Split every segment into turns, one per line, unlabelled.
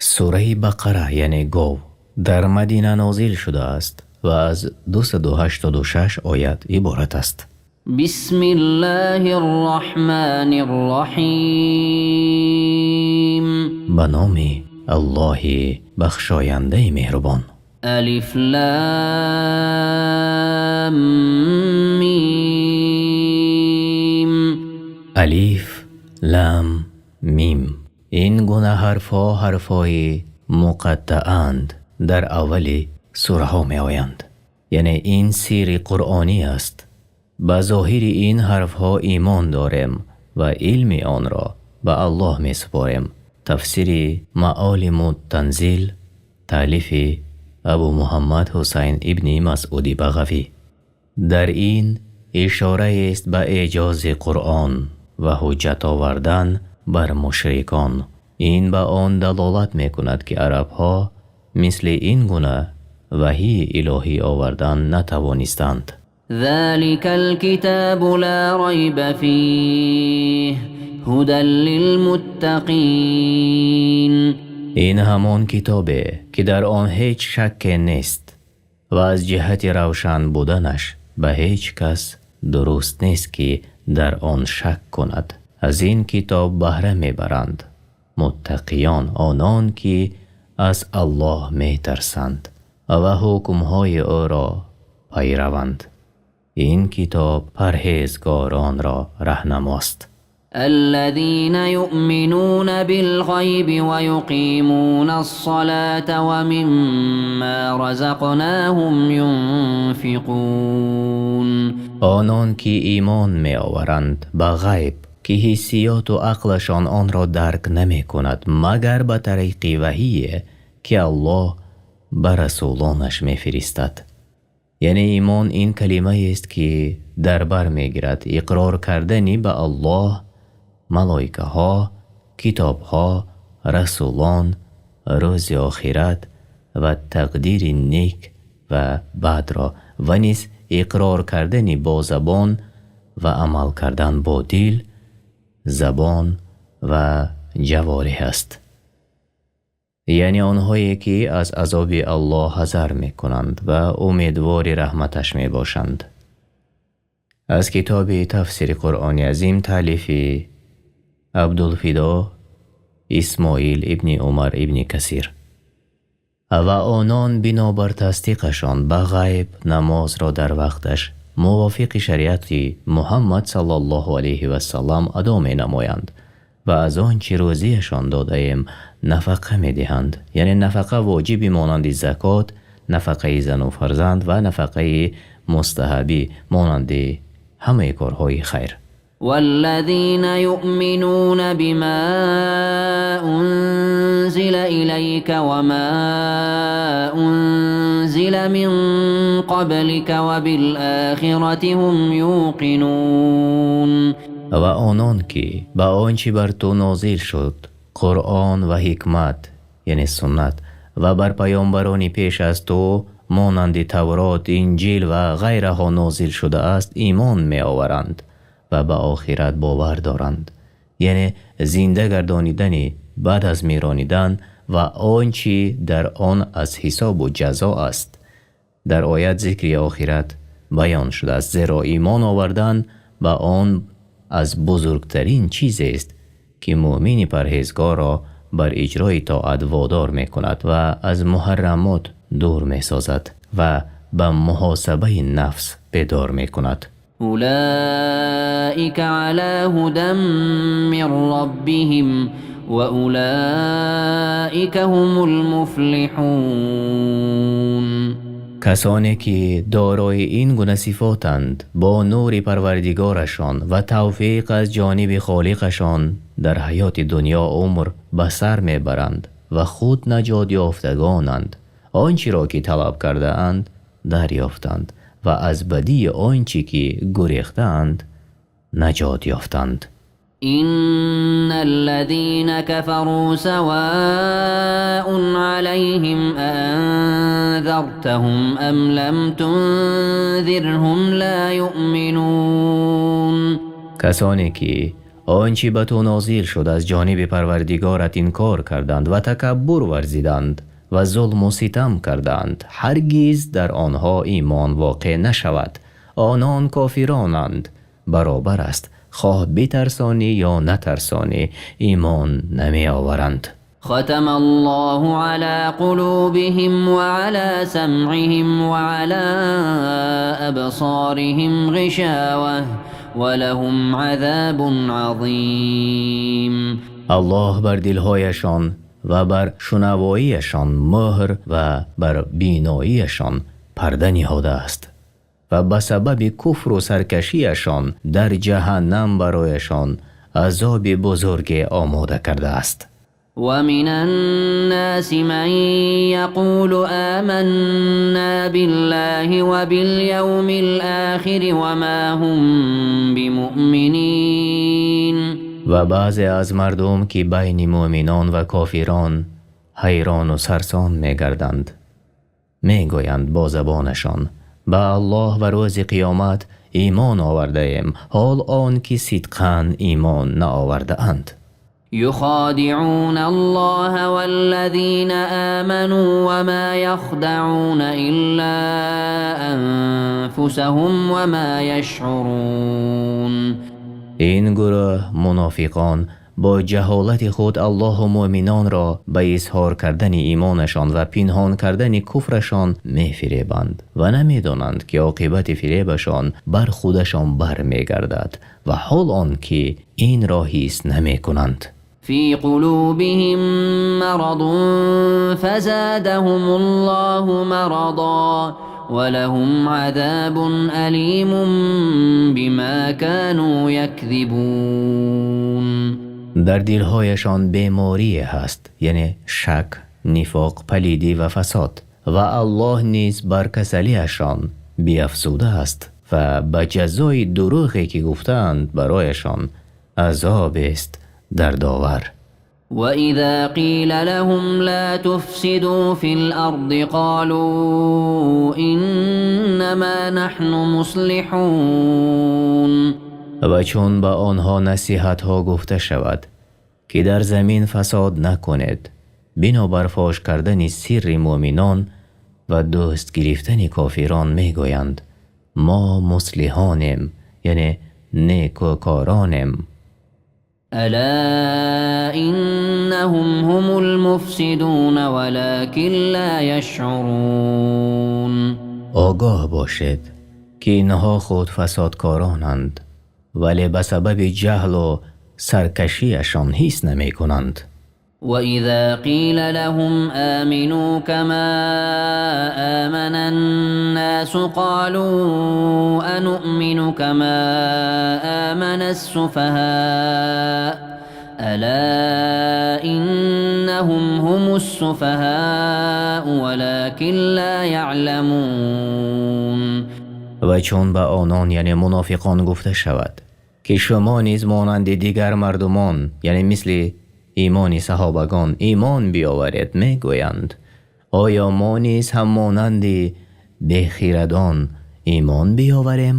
Сураи Бақара, яъне гов, дар Мадина нозил шудааст ва аз 286 оят иборат аст.
بسم الله الرحمن الرحیم.
Ба номи Аллоҳи бахшояндаи меҳрубон.
الف لام میم.
Алиф, Лам, Мим. Ин гуна ҳарфҳо ҳарфҳои муқаттаанд, дар аввали сураҳо меоянд. Яъне ин сирри қуръонӣ аст. Ба зоҳири ин ҳарфҳо имон дорем ва илми онро ба Аллоҳ месупорем. Тафсири Маолиму Танзил, таълифи Абу Муҳаммад Ҳусайн ибни Масъуди Бағавӣ. Дар ин ишораест ба эъҷози Қуръон ва ҳуҷҷат овардан бар мушрикон. Ин ба он далолат мекунад, ки арабҳо мисли ин гуна ваҳии илоҳӣ овардан натавонистанд.
ذلك الكتاب لا ريب فيه هدى للمتقين.
Ин ҳамон китобе, ки дар он ҳеҷ шакке нест ва аз ҷиҳати равшан буданаш ба ҳеҷ кас дуруст нест, ки дар он шак кунад. Аз ин китоб баҳра мебаранд муттақиён, онон ки аз Аллоҳ метарсанд ва ҳукмҳои ӯро пайраванд. Ин китоб парҳезгоронро раҳнамост.
الذين يؤمنون بالغيب ويقيمون الصلاة ومما رزقناهم ينفقون.
Онон ки имон меоваранд ба ғайб, ки ҳиссиёту ақлашон онро дарк намекунад, магар ба тариқи ваҳие, ки Аллоҳ ба расулонаш мефиристад. Яъне имон ин калимаест, ки дар бар мегирад иқрор кардани ба Аллоҳ, малоикаҳо, китобҳо, расулон, рӯзи охират ва тақдири нек ва бадро ва низ иқрор кардани бо забон ва амал кардан бо дил, забон ва ҷавореҳ аст. Яъне онҳое, ки аз азоби Аллоҳ ҳазар мекунанд ва умедвори раҳматаш мебошанд. Аз китоби тафсири Қуръони Азим, таълифи Абдулфидо Исмоил ибни Умар ибни Касир. Ва онон бинобар тасдиқашон ба ғайб намозро дар вақташ мувофиқи шариати Муҳаммад саллаллоҳу алайҳи васаллам адо менамоянд ва аз он чӣ рӯзиашон додаем нафақа медиҳанд. Яъне нафақа воҷиби монанди закот, нафақаи зану фарзанд ва нафақаи мустаҳабӣ монанди ҳамаи корҳои хайр.
والذين يؤمنون بما أنزل إليك وما أنزل من قبلك وبالآخرة هم يوقنون.
Ва онон ки ба он чӣ бар ту нозил шуд, Қуръон ва ҳикмат, яъне суннат, ва бар паёмбарони пеш аз ту монанди Таврот, Инҷил ва ғайраҳо нозил шудааст, имон меоваранд ва ба охират бовар доранд, яъне зинда гардонидани баъд аз миронидан ва он чӣ дар он аз ҳисобу ҷазо аст. Дар оят зикри охират баён шудааст, зеро имон овардан ба он аз бузургтарин чизест, ки мӯъмини парҳезгорро бар иҷрои тоат водор мекунад ва аз муҳаррамот дур месозад ва ба муҳосабаи нафс бедор мекунад.
أولئك على هدى من ربهم وأولئك هم المفلحون.
Касоне ки дорои ин гуна сифотанд, бо нури Парвардигорашон ва тавфиқ аз ҷониби Холиқашон дар ҳаёти дунё умр ба сар мебаранд ва худ наҷот ёфтагонанд. Он чиро ки талаб кардаанд, дарёфтанд ва аз бадии он чӣ ки гурехтаанд, наҷот ёфтанд.
إن الذين كفروا سواء عليهم أأنذرتهم أم لم تنذرهم لا يؤمنون.
Касоне ки Он чи ба ту нозил шуд аз ҷониби Парвардигорат инкор карданд ва такаббур варзиданд ва зулму ситам карданд, ҳаргиз дар онҳо имон воқеъ нашавад. Онон кофиронанд, баробар аст хоҳ битарсонӣ ё натарсонӣ, имон намеоваранд.
ختم الله على قلوبهم وعلى سمعهم وعلى أبصارهم غشاوة ولهم عذاب عظيم.
Аллоҳ бар дилҳояшон ва бар шунавоияшон мӯҳр ва бар биноияшон парда ниҳодааст ва ба сабаби куфру саркашияшон дар ҷаҳаннам барояшон азоби бузурге омода кардааст.
ومن الناس من يقول آمنا بالله وباليوم الآخر وما هم بمؤمنين.
Ва баъзе аз мардум, ки байни муъминон ва кофирон ҳайрону сарсон мегарданд, мегӯянд бо забонашон: ба Аллоҳ ва рӯзи қиёмат имон овардаем, ҳол он ки сидқан имон наовардаанд.
يخادعون الله والذين آمنوا وما يخدعون إلا أنفسهم وما يشعرون.
Ин гурӯҳ мунофиқон бо ҷаҳолати худ Аллоҳу муъминонро ба изҳор кардани имонашон ва пинҳон кардани куфрашон мефиребанд ва намедонанд, ки оқибати фиребашон бар худашон бармегардад, ва ҳол он ки инро ҳис намекунанд.
في قلوبهم مرض فزادهم الله مرضا ولهم عذاب أليم بما كانوا يكذبون.
Дар дилҳояшон беморие ҳаст, яъне шак, нифоқ, палидӣ ва фасод, ва Аллоҳ низ бар касалиашон биафзудааст ва ба ҷазои дурӯғе ки гуфтаанд барояшон азобест дардовар.
وإذا قيل لهم لا تفسدوا في الأرض قالوا إنما نحن مصلحون.
Ва чун ба онҳо насиҳатҳо гуфта шавад, ки дар замин фасод накунед, бинобар фош кардани сирри муъминон ва дӯст гирифтани кофирон мегӯянд: мо муслиҳонем, яъне некӯкоронем.
ألا إنهم هم المفسدون ولكن لا يشعرون.
Огоҳ бошед, ки инҳо худ фасодкоронанд, вале ба сабаби ҷаҳлу саркашиашон ҳис намекунанд.
وإذا قيل لهم آمنوا كما آمن الناس قالوا أنؤمن كما آمن السفهاء ألا إنهم هم السفهاء ولكن لا يعلمون.
Ва чун ба онон, яъне мунофиқон, гуфта шавад, ки шумо низ монанди дигар мардумон, яъне мисли имони саҳобагон, имон биёваред, мегӯянд: оё мо низ ҳам монанди бехирадон имон биёварем?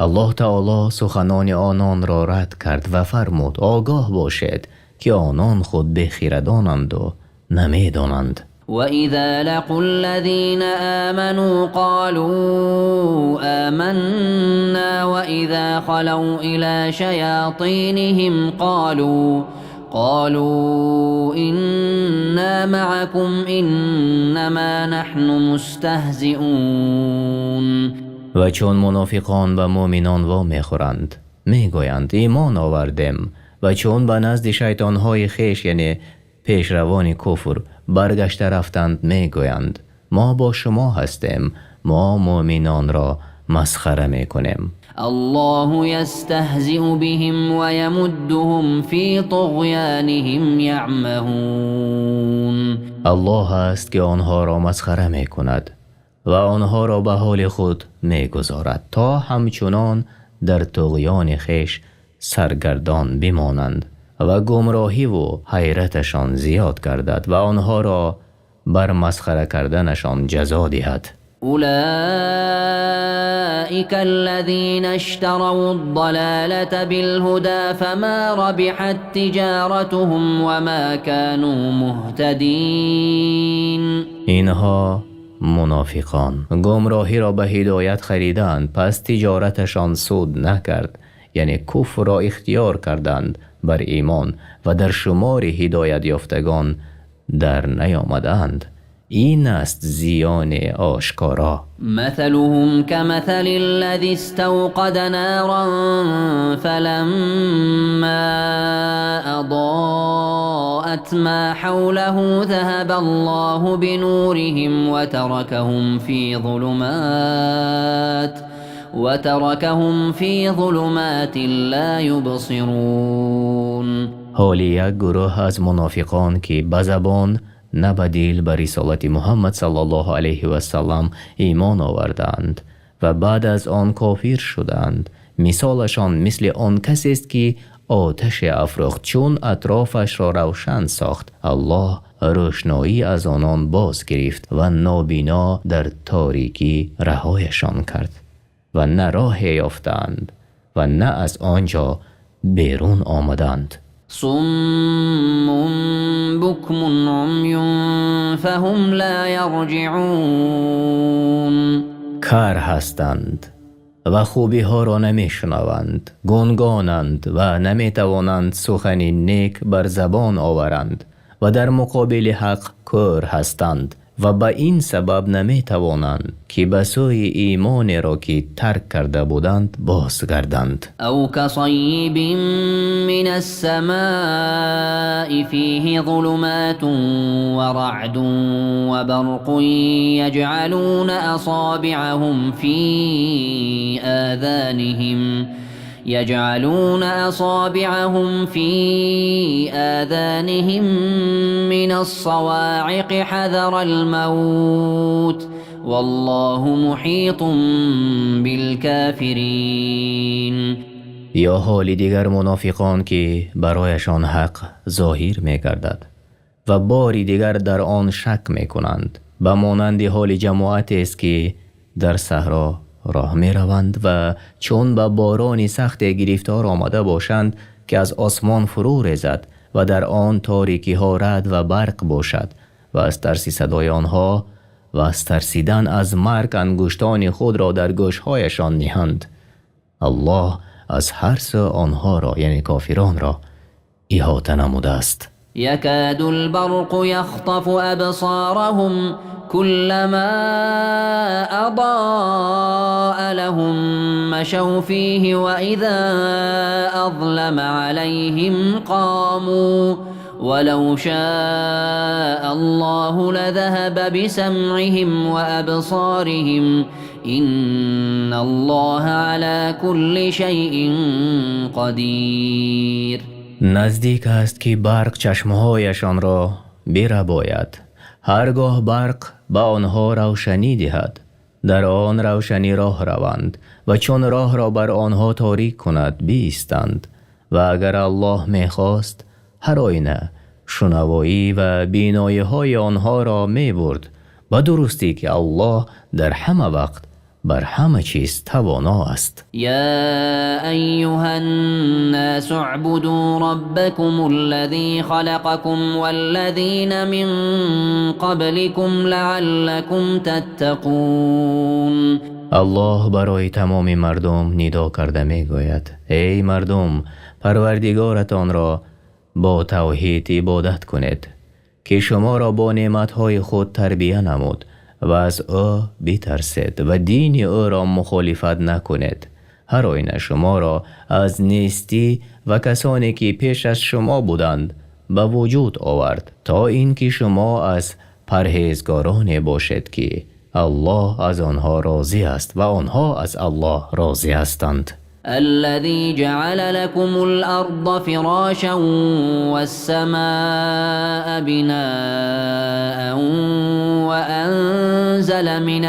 Аллоҳ таоло суханони ононро рад кард ва фармуд: огоҳ бошед, ки онон худ бехирадонанду намедонанд.
وإذا لقوا الذين آمنوا قالوا آمنا وإذا خلوا إلى شياطينهم قالوا إنا معكم إنما نحن مستهزئون.
Ва чун мунофиқон ба муъминон вомехӯранд, мегӯянд: имон овардем, ва чун ба назди шайтонҳои хеш, яъне пешравони куфр, баргашта рафтанд, мегӯянд: мо бо шумо ҳастем, мо муъминонро масхара мекунем.
الله يستهزئ بهم ويمدهم في طغيانهم يعمهون.
Аллоҳ аст, ки онҳоро масхара мекунад ва онҳоро ба ҳоли худ мегузорад, то ҳамчунон дар туғёни хеш саргардон бимонанд ва гумроҳиву ҳайраташон зиёд гардад ва онҳоро бар масхара карданашон ҷазо диҳад.
أولئك الذين اشتروا الضلالة بالهدى فما ربحت تجارتهم وما كانوا مهتدين.
اینها منافقان گمراهی را به هدایت خریدند، پس تجارتشان سود نکرد، یعنی کفر را اختیار کردند بر ایمان و در شمار هدایت یافتگان در نیامدند. این است زیان آشکارا.
مثلهم كمثل الذي استوقد نارا فلما أضاءت ما حوله ذهب الله بنورهم وتركهم في ظلمات لا يبصرون.
حال یک گروه از منافقان که به زبان نه به دل به رسالت محمد صلی الله علیه و سلم ایمان آوردند و بعد از آن کافر شدند، مثالشان مثل آن کسی است که آتش افروخت، چون اطرافش را روشن ساخت الله روشنایی از آنان باز گرفت و نابینا در تاریکی رهایشان کرد و نه راه یافتند و نه از آنجا بیرون آمدند.
صم بكم عمي فهم لا يرجعون.
کر هستند و خوبی ها را نمی شنوند، گنگانند و نمی توانند سخن نیک بر زبان آورند و در مقابل حق کور هستند و به این سبب نمی توانند که به سوی ایمان را که ترک کرده بودند بازگردند.
او كصيب من السماء فيه ظلمات ورعد وبرق يجعلون أصابعهم في آذانهم من الصواعق حذر الموت والله محيط بالكافرين.
یا حال دیگر منافقان که برایشان حق ظاهر می‌گردد و باری دیگر در آن شک می‌کنند، به مانند حال جماعتی است که در صحرا راه می روند و چون به باران سخت گرفتار آمده باشند که از آسمان فرو ریزد و در آن تاریکی ها رعد و برق باشد و از ترس صدای آنها و از ترسیدن از مرگ انگشتان خود را در گوشهایشان نهند. الله از هر سو آنها را، یعنی کافران را، احاطه نموده است.
یکاد البرق یخطف ابصارهم كلما أضاء لهم مشوا فيه وإذا أظلم عليهم قاموا ولو شاء الله لذهب بسمعهم وأبصارهم إن الله على كل شيء قدير.
نزدیک است که برق چشمهایشان را برباید. هرگاه برق به آنها روشنی دهد در آن روشنی راه روند و چون راه را بر آنها تاریک کند بیستند. و اگر الله میخواست هر آینه شنوایی و بینایی های آنها را میبرد، به درستی که الله در همه وقت بر همه چیز توانا است.
یا ایها الناس اعبدوا ربکم الذی خلقکم والذین من قبلکم لعلکم تتقون.
الله برای تمام مردم ندا کرده میگوید: ای مردم، پروردگارتان را با توحید عبادت کنید که شما را با نعمتهای خود تربیه نمود و از او بترسید و دین او را مخالفت نکنید. هر آینه شما را از نیستی و کسانی که پیش از شما بودند به وجود آورد تا اینکه شما از پرهیزگاران باشید که الله از آنها راضی است و آنها از الله راضی هستند.
الذي جعل لكم الأرض فراشا والسماء بناء وأنزل من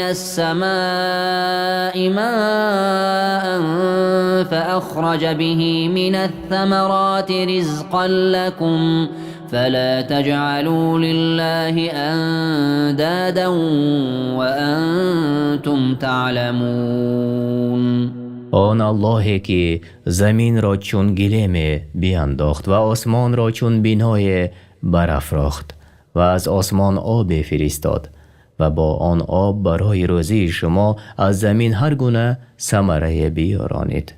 السماء ماء فأخرج به من الثمرات رزقا لكم فلا تجعلوا لله أندادا وأنتم تعلمون.
Он Аллоҳе ки заминро чун гилеме биандохт ва осмонро чун биное барафрохт ва аз осмон обе фиристод ва бо он об барои рӯзии шумо аз замин ҳар гуна самарае биёронид.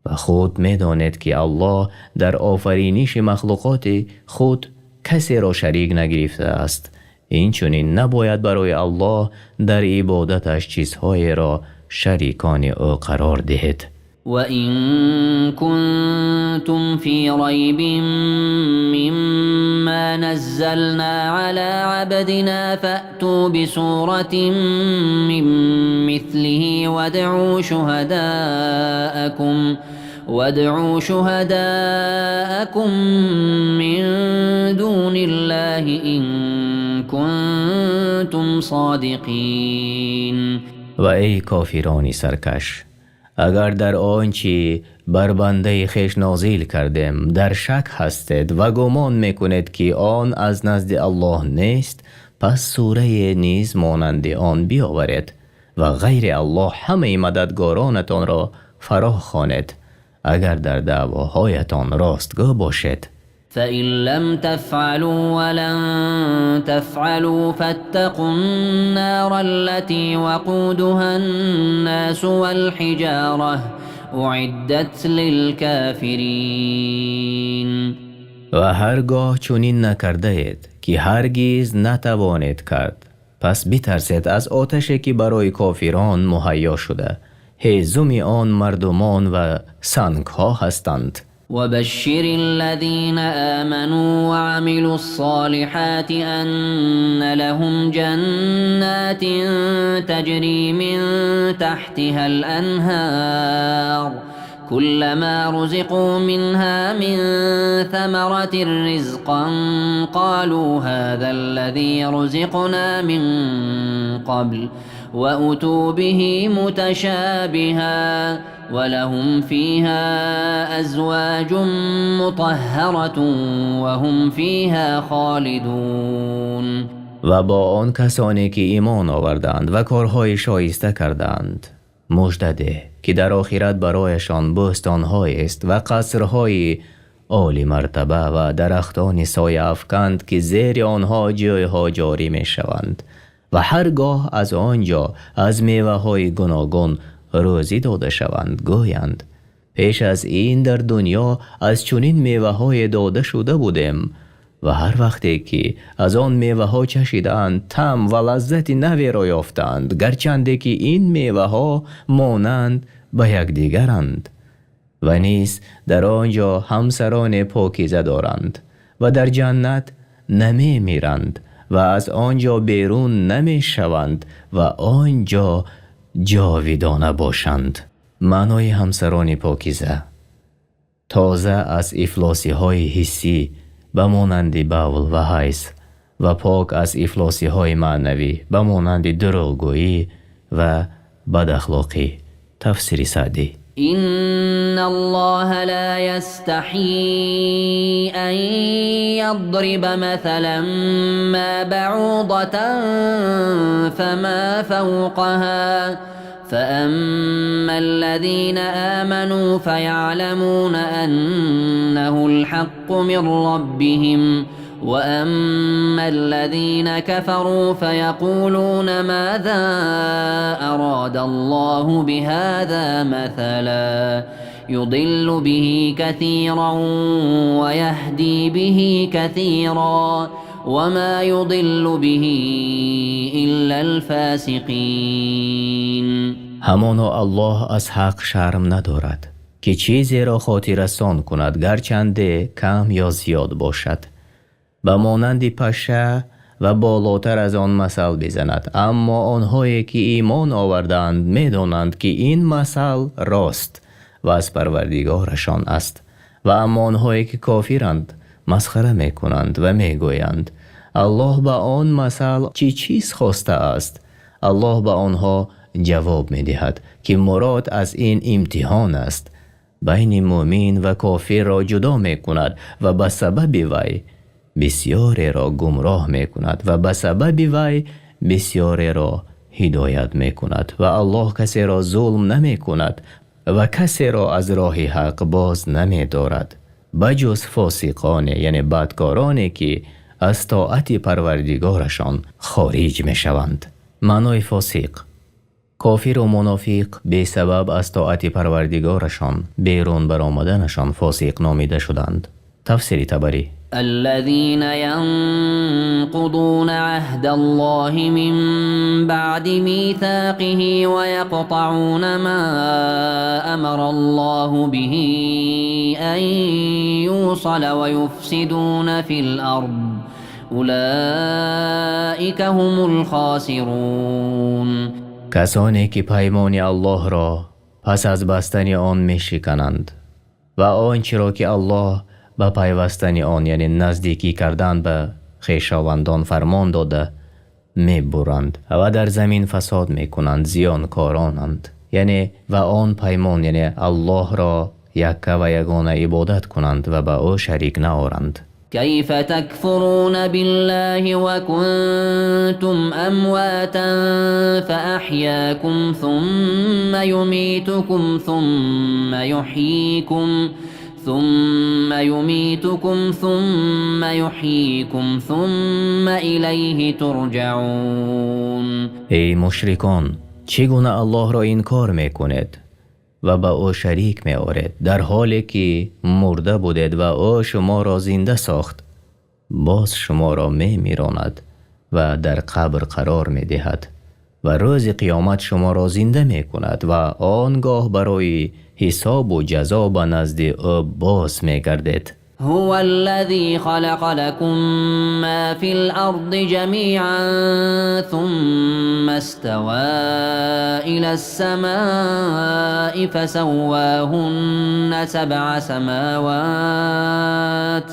Ва худ медонед ки Аллоҳ дар офариниши махлуқоти худ касеро шарик нагирифтааст. Инчунин набояд барои Аллоҳ дар ибодаташ чизҳоеро шарикони ӯ қарор диҳед.
وَإِن كُنتُمْ فِي رَيْبٍ مِّمَّا نَزَّلْنَا عَلَى عَبْدِنَا فَأْتُوا بِسُورَةٍ مِّن مِّثْلِهِ وَادْعُوا شُهَدَاءَكُم مِّن دُونِ اللَّهِ إِن كُنتُمْ صَادِقِينَ.
Ва эй кофирони саркаш, агар дар он чи бар бандаи хеш нозил кардем дар шак ҳастед ва гумон мекунед ки он аз назди Аллоҳ нест, пас сурае низ монанди он биёваред ва ғайри Аллоҳ ҳамаи мададгоронатонро фаро хонед, агар дар даъвоҳоятон ростгӯ бошед.
فَإِن لَّمْ تَفْعَلُوا وَلَن تَفْعَلُوا فَاتَّقُوا النَّارَ الَّتِي وَقُودُهَا النَّاسُ وَالْحِجَارَةُ أُعِدَّتْ لِلْكَافِرِينَ.
Ва ҳаргоҳ чунин накардаед ки ҳаргиз натавонед кард, пас битарсед аз оташе ки барои кофирон муҳайё шуда, ҳезуми он мардумон ва сангҳо ҳастанд.
وبشر الذين آمنوا وعملوا الصالحات أن لهم جنات تجري من تحتها الأنهار كلما رزقوا منها من ثمرة رزقا قالوا هذا الذي رزقنا من قبل وأتوا به متشابها ولهم فيها أزواج مطهرة وهم فيها خالدون.
Ва бо он касоне ки имон оварданд ва корҳои шоиста карданд мужда деҳ ки дар охират барояшон бӯстонҳоест ва қасрҳои олимартаба ва дарахтони сояафканд ки зери онҳо ҷӯйҳо ҷорӣ мешаванд ва ҳаргоҳ аз он ҷо аз меваҳои гуногун рӯзӣ дода шаванд, гӯянд пеш аз ин дар дунё аз чунин меваҳое дода шуда будем. Ва ҳар вақте ки аз он меваҳо чашидаанд, таъм ва лаззати наверо ёфтаанд, гарчанде ки ин меваҳо монанд ба якдигаранд. Ва низ дар он ҷо ҳамсароне покиза доранд ва дар ҷаннат намемиранд ва аз он ҷо берун намешаванд ва он ҷо ҷовидона бошанд. Маънои ҳамсарони покиза тоза аз ифлосиҳои ҳиссӣ ба монанди бавл ва ҳайз ва пок аз ифлосиҳои маънавӣ ба монанди дурӯғгӯӣ ва бадахлоқӣ. Тафсири Саъдӣ.
إن الله لا يستحيي أن يضرب مثلا ما بعوضة فما فوقها فأما الذين آمنوا فيعلمون أنه الحق من ربهم وأما الذين كفروا فيقولون ماذا أراد الله بهذا مثلا يضل به كثيرا ويهدي به كثيرا وما يضل به إلا الفاسقين.
Ҳамоно Аллоҳ аз ҳақ шарм надорад ки чизеро хотиррасон кунад, гарчанде кам ё зиёд бошад, ба монанди паша ва болотар аз он масал бизанад. Аммо онҳое ки имон овардаанд медонанд ки ин масал рост ва аз парвардигорашон аст. Ва аммо онҳое ки кофиранд масхара мекунанд ва мегӯянд Аллоҳ ба он масал чӣ чиз хостааст? Аллоҳ ба онҳо ҷавоб медиҳад ки мурод аз ин имтиҳон аст, байни мӯмин ва кофирро ҷудо мекунад ва ба сабаби вай бисёреро гумроҳ мекунад ва ба сабаби вай бисёреро ҳидоят мекунад ва Аллоҳ касеро зулм намекунад ва касеро аз роҳи ҳақ боз намедорад ба ҷуз фосиқоне, яъне бадкороне ки аз тоати Парвардигорашон хориҷ мешаванд. Маънои фосиқ: кофир ва мунофиқ бесабаб аз тоати Парвардигорашон берун баромаданашон фосиқ номида шуданд. Тафсири Табарӣ.
الذين ينقضون عهد الله من بعد ميثاقه ويقطعون ما أمر الله به أن يوصل ويفسدون في الأرض أولئك هم الخاسرون.
Касоне ки паймони Аллоҳро пас аз бастани он мешикананд ва он чиро ки Аллоҳ ба пайвастани он, яъне наздикӣ кардан ба хешовандон, фармон дода, мебуранд ва дар замин фасод мекунанд, зиёнкоронанд. Яъне ва он паймон, яъне Аллоҳро якка ва ягона ибодат кунанд ва ба ӯ шарик наоранд.
كيف تكفرون بالله وكنتم أمواتا فأحياكم ثم يميتكم ثم يحييكم ثم إليه ترجعون.
Эй мушрикон, чӣ гуна Аллоҳро инкор мекунед ва ба ӯ шарик меоред, дар ҳоле ки мурда будед ва ӯ шуморо зинда сохт, боз шуморо мемиронад ва дар қабр қарор медиҳад ва рӯзи қиёмат шуморо зинда мекунад ва он гоҳ барои ҳисобу ҷазо ба назди ӯ боз мегардед.
هو الذي خلق لكم ما في الأرض جميعا ثم استوى إلى السماء فسواهن 7 سماوات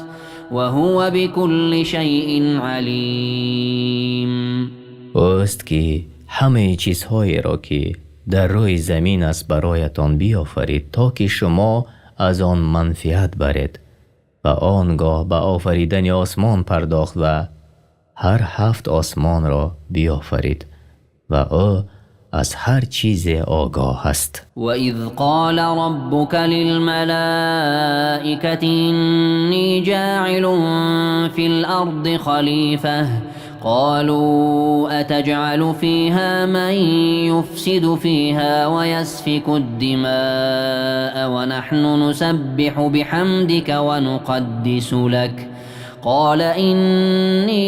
وهو بكل شيء عليم.
Ӯст ки ҳамаи чизҳоеро ки дар рӯи замин аст бароятон биёфарид, то ки шумо аз он манфиат баред, ва он гоҳ ба офаридани осмон пардохт ва ҳар 7 осмонро биёфарид ва ӯ аз ҳар чизе огоҳ аст.
وإذ قال ربك للملائكة إني جاعل في الأرض خليفة قالوا أتجعل فيها من يفسد فيها ويسفك الدماء ونحن نسبح بحمدك ونقدس لك قال إني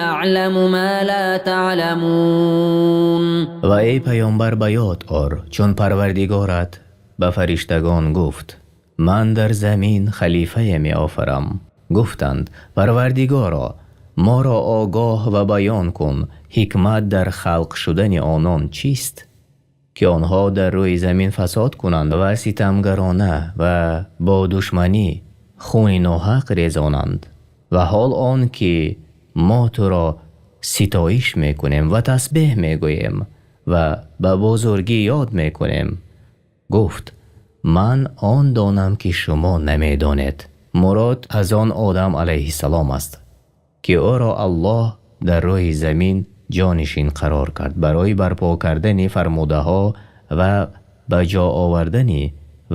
أعلم ما لا تعلمون.
Ва эй паёмбар, ба ёд ор, чун Парвардигорат ба фариштагон гуфт: ман дар замин халифае меофарам. Гуфтанд: Парвардигоро, моро огоҳ ва баён кун, ҳикмат дар халқ шудани онон чист, ки онҳо дар рӯи замин фасод кунанд ва ситамгарона ва бо душманӣ хуни ноҳақ резонанд, ва ҳол он ки мо туро ситоиш мекунем ва тасбеҳ мегӯем ва ба бузургӣ ёд мекунем. Гуфт: ман он донам ки шумо намедонед. Мурод аз он Одам алайҳиссалом аст, ки ӯро Аллоҳ дар рӯи замин ҷонишин қарор кард барои барпо кардани фармудаҳо ва ба ҷо овардани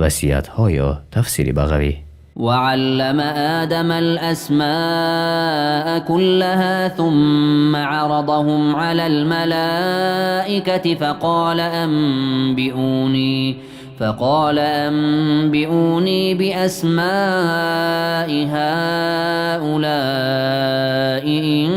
васиятҳои ӯ. Тафсири Бағавӣ.
وعلم آدم الأسماء كلها ثم عرضهم على الملائكة فقال أنبئوني بأسماء هؤلاء إن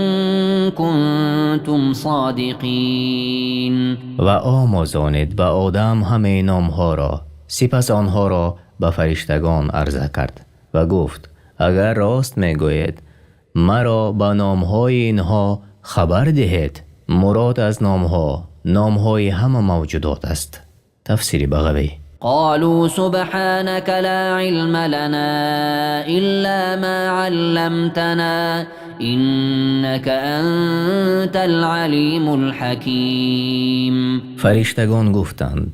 كنتم صادقين.
Ва омӯзонид ба Одам ҳамаи номҳоро, сипас онҳоро ба фариштагон арза кард ва гуфт: агар рост мегӯед, маро ба номҳои инҳо хабар диҳед. Мурод аз номҳо номҳои ҳама мавҷудот аст. Тафсири Бағавӣ.
قالوا سبحانك لا علم لنا إلا ما علمتنا إنك أنت العليم الحكيم.
Фариштагон гуфтанд: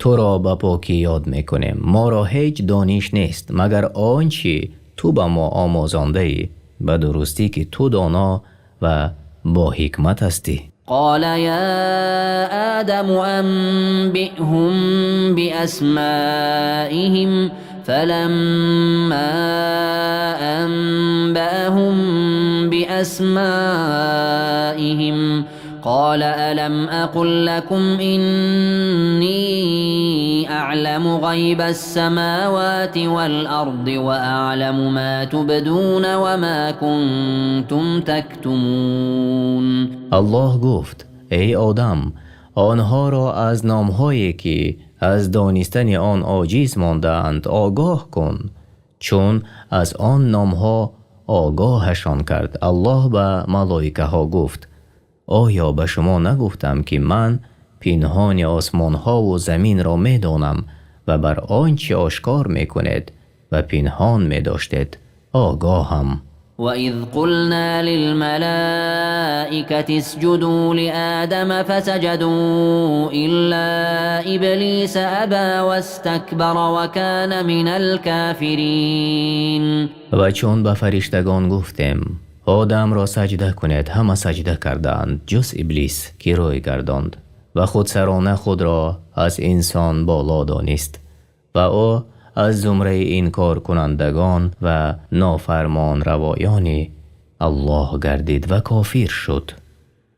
туро ба покӣ ёд мекунем, моро ҳеҷ дониш нест, магар он чи ту ба мо омӯзондаӣ. به درستی که تو دانا و با حکمت هستی.
قال يا آدم أنبئهم بأسمائهم فلما أنبأهم بأسمائهم قال ألم أقل لكم إني أعلم غيب السماوات والأرض وأعلم ما تبدون وما كنتم تكتمون.
الله گفت ای آدم، آنها را از نامهایی که از دانستن آن عاجز مانده‌اند آگاه کن. چون از آن نامها آگاهشان کرد، الله به ملائکه ها گفت آیا به شما نگفتم که من پنهان آسمان ها و زمین را می دانم و بر آنچه آشکار می کنید و پنهان می داشتید آگاهم.
وَإِذْ قُلْنَا لِلْمَلَائِكَةِ اسْجُدُوا لِآدَمَ فَسَجَدُوا إِلَّا إِبْلِيسَ أَبَى وَاسْتَكْبَرَ وَكَانَ مِنَ الْكَافِرِينَ.
و چون به فرشتگان گفتیم آدم را سجده کنید، همه سجده کردند جز ابلیس که روی گرداند و خودسرانه خود را از انسان بالا دانست و او از زمره انکار کنندگان و نافرمان روایان الله گردید و کافر شد.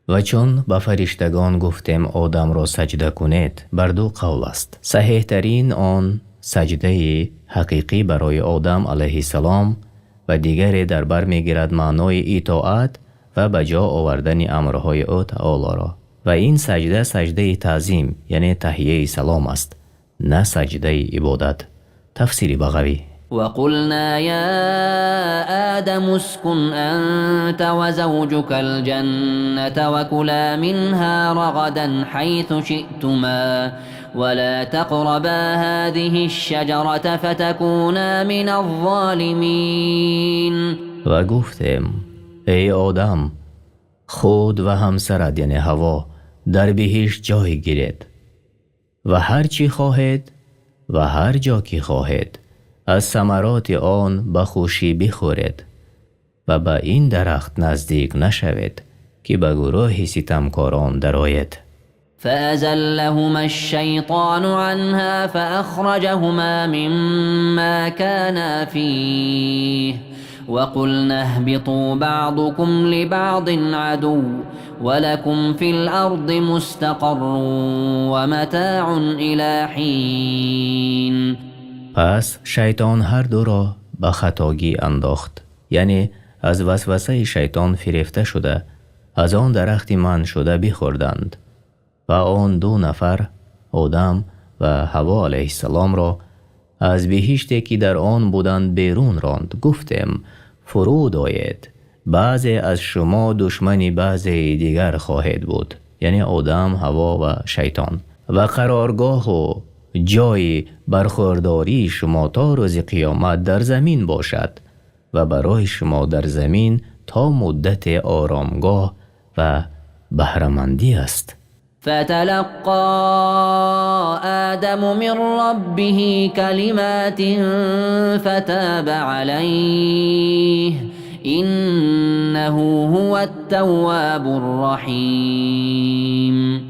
و چون به فرشتگان گفتیم آدم را سجده کنید، بر دو قول است. صحیح ترین آن سجده حقیقی برای آدم علیه السلام و دیگری در بر میگیرد معنای اطاعت و به جا آوردن امرهای او تعالی را. و این سجده سجده تعظیم یعنی تحیه سلام است، نه سجده عبادت. تفسیر بغوی.
وقلنا يا آدم اسكن أنت وزوجك الجنة وكلا منها رغدا حيث شئتما ولا تقربا هذه الشجرة فتكونا من الظالمين.
و گفتیم ای آدم، خود و همسرت یعنی حوا در بهشت جای گیرید و هر چی خواهید و هر جا که خواهید از ثمرات آن به خوشی بخورید و به این درخت نزدیک نشوید که به گروه ستمکاران درآید.
فأزلهما الشیطان عنها فأخرجهما مما كانا فيه وقلنا اهبطوا بعضكم لبعض عدو ولكم في الأرض مستقر ومتاع إلى حين.
پس شیطان هر دو را به خطاگی انداخت، یعنی از وسوسه شیطان فریفته شده از آن درخت من شده بخوردند و آن دو نفر آدم و حوا علیه السلام را از بهشتی که در آن بودند بیرون راند. گفتیم فرود آید، بعضی از شما دشمن بعضی دیگر خواهید بود، یعنی آدم، حوا و شیطان، و قرارگاه و جای برخورداری شما تا روز قیامت در زمین باشد و برای شما در زمین تا مدت آرامگاه و بهره‌مندی است.
فتلقى آدم من ربه كلمات فتاب عليه إنه هو التواب الرحیم.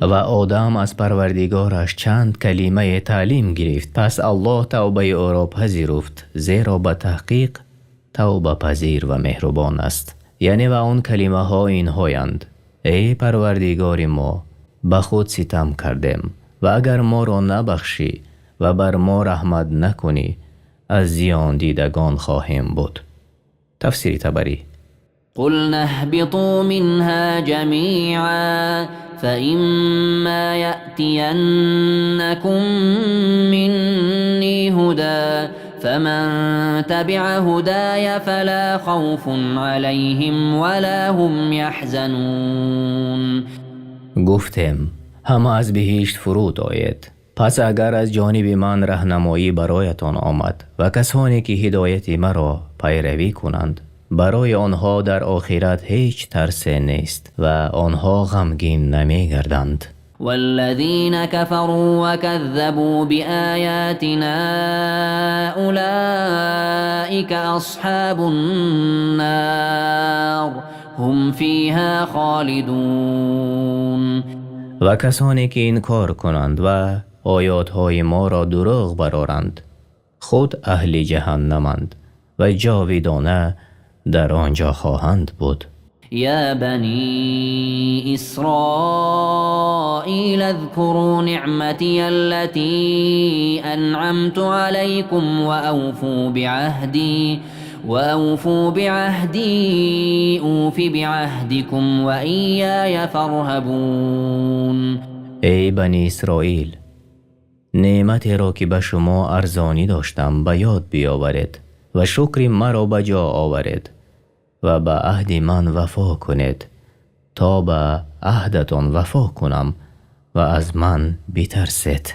و آدم از پروردگارش چند کلمه تعلیم گرفت، پس الله توبه او را پذیرفت، زیرا به تحقیق توبه پذیر و مهربان است. یعنی و آن کلمه ها اینهایند: ای پروردگار ما، به خود ستم کردیم و اگر ما را نبخشی و بر ما رحمت نکنی از زیان دیدگان خواهیم بود. تفسیر طبری.
قلنا اهبطوا منها جميعا فإما يأتينكم مني هدى فمن تبع هداي فلا خوف عليهم ولا هم يحزنون.
گفتم همه از بهشت فرود آید، پس اگر از جانب من راهنمایی برایتان آمد و کسانی که هدایت مرا پیروی کنند، برای آنها در آخرت هیچ ترس نیست و آنها غمگین نمیگردند.
والذین كفروا وكذبوا بآیاتنا اولئک أولئك أصحاب النار هم فيها خالدون.
و کسانی که انکار کنند و آیات‌های ما را دروغ برآرند خود اهل جهنمند و جاویدانه در آنجا خواهند بود.
یا بنی إسرائيل اذكروا نعمتي التي أنعمت عليكم وأوفوا بعهدي أوف بعهدكم وإياي فارهبون.
ای بنی اسرائیل، نعمتی را که به شما ارزانی داشتم به یاد بیاورید و شکر مرا به جا آورید و به عهد من وفا کنید تا به عهدتان وفا کنم و از من بترسید.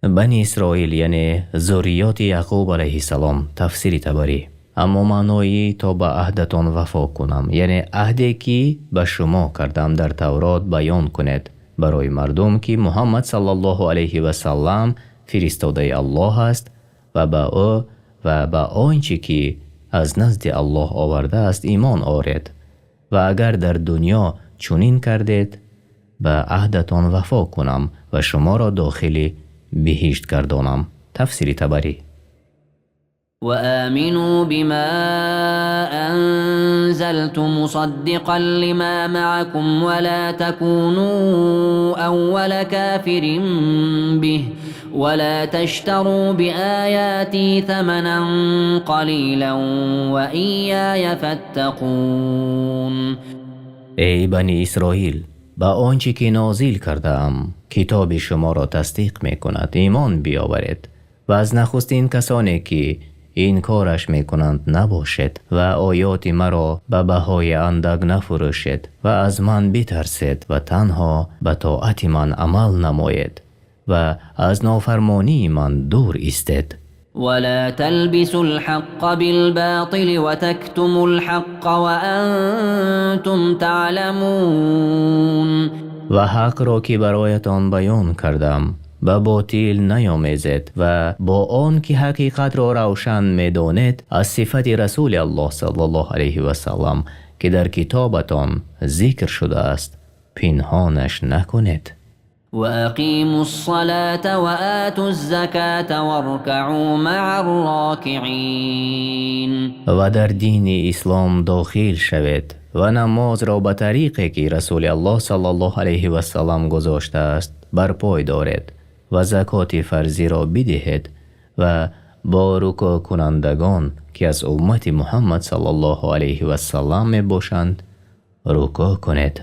بنی اسرائیل یعنی ذریات یعقوب علیه السلام، تفسیر طبری. اما معنایی تا به عهدتان وفا کنم یعنی عهدی که به شما کردم در تورات بیان کنید برای مردم که محمد صلی الله علیه و سلم فرستاده الله است و به او و به آنچه که از نزد الله آورده است ایمان آورید و اگر در دنیا چنین کردید به عهدتان وفا کنم و شما را داخل بهشت گردانم. تفسیر طبری.
وآمنوا بما أنزلت مصدقا لما معكم ولا تكونوا أول كافر به ولا تشتروا بآياتي ثمنا قليلا وإياي فاتقون.
ای بنی اسرائیل، به آنچه که نازل کردم کتاب شما را تصدیق میکند ایمان بیاورید و از نخستین کسانی که این کارش میکنند نباشد و آیات مرا به بهای اندک نفروشید و از من بترسید و تنها به طاعت من عمل نمایید و از نافرمانی من دور ایستید.
ولا تلبسوا الحق بالباطل وتكتموا الحق وأنتم تعلمون.
و حق را که برایتان بیان کردم به باطل نیامیزید و با آن که حقیقت را روشن میدانید از صفت رسول الله صلی الله علیه و سلم که در کتابتان ذکر شده است پنهانش نکنید.
وأقیموا الصلاة وآتوا الزکاة وارکعوا مع الراکعین.
و در دین اسلام داخل شوید و نماز را به طریقی که رسول الله صلی الله علیه و سلم گذاشته است برپای دارید و زکات فرضی را بدهید و با رکوع کنندگان که از امت محمد صلی الله علیه و سلم می باشند رکوع کنید.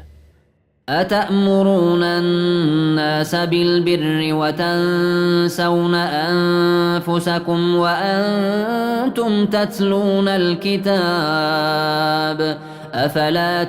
أتأمرون الناس بالبر وتنسون أنفسكم وأنتم تتلون الكتاب أفلا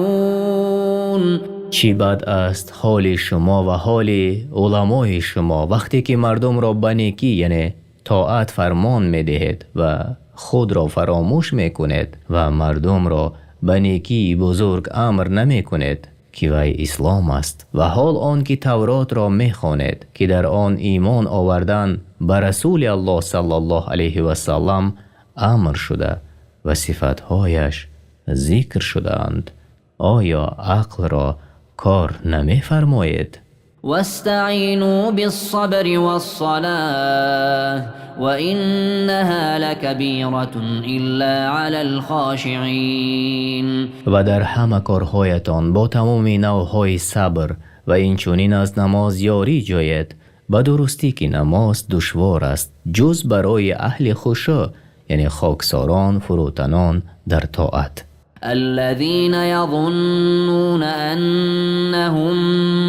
تعقلون.
چی بد است حال شما و حال علمای شما وقتی که مردم را به نیکی یعنی طاعت فرمان میدهید و خود را فراموش میکنید و مردم را به نیکی بزرگ امر نمیکنید که وی اسلام است و حال آن که تورات را میخوانید که در آن ایمان آوردن به رسول الله صلی الله علیه و سلم امر شده و صفتهایش ذکر شده‌اند. آیا عقل را کار نمی‌فرمایید؟
واستعینوا بالصبر والصلاة وإنها لكبيرة إلا على الخاشعين.
و در همه کارهایتان با تمام نوعهای صبر و اینچنین از نماز یاری جویید، به درستی که نماز دشوار است جز برای اهل خشوع یعنی خاکساران فروتنان در طاعت.
الذين يظنون أنهم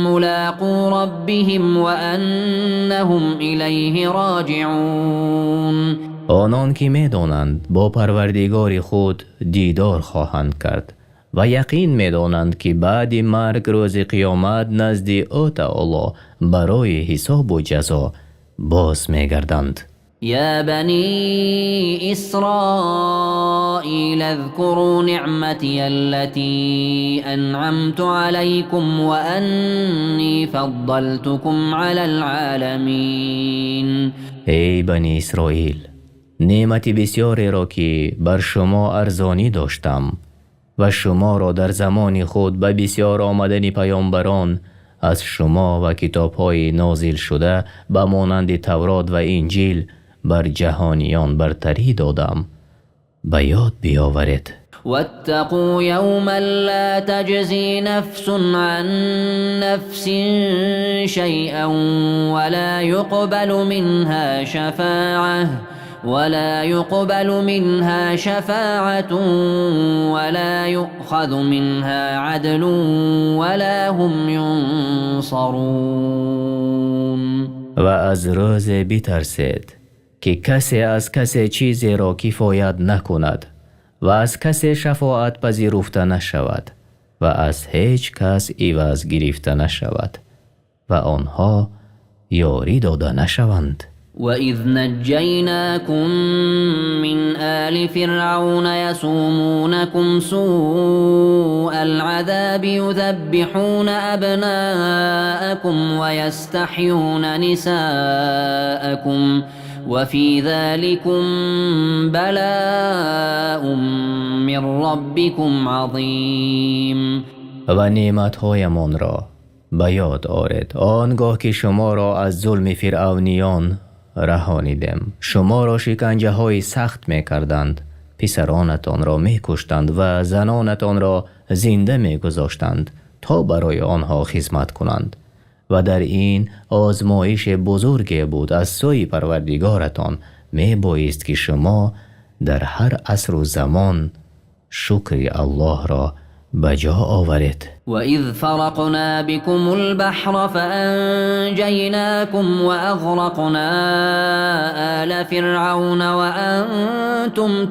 ملاقو ربهم وأنهم إليه راجعون.
آنان که می‌دانند با پروردگار خود دیدار خواهند کرد و یقین می‌دانند که بعد مرگ روز قیامت نزد او تعالی برای حساب و جزا باز می‌گردند.
يا بني إسرائيل اذكروا نعمتي التي أنعمت عليكم وأني فضلتكم على العالمين.
ای بنی اسرائیل، Неъмати бисёреро ки бар шумо арзонӣ доштам ва шуморо дар замони худ ба бисёр омадани паёмбарон аз шумо ва китобҳои нозил шуда ба монанди Таврот ва Инҷил бар ҷаҳониён бартарӣ додам ба ёд биёваред.
واتقوا يوما لا تجزي نفس عن نفس شيئا ولا يقبل منها شفاعة ولا يؤخذ منها عدل ولا هم ينصرون.
و از روز بترسید که کسی از کسی چیزی را کفایت نکند و از کسی شفاعت پذیرفته نشود و از هیچ کس عوض گرفته نشود و آنها یاری داده نشوند.
وَإِذْ نَجَّيْنَاكُمْ مِنْ آلِ فِرْعَوْنَ يَسُومُونَكُمْ سُوءَ الْعَذَابِ يُذَبِّحُونَ أَبْنَاءَكُمْ وَيَسْتَحْيُونَ نِسَاءَكُمْ وَفِي ذَلِكُمْ بَلَاءٌ مِّن رَّبِّكُمْ عَظِيمٌ.
و نعمت‌هایمان را به یاد آرید آنگاه که شما را از ظلم فرعونیان رهانیدم. شما را شکنجه های سخت می کردند، پسرانتان را می کشتند و زنانتان را زنده می گذاشتند تا برای آنها خدمت کنند. و در این آزمایش بزرگی بود از سوی پروردگارتان. می بایست که شما در هر عصر و زمان شکر الله را به جا آورید.
وَإِذْ فَرَقْنَا بِكُمُ الْبَحْرَ فَأَنْجَيْنَاكُمْ وَأَغْرَقْنَا آلَ فِرْعَوْنَ وَأَنْتُمْ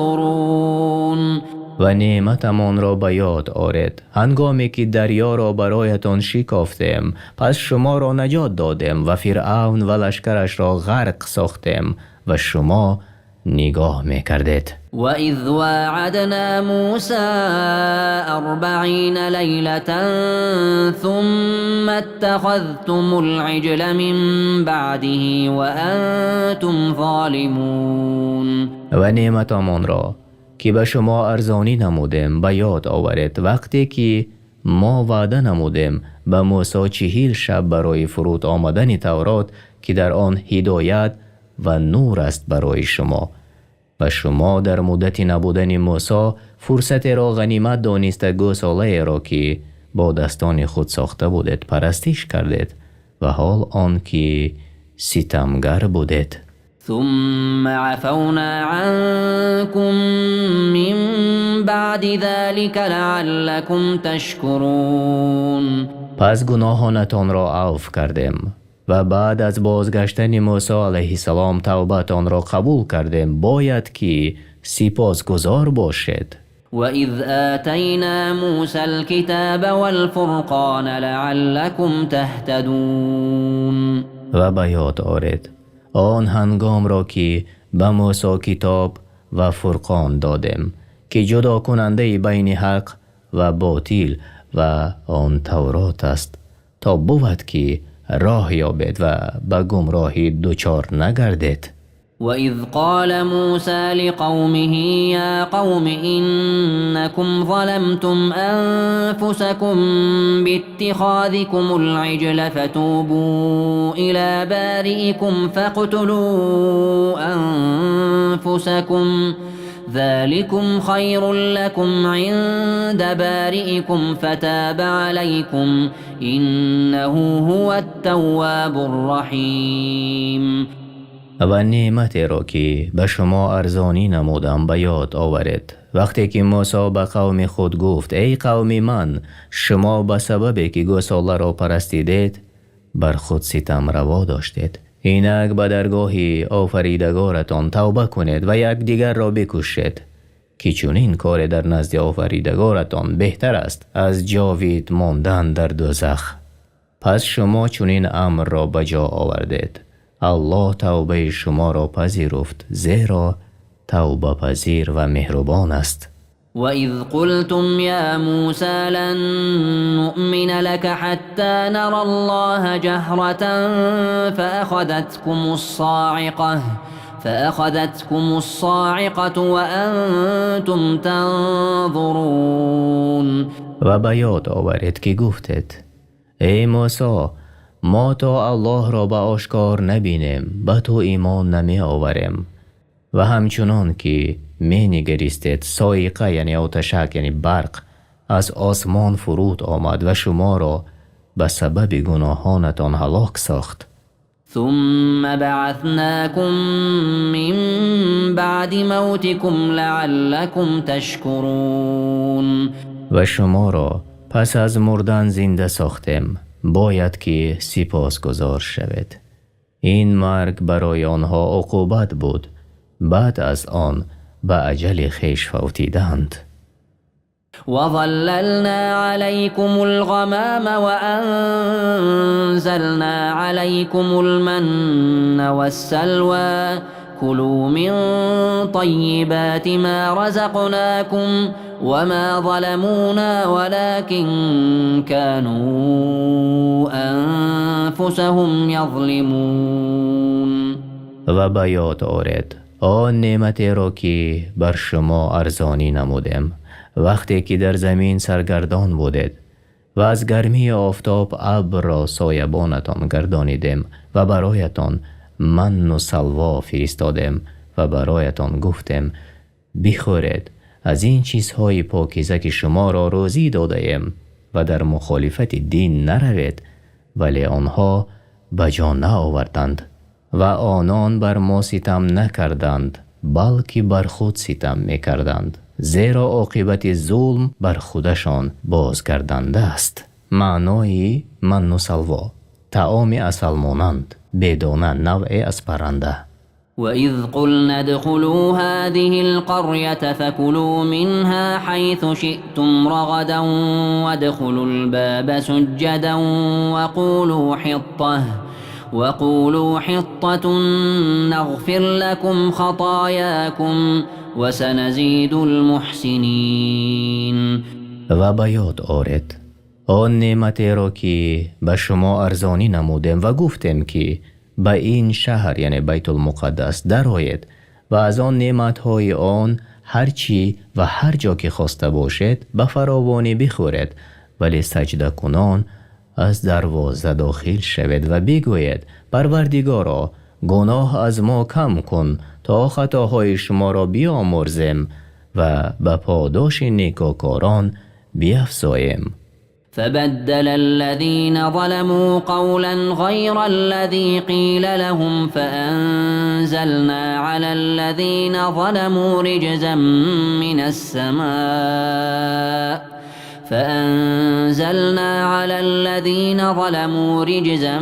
تَنْظُرُونَ.
و نعمتمان را به یاد آرید هنگامی که دریا را برایتان شکافتیم، پس شما را نجات دادیم و فرعون و لشکرش را غرق ساختیم و شما نگاه میکردید.
وَإِذْ وَاعَدْنَا مُوسَى 40 لَيْلَةً ثُمَّ اتَّخَذْتُمُ الْعِجْلَ مِنْ بَعْدِهِ وَأَنْتُمْ ظَالِمُونَ.
و نعمتمان را که به شما ارزانی نمودیم به یاد آورید وقتی که ما وعده نمودیم به موسی 40 شب برای فرود آمدن تورات که در آن هدایت و نور است برای شما، و شما در مدت نبودن موسی فرصت را غنیمت دانسته گوساله را که با دستان خود ساخته بودید پرستش کردید و حال آن که ستمگر بودید.
ثم عفونا عنكم من بعد ذلك لعلكم تشكرون.
پس گناهانتان را عفو کردیم و بعد از بازگشتن موسی علیه السلام توبتان را قبول کردیم، باید که سپاسگزار باشید.
وَإِذْ آتَيْنَا مُوسَى الْكِتَابَ وَالْفُرْقَانَ لَعَلَّكُمْ تَهْتَدُونَ.
و به یاد آرید آن هنگام را که به موسی کتاب و فرقان دادیم که جدا کننده بین حق و باطل و آن تورات است، تا بود که راه یابید و به گمراهی دچار نگردید.
وَإِذْ قَالَ مُوسَى لِقَوْمِهِ يَا قَوْمِ إِنَّكُمْ ظَلَمْتُمْ أَنفُسَكُمْ بِاتِّخَاذِكُمُ الْعِجْلَ فَتُوبُوا إِلَى بَارِئِكُمْ فَاقْتُلُوا أَنفُسَكُمْ ذَلِكُمْ خَيْرٌ لَكُمْ عِندَ بَارِئِكُمْ فَتَابَ عَلَيْكُمْ إِنَّهُ هُوَ التَّوَّابُ الرَّحِيمُ.
و نعمتی را که به شما ارزانی نمودم به یاد آورید وقتی که موسی به قوم خود گفت ای قوم من، شما به سبب که گوساله را پرستیدید بر خود ستم روا داشتید. اینک به درگاه آفریدگارتان توبه کنید و یکدیگر را بکشید که چنین کار در نزد آفریدگارتان بهتر است از جاوید ماندن در دوزخ. پس شما چنین امر را به جا آوردید. الله توبه شما را پذیرفت، زیرا توبه پذیر و مهربان است.
وَإِذْ قُلْتُمْ يَا مُوسَى لَن نُّؤْمِنَ لَكَ حَتَّى نَرَى اللَّهَ جَهْرَةً فأخذتكم الصاعقة وأنتم تنظرون.
و به یاد آورید که گفتید ای موسی، ما تا الله را به آشکار نبینیم به تو ایمان نمی آوریم. و همچنان که می نگریستید صاعقه یعنی آتشک یعنی برق از آسمان فرود آمد و شما را به سبب گناهانتان هلاک ساخت.
ثم بعثناكم من بعد موتكم لعلكم تشكرون.
و شما را پس از مردن زنده ساختیم، باید که سپاسگزار شوید. این مرگ برای آنها عقوبت بود، بعد از آن به اجل خویش فوتیدند.
وظللنا عليكم الغمام وأنزلنا عليكم المن والسلوى كلوا من طيبات ما رزقناكم وما ظلمونا ولكن كانوا أنفسهم يظلمون.
و به یاد آورید آن نعمتی را که بر شما ارزانی نمودیم وقتی که در زمین سرگردان بودید و از گرمی آفتاب ابر را سایبانتان گردانیدیم و برایتان من و سلوا فرستادیم و برایتان گفتیم بخورید از این چیزهای پاکیزه که شما را روزی داده‌ایم و در مخالفت دین نروید، ولی آنها به جا نآوردند و آنان بر ما ستم نکردند بلکه بر خود ستم میکردند، زیرا عاقبت ظلم بر خودشان بازگردنده است. معنای من و سلوا طعام عسل مانند، بدانه نوعی از پرنده.
وإذ قلنا ادخلوا هذه القرية فكلوا منها حيث شئتم رغدا وادخلوا الباب سجدا وقولوا حطة نغفر لكم خطاياكم وسنزيد المحسنين.
و به یاد آورید آن نعمتی را که به شما ارزانی نمودیم و گفتیم که به این شهر یعنی بیت المقدس درآیید و از آن نعمت‌های آن هرچی و هر جا که خواسته باشید به فراوانی بخورید، ولی سجده کنان از دروازه داخل شوید و بگویید پروردگارا گناه از ما کم کن تا خطاهای شما را بیامرزیم و به پاداش نیکوکاران بیفزاییم.
فبدل الذين ظلموا قولا غير الذي قيل لهم فأنزلنا على الذين ظلموا رجزا من السماء فأنزلنا على الذين ظلموا رجزا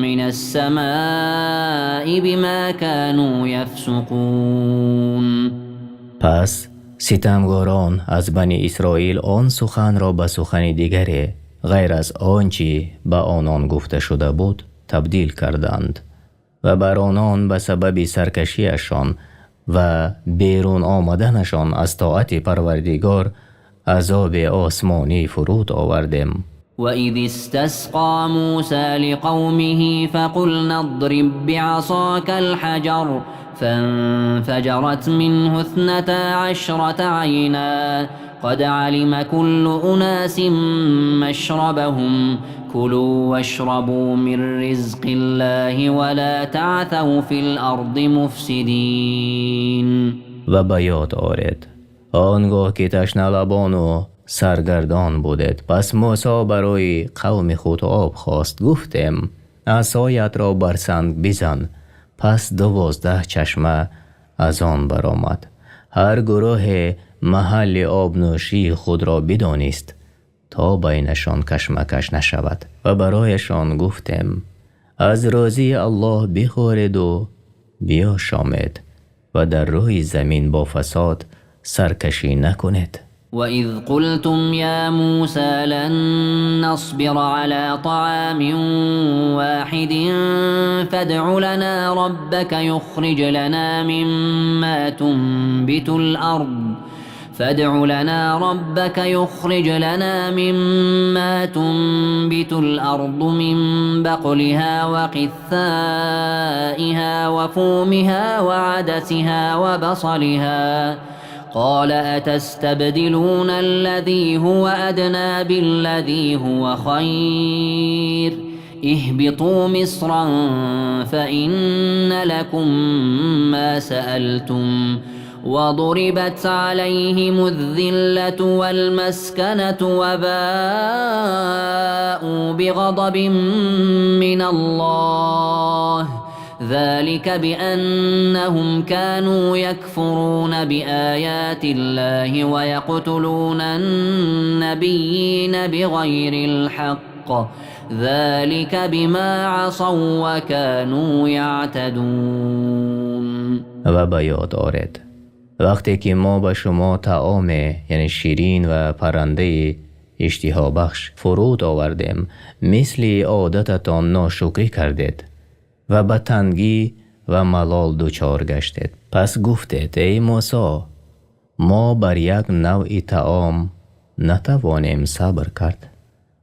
من السماء بما كانوا يفسقون.
پس ستمگاران از بنی اسرائیل آن سخن را به سخن دیگری غیر از آنچه به آنان گفته شده بود تبدیل کردند و بر آنان به سبب سرکشیشان و بیرون آمدنشان از طاعت پروردگار عذاب آسمانی فرود آوردیم.
وَإِذِ اسْتَسْقَى مُوسَى لِقَوْمِهِ فَقُلْنَا اضْرِبْ بِعَصَاكَ الْحَجَرَ فانفجرت منه 12 عينا قد علم كل أناس مشربهم كلوا واشربوا من رزق الله ولا تعثوا في الأرض مفسدين.
و به یاد آورید آنگاه که تشنه لبان و سرگردان بودید، پس موسی برای قوم خود آب خواست. گفتیم عصایت را بر سنگ بزن، پس 12 چشمه از آن برآمد. هر گروه محل آبنوشی خود را بدانست تا بینشان کشمکش نشود. و برایشان گفتیم از روزی الله بخورید و بیاشامید و در روی زمین با فساد سرکشی نکنید.
وَإِذْ قُلْتُمْ يَا مُوسَى لَنْ نَصْبِرَ عَلَى طَعَامٍ وَاحِدٍ فَادْعُ لَنَا رَبَّكَ يُخْرِجْ لَنَا مِمَّا تُنْبِتُ الْأَرْضُ فادع لنا ربك يخرج لنا مما تنبت الأرض من بقلها وقثائها وفومها وعدسها وبصلها. قال أتستبدلون الذي هو أدنى بالذي هو خير؟ اهبطوا مصرا فإن لكم ما سألتم. وضربت عليهم الذلة والمسكنة وباءوا بغضب من الله، ذلك بأنهم كانوا يكفرون بآيات الله ويقتلون النبيين بغير الحق، ذلك بما عصوا وكانوا يعتدون.
و به یاد آورید وقتی که ما به شما طعام، یعنی شیرین و پرنده اشتها بخش فرود آوردیم، مثل عادتتان ناشکری کردید و به تنگی و ملال دچار گشتید. پس گفتید ای موسی، ما بر یک نوع طعام نتوانیم صبر کرد.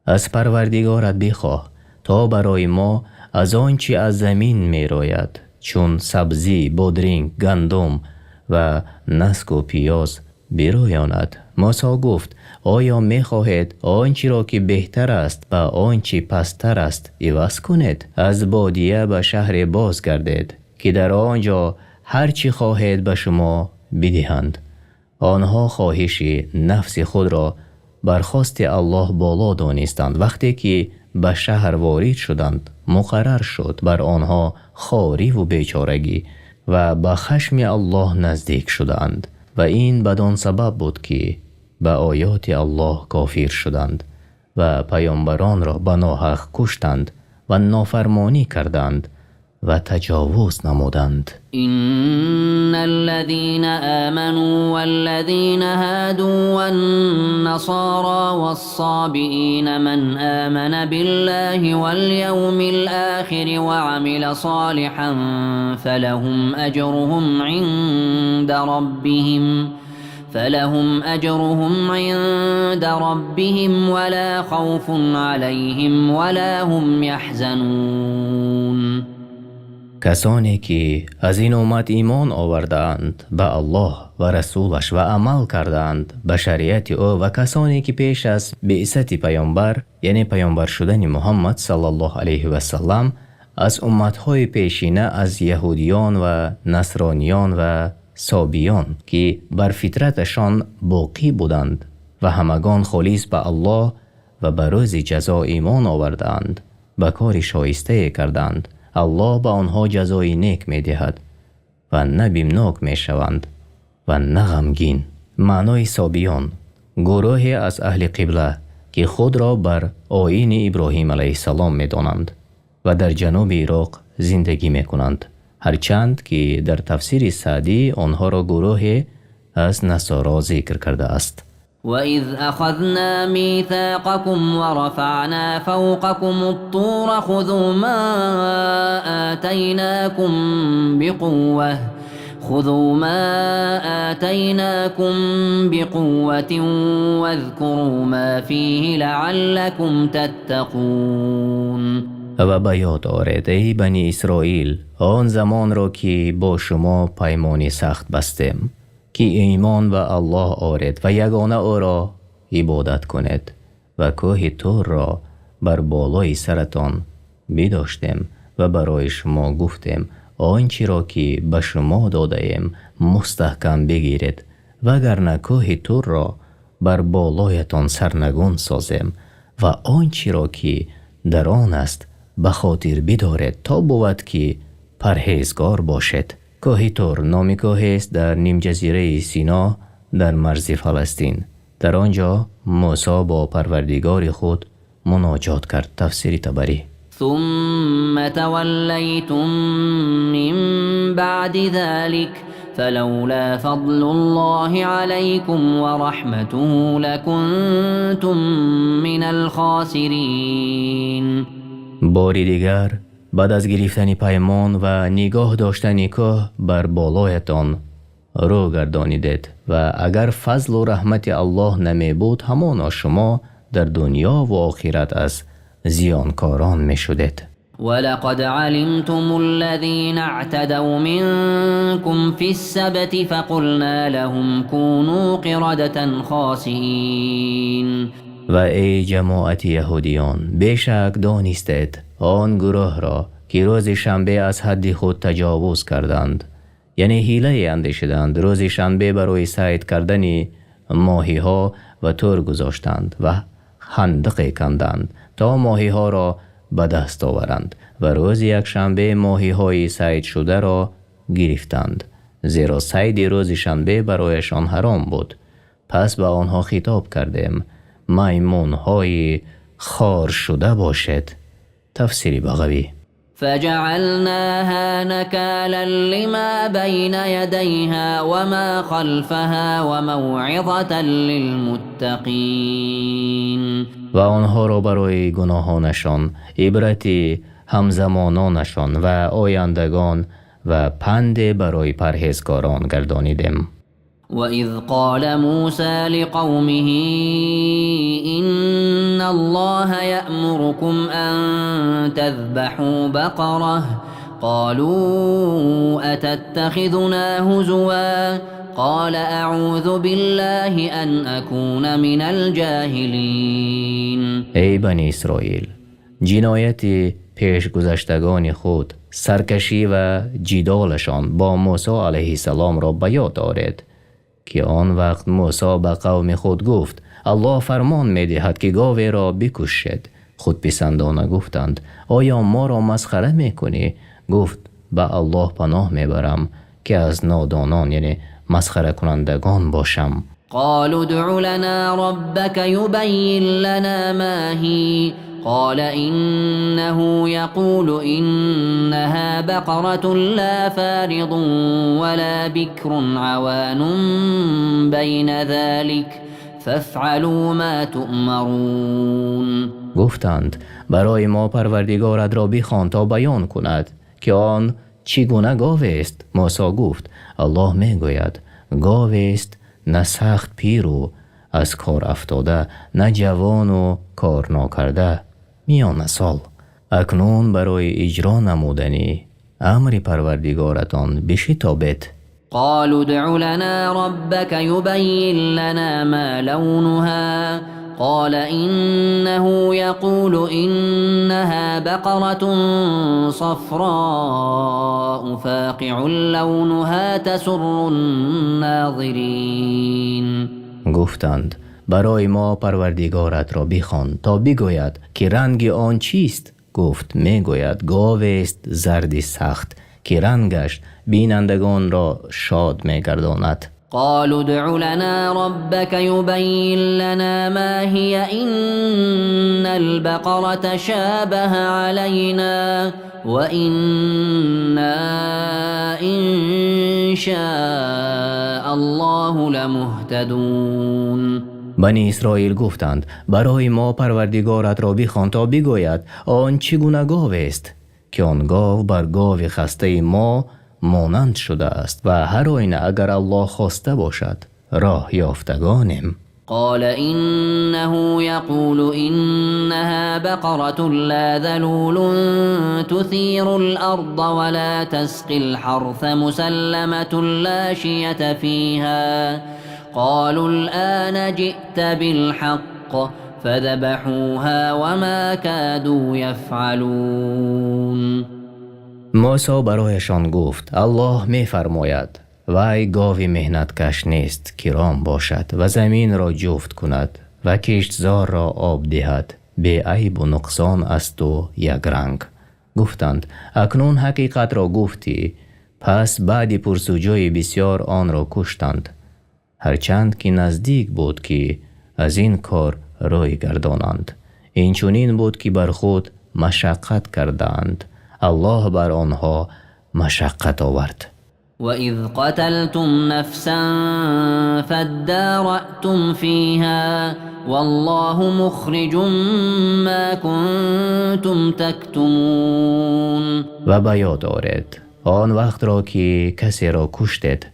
از پروردگارت بخواه تا برای ما از آنچه از زمین می روید چون سبزی، بادرنگ، گندم و نسک و پیاز برویاند. موسی گفت آیا می خواهید آنچه را که بهتر است به آنچه پستر است عوض کنید؟ از بادیه به شهر بازگردید که در آنجا هر چی خواهید به شما بدهند. آنها خواهش نفس خود را بر خواست الله بالا دانستند. وقتی که به شهر وارد شدند، مقرر شد بر آنها خواری و بیچارگی و به خشم الله نزدیک شدند و این بدان سبب بود که به آیات الله کافر شدند و پیامبران را به ناحق کشتند و نافرمانی کردند و تجاوز نمودند.
إن الذين آمنوا والذين هادوا والنصارى والصابئين من آمن بالله واليوم الآخر وعمل صالحا فلهم أجرهم عند ربهم ولا خوف عليهم ولا هم يحزنون.
کسانی که از این امت ایمان آوردند به الله و رسولش و عمل کردند به شریعت او و کسانی که پیش از بعثت پیامبر، یعنی پیامبر شدن محمد صلی الله علیه و سلم، از امتهای پیشینه از یهودیان و نصرانیان و صابیان که بر فطرتشان باقی بودند و همگان خالص به الله و به روز جزا ایمان آوردند، به کار شایسته کردند، الله به آنها جزای نیک میدهد و نه بیمناک میشوند و نه غمگین. معنای صابیان گروهی از اهل قبله که خود را بر آیین ابراهیم علیه السلام میدانند و در جنوب عراق زندگی میکنند، هرچند که در تفسیر سعدی آنها را گروهی از نصارا ذکر کرده است.
وإذ أخذنا ميثاقكم ورفعنا فوقكم الطور خذوا ما آتيناكم بقوة واذكروا ما فيه لعلكم تتقون.
و به یاد آورید ای بنی اسرائیل آن زمان را که با شما پیمانی سخت بستیم که ایمان به الله آورید و یگانه او را عبادت کنید و کوه طور را بر بالای سرتان بداشتیم و برای شما گفتیم آنچه را که به شما داده‌ایم مستحکم بگیرید، وگرنه کوه طور را بر بالایتان سرنگون سازیم و آنچه را که در آن است به خاطر بدارید تا بود که پرهیزگار باشید. کوه طور نام کوهی است در نیم جزیره سینا در مرز فلسطین. در آنجا موسی با پروردگار خود مناجات کرد. تفسیر طبری.
ثم تولیتم من بعد ذلك فلولا فضل الله عليكم ورحمته لكنتم من الخاسرین.
باری دیگر بعد از گرفتن پیمان و نگاه داشتن کوه بر بالایتان رو گردانیدید. و اگر فضل و رحمت الله نمی بود همانا شما در دنیا و آخرت از زیانکاران می شدید.
ولقد علمتم الذين اعتدوا منكم في السبت فقلنا لهم كونوا قردة خاسئين.
و ای جماعت یهودیان، بیشک دانستید آن گروه را که روز شنبه از حد خود تجاوز کردند، یعنی حیله اندیشیدند، روز شنبه برای صید کردن ماهی ها و تور گذاشتند و خندق کندند تا ماهی ها را به دست آورند و روز یک شنبه ماهی های صید شده را گرفتند، زیرا صید روز شنبه برایشان حرام بود. پس به آنها خطاب کردیم میمون های خار شده باشد. تفسیر بغوی.
فجعلناها نكالا لما بين يديها وما خلفها وموعظة للمتقين.
و آنها را برای گناهانشان عبرت همزمانانشان و آیندگان و پند برای پرهیزکاران گردانیدیم.
وإذ قال موسى لقومه إن الله يأمركم أن تذبحوا بقرة قالوا أتتخذنا هزوا قال أعوذ بالله أن أكون من الجاهلين.
ای بنی اسرائیل، جنایت پیش گذشتگان خود، سرکشی و جدالشان با موسی علیه السلام را به یاد آورید که آن وقت موسی به قوم خود گفت الله فرمان می‌دهد که گاوی را بکشید. خودپسندانه گفتند آیا ما را مسخره می‌کنی؟ گفت به الله پناه می‌برم که از نادانان یعنی مسخره کنندگان باشم.
قالوا ادع لنا ربك يبين لنا ما هي قال إنه يقول إنها بقرة لا فارض ولا بكر عوان بين ذلك فافعلوا ما تؤمرون.
گفتند برای ما پروردگارت را بخوان تا بیان کند که آن چگونه گاو است. موسی گفت الله میگوید گاو است نه سخت پیر و از کار افتاده، نه جوان و کار ناکرده، میان سال. اکنون برای اجرا نمودن امر پروردگارتان بشتابید.
قالوا ادع لنا ربك يبين لنا ما لونها قال إنه يقول إنها بقرة صفراء فاقع لونها تسر الناظرين.
گفتند برای ما پروردگارت را بخوان تا بگوید که رنگ آن چیست. گفت میگوید گاو است زرد سخت که رنگش بینندگان را شاد میگرداند.
قالوا ادع لنا ربك يبين لنا ما هي إن البقرة تشابه علينا وإنا إن شاء الله لمهتدون.
بنی اسرائیل گفتند برای ما پروردگارت را بخوان تا بگوید آن چگونه گاو است که آن گاو بر گاو خسته ما مانند شده است و هر آینه اگر الله خواسته باشد راه یافتگانیم.
قال إنه يقول إنها بقرة لا ذلول تثير الأرض ولا تسقي الحرث مسلمة لا شية فيها قالوا الآن جئت بالحق فذبحوها وما كادوا يفعلون.
موسی برایشان گفت الله می‌فرماید وی گاو مهنتکش نیست که رام باشد و زمین را جفت کند و کشتزار را آب دهد، بی عیب و نقصان است و یک رنگ. گفتند اکنون حقیقت را گفتی. پس بعد پرسجوی بسیار آن را کشتند، هرچند که نزدیک بود که از این کار روی گردانند. این چنین بود که بر خود مشقت کردند، الله بر آنها مشقت آورد.
وَإِذْ قَتَلْتُمْ نَفْسًا فَادَّارَأْتُمْ فِيهَا وَاللَّهُ مُخْرِجٌ مَا كُنْتُمْ تَكْتُمُونَ.
و به یاد آورید آن وقت را که کسی را کشتید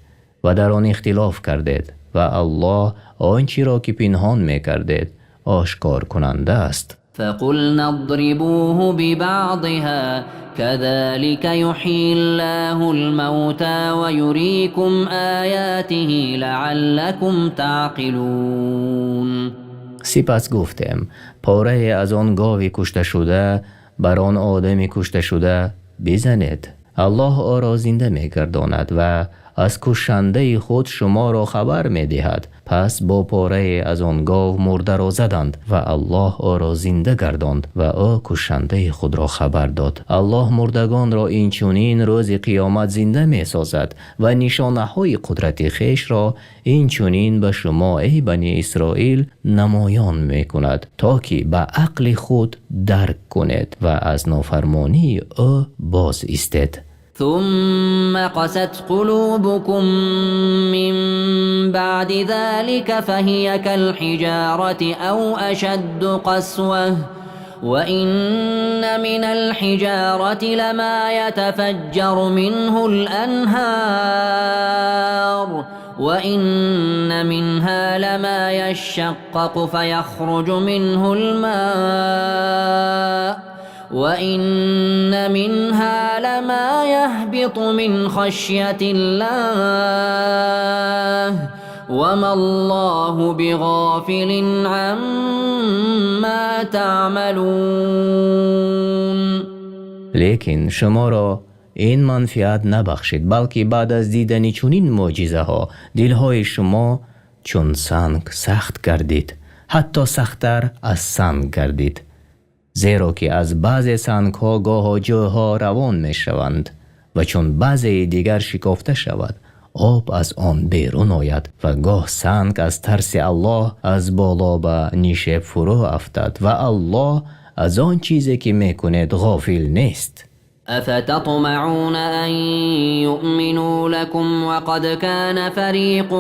و در آن اختلاف کردید Ва Аллоҳ он чиро ки пинҳон мекардед ошкор кунанда аст.
فقلنا اضربوه ببعضها كذلك يحيي الله الموتى ويريكم آياته لعلكم تعقلون.
Сипас гуфтем: порае аз он гови кушташуда бар он одами кушташуда бизанед. Аллоҳ ӯро зинда мегардонад ва аз кушандаи худ шуморо хабар медиҳад. Пас бо порае аз он гов мурдаро заданд ва Аллоҳ ӯро зинда гардонд ва ӯ кушандаи худро хабар дод. Аллоҳ мурдагонро инчунин рӯзи қиёмат зинда месозад ва нишонаҳои қудрати хешро инчунин ба шумо, эй Бани Исроил, намоён мекунад, то ки ба ақли худ дарк кунед ва аз нофармонии ӯ боз истед.
ثم قست قلوبكم من بعد ذلك فهي كالحجارة أو أشد قسوة وإن من الحجارة لما يتفجر منه الأنهار وإن منها لما يشقق فيخرج منه الماء وإن منها لما يهبط من خشية الله وما الله بغافل عما تعملون.
Лекин шуморо ин манфиат набахшид, балки баъд аз дидани чунин мӯъҷизаҳо дилҳои шумо чун санг сахт гардид, ҳатто сахттар аз санг гардид, зеро ки аз баъзе сангҳо гоҳо ҷӯйҳо равон мешаванд ва чун баъзеи дигар шикофта шавад, об аз он берун ояд ва гоҳ санг аз тарси Аллоҳ аз боло ба нишеб фурӯ афтад ва Аллоҳ аз он чизе ки мекунед ғофил нест.
أفتطمعون أن يؤمنوا لكم وقد كان فريق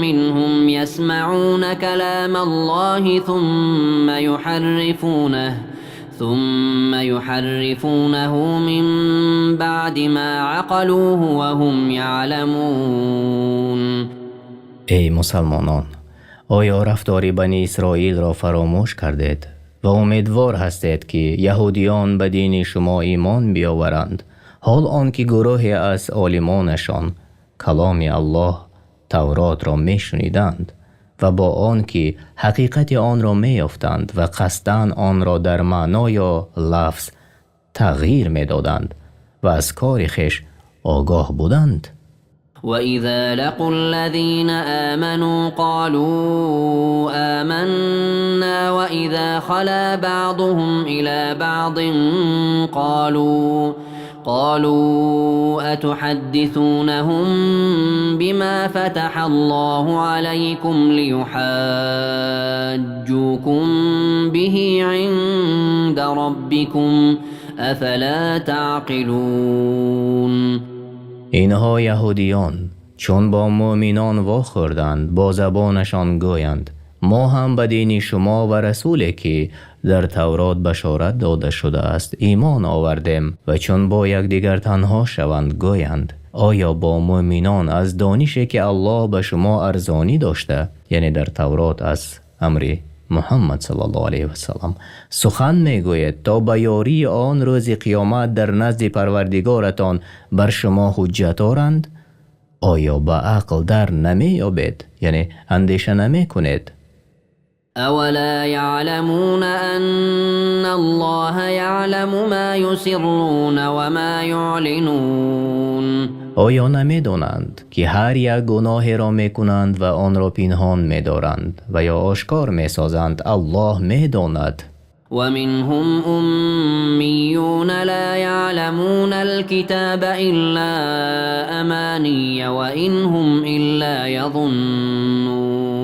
منهم يسمعون كلام الله ثم يحرفونه من بعد ما عقلوه وهم يعلمون.
Эй мусалмонон, оё рафтори Бани Исроилро фаромӯш кардед ва умедвор ҳастед, ки яҳудиён ба дини шумо имон биёваранд, ҳол он ки гурӯҳе аз олимонашон каломи Аллоҳ Тавротро мешуниданд ва бо он ки ҳақиқати онро меёфтанд ва қасдан онро дар маъно ё лафз тағйир медоданд ва аз кори хеш огоҳ буданд?
وإذا لقوا الذين آمنوا قالوا آمنا وإذا خلا بعضهم إلى بعض قالوا أتحدثونهم بما فتح الله عليكم ليحاجوكم به عند ربكم أفلا تعقلون.
Инҳо яҳудиён чун бо мӯъминон вохӯрданд, бо забонашон гӯянд: мо ҳам ба дини шумо ва расуле ки дар Таврот башорат дода шудааст имон овардем, ва чун бо якдигар танҳо шаванд, гӯянд: оё бо мӯъминон аз донише ки Аллоҳ ба шумо арзонӣ дошта, яъне дар Таврот аз амри Муҳаммад саллаллоҳу алайҳи васаллам сухан мегӯед, то ба ёрии он рӯзи қиёмат дар назди Парвардигоратон бар шумо ҳуҷҷат оранд? Оё ба ақл дар намеёбед, яъне андеша намекунед?
أولا يعلمون أن الله يعلم ما يسرون وما يعلنون.
Оё намедонанд, ки ҳар як гуноҳеро мекунанд ва онро пинҳон медоранд ва ё ошкор месозанд, Аллоҳ медонад?
ومنهم أميون لا يعلمون الكتاب إلا أماني وإن هم إلا يظنون.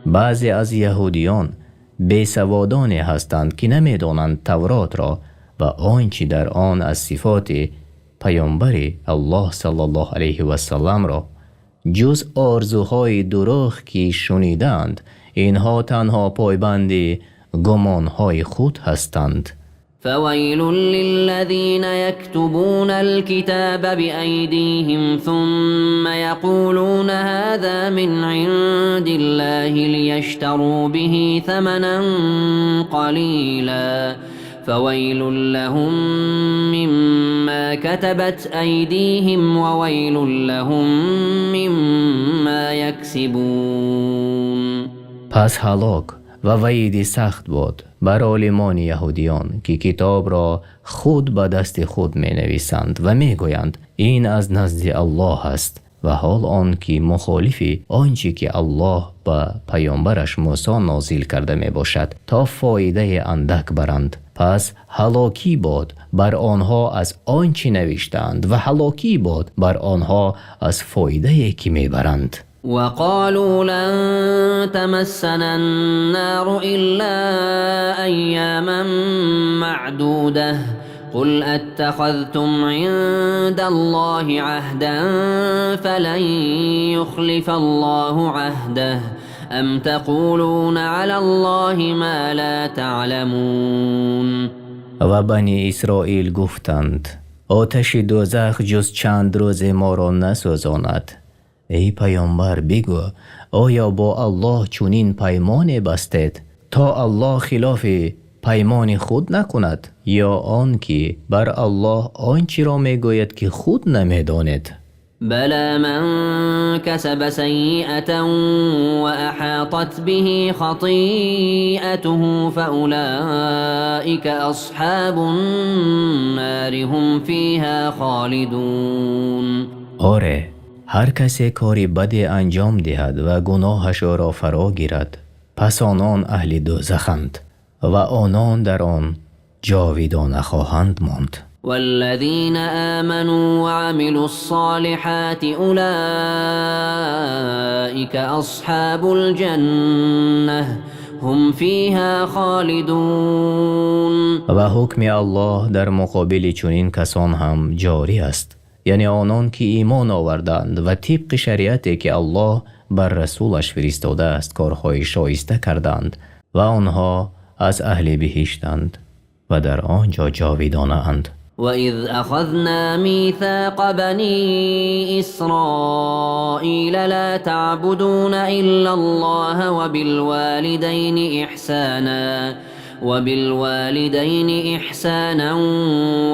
Баъзе аз яҳудиён бесаводоне ҳастанд, ки намедонанд Тавротро ва он чи дар он аз сифоти паёмбари Аллоҳ саллаллоҳу алайҳи васалламро ҷуз орзуҳои дурӯғ ки шунидаанд. Инҳо танҳо пойбанди гумонҳои худ ҳастанд.
فويل للذين يكتبون الكتاب بأيديهم ثم يقولون هذا من عند الله ليشتروا به ثمنا قليلا فويل لهم مما كتبت أيديهم وويل لهم مما يكسبون.
پس هلاک و وعید سخت بود بر عالمان یهودیان که کتاب را خود به دست خود می نویسند و می گویند این از نزد الله است، و حال آن که مخالف آنچه که الله به پیامبرش موسی نازل کرده می باشد تا فایده اندک برند. پس هلاکی باد بر آنها از آنچه نوشتند و هلاکی باد بر آنها از فایده که می برند.
وقالوا لن تمسنا النار إلا أياما معدودة قل أتخذتم عند الله عهدا فلن يخلف الله عهده أم تقولون على الله ما لا تعلمون.
و بنی اسرائیل گفتند آتش دوزخ جز چند روز ما را نسوزاند. ای پیامبر بگو آیا با الله چنین پیمان بستید تا الله خلاف پیمان خود نکند، یا آن که بر الله آنچه را میگوید که خود نمیداند؟
بلى من كسب سيئة وأحاطت به خطيئته فأولئك أصحاب النار هم فيها خالدون.
آره، هر کسی کاری بدی انجام دهد و گناهش را فرا گیرد، پس آنان اهل دوزخند و آنان در آن جاویدانه خواهند ماند.
والذین آمنوا وعملوا الصالحات أولئك أصحاب الجنة هم فيها خالدون.
و حکم الله در مقابل چنین کسان هم جاری است، یعنی آنان که ایمان آوردند و طبق شریعتی که الله بر رسولش فرستاده است کارهای شایسته کردند و آنها از اهل بهشتند و در آنجا جاویدانه اند.
وَإِذْ أَخَذْنَا مِيثَاقَ بَنِي إِسْرَائِيلَ لَا تَعْبُدُونَ إِلَّا اللَّهَ وَبِالْوَالِدَيْنِ إِحْسَانًا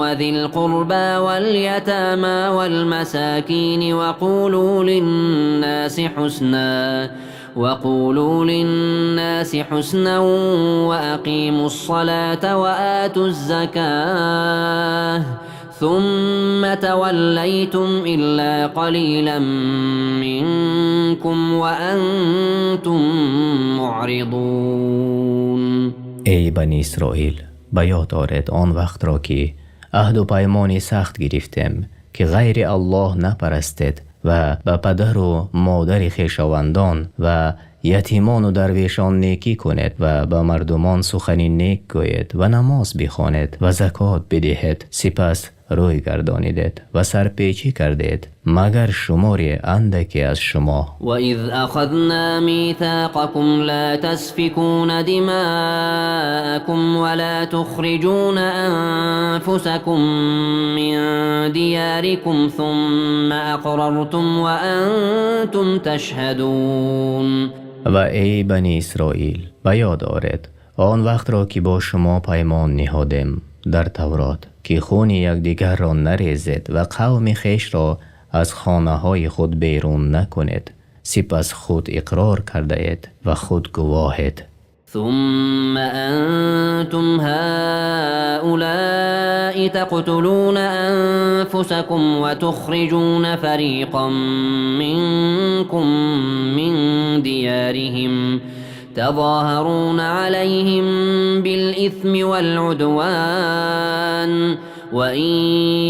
وَذِي الْقُرْبَى وَالْيَتَامَى وَالْمَسَاكِينِ وَقُولُوا لِلنَّاسِ حُسْنًا وَأَقِيمُوا الصَّلَاةَ وَآتُوا الزَّكَاةَ ثُمَّ تَوَلَّيْتُمْ إِلَّا قَلِيلًا مِنكُمْ وَأَنتُم مُعْرِضُونَ.
ای بنی اسرائیل، به یاد آرید آن وقت را که عهد و پیمان سخت گرفتیم که غیر الله نپرستید و به پدر و مادر خویشاوندان و یتیمان و درویشان نیکی کنید و به مردمان سخن نیک گویید و نماز بخوانید و زکات بدهید. سپس روی گردانیدید و سرپیچی کردید مگر شماری اندکی از شما.
وَإِذْ أَخَذْنَا مِيثَاقَكُمْ لَا تَسْفِكُونَ دِمَاءَكُمْ وَلَا تُخْرِجُونَ أَنفُسَكُمْ مِنْ دِيَارِكُمْ ثُمَّ أَقْرَرْتُمْ وَأَنْتُمْ تَشْهَدُونَ.
و ای بنی اسرائیل، به یاد آرید آن وقت را که با شما پیمان نهادیم در تورات که خون یکدیگر را نریزید و قوم خویش را از خانه های خود بیرون نکنید. سپس خود اقرار کرده اید و خود گواهید.
ثم أنتم هؤلاء تقتلون أنفسكم وتخرجون فريقا منكم من ديارهم تظاهرون عليهم بالإثم والعدوان وإن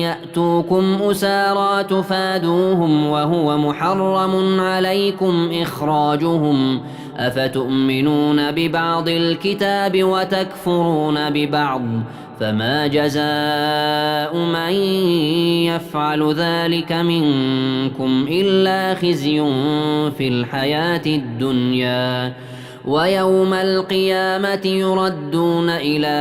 يأتوكم أسارى تفادوهم وهو محرم عليكم إخراجهم أفتؤمنون ببعض الكتاب وتكفرون ببعض فما جزاء من يفعل ذلك منكم إلا خزي في الحياة الدنيا ويوم القيامة يردون إلى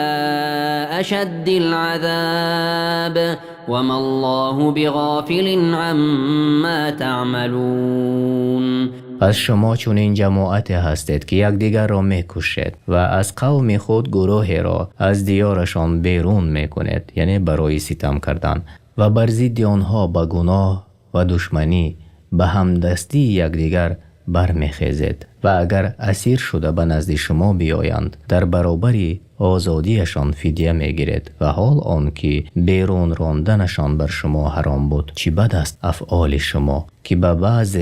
أشد العذاب وما الله بغافل عما تعملون.
پس شما چنین جماعتی هستید که یکدیگر را میکشید و از قوم خود گروهی را از دیارشان بیرون میکنید، یعنی برای ستم کردن، و بر ضد آنها به گناه و دشمنی به همدستی یکدیگر برمیخیزید و اگر اسیر شده به نزد شما بیایند در برابر آزادیشان فدیه میگیرید و حال آن که بیرون راندنشان بر شما حرام بود. چی بد است افعال شما که به بعض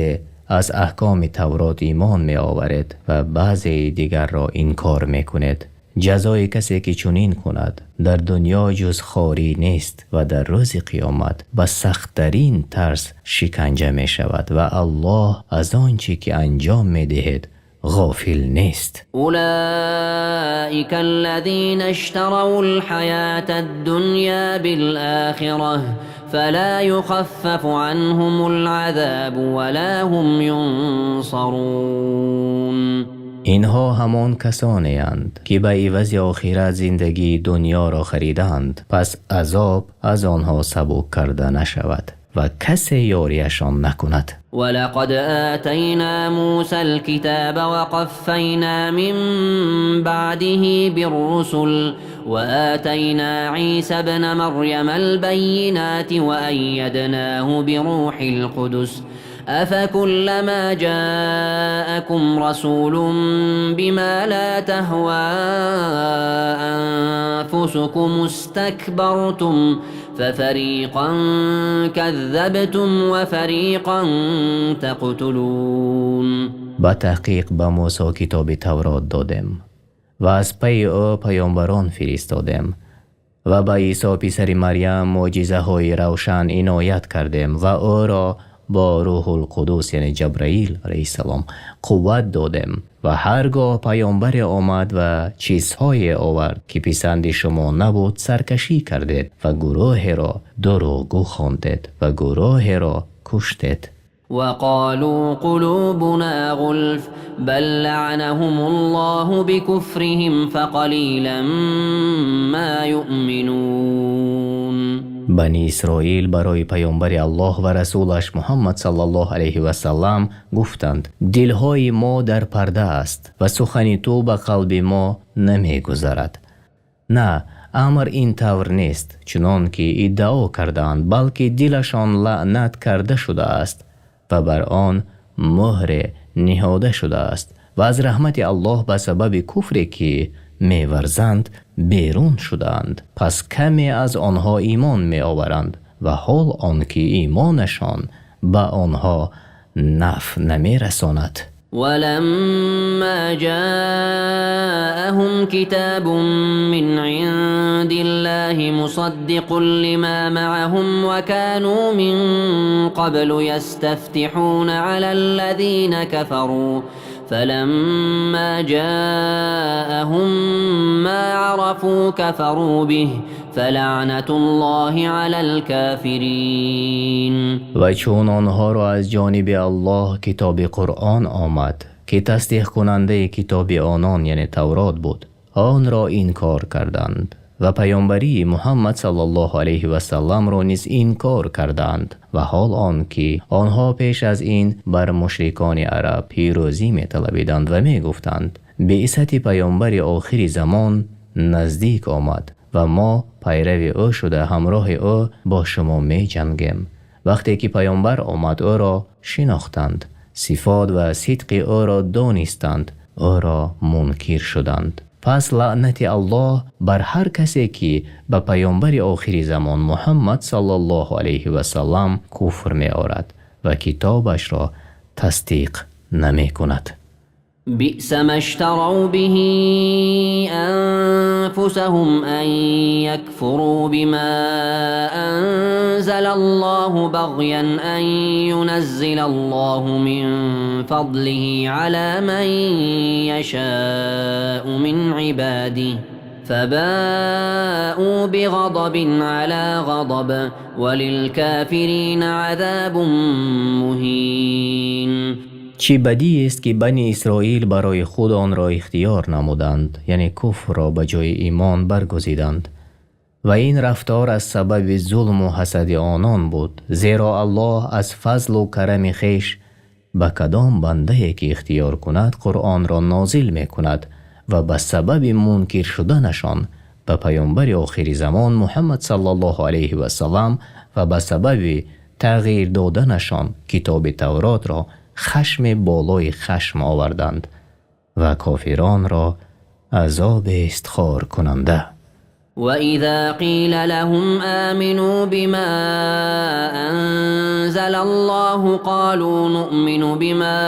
از احکام تورات ایمان می آورید و بعضی دیگر را انکار می کنید. جزای کسی که چنین کند در دنیا جز خواری نیست و در روز قیامت به سخت‌ترین طرز شکنجه می شود و الله از آنچه که انجام می دهید غافل نیست.
اولئک الذین اشتروا الحیاة الدنیا بالآخرة فلا يخفف عنهم العذاب ولا هم ينصرون.
اینها همان کسانی اند که به عوض آخرت زندگی دنیا را خریدند، پس عذاب از آنها سبک کرده نشود و کسی یاریشان نکند.
ولقد آتینا موسى الكتاب وقفینا من بعده بالرسل وآتینا عیسی ابن مریم البینات وأیدناه بروح القدس أفكلما جاءكم رسول بما لا تهوى أنفسكم استكبرتم ففريقا كذبتم وفريقا تقتلون.
با تحقیق به موسی کتاب تورات دادیم و از پی او پیامبران فرستادیم و به عیسی پسر مریم معجزه های روشن عنایت کردیم و او را با روح القدس یعنی جبرائیل علیه السلام قوت دادیم و هرگاه پیامبر آمد و چیزهای آورد که پسند شما نبود سرکشی کردید و گروه را دروغگو خواندید و گروه را کشتید.
وقالوا قلوبنا غلف بل لعنهم الله بكفرهم فقلیلا ما یؤمنون.
بنی اسرائیل برای پیامبر الله و رسولش محمد صلی الله علیه و سلم گفتند دلهای ما در پرده است و سخن تو به قلب ما نمیگذرد. نه، امر این طور نیست چنان که ادعا کردند، بلکه دلشان لعنت کرده شده است و بر آن مهر نهاده شده است و از رحمت الله به سبب کفری که میورزند بیرون شدند. پس کمی از آنها ایمان می آورند و حال آنکه ایمانشان به آنها نفع نمی رساند.
ولما جاءهم كتاب من عند الله مصدق لما معهم وكانوا من قبل يستفتحون على الذين كفروا فلما جاءهم ما عرفوا كفروا به فلعنة الله على الكافرين.
و چون آنها را از جانب الله کتاب قرآن آمد که تصدیق کننده کتاب آنان یعنی تورات بود، آن را انکار کردند و پیامبری محمد صلی الله علیه و سلم را نیز انکار کردند و حال آن که آنها پیش از این بر مشرکان عرب پیروزی می‌طلبیدند و می‌گفتند بعثت پیامبر آخر زمان نزدیک آمد و ما پیرو او شده همراه او با شما می‌جنگیم. وقتی که پیامبر آمد او را شناختند، صفات و صدق او را دانستند، او را منکر شدند. پس لعنت الله بر هر کسی که به پیامبر آخر زمان محمد صلی الله علیه و سلم کفر می آورد و کتابش را تصدیق نمی کند.
بئس ما اشتروا به أنفسهم أن يكفروا بما أنزل الله بغيا أن ينزل الله من فضله على من يشاء من عباده فباءوا بغضب على غضب وللكافرين عذاب مهين.
Чӣ бадӣ аст, ки Бани Исроил барои худ онро ихтиёр намуданд, яъне куфрро ба ҷои имон баргузиданд. Ва ин рафтор аз сабаби зулм ва ҳасади онон буд, зеро Аллоҳ аз фазлу карами хеш ба кадом бандае ки ихтиёр кунад Қуръонро нозил мекунад ва ба сабаби мункир шуданашон ба паёмбари охири замон Муҳаммад саллаллоҳу алайҳи васаллам ва ба сабаби тағйир додашон китоби Тавротро хашм болои хашм оварданд ва кофиронро азоб аст хоркунанда.
وإذا قيل لهم آمنوا بما أنزل الله قالوا نؤمن بما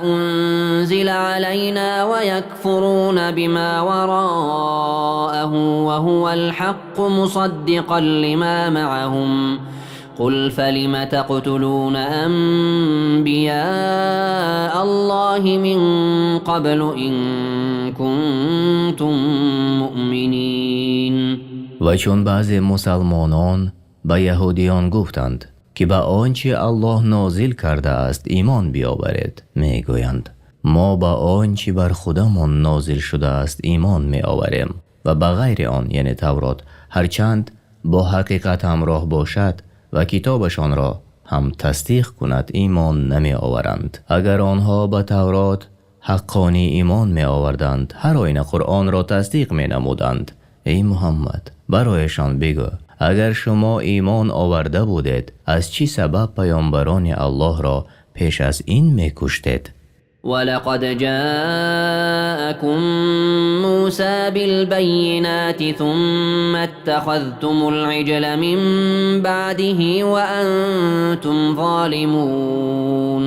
أنزل علينا ويكفرون بما وراءه وهو الحق مصدقا لما معهم قل فلم تقتلون أنبياء الله من قبل إن كنتم مؤمنين.
Ва чун баъзе мусулмонон ба яҳудиён гуфтанд, ки ба он чи Аллоҳ нозил кардааст имон биёваред, мегӯянд: мо ба он чи бар худамон нозил шудааст имон меоварем ва ба ғайри он, яъне Таврот, ҳарчанд бо ҳақиқат ҳамроҳ бошад ва китобашонро ҳам тасдиқ кунад, имон намеоваранд. Агар онҳо ба Таврот ҳаққонӣ имон меоварданд, ҳар оина Қуръонро тасдиқ менамуданд. Эй Муҳаммад, барояшон бигӯ: агар шумо имон оварда будед, аз чӣ сабаб паёмбарони Аллоҳро пеш аз ин мекуштед?
ولقد جاءكم موسى بالبينات ثم اتخذتم العجل من بعده وأنتم ظالمون.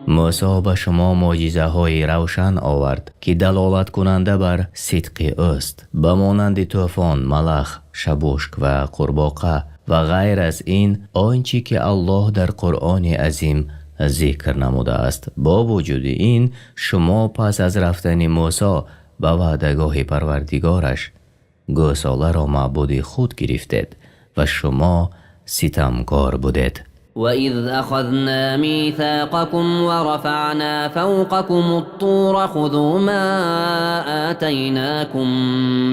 Мӯсо ба шумо мӯъҷизаҳои равшан овард, ки далолат кунанда бар сидқи ӯст, ба монанди тӯфон, малах, шабушк ва қурбоқа ва ғайр аз ин он чи ки Аллоҳ дар Қуръони азим зикр намудааст. Бо вуҷуди ин шумо пас аз рафтани Мӯсо ба ваъдагоҳи Парвардигораш гӯсоларо маъбуди худ гирифтед ва шумо ситамкор будед.
وإذ أخذنا ميثاقكم ورفعنا فوقكم الطور خذوا ما آتيناكم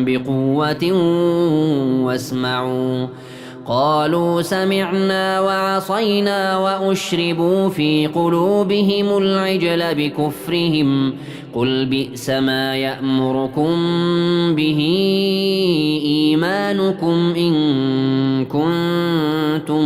بقوة واسمعوا قالوا سمعنا وعصينا وأشربوا في قلوبهم العجل بكفرهم قل بئس ما يأمركم به إيمانكم إن كنتم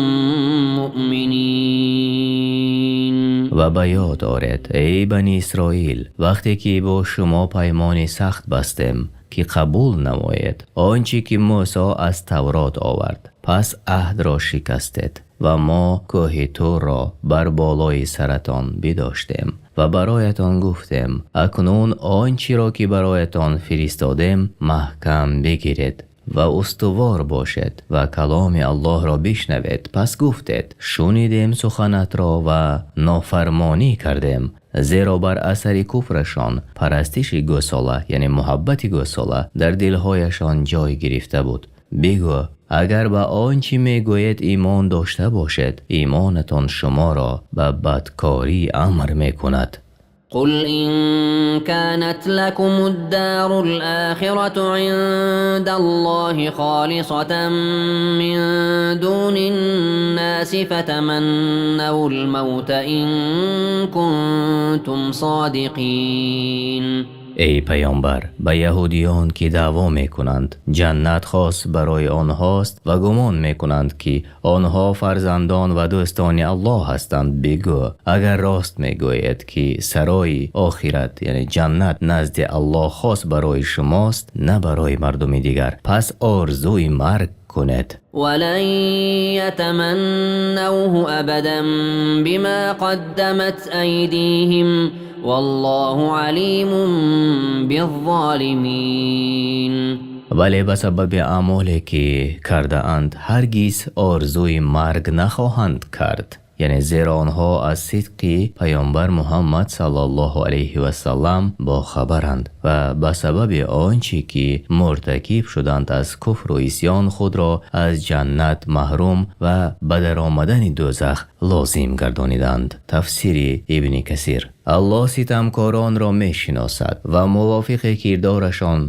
مؤمنين.
Ва ба ёд оред, эй Бани Исроил, вақте ки бо шумо паймони сахт бастем, ки қабул намоед он чи ки Мӯсо аз Таврот овард, пас аҳдро шикастед ва мо кӯҳи Турро бар болои саратон бидоштем ва бароятон гуфтем: акнун он чиро ки бароятон фиристодем маҳкам бигиред ва устувор бошед ва каломи Аллоҳро бишнавед. Пас гуфтед: шунидем суханатро ва нофармонӣ кардем, зеро бар асари куфрашон парастиши гӯсола, яъне муҳаббати гӯсола, дар дилҳояшон ҷой гирифта буд. Бигӯ: агар ба он чи мегӯед имон дошта бошед, имонатон шуморо ба бадкорӣ амр мекунад?
قل إن كانت لكم الدار الآخرة عند الله خالصة من دون الناس فتمنوا الموت إن كنتم صادقين.
Эй паёмбар, ба яҳудиён, ки даъво мекунанд ҷаннат хос барои онҳост ва гумон мекунанд, ки онҳо фарзандон ва дӯстони Аллоҳ ҳастанд, бигӯ: агар рост мегӯед, ки сарои охират, яъне ҷаннат, назди Аллоҳ хос барои шумост, на барои мардуми дигар, пас орзуи марг кунед.
ولن يتمنوه أبدا بما قدمت أيديهم والله عليم بالظالمين.
Вале ба сабаби аъмоле ки кардаанд ҳаргиз орзуи марг нахоҳанд кард. Яъне зеро онҳо аз сидқи паёмбар Муҳаммад саллаллоҳу алайҳи васаллам бохабаранд ва ба сабаби он чӣ ки муртакиб шуданд аз куфру исён худро аз ҷаннат маҳрум ва ба даромадани дӯзах лозим гардониданд. Тафсири Ибни Касир. Аллоҳ ситамкоронро мешиносад ва мувофиқи кирдорашон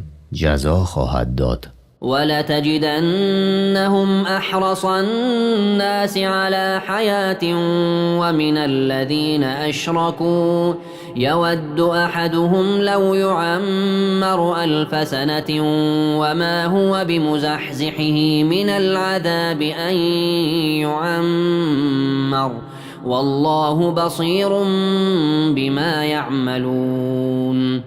ҷазо хоҳад дод.
ولتجدنهم أحرص الناس على حياة ومن الذين أشركوا يود أحدهم لو يعمر 1000 سنة وما هو بمزحزحه من العذاب أن يعمر والله بصير بما يعملون.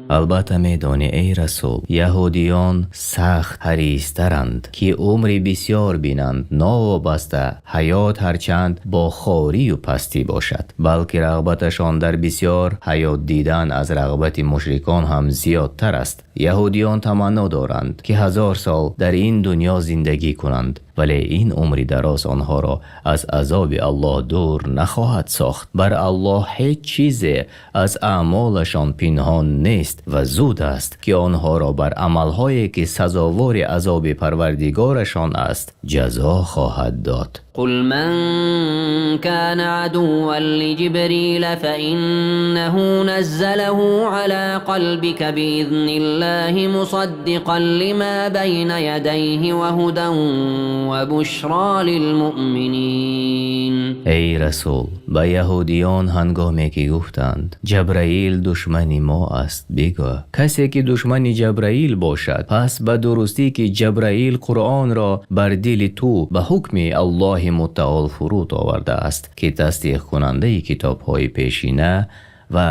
Албатта медонӣ, эй расул, яҳудиён сахт ҳаристаранд, ки умри бисёр бинанд, новобаста ҳаёт ҳарчанд бо хорию пастӣ бошад, балки рағбаташон дар бисёр ҳаёт дидан аз рағбати мушрикон ҳам зиёдтар аст. Яҳудиён таманно доранд, ки 1000 сол дар ин дунё зиндагӣ кунанд, вале ин умри дароз онҳоро аз азоби Аллоҳ дур нахоҳад сохт. Бар Аллоҳ ҳеҷ чизе аз аъмолашон пинҳон нест ва зуд аст, ки онҳоро бар амалҳое ки сазовори азоби парвардигорашон аст ҷазо хоҳад дод.
قل من كان عدوا لجبريل فإنه نزله على قلبك بإذن الله مصدقا لما بين يديه وهدى وبشرى للمؤمنين.
эй расул, ба яҳудиён ҳангоме ки гуфтанд Ҷабраил душмани мо аст, бигӯ: касе ки душмани Ҷабраил бошад, пас ба дурустӣ ки Ҷабраил Қуръонро бар дили ту ба ҳукми Аллоҳи мутаол фуруд овардааст, ки тасдиқкунандаи китобҳои пешина ва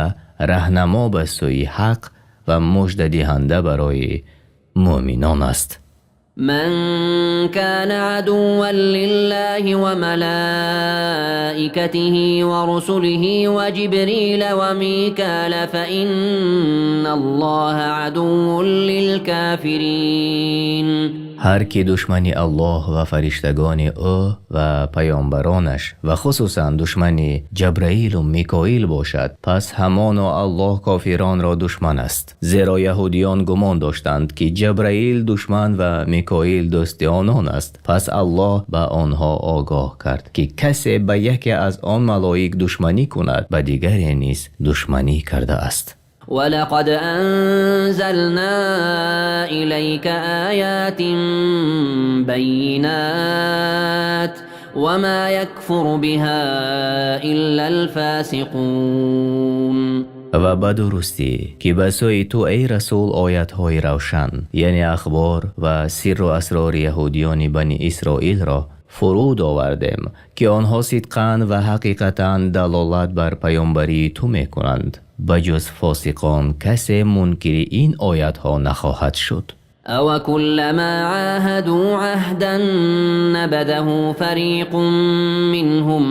раҳнамо ба сӯи ҳақ ва муждадиҳанда барои муъминон аст.
من كان عدوا لله وملائكته ورسله وجبريل وميكال فإن الله عدو للكافرين.
Ҳар ки душмани Аллоҳ ва фариштагони ӯ ва паёмбаронаш ва хусусан душмани Ҷабраилу Микоил бошад, пас ҳамоно Аллоҳ кофиронро душман аст. Зеро яҳудиён гумон доштанд, ки Ҷабраил душман ва Микоил дӯсти онон аст. Пас Аллоҳ ба онҳо огоҳ кард, ки касе ба яке аз он малоик душманӣ кунад, ба дигаре низ душманӣ кардааст.
ولقد أنزلنا إليك آيات بينات وما يكفر بها إلا الفاسقون.
Ва ба дурустӣ ки ба сӯи ту, эй расул, оятҳои равшан, яъне ахбор ва сирру асрори яҳудиёни Бани Исроилро фуруд овардем, ки онҳо сидқан ва ҳақиқатан далолат бар паёмбарии ту мекунанд. Ба ҷуз фосиқон касе мункири ин оятҳо нахоҳад шуд.
أوكلما عاهدوا عهدا نبذه فريق منهم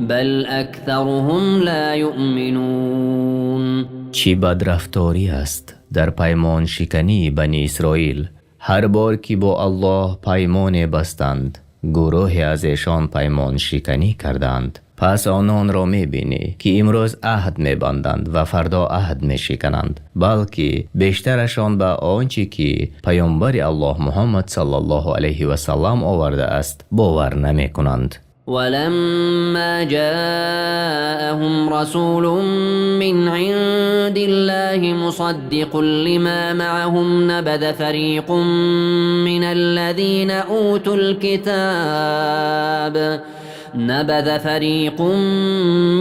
بل أكثرهم لا يؤمنون.
Чӣ бадрафторӣ аст дар паймоншикании Бани Исроил! Ҳар бор ки бо Аллоҳ паймоне бастанд, гурӯҳе аз эшон паймоншиканӣ карданд. Пас ононро мебинӣ, ки имрӯз аҳд мебанданд ва фардо аҳд мешикананд, балки бештарашон ба он чӣ ки паёмбари Аллоҳ Муҳаммад саллаллоҳу алайҳи васаллам овардааст бовар намекунанд.
ولما جاءهم رسول من عند الله مصدق لما معهم نبذ فريق من الذين أوتوا الكتاب نبذ فريق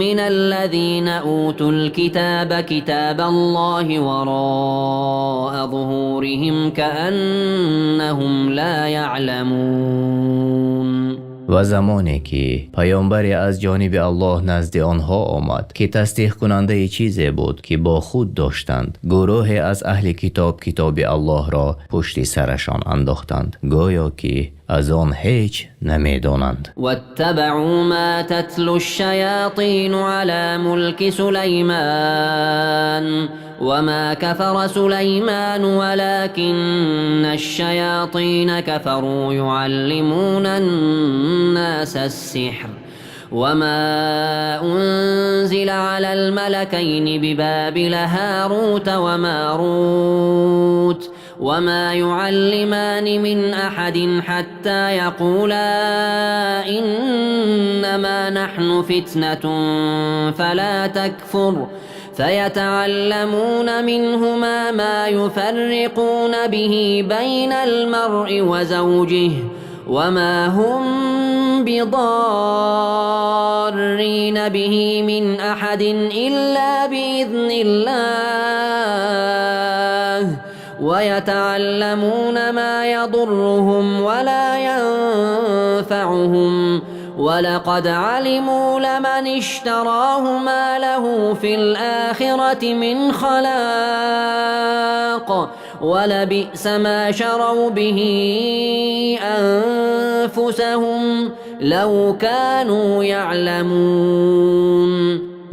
من الذين أوتوا الكتاب كتاب الله وراء ظهورهم كأنهم لا يعلمون.
Ва замоне ки паёмбаре аз ҷониби Аллоҳ назди онҳо омад, ки тасдиқкунандаи чизе буд, ки бо худ доштанд, гурӯҳе аз аҳли китоб китоби Аллоҳро пушти сарашон андохтанд, гӯё ки аз он ҳеҷ намедонанд.
واتبعوا ما تتلو الشياطين على ملك سليمان وما كفر سليمان ولكن الشياطين كفروا يعلمون الناس السحر وما أنزل على الملكين ببابل هاروت وماروت وما يعلمان من أحد حتى يقولا إنما نحن فتنة فلا تكفر فيتعلمون منهما ما يفرقون به بين المرء وزوجه وما هم بضارين به من أحد إلا بإذن الله ويتعلمون ما يضرهم ولا ينفعهم ولقد علموا لمن اشتراه ما له في الآخرة من خلاق ولبئس ما شروا به أنفسهم لو كانوا يعلمون.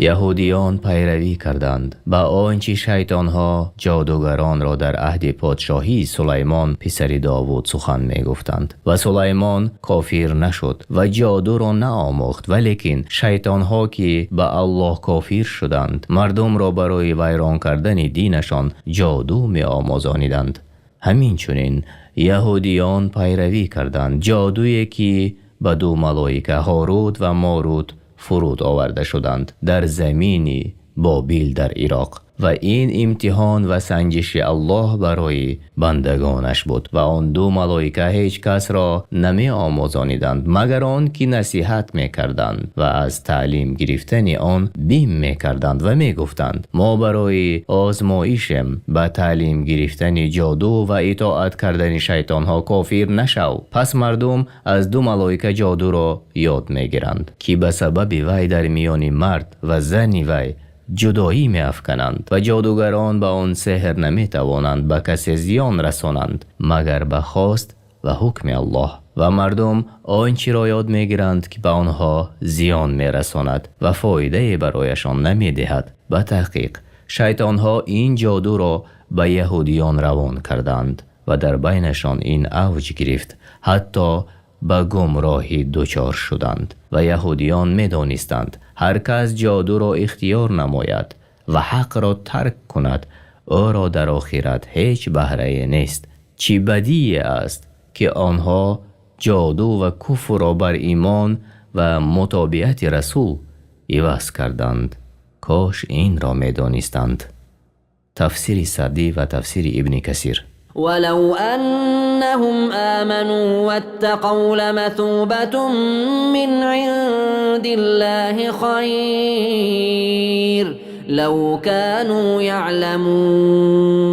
یهودیان پیروی کردند به آنچه شیطانها جادوگران را در عهد پادشاهی سلیمان پسر داوود سخن میگفتند و سلیمان کافر نشد و جادو را نآموخت، ولیکن شیطانها که به الله کافر شدند مردم را برای ویران کردن دینشان جادو می آموزانیدند. همین چنین یهودیان پیروی کردند جادویی که به دو ملائکه هاروت و ماروت فرود آورده شدند در زمین بابل در عراق، و این امتحان و سنجش الله برای بندگانش بود و آن دو ملائکه هیچ کس را نمی آموزانیدند مگر آن که نصیحت می کردند و از تعلیم گرفتن آن بیم می کردند و می گفتند ما برای آزمایشم به تعلیم گرفتن جادو و اطاعت کردن شیطان ها کافر نشو. پس مردم از دو ملائکه جادو را یاد می گیرند که به سبب وی در میان مرد و زن وی جدایی می افکنند و جادوگران به آن سحر نمی توانند به کسی زیان رسانند مگر به خواست و حکم الله، و مردم آنچه را یاد می گیرند که به آنها زیان می رساند و فایده برایشان نمی دهد. به تحقیق شیطانها این جادو را به یهودیان روان کردند و در بینشان این اوج گرفت حتی به گمراهی دچار شدند و یهودیان میدانستند هر کس جادو را اختیار نماید و حق را ترک کند او را در آخرت هیچ بهره نیست. چی بدی است که آنها جادو و کفر را بر ایمان و متابعت رسول عوض کردند. کاش این را میدانستند. تفسیر سعدی و تفسیر ابن کثیر.
ولو أنهم آمنوا واتقوا لمثوبة من عند الله خير لو كانوا يعلمون.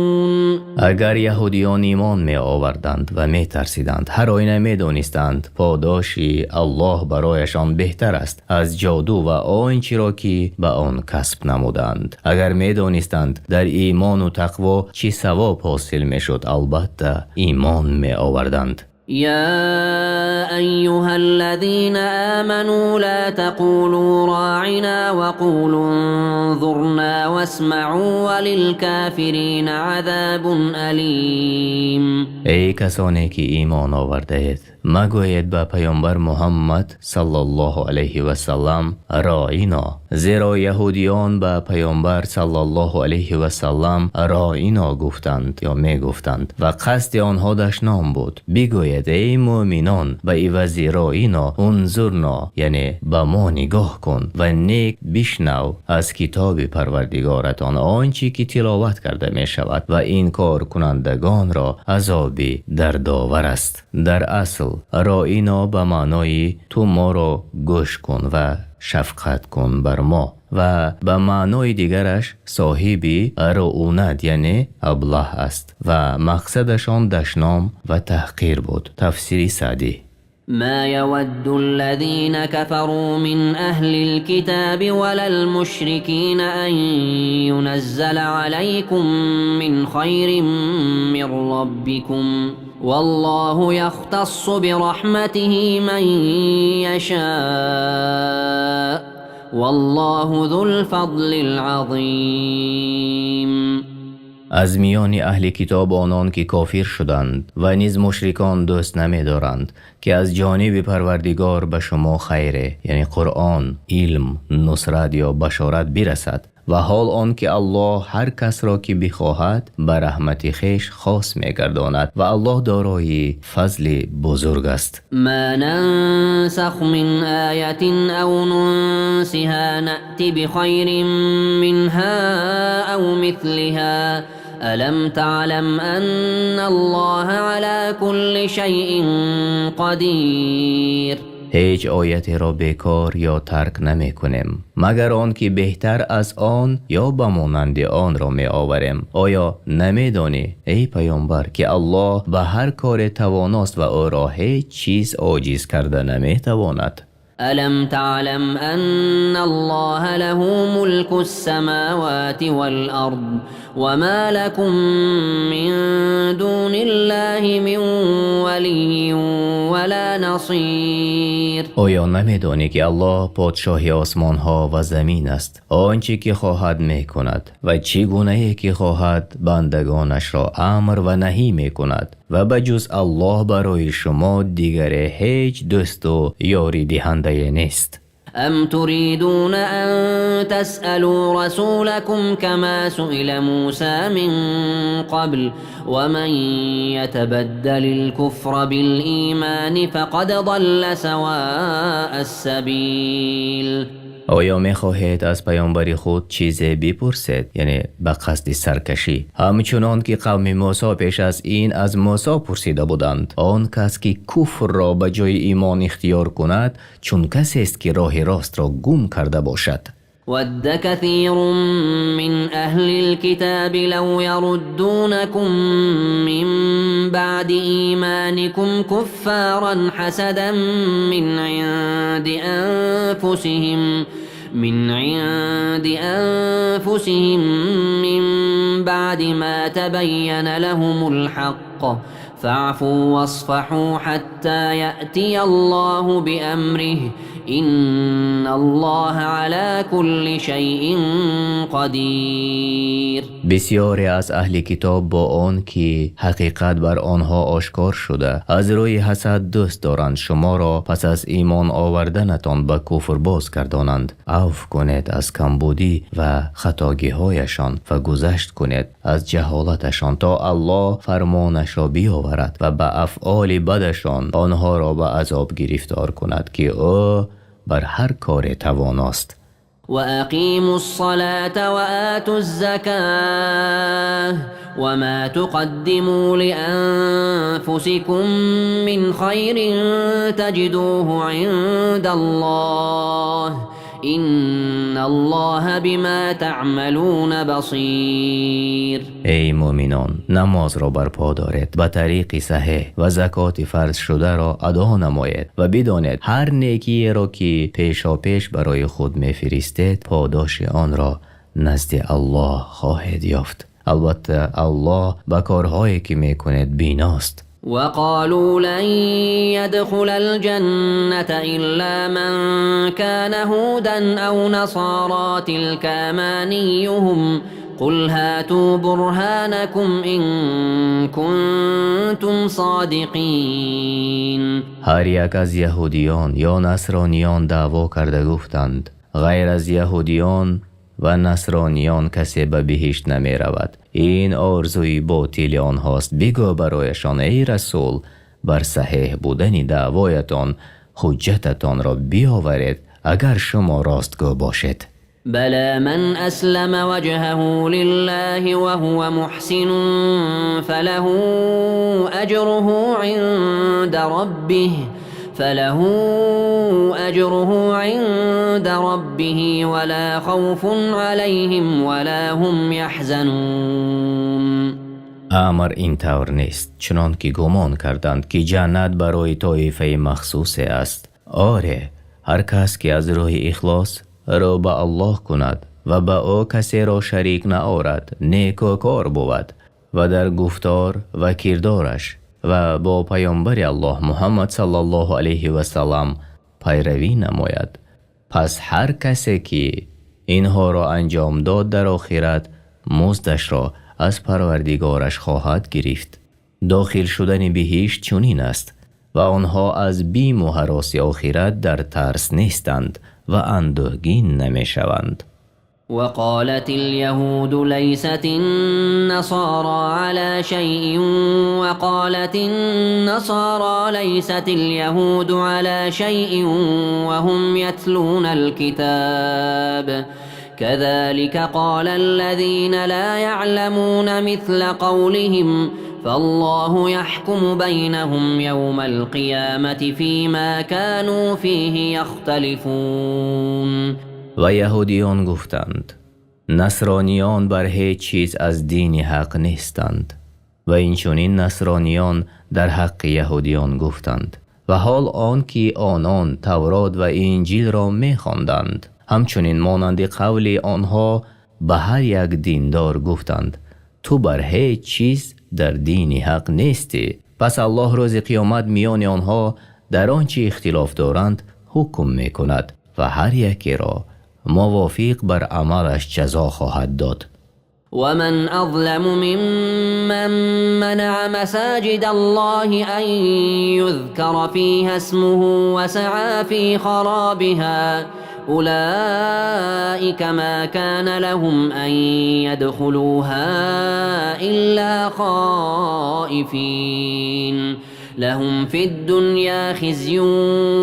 اگر یهودیان ایمان می آوردند و می ترسیدند هر آینه می دانستند پاداش الله برایشان بهتر است از جادو و آنچه را که به آن کسب نمودند. اگر می دانستند در ایمان و تقوا چی ثواب حاصل می شد البته ایمان می آوردند.
يا أيها الذين آمنوا لا تقولوا راعنا وقولوا انظرنا واسمعوا وللكافرين عذاب أليم.
ای کسانی که ایمان آورده اید مگویید به پیامبر محمد صلی الله علیه و سلم راعینا، زیرا یهودیان به پیامبر صلی الله علیه و سلم راعینا گفتند یا می گفتند و قصد آنها دشنام بود. بگویید ای مؤمنان به عوض راعینا انظرنا، یعنی به ما نگاه کن و نیک بشنو از کتاب پروردگارتان آنچه که تلاوت کرده می شود و این کار کنندگان را عذابی دردآور است. در اصل رائینا به معنای تو ما را گوش کن و شفقت کن بر ما و به معنای دیگرش صاحبی رعونت یعنی ابله است و مقصدشان دشنام و تحقیر بود. تفسیر سعدی.
ما يود الذين كفروا من أهل الكتاب ولا المشركين أن ينزل عليكم من خير من ربكم والله يختص برحمته من يشاء والله ذو الفضل العظيم.
Аз миёни аҳли китоб онон ки кофир шуданд ва низ мушрикон дӯст намедоранд, ки аз ҷониби Парвардигор ба шумо хайре, яъне Қуръон, илм, нусрат ё башорат бирасад, ва ҳол он ки Аллоҳ ҳар касро ки бихоҳад ба раҳмати хеш хос мегардонад ва Аллоҳ дорои фазли бузург аст.
ما ننسخ من آية أو ننسها نأت بخير منها أو مثلها ألم تعلم أن الله على كل شيء قدير.
Ҳеҷ оятеро бекор ё тарк намекунем, магар он ки беҳтар аз он ё ба монанди онро меоварем. Оё намедонӣ, эй паёмбар, ки Аллоҳ ба ҳар коре тавоност ва ӯро ҳеҷ чиз оҷиз карда наметавонад?
ألم تعلم أن الله له ملك السماوات والأرض وما لكم من دون الله من ولي ولا نصير.
Оё намедонӣ, ки Аллоҳ подшоҳи осмонҳо ва замин аст? Он чӣ ки хоҳад мекунад ва чӣ гунае ки хоҳад бандагонашро амр ва наҳӣ мекунад ва ба ҷуз Аллоҳ барои шумо дигаре ҳеҷ дӯсту ёридиҳандае нест.
أم تريدون أن تسألوا رسولكم كما سئل موسى من قبل ومن يتبدل الكفر بالإيمان فقد ضل سواء السبيل.
Оё мехоҳед аз паёмбари худ чизе бипурсед, яъне ба қасди саркашӣ, ҳамчунон ки қавми Мусо пеш аз ин аз Мусо пурсида буданд? Он кас ки куфрро ба ҷои имон ихтиёр кунад, чун касест ки роҳи ростро гум карда бошад.
ود كثير من أهل الكتاب لو يردونكم من بعد إيمانكم كفارا حسدا من عند أنفسهم من بعد ما تبين لهم الحق فاعفوا واصفحوا حتى يأتي الله بأمره إن الله على كل شيء قدير.
Бисёре аз аҳли китоб бо он ки ҳақиқат бар онҳо ошкор шуда, аз рӯи ҳасад дӯст доранд шуморо пас аз имон оварданатон ба куфр боз гардонанд. Авф кунед аз камбудӣ ва хатогиҳояшон ва гузашт кунед аз ҷаҳолаташон, то Аллоҳ фармонашро биёварад ва ба афъоли бадашон онҳоро ба азоб гирифтор кунад, ки ӯ бар ҳар коре тавоност.
وأقيموا الصلاة وآتوا الزكاة وما تقدموا لأنفسكم من خير تجدوه عند الله إن الله بما تعملون بصير.
Эй мӯъминон, намозро барпо доред ба тариқи саҳеҳ ва закоти фарзшударо адо намоед ва бидонед, ҳар некиеро ки пешопеш барои худ мефиристед, подоши онро назди Аллоҳ хоҳед ёфт. Албатта, Аллоҳ ба корҳое ки мекунед биност.
وقالوا لن يدخل الجنة إلا من كان هودا أو نصارى تلك أمانيهم قل هاتوا برهانكم إن كنتم صادقين.
Ҳар як аз яҳудиён ё насрониён даъво карда гуфтанд: ғайр аз яҳудиён ва насрониён касе ба биҳишт намеравад. Ин орзуи ботили онҳост. Бигӯ барояшон, эй расул: бар саҳеҳ будани даъвоятон ҳуҷҷататонро биёваред, агар шумо ростгӯ бошед.
بلى من أسلم وجهه لله وهو محسن فله أجره عند ربه ولا خوف عليهم ولا هم يحزنون.
Амр ин тавр нест, чунон ки гумон карданд, ки ҷаннат барои тоифаи махсусе аст. Оре, ҳар кас ки аз рӯи ихлос рӯ ба Аллоҳ кунад ва ба ӯ касеро шарик наорад, некӯкор бувад ва дар гуфтор ва кирдораш ва бо паёмбари Аллоҳ Муҳаммад саллаллоҳу алайҳи васаллам пайравӣ намояд, пас ҳар касе ки инҳоро анҷом дод, дар охират муздашро аз Парвардигораш хоҳад гирифт. Дохил шудани биҳишт чунин аст ва онҳо аз биму ҳароси охират дар тарс нестанд ва андӯҳгин намешаванд.
وقالت اليهود ليست النصارى على شيء وقالت النصارى ليست اليهود على شيء وهم يتلون الكتاب كذلك قال الذين لا يعلمون مثل قولهم فالله يحكم بينهم يوم القيامة فيما كانوا فيه يختلفون.
Ва яҳудиён гуфтанд: насрониён бар ҳеҷ чиз аз дини ҳақ нестанд, ва инчунин насрониён дар ҳаққи яҳудиён гуфтанд, ва ҳол он ки онон Таврот ва Инҷилро мехонданд. Ҳамчунин монанди қавли онҳо ба ҳар як диндор гуфтанд: ту бар ҳеҷ чиз дар дини ҳақ нестӣ. Пас Аллоҳ рӯзи қиёмат миёни онҳо дар он чи ихтилоф доранд ҳукм мекунад ва ҳар якеро موافق بر عملش جزا خواهد داد.
ومن أظلم ممن منع مساجد الله أن يذكر فيها اسمه وسعى في خرابها أولئك ما كان لهم أن يدخلوها إلا خائفين لهم في الدنيا خزي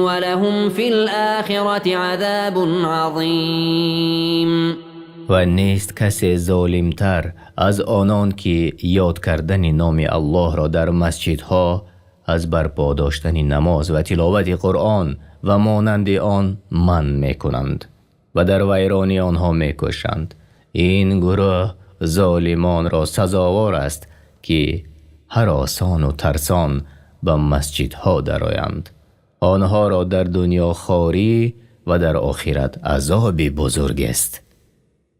ولهم في الآخرة عذاب عظيم.
و نیست کسی ظالمتر از آنان که یاد کردن نام الله را در مسجدها از برپا داشتن نماز و تلاوت قرآن و مانند آن منع میکنند و در ویرانی آنها میکشند. این گروه ظالمان را سزاوار است که هراسان و ترسان به مسجدها درآیند. آنها را در دنیا خواری و در آخرت عذاب بزرگ است.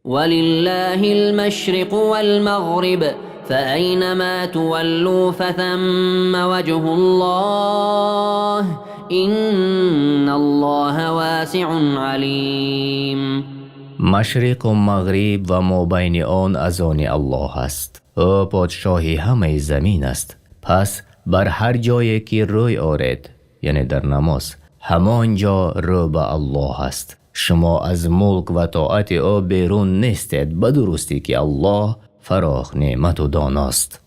ولله المشرق والمغرب فأينما تولوا فثم وجه الله إن الله واسع عليم.
مشرق و مغرب و ما بین آن از آن الله است. او پادشاه همه زمین است. پس بر هر جایی که روی آرد، یعنی در نماز، همانجا رو به الله است. شما از ملک و طاعت او بیرون نیستید، به درستی که الله فراخ نعمت و داناست.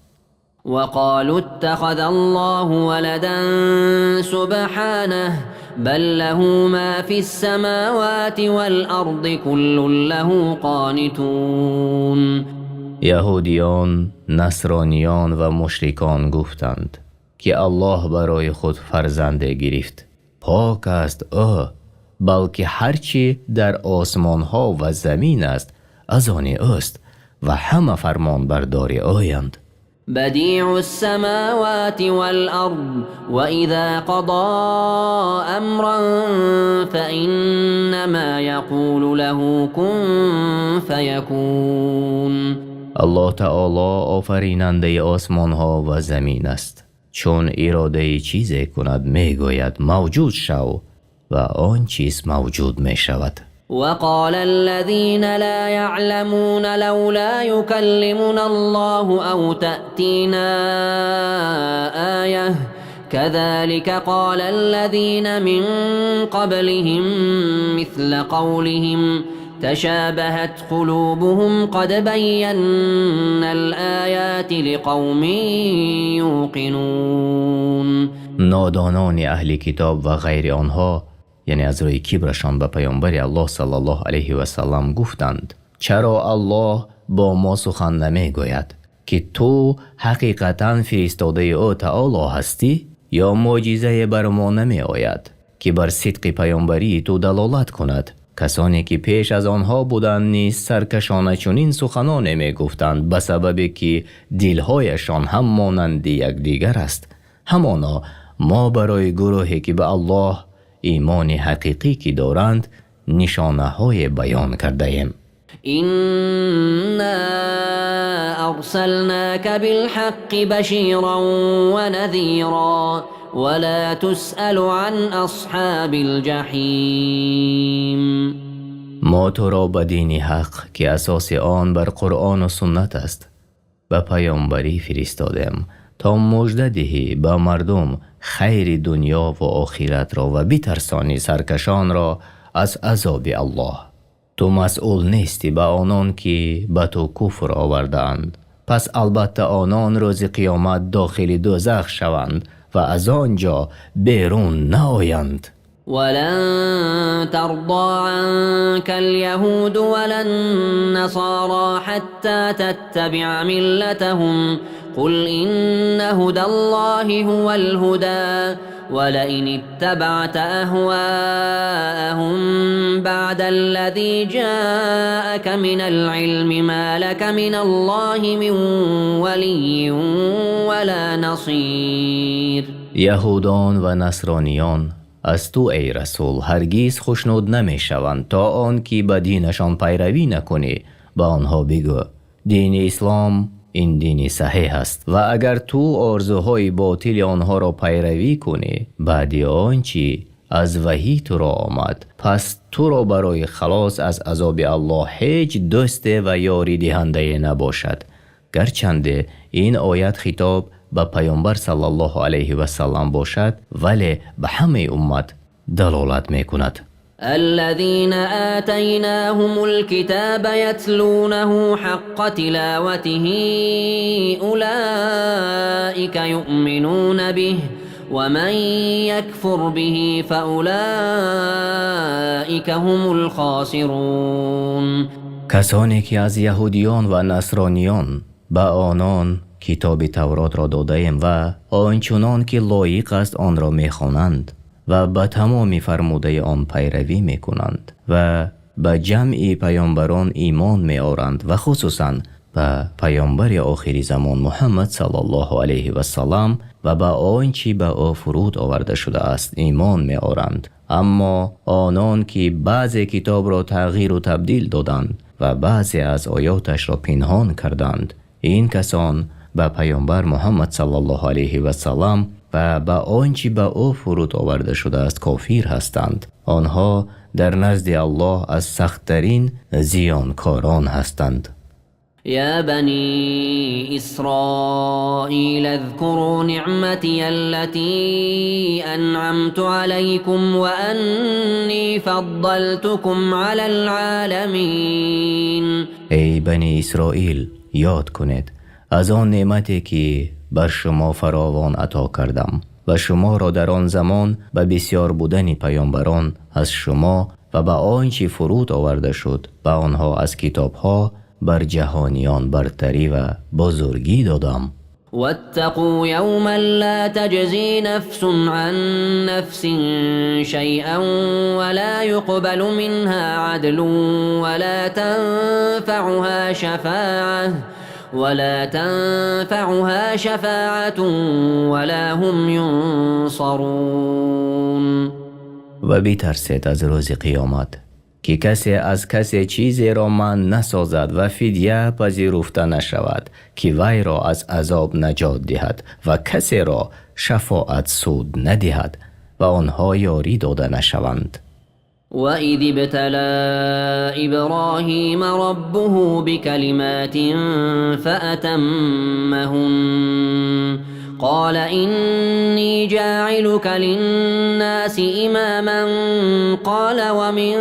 وقالوا اتخذ الله ولدا سبحانه بل له ما في السماوات والأرض كل له قانتون.
یهودیان، نصرانیان و مشرکان گفتند که الله برای خود فرزند گرفت. پاک است او، بلکه هرچی در آسمان ها و زمین است از آن اوست و همه فرمان بردار اویند.
بدیع السماوات والأرض وإذا قضى أمرا فإنما يقول له كن فيكون.
الله تعالی آفریننده آسمان ها و زمین است. چون اراده چیزی کند میگوید موجود شو و آن چیز موجود می شود.
وقال الذين لا يعلمون لولا يكلمنا الله أو تأتينا آية كذلك قال الذين من قبلهم مثل قولهم تشابهت قلوبهم قد بينا الآيات لقوم يوقنون.
نادانان اهل کتاب و غیر آنها، یعنی از روی کبرشان به پیامبر الله صلی الله علیه و سلم گفتند: چرا الله با ما سخن نمیگوید که تو حقیقتا فرستاده او تعالی هستی، یا معجزه بر ما نمی آید که بر صدق پیامبری تو دلالت کند؟ کسانی که پیش از آنها بودند نیز سرکشانه چنین سخنانی میگفتند، به سبب که دلهایشان هم مانند یکدیگر است. همانا ما برای گروهی که به الله ایمان حقیقی که دارند نشانه های بیان کرده ایم.
إنا أرسلناك بالحق بشيرا ونذيرا ولا تسأل عن أصحاب الجحیم.
ما تو را به دین حق که اساس آن بر قرآن و سنت است به پیامبری فرستادم تا مژده دهی به مردم خیر دنیا و آخرت را و بترسانی سرکشان را از عذاب الله. تو مسئول نیستی به آنان که به تو کفر آوردند، پس البته آنان روز قیامت داخل دوزخ شوند و از آنجا بیرون نآیند.
ولن ترضى عنك اليهود ولا النصارى حتى تتبع ملتهم قل إن هدى الله هو الهدى ولئن اتبعت أهواءهم بعد الذي جاءك من العلم ما لك من الله من ولي ولا نصير.
یهودان و نصرانیان از تو ای رسول هرگز خوشنود نمیشوند تا آن که به دینشان پیروی نکنی. به آنها بگو دین اسلام این دین صحیح است و اگر تو آرزوهای باطل آنها را پیروی کنی بعد آنچه از وحی تو را آمد، پس تو را برای خلاص از عذاب الله هیچ دوست و یاری دهنده نباشد. گرچند این آیت خطاب به پیامبر صلی الله علیه و سلم باشد، ولی به همه امت دلالت میکند.
الذين آتيناهم الكتاب يتلونه حق تلاوته أولئك يؤمنون به ومن يكفر به فأولئك هم الخاسرون.
کسانی که از یهودیان و نصرانیان به آنان کتاب تورات را داده‌ایم و آنچنان که لایق است آن را میخوانند و به تمام فرموده آن پیروی میکنند و به جمع پیامبران ایمان میآورند و خصوصا به پیامبر آخری زمان محمد صلی الله علیه و سلم و به آنچه به او فرود آورده شده است ایمان میآورند. اما آنان که بعض کتاب را تغییر و تبدیل دادند و بعضی از آیاتش را پنهان کردند، این کسان به پیامبر محمد صلی الله علیه و سلم و به آنچه به او فرود آورده شده است کافر هستند. آنها در نزد الله از سختترین زیانکاران هستند.
یا بنی اسرائیل اذكروا نعمتی التي انعمت علیکم وانی فضلتکم علی العالمین.
ای بنی اسرائیل، یاد کنید از آن نعمتی که بر شما فراوان عطا کردم و شما را در آن زمان به بسیار بودن پیامبران از شما و به آنچه فرود آورده شد به آنها از کتابها بر جهانیان برتری و بزرگی دادم.
واتقوا یوما لا تجزی نفس عن نفس شیئا ولا يقبل منها عدل ولا تنفعها شفاعة ولا هم ينصرون.
و بترسید از روز قیامت که کسی از کسی چیزی را من نسازد و فدیه پذیرفته نشود که وی را از عذاب نجات دهد و کسی را شفاعت سود ندهد و آنها یاری داده نشوند.
وَإِذِ ابْتَلَى إِبْرَاهِيمَ رَبُّهُ بِكَلِمَاتٍ فَأَتَمَّهُنَّ قَالَ إِنِّي جَاعِلُكَ لِلنَّاسِ إِمَامًا قَالَ وَمِنْ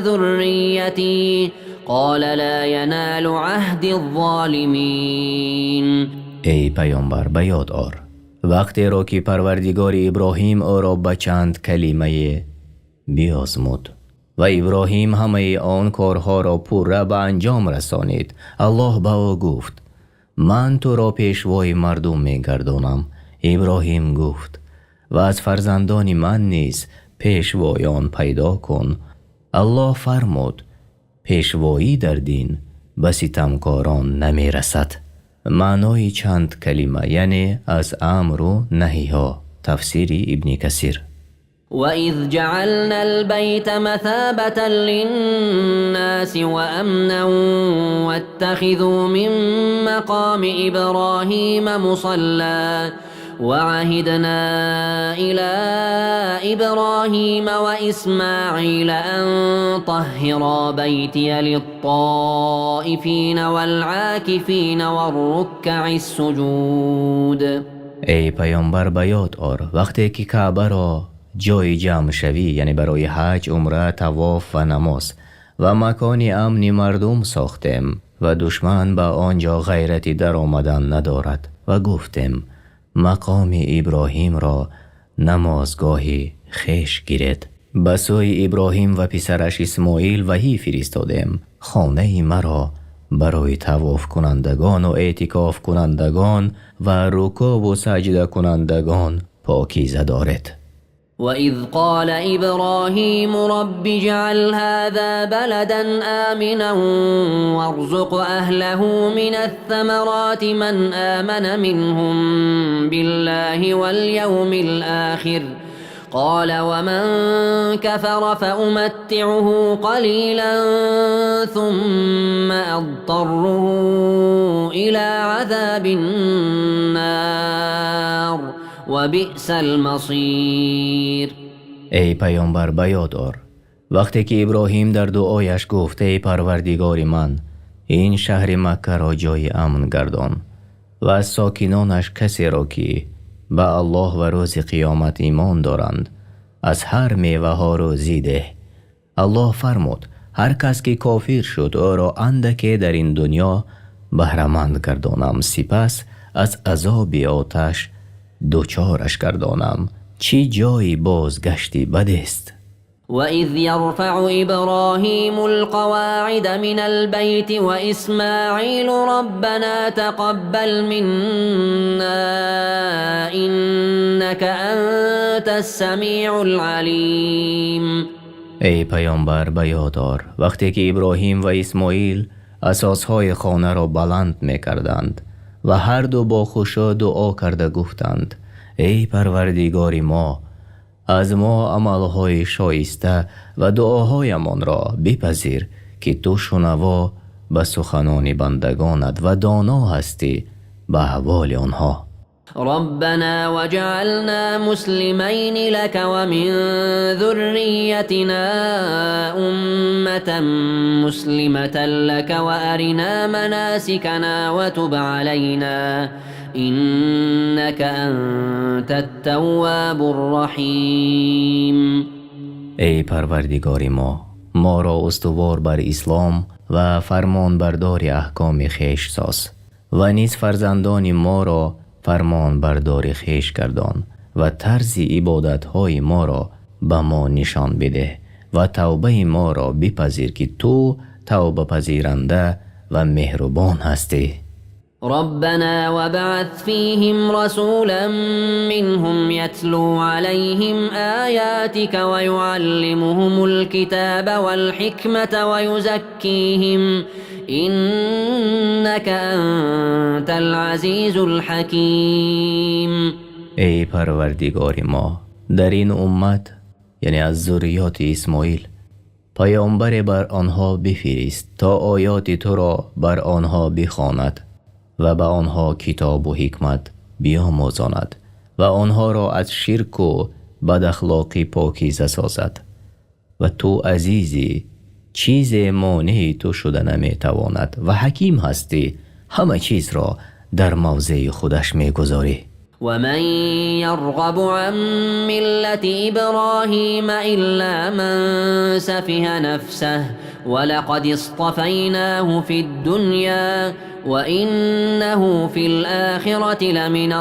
ذُرِّيَّتِي قَالَ لَا يَنَالُ عَهْدِ الظَّالِمِينَ.
ای پیامبر، به یاد آر وقتی را که پروردگار ابراهیم او را به چند کلمه بیازمود و ابراهیم همه آن کارها را پوره به انجام رسانید. الله به او گفت من تو را پیشوای مردم میگردانم. ابراهیم گفت و از فرزندان من نیز پیشوایان پیدا کن. الله فرمود پیشوایی در دین به ستمکاران نمیرسد. معنای چند کلمه یعنی از امر و نهی ها. تفسیر ابن کثیر.
وَإِذْ جَعَلْنَا الْبَيْتَ مَثَابَةً لِلنَّاسِ وَأَمْنًا وَاتَّخِذُوا مِنْ مَقَامِ إِبْرَاهِيمَ مُصَلًّى وعهدنا إلى إبراهيم وإسماعيل أن طهرا بيتي للطائفين والعاكفين والركع السجود.
ای پیامبر به یاد آر وقتی که کعبه را جای جمع شوی، یعنی برای حج، عمره، طواف و نماز و مکان امن مردم ساختیم و دشمن به آنجا غیرتی در آمدن ندارد و گفتیم مقام ابراهیم را نمازگاه خویش گیرید. به سوی ابراهیم و پسرش اسماعیل وحی فرستادیم خانه مرا برای طواف کنندگان و اعتکاف کنندگان و رکوع و سجده کنندگان پاکیزه دارید.
وإذ قال إبراهيم رب اجعل هذا بلدا آمنا وارزق أهله من الثمرات من آمن منهم بالله واليوم الآخر قال ومن كفر فأمتعه قليلا ثم أضطره إلى عذاب النار وبئس المصير.
ای پیامبر به یاد آر وقتی که ابراهیم در دعایش گفت ای پروردگار من، این شهر مکه را جای امن گردان و از ساکنانش کسی را که به الله و روز قیامت ایمان دارند از هر میوه ها روزی ده. الله فرمود هر کس که کافر شد او را اندکی در این دنیا بهره‌مند گردانم، سپس از عذاب آتش دوچارش گردانم. چی جای بازگشتی بد است.
وإذ يرفع إبراهيم القواعد من البيت وإسماعيل ربنا تقبل منا إنك أنت السميع العليم.
ای پیامبر به یاد آر وقتی که ابراهیم و اسماعیل اساسهای خانه را بلند می‌کردند و هر دو با خشوع دعا کرده گفتند ای پروردگار ما، از ما عملهای شایسته و دعاهایمان را بپذیر که تو شنوا به سخنان بندگانت و دانا هستی به احوال آنها.
ربنا وجعلنا مسلمین لك ومن ذریتنا أمة مسلمة لك وأرنا مناسكنا وتب علينا إنك أنت التواب الرحیم.
ای پروردگار ما، ما را استوار بر اسلام و فرمان بردار احکام خویش ساز و نیز فرزندان ما را فرمان بردار خویش گردان و طرز عبادت‌های ما را به ما نشان بده و توبه ما را بپذیر که تو توبه پذیرنده و مهربان هستی.
ربنا وابعث فيهم رسولا منهم يتلو عليهم آياتك ويعلمهم الكتاب والحكمة ويزكيهم إنك أنت العزيز الحكيم.
ای پروردگار ما، در این امت، یعنی از ذریات اسماعیل، پیامبر بر آنها بفرست تا آیات تو را بر آنها بخواند و به آنها کتاب و حکمت بیاموزاند و آنها را از شرک و بداخلاقی پاکیزه سازد و تو عزیزی، چیز مانع تو شده نمیتواند و حکیم هستی، همه چیز را در موضع خودش میگذاری.
و من یرغب عن ملت ابراهیم الا من سفه نفسه ولقد اصطفیناه فی الدنیا وإنه في الآخرة لمن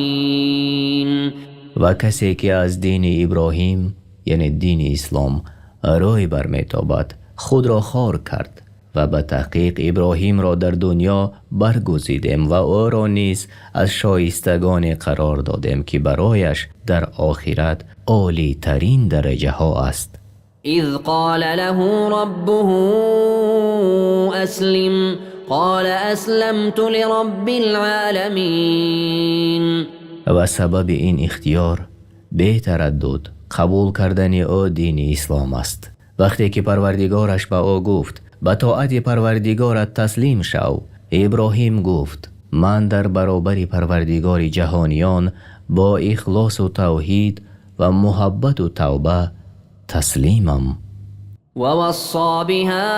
الصالحین.
و کسی که از دین ابراهیم، یعنی دین اسلام، روی برمیتابد خود را خوار کرد و به تحقیق ابراهیم را در دنیا برگزیدیم و او را نیز از شایستگان قرار دادیم که برایش در آخرت عالی ترین درجه ها است.
اذ قال له ربه اسلم قال اسلمت لرب العالمین.
و سبب این اختیار بی تردد قبول کردن او دین اسلام است. وقتی که پروردگارش به او گفت به طاعت پروردگارت تسلیم شو، ابراهیم گفت Ман дар баробари Парвардигори ҷаҳониён бо ихлос ва тавҳид ва муҳаббат ва тавба таслимам.
ووصى بها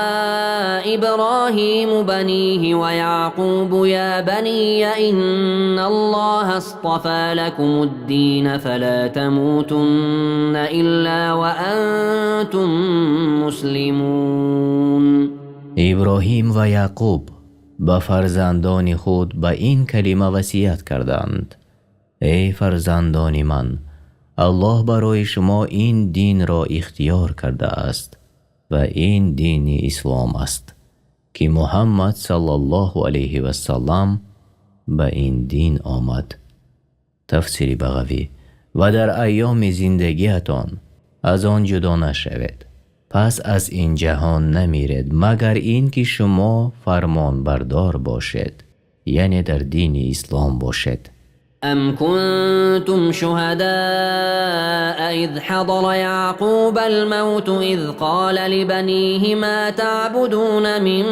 إبراهيم بنيه ويعقوب يا بني إن الله اصطفى لكم الدين فلا تموتن إلا وأنتم مسلمون.
Иброҳим ва Яъқуб ба фарзандони худ ба ин калима васият карданд: эй фарзандони ман, Аллоҳ барои шумо ин динро ихтиёр кардааст ва ин дини ислом аст, ки Муҳаммад саллаллоҳу алайҳи васаллам ба ин дин омад. Тафсири Бағавӣ. Ва дар айёми зиндагиатон аз он ҷудо нашавед. Пас аз ин ҷаҳон намиред, магар инки шумо фармонбардор бошед, яъне дар дини ислом бошед.
أم كنتم شهداء إذ حضر يعقوب الموت إذ قال لبنيه ما تعبدون من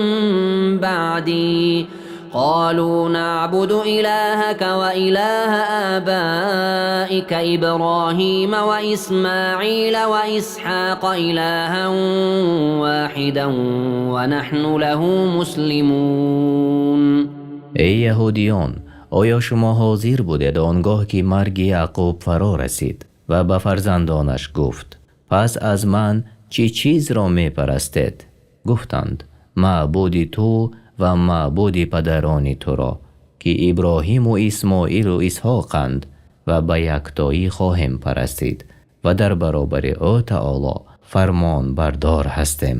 بعدي قالوا نعبد إلهك وإله آبائك إبراهيم وإسماعيل وإسحاق إلها واحدا ونحن له مسلمون.
Эй яҳудиён, оё шумо ҳозир будед он гоҳ ки марги Яъқуб фаро расид ва ба фарзандонаш гуфт: пас аз ман чӣ чизро мепарастед? Гуфтанд: маъбуди ту ва маъбуди падарони туро, ки Иброҳиму Исмоилу Исҳоқанд, ва ба яктоӣ хоҳем парастид ва дар баробари ӯ таоло фармонбардор ҳастем.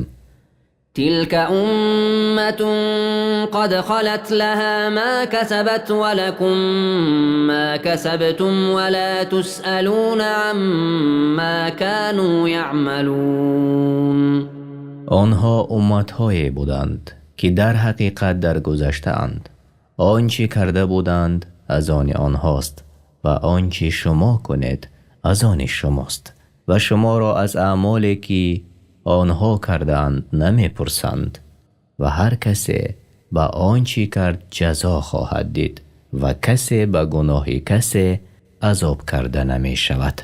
تلك أمة قد خلت لها ما كسبت ولكم ما كسبتم ولا تسألون عما كانوا يعملون.
Онҳо умматҳое буданд, ки дар ҳақиқат даргузаштаанд. Он чӣ карда буданд, аз они онҳост ва он чӣ шумо кунед, аз они шумост ва шуморо аз аъмоле ки онҳо кардаанд намепурсанд ва ҳар касе ба он чӣ кард ҷазо хоҳад дид ва касе ба гуноҳи касе азоб карда намешавад.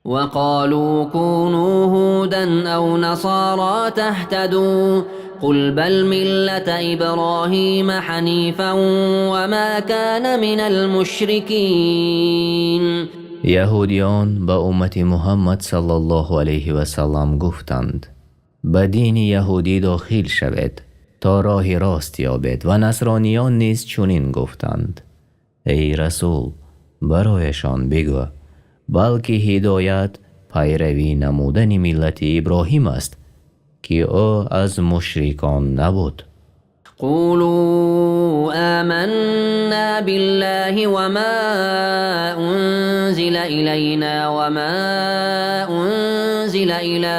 وقالوا كونوا هودا أو نصارى تهتدوا قل بل ملة إبراهيم حنيفا وما كان من المشركين.
Яҳудиён ба уммати Муҳаммад саллаллоҳу алайҳи васаллам гуфтанд: ба дини яҳудӣ дохил шавед, то роҳи рост ёбед, ва насрониён низ чунин гуфтанд. Эй расул, барояшон бигӯ: балки ҳидоят пайравӣ намудани миллати Иброҳим аст, ки ӯ аз мушрикон набуд.
قولوا آمنا بالله وما أنزل إلينا وما أنزل إلى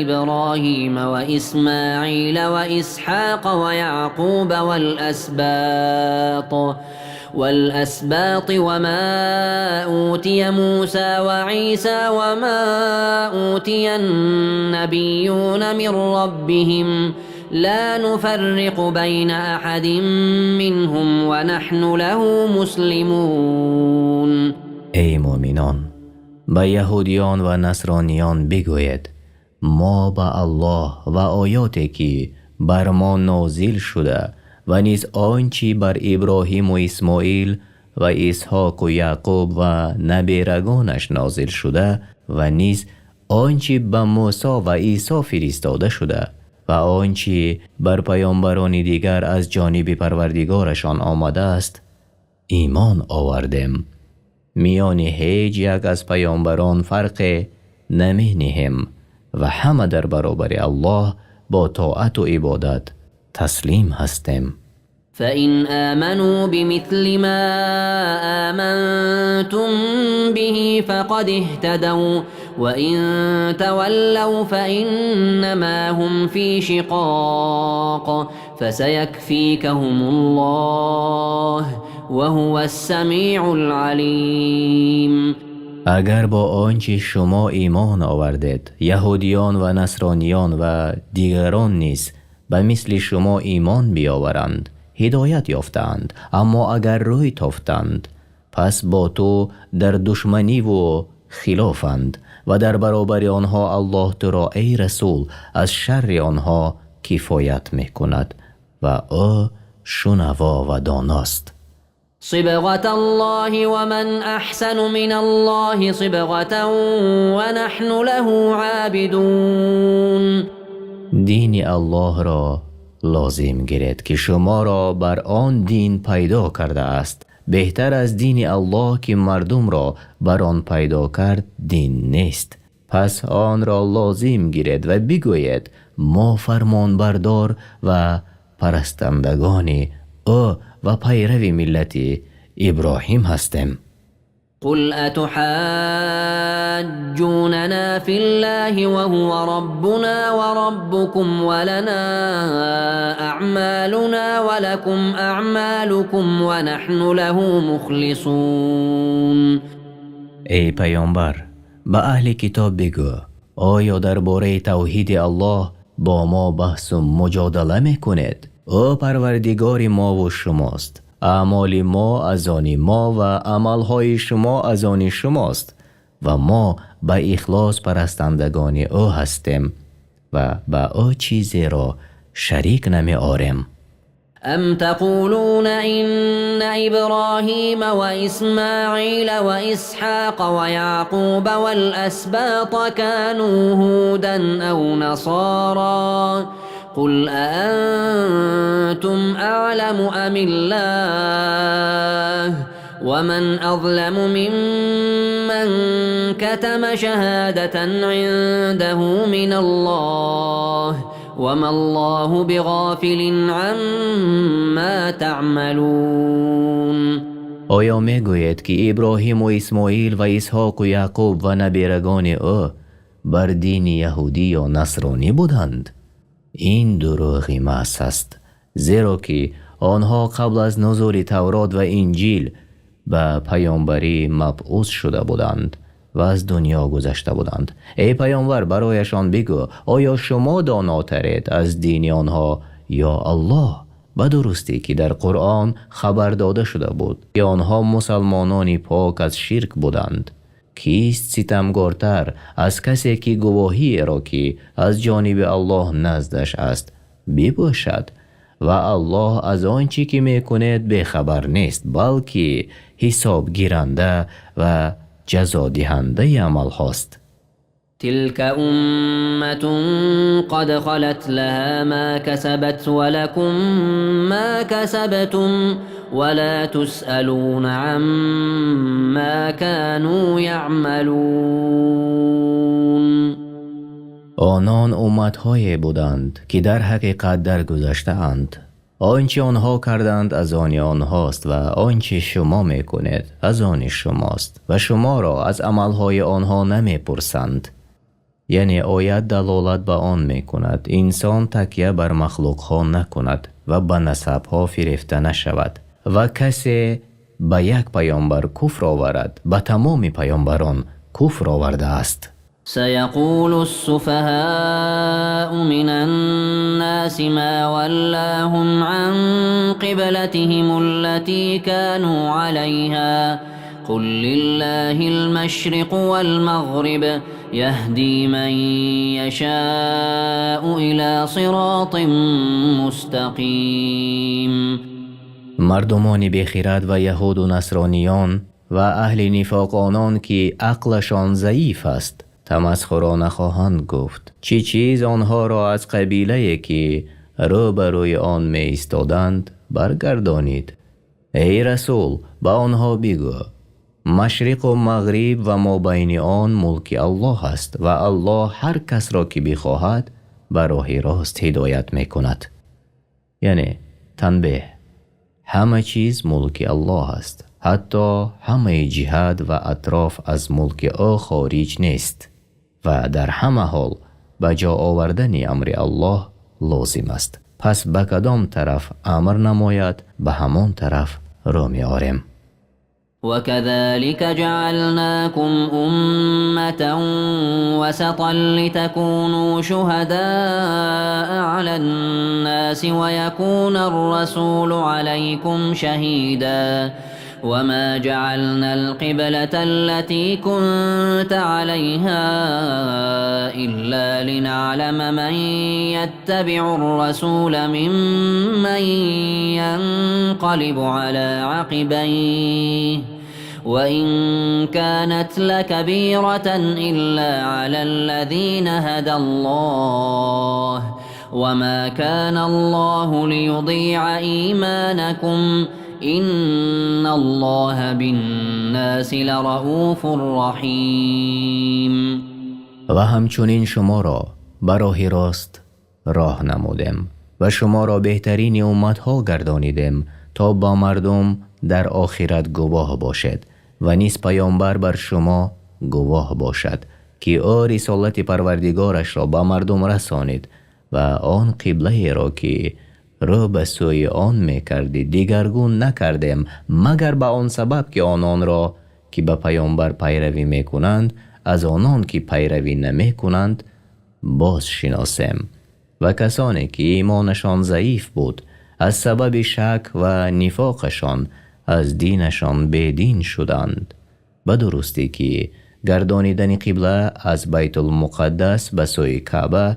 إبراهيم وإسماعيل وإسحاق ويعقوب والأسباط وما أوتي موسى وعيسى وما أوتي النبيون من ربهم لا نفرق بين أحد منهم ونحن له مسلمون.
Эй муъминон, ба яҳудиён ва насрониён бигӯед: мо ба Аллоҳ ва оёте ки бар мо нозил шуда ва низ он чӣ бар Иброҳиму Исмоил ва Исҳоқу Яъқуб ва наберагонаш нозил шуда ва низ он чӣ ба Мусо ва Исо фиристода шуда ва он чӣ бар паёмбарони дигар аз ҷониби Парвардигорашон омадааст, имон овардем. Миёни ҳеҷ як аз паёмбарон фарқе намениҳем ва ҳама дар баробари Аллоҳ бо тоату ибодат таслим ҳастем.
فإن آمنوا بمثل ما آمنتم به فقد اهتدوا وإن تولوا فإنما هم في شقاق فسيكفيكهم الله وهو السميع العليم.
Агар бо он чӣ шумо имон овардед, яҳудиён ва насрониён ва дигарон низ ба мисли шумо имон биёваранд, ҳидоят ёфтаанд. Аммо агар рӯй тофтанд, пас бо ту дар душманиву хилофанд ва дар баробари онҳо Аллоҳ туро, эй расул, аз шарри онҳо кифоят мекунад ва ӯ шунаво ва доност.
صبغة الله ومن أحسن من الله صبغة ونحن له عابدون.
Дини Аллоҳро лозим гиред, ки шуморо бар он дин пайдо кардааст. Беҳтар аз дини Аллоҳ, ки мардумро бар он пайдо кард, дин нест. Пас онро лозим гиред ва бигӯед: мо фармонбардор ва парастандагони ӯ ва пайрави миллати Иброҳим ҳастем.
قل أتحاجوننا في الله وهو ربنا وربكم ولنا أعمالنا ولكم أعمالكم ونحن له مخلصون.
Эй паёмбар, ба аҳли китоб бигӯ: оё дар бораи тавҳиди Аллоҳ бо мо баҳсу муҷодала мекунед? Ӯ парвардигори мову шумост. Аъмоли мо аз они мо ва амалҳои шумо аз они шумост ва мо ба ихлос парастандагони ӯ ҳастем ва ба ӯ чизеро шарик намеорем.
أم تقولون إن إبراهيم وإسماعيل وإسحاق ويعقوب والأسباط كانوا هودا أو نصارى قل أأنتم أعلم أم الله ومن أظلم ممن كتم شهادة عنده من الله وما الله بغافل عما تعملون.
Оё мегӯед, ки Иброҳиму Исмоил ва Исҳоқу Яъқуб ва наберагони ӯ бар дини яҳудӣ ё насронӣ буданд? Ин дурӯғи маҳз аст, зеро ки онҳо қабл аз нузули Таврот ва Инҷил ба паёмбарӣ мабъус шуда буданд ва аз дунё гузашта буданд. Эй паёмбар, барояшон бигӯ: оё шумо донотаред аз дини онҳо ё Аллоҳ? Ба дурустӣ, ки дар Қуръон хабар дода шуда буд, ки онҳо мусалмонони пок аз ширк буданд. Кист ситамгортар аз касе, ки гувоҳиеро, ки аз ҷониби Аллоҳ наздаш аст, бипӯшад? Ва Аллоҳ аз он чӣ ки мекунед бехабар нест, балки ҳисобгиранда ва ҷазодиҳандаи амалҳост.
تلك أمة قد خلت لها ما كسبت ولكم ما كسبتم ولا تسألون عما كانوا يعملون.
Онон умматҳое буданд, ки дар ҳақиқат даргузаштаанд. Он чи онҳо карданд, аз они онҳост ва он чи шумо мекунед, аз они шумост ва шуморо аз амалҳои онҳо намепурсанд. Яъне оят далолат ба он мекунад, инсон такя бар махлуқҳо накунад ва ба насабҳо фирефта нашавад ва касе ба як паёмбар куфр оварад, ба тамоми паёмбарон куфр овардааст.
سيقول السفهاء من الناس ما ولاهم عن قبلتهم التي كانوا عليها قل لله المشرق والمغرب يهدي من يشاء إلى صراط مستقيم.
Мардумони бехирад ва яҳуду насрониён ва аҳли нифоқ, онон ки ақлашон заиф аст, тамасхурона хоҳанд гуфт: чӣ чиз онҳоро аз қиблае, ки рӯ ба рӯи он меистоданд, баргардонид? Эй расул, ба онҳо бигӯ: машриқу мағриб ва мобайни он мулки Аллоҳ аст ва Аллоҳ ҳар касро, ки бихоҳад, ба роҳи рост ҳидоят мекунад. Яъне танбеҳ: ҳама чиз мулки Аллоҳ аст, ҳатто ҳамаи ҷиҳат ва атроф аз мулки ӯ хориҷ нест ва дар ҳама ҳол ба ҷо овардани амри Аллоҳ лозим аст. Пас ба кадом тараф амр намояд, ба ҳамон тараф рӯ меорем.
وكذلك جعلناكم أمة وسطا لتكونوا شهداء على الناس ويكون الرسول عليكم شهيدا وما جعلنا القبلة التي كنت عليها إلا لنعلم من يتبع الرسول ممن ينقلب على عقبيه وإن كانت لكبيرة إلا على الذين هدى الله وما كان الله ليضيع إيمانكم إن الله بالناس لرؤوف رحیم.
و همچنین شما را به راه راست راه نمودیم و شما را بهترین امتها گردانیدیم تا با مردم در آخرت گواه باشد و نیز پیامبر بر شما گواه باشد که او رسالت پروردگارش را به مردم رسانید و آن قبله را که رو به سوی آن میکردی دیگرگون نکردیم مگر به آن سبب که آنان را که به پیامبر پیروی میکنند از آنان که پیروی نمیکنند باز شناسیم و کسانی که ایمانشان ضعیف بود از سبب شک و نفاقشان از دینشان بیدین شدند. به درستی که گردانیدن قبله از بیت المقدس به سوی کعبه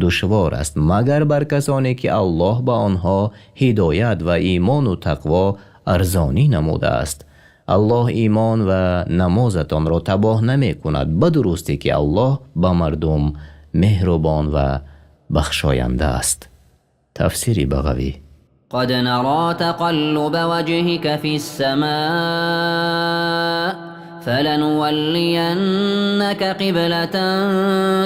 دشوار است مگر بر کسانی که الله به آنها هدایت و ایمان و تقوا ارزانی نموده است. الله ایمان و نمازتان را تباه نمی کند، به درستی که الله به مردم مهربان و بخشاینده است. تفسیر بغوی.
قد نرى تقلب وجهك في السماء فلنولينك قبلة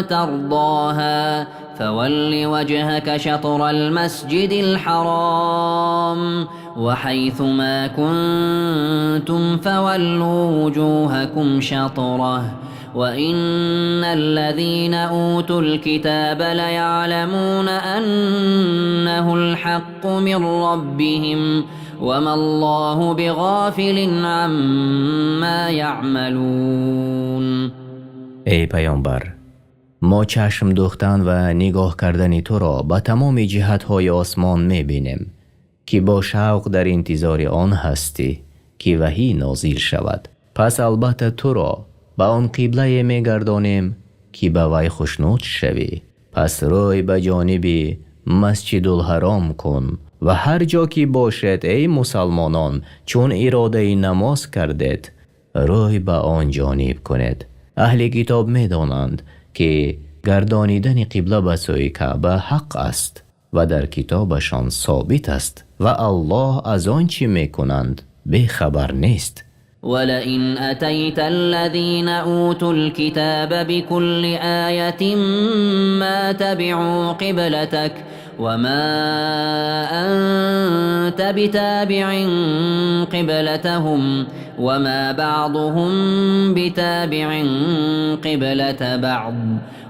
ترضاها فول وجهك شطر المسجد الحرام وحيث ما كنتم فولوا وجوهكم شطره وإن الذين أوتوا الكتاب ليعلمون أنه الحق من ربهم وما الله بغافل عما يعملون.
ای پیامبر، ما چشم دوختن و نگاه کردن تو را به تمام جهت‌های آسمان می‌بینیم که با شوق در انتظار آن هستی که وحی نازل شود. پس البته تو را به آن قبله می‌گردانیم که به وی خوشنود شوی. پس روی به جانب مسجد الحرام کن و هر جا که باشد ای مسلمانان چون اراده نماز کردید روی به آن جانب کنید. اهل کتاب می‌دانند که گردانیدن قبله به سوی کعبه حق است و در کتابشان ثابت است و الله از آنچه میکنند بیخبر نیست.
ولئن أتيت الذين أوتوا الكتاب بكل آية ما تبعوا قبلتك وما أنت بتابع قبلتهم وما بعضهم بتابع قبلة بعض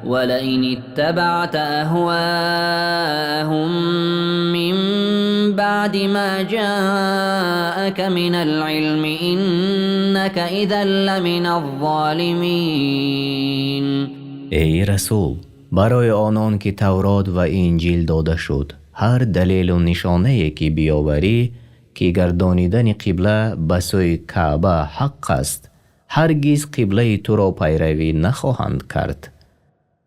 ولئن اتبعت أهواءهم من بعد ما جاءك من العلم إنك إذا لمن الظالمين.
ای رسول، برای آنان که تورات و انجیل داده شد هر دلیل و نشانه که بیاوری که گردانیدن قبله به سوی کعبه حق است، هرگز قبله تو را پیروی نخواهند کرد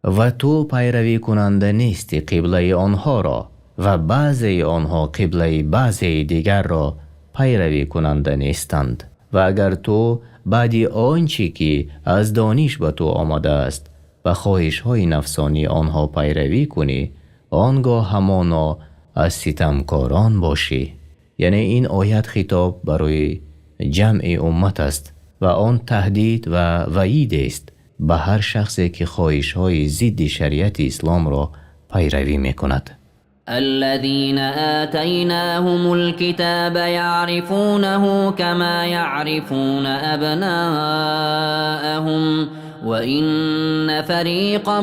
و تو پیروی کننده نیستی قبله آنها را و بعضی آنها قبله بعضی دیگر را پیروی کننده نیستند. و اگر تو بعد آنچه که از دانش به تو آمده است و خواهش های نفسانی آنها پیروی کنی، آنگاه همانا از ستمکاران باشی. یعنی این آیت خطاب برای جمع امت است و آن تهدید و وعید است به هر شخصی که خواهش های ضد شریعت اسلام را پیروی میکند.
الذين آتيناهم الكتاب يعرفونه كما يعرفون أبناءهم وإن فريقا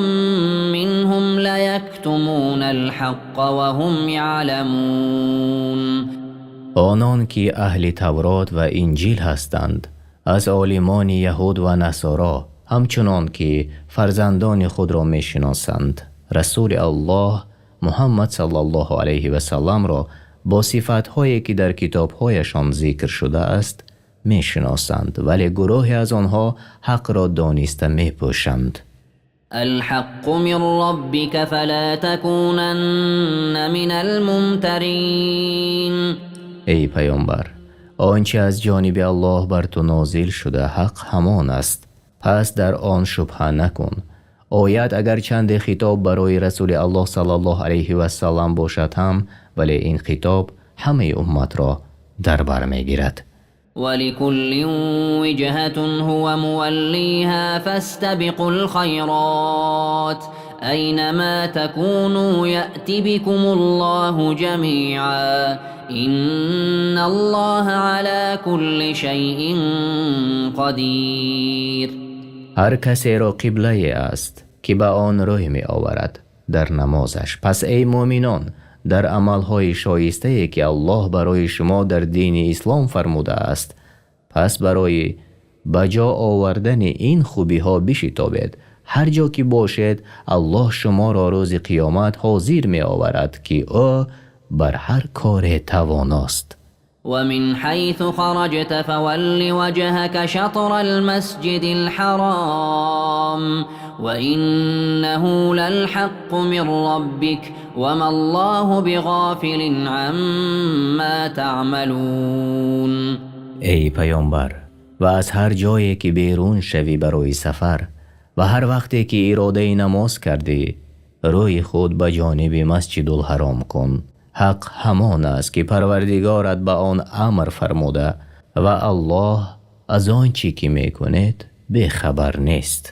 منهم ليكتمون الحق وهم يعلمون.
آنان که اهل تورات و انجیل هستند Аз олимони яҳуд ва насоро ҳамчунон ки фарзандони худро мешиносанд, расули аллоҳ муҳаммад саллаллоҳу алайҳи васалламро бо сифатҳое ки дар китобҳояшон зикр шудааст мешиносанд, вале гурӯҳе аз онҳо ҳақро дониста мепӯшанд.
الحق من ربك فلا تكونن من الممترين.
Эй паёмбар, он чи аз ҷониби аллоҳ бар ту нозил шуда ҳақ ҳамон аст, пас дар он шубҳа накун. Оят агарчанде хитоб барои расули аллоҳ саллаллоҳу алайҳи васаллам бошад ҳам, вале ин хитоб ҳамаи умматро дар бар мегирад.
ولكل وجهة هو موليها فاستبقوا الخيرات أينما تكونوا يأت بكم الله جميعا إن الله على كل شيء قدير.
Ҳар касеро қиблае аст ки ба он рӯй меоварад дар намозаш. Пас эй муъминон, дар амалҳои шоистае ки аллоҳ барои шумо дар дини ислом фармудааст, пас барои ба ҷо овардани ин хубиҳо бишитобед. Ҳар ҷо ки бошед, аллоҳ шуморо рӯзи қиёмат ҳозир меоварад, ки ӯ бар ҳар коре тавоност.
ومن حيث خرجت فول وجهك شطر المسجد الحرام وإنه للحق من ربك وما الله بغافل عما تعملون.
Эй паёмбар, ва аз ҳар ҷое ки берун шавӣ барои сафар ва ҳар вақте ки иродаи намоз кардӣ, рӯи худ ба ҷониби масҷидулҳаром кун. Ҳақ ҳамон аст ки парвардигорат ба он амр фармуда, ва аллоҳ аз он чӣ ки мекунед бехабар нест.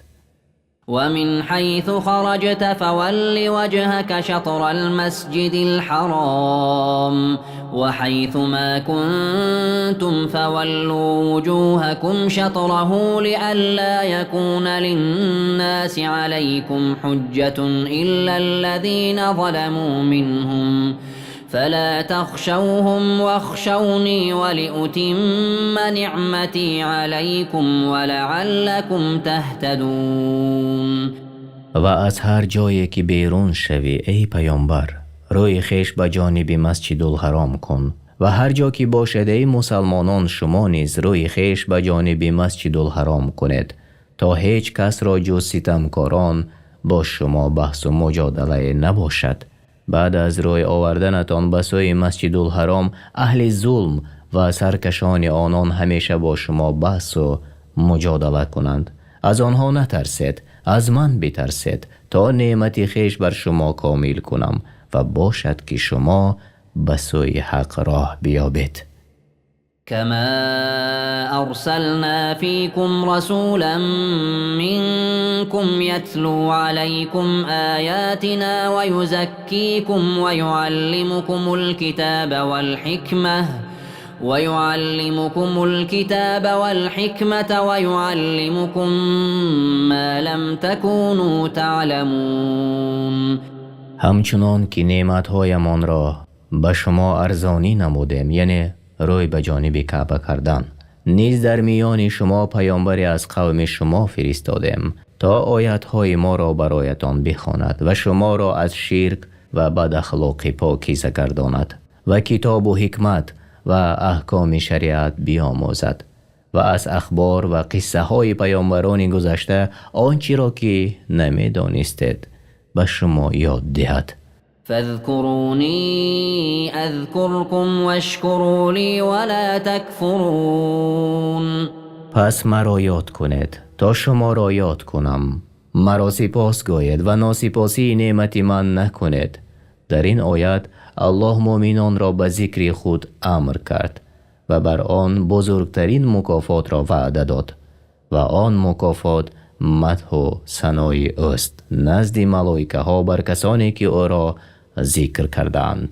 ومن حيث خرجت فول وجهك شطر المسجد الحرام وحيث ما كنتم فولوا وجوهكم شطره لئلا يكون للناس عليكم حجة إلا الذين ظلموا منهم فلا تخشوهم واخشوني ولأتم نعمتي عليكم ولعلكم تهتدون.
Ва аз ҳар ҷое ки берун шавӣ, эй паёмбар, рӯи хеш ба ҷониби масҷидулҳаром кун, ва ҳар ҷо ки бошед, эй мусалмонон, шумо низ рӯи хеш ба ҷониби масҷидулҳаром кунед, то ҳеҷ касро ҷуз ситамкорон бо шумо баҳсу муҷодалае набошад. Баъд аз рӯй оварданатон ба сӯи масҷидулҳаром аҳли зулм ва саркашони онон ҳамеша бо шумо баҳсу муҷодала кунанд. Аз онҳо натарсед, аз ман битарсед, то неъмати хеш бар шумо комил кунам ва бошад ки шумо ба сӯи ҳақ роҳ биёбед.
كما أرسلنا فيكم رسولا منكم يتلو عليكم آياتنا ويزكيكم ويعلمكم الكتاب والحكمة ويعلمكم ما لم تكونوا تعلمون.
Ҳамчунон ки неъматҳоямонро ба шумо арзонӣ намудем, яъне рӯй ба ҷониби каъба кардан, низ дар миёни шумо паёмбаре аз қавми шумо фиристодем, то оятҳои моро бароятон бихонад ва шуморо аз ширк ва бадахлоқӣ покиза гардонад ва китобу ҳикмат ва аҳкоми шариат биомӯзад ва аз ахбор ва қиссаҳои паёмбарони гузашта он чиро ки намедонистед ба шумо ёд диҳад.
فاذكروني أذكركم واشكروا لي ولا تكفرون.
Пас маро ёд кунед, то шуморо ёд кунам. Маро сипос гӯед ва носипосии неъмати ман накунед. Дар ин оят аллоҳ муъминонро ба зикри худ амр кард ва бар он бузургтарин мукофотро ваъда дод, ва он мукофот мадҳу санои ӯст назди малоикаҳо бар касоне ки ӯро зикр кардаанд.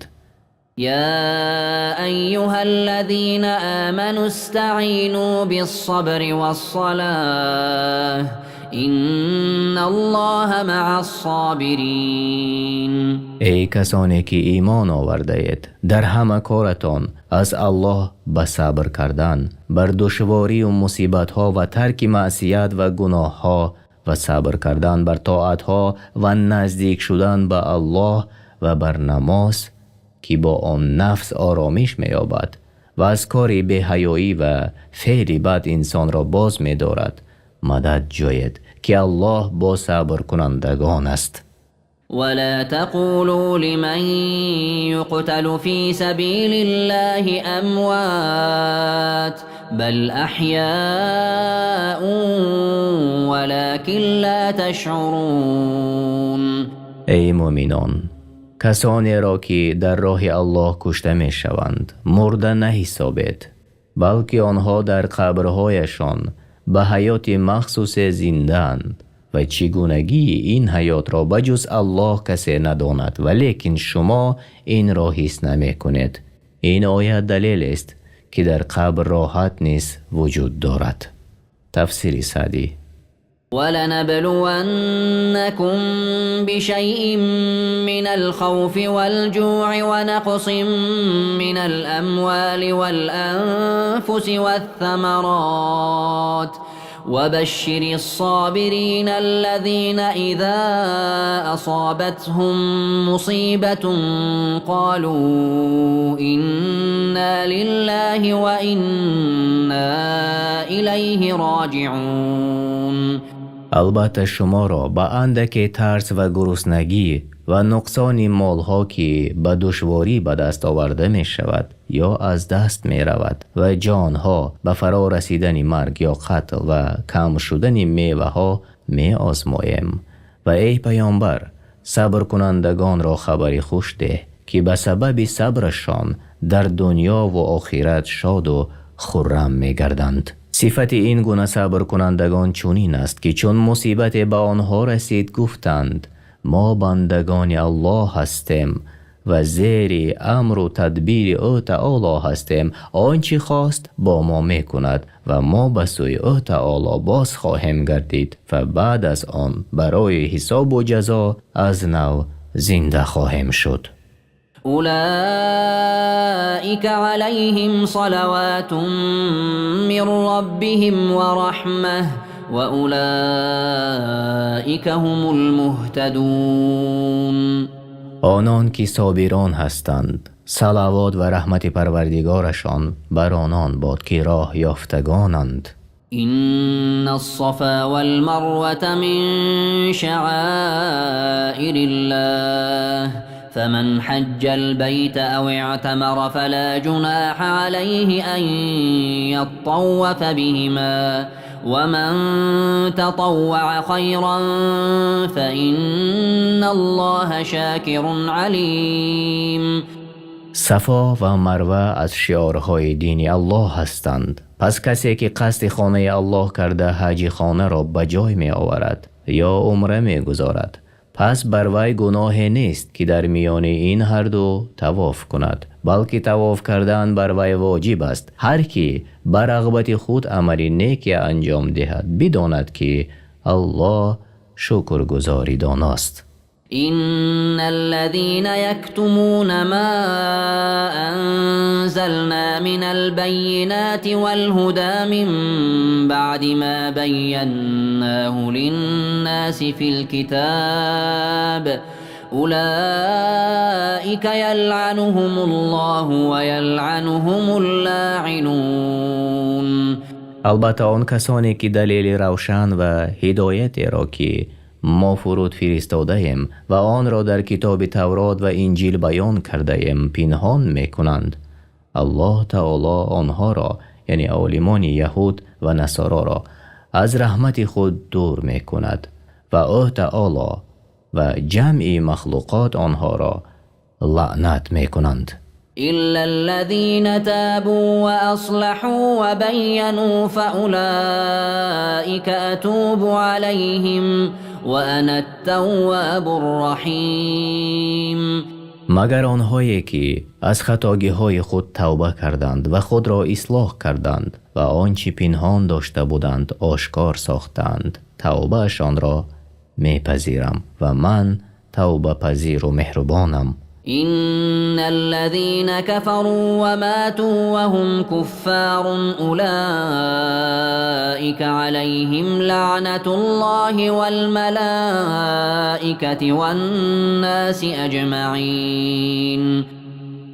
يا أيها الذين آمنوا استعينوا بالصبر والصلاة إن الله مع الصابرين.
Эй касоне ки имон овардаед, дар ҳама коратон аз Аллоҳ ба сабр кардан бар душворӣ ва мусибатҳо ва тарки маъсият ва гуноҳҳо ва сабр кардан бар тоатҳо ва наздик шудан ба Аллоҳ ва бар намоз, ки бо он нафс оромиш меёбад ва аз кори беҳаёӣ ва феъли бад инсонро боз медорад, мадад ҷӯед, ки Аллоҳ бо сабркунандагон аст.
ولا تقولوا لمن يقتل في سبيل الله أموات بل أحياء ولكن لا تشعرون.
Эй мӯъминон, касонеро ки дар роҳи Аллоҳ кушта мешаванд, мурда наҳисобед, балки онҳо дар қабрҳояшон ба ҳаёти махсусе зиндаанд ва чигунагии ин ҳаётро ба ҷуз Аллоҳ касе надонад, валекин шумо инро ҳис намекунед. Ин оят далелест, ки дар қабр роҳат низ вуҷуд дорад. Тафсири Саъдӣ.
ولنبلونكم بشيء من الخوف والجوع ونقص من الأموال والأنفس والثمرات وبشر الصابرين الذين إذا أصابتهم مصيبة قالوا إنا لله وإنا إليه راجعون.
Албатта, шуморо ба андаке тарс ва гуруснагӣ ва нуқсони молҳо, ки ба душворӣ ба даст оварда мешавад ё аз даст меравад, ва ҷонҳо, ба фаро расидани марг ё қатл ва кам шудани меваҳо меозмоем. Ва эй паёмбар, сабркунандагонро хабари хуш деҳ, ки ба сабаби сабрашон дар дунёву охират шоду хуррам мегарданд. Сифати ин гуна сабркунандагон чунин аст, ки чун мусибате ба онҳо расид, гуфтанд: мо бандагони Аллоҳ ҳастем ва зери амру тадбири Ӯ таоло ҳастем. Он чӣ хост, бо мо мекунад ва мо ба сӯи Ӯ таоло боз хоҳем гардид ва баъд аз он барои ҳисобу ҷазо аз нав зинда хоҳем шуд.
أولئك عليهم صلوات من ربهم ورحمة وأولئك هم المهتدون.
Онон ки собирон ҳастанд, салавот ва раҳмати Парвардигорашон бар онон бод, ки роҳ ёфтагонанд.
إن الصفا والمروة من شعائر الله، فمن حج البيت أو اعتمر فلا جناح عليه أن يطوف بهما، ومن تطوع خيرا فإن الله شاكر عليم.
Сафо ва Марва аз шиорҳои дини Аллоҳ ҳастанд. Пас касе ки қасди хонаи Аллоҳ карда, ҳаҷи хонаро ба ҷой меоварад ё умра мегузорад, пас бар вай гуноҳе нест, ки дар миёни ин ҳарду тавоф кунад, балки тавоф кардан бар вай воҷиб аст. Ҳар кӣ ба рағбати худ амали неке анҷом диҳад, бидонад, ки Аллоҳ шукргузори доност.
إن الذين يكتمون ما أنزلنا من البينات والهدى من بعد ما بيناه للناس في الكتاب أولئك يلعنهم الله ويلعنهم اللاعنون.
Албатта, он касоне ки далели равшан ва ҳидоятеро, ки мо фуруд фиристодаем ва онро дар китоби Таврот ва Инҷил баён кардаем, пинҳон мекунанд, Аллоҳ таоло онҳоро, яъне олимони яҳуд ва насороро, аз раҳмати худ дур мекунад ва Ӯ таоло ва ҷамъи махлуқот онҳоро лаънат мекунанд.
إلا الذين تابوا وأصلحوا وبينوا فأولئك أتوب عليهم وأنا التواب الرحيم.
Магар онҳое ки аз хатогиҳои худ тавба карданд ва худро ислоҳ карданд ва он чӣ пинҳон дошта буданд, ошкор сохтанд. тавбаашонро мепазирам ва ман тавбапазиру меҳрубонам.
إن الذين كفروا وماتوا وهم كفار أولئك عليهم لعنة الله والملائكة والناس أجمعين.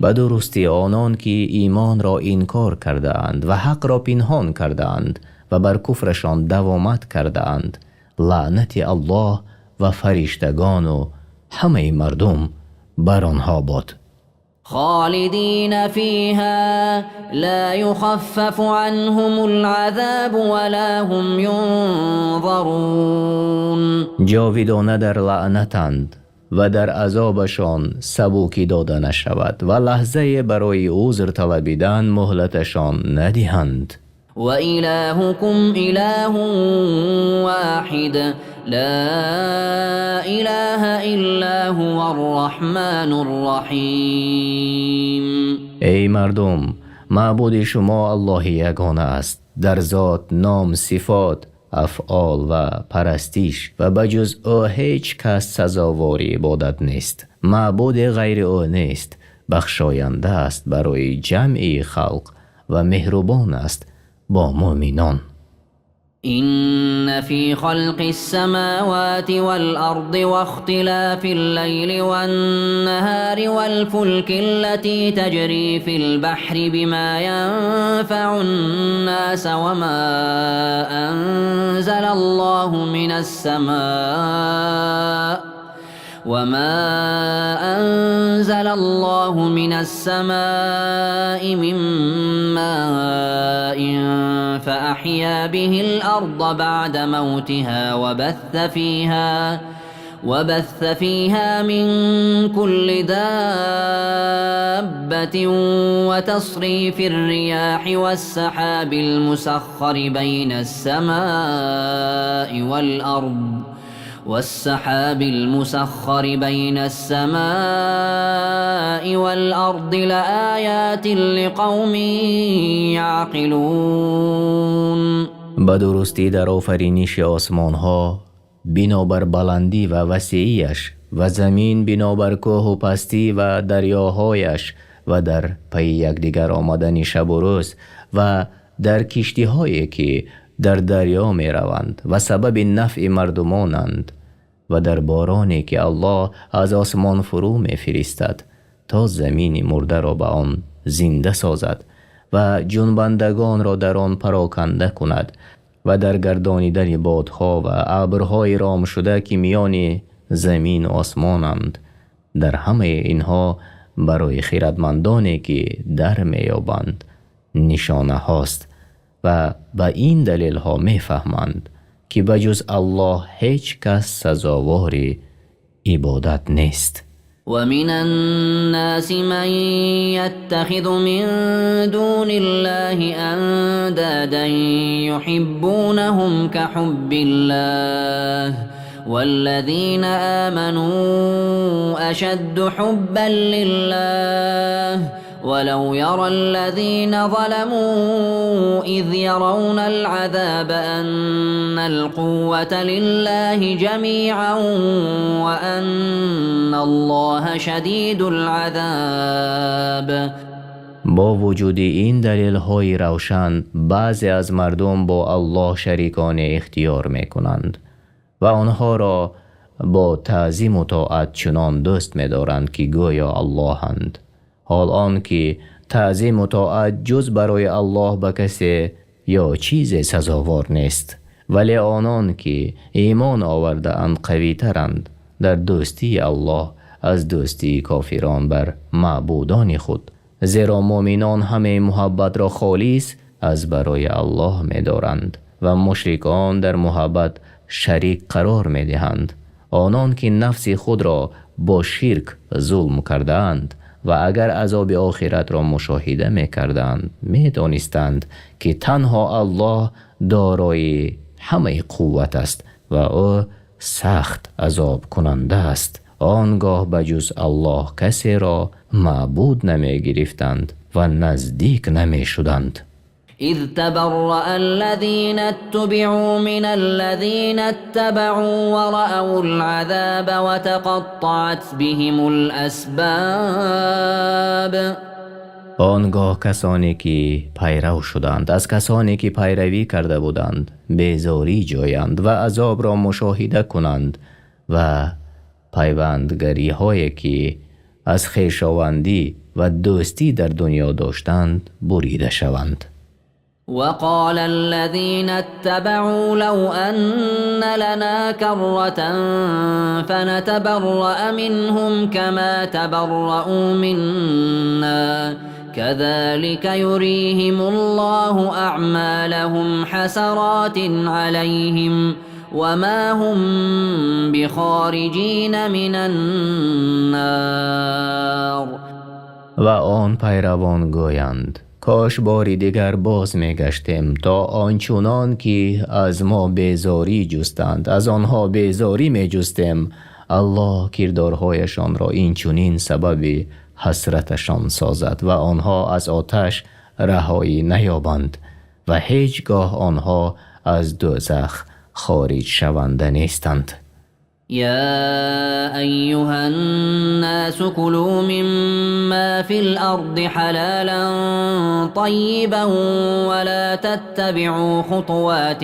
به درستی آنان که ایمان را انکار کرده اند و حق را پنهان کرده اند و بر کفرشان دوامت کرده اند، لعنت الله و فرشتگان و همه مردم بر آنها باد.
خالدین فیها لا یخفف عنهم العذاب ولا هم ینظرون.
جاویدانه در لعنتند و در عذابشان سبوکی داده نشود و لحظه برای عذر طلبیدن مهلتشان ندهند.
و الهکم اله واحد لا اله الا هو الرحمن الرحیم.
ای مردم، معبود شما الله یگانه است، در ذات، نام، صفات، افعال و پرستش و بجز او هیچ کس سزاوار عبادت نیست. معبود غیر او نیست، بخشاینده است برای جمع خلق و مهربان است با مؤمنان.
إن في خلق السماوات والأرض واختلاف الليل والنهار والفلك التي تجري في البحر بما ينفع الناس وما أنزل الله من السماء من ماء فأحيا به الأرض بعد موتها وبث فيها من كل دابة وتصريف الرياح والسحاب المسخر بين السماء والأرض لآيات لقوم يعقلون.
به درستی در آفرینش آسمان ها بنابر بلندی و وسیعیش و زمین بنابر کوه و پستی و دریاهایش و در پی یکدیگر آمدن شب و روز و در کشتی هایی که در دریا می روند و سبب نفع مردمانند و در بارانی که الله از آسمان فرو می فرستد تا زمین مرده را به آن زنده سازد و جنبندگان را در آن پراکنده کند و در گردانیدن بادها و ابرهای رام شده که میان زمین و آسمانند، در همه اینها برای خیرتمندانی که در میابند نشانه هاست و به این دلیل ها میفهمند که بجز الله هیچ کس سزاوار عبادت نیست.
و من الناس من يتخذ من دون الله اندادا يحبونهم كحب الله والذين آمنوا أشد حبا لله ولو يرى الذين ظلموا إذ يرون العذاب أن القوة لله جميعا وأن الله شديد العذاب.
با وجود این دلیل های روشن بعضی از مردم با الله شریکان اختیار میکنند و آنها را با تعظیم و طاعت چنان دوست می‌دارند که گویا الله‌اند، حال آن که تعظیم و طاعت جز برای الله به کسی یا چیز سزاوار نیست. ولی آنان که ایمان آورده اند قوی ترند در دوستی الله از دوستی کافران بر معبودان خود، زیرا مؤمنان همه محبت را خالص از برای الله می‌دارند و مشرکان در محبت شریک قرار می‌دهند. آنان که نفس خود را با شرک ظلم کردند و اگر عذاب آخرت را مشاهده می‌کردند می‌دانستند که تنها الله دارای همه قوت است و او سخت عذاب کننده است. آنگاه بجز الله کسی را معبود نمی‌گرفتند و نزدیک نمی‌شدند.
إذ تبرأ الذين اتبعوا من الذين اتبعوا ورأوا العذاب وتقطعت بهم الأسباب.
آنگاه کسانی که پیرو شدند از کسانی که پیروی کرده بودند بیزاری جویند و عذاب را مشاهده کنند و پیوندگری هایی که از خویشاوندی و دوستی در دنیا داشتند بریده شوند.
وقال الذين اتبعوا لو أن لنا كرة فنتبرأ منهم كما تبرؤوا منا كذلك يريهم الله أعمالهم حسرات عليهم وما هم بخارجين من النار.
و آن پیروان گویند کاش باری دیگر باز میگشتیم تا آنچنان که از ما بیزاری جستند از آنها بیزاری میجستیم. الله کردارهایشان را این چنین سبب حسرتشان سازد و آنها از آتش رهایی نیابند و هیچگاه آنها از دوزخ خارج شونده نیستند.
يا أيها الناس كلوا مما في الأرض حلالا طيبا ولا تتبعوا خطوات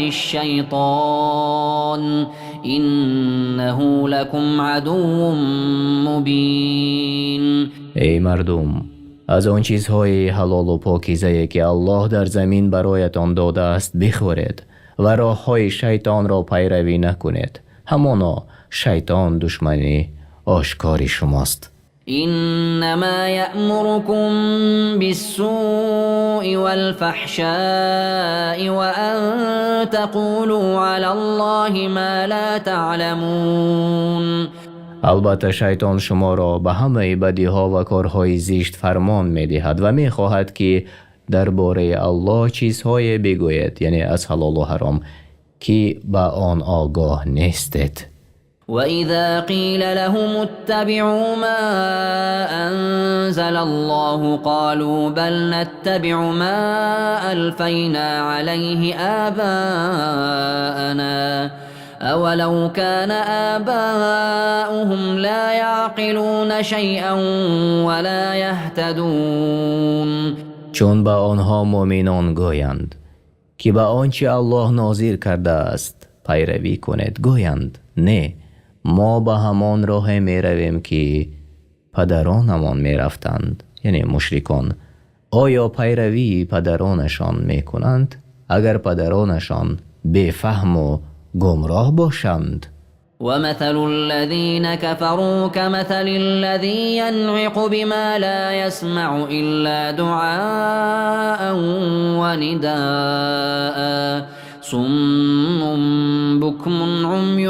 الشيطان إنه لكم عدو مبين.
ای مردم، از آن چیزهای حلال و پاکیزه که الله در زمین برایتان داده است بخورید و راههای شیطان را پیروی نکنید، همانا شیطان دشمنی آشکار شماست.
انما یأمرکم بالسوء والفحشاء وان تقولوا علی الله ما لا تعلمون.
البته شیطان شما را به همه بدیها و کارهای زشت فرمان میدهد و میخواهد که درباره الله چیزهای بگوید، یعنی از حلال و حرام، که به آن آگاه نیستید.
وإذا قيل لهم اتبعوا ما أنزل الله قالوا بل نتبع ما ألفينا عليه آباءنا أولو كان آباؤهم لا يعقلون شيئا ولا يهتدون.
چون به آنها مؤمنان گویند که به آنچه الله نازل کرده است پیروی کنید، گویند نه، ما به همان راه می رویم که پدرانمان می رفتند، یعنی مشرکان. آیا پیروی پدرانشان می کنند اگر پدرانشان بفهم و گمراه باشند؟
ومثل الذين كفروا كمثل الذي ينعق بما لا يسمع إلا دعاء ونداء صم بكم عمي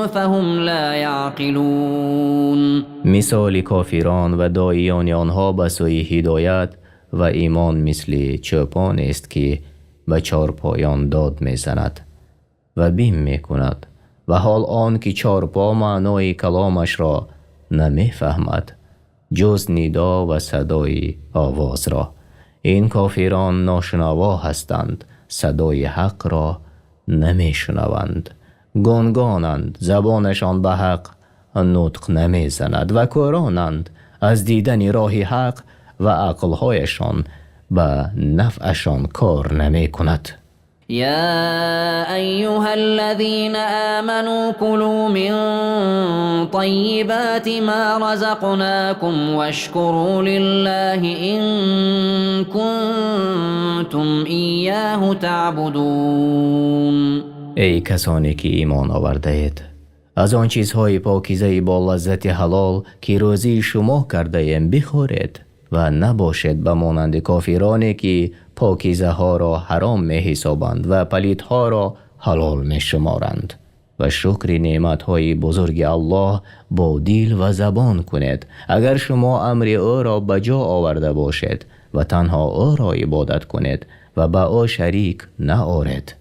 فهم لا يعقلون.
مثال کافران و داعیان آنها به سوی هدایت و ایمان مثل چوپان است که به چارپایان داد میزند و بیم میکند و حال آن که چارپا معنای کلامش را نمیفهمد جز ندا و صدای آواز را. این کافران ناشنوا هستند، صدای حق را نمیشنوند، گنگانند، زبانشان به حق نطق نمیزند و کورانند از دیدن راه حق و عقلهایشان به نفعشان کار نمیکند.
يا أيها الذين آمنوا كلوا من طيبات ما رزقناكم واشكروا لله إن كنتم إياه تعبدون.
ای کسانی که ایمان آورده اید، از آن چیزهای پاکیزه با لذت حلال که روزی شما کرده ایم بخورید و نباشید به مانند کافرانی که پاکیزه ها را حرام می حسابند و پلیدها را حلال می شمارند. و شکر نعمت های بزرگ الله با دل و زبان کنید اگر شما امر او را به جا آورده باشید و تنها او را عبادت کنید و به او شریک نآورید.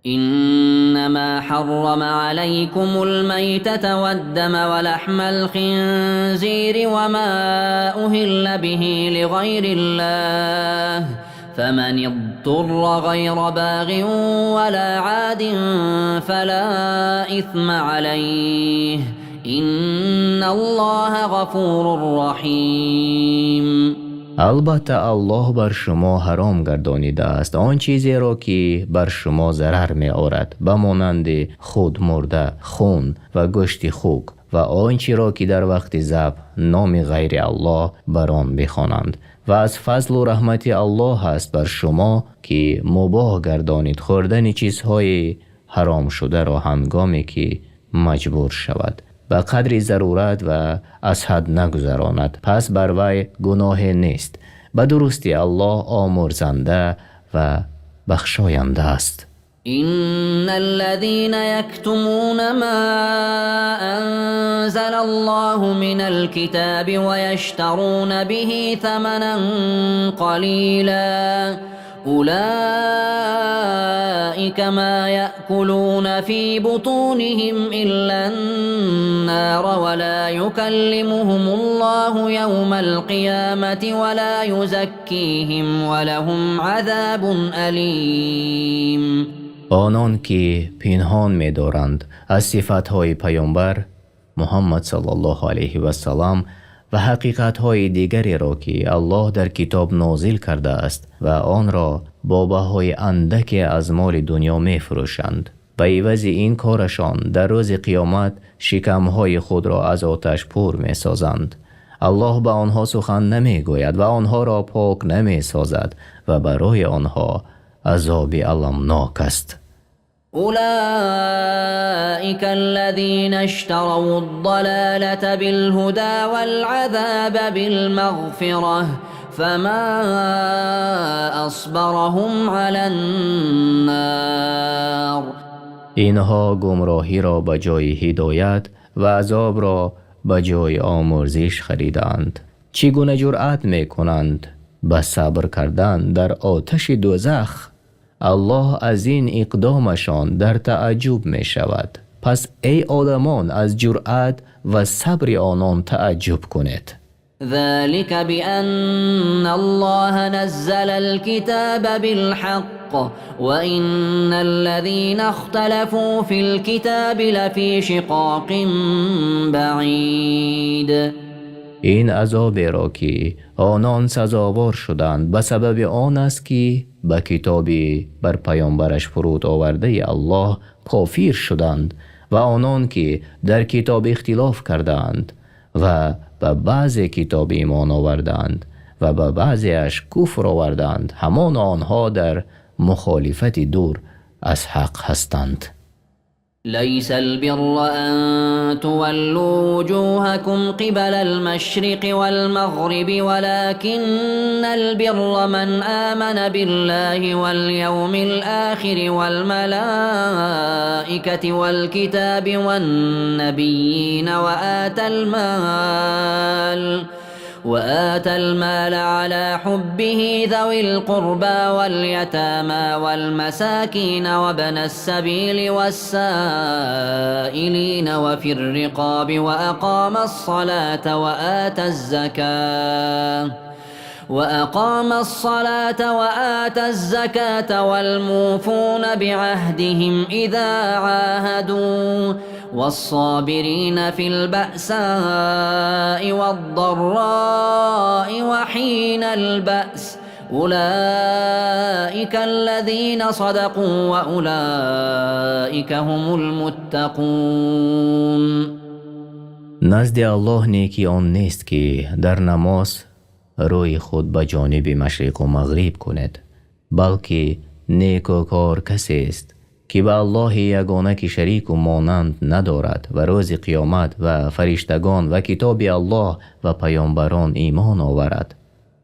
إنما حرم عليكم الميتة والدم ولحم الخنزير وما أهل به لغير الله فمن اضطر غير باغ ولا عاد فلا إثم عليه إن الله غفور رحيم.
Албатта, Аллоҳ бар шумо ҳаром гардонидааст он чизеро, ки бар шумо зарар меорад, ба монанди худ мурда, хун ва гӯшти хук ва он чиро, ки дар вақти забҳ номи ғайри Аллоҳ бар он бихонанд. Ва аз фазлу раҳмати Аллоҳ аст бар шумо, ки мубоҳ гардонид хӯрдани чизҳои ҳаромшударо, ҳангоме ки маҷбур шавад ба қадри зарурат ва аз ҳад нагузаронад, пас бар вай гуноҳе нест. Ба дурустӣ, Аллоҳ омурзанда ва бахшоянда аст.
إن الذين يكتمون ما أنزل الله من الكتاب ويشترون به ثمنا قليلا أولئك ما يأكلون في بطونهم إلا النار ولا يكلمهم الله يوم القيامة ولا يزكيهم ولهم عذاب أليم.
Онон ки пинҳон медоранд аз сифатҳои паёмбар Муҳаммад саллаллоҳу алайҳи васалам ва ҳақиқатҳои дигареро, ки Аллоҳ дар китоб нозил кардааст, ва онро бо баҳои андаке аз моли дунё мефурӯшанд, ба ивази ин корашон дар рӯзи қиёмат шикамҳои худро аз оташ пур месозанд. Аллоҳ ба онҳо сухан намегӯяд ва онҳоро пок намесозад ва барои онҳо азоби аламнок аст.
أولئك الذين اشتروا الضلالة بالهدى والعذاب بالمغفرة فما أصبرهم على النار.
Инҳо гумроҳиро ба ҷои ҳидоят ва азобро ба ҷои омурзиш харидаанд. Чӣ гуна ҷуръат мекунанд ба сабр кардан дар оташи дӯзах? Аллоҳ аз ин иқдомашон дар тааҷҷуб мешавад. Пас, эй одамон, аз ҷуръат ва сабри онон тааҷҷуб кунед.
ذلك بأن الله نزل الكتاب بالحق وإن الذين اختلفوا في الكتاب لفي شقاق بعيد.
Ин азоберо, ки онон сазовор шуданд, ба сабаби он аст, ки ба китоби бар паёмбараш фуруд овардаи Аллоҳ кофир шуданд ва онон ки дар китоб ихтилоф кардаанд ва ба баъзе китоб имон овардаанд ва ба баъзеаш куфр овардаанд, ҳамон онҳо дар мухолифати дур аз ҳақ ҳастанд.
ليس البر أن تولوا وجوهكم قبل المشرق والمغرب، ولكن البر من آمن بالله واليوم الآخر والملائكة والكتاب والنبيين وآتى المال على حبه ذوي القربى واليتامى والمساكين وابن السبيل والسائلين وفي الرقاب وأقام الصلاة وآتى الزكاة والموفون بعهدهم إذا عاهدوا والصابرين في البأساء والضراء وحين البأس أولئك الذين صدقوا وأولئك هم المتقون.
Назди Аллоҳ некӣ он нест, ки дар намоз рӯи худ ба ҷониби машриқу мағриб кунед, балки некӯкор касест, ки ба Аллоҳи ягона, ки шарику монанд надорад, ва рӯзи қиёмат ва фариштагон ва китоби Аллоҳ ва паёмбарон имон оварад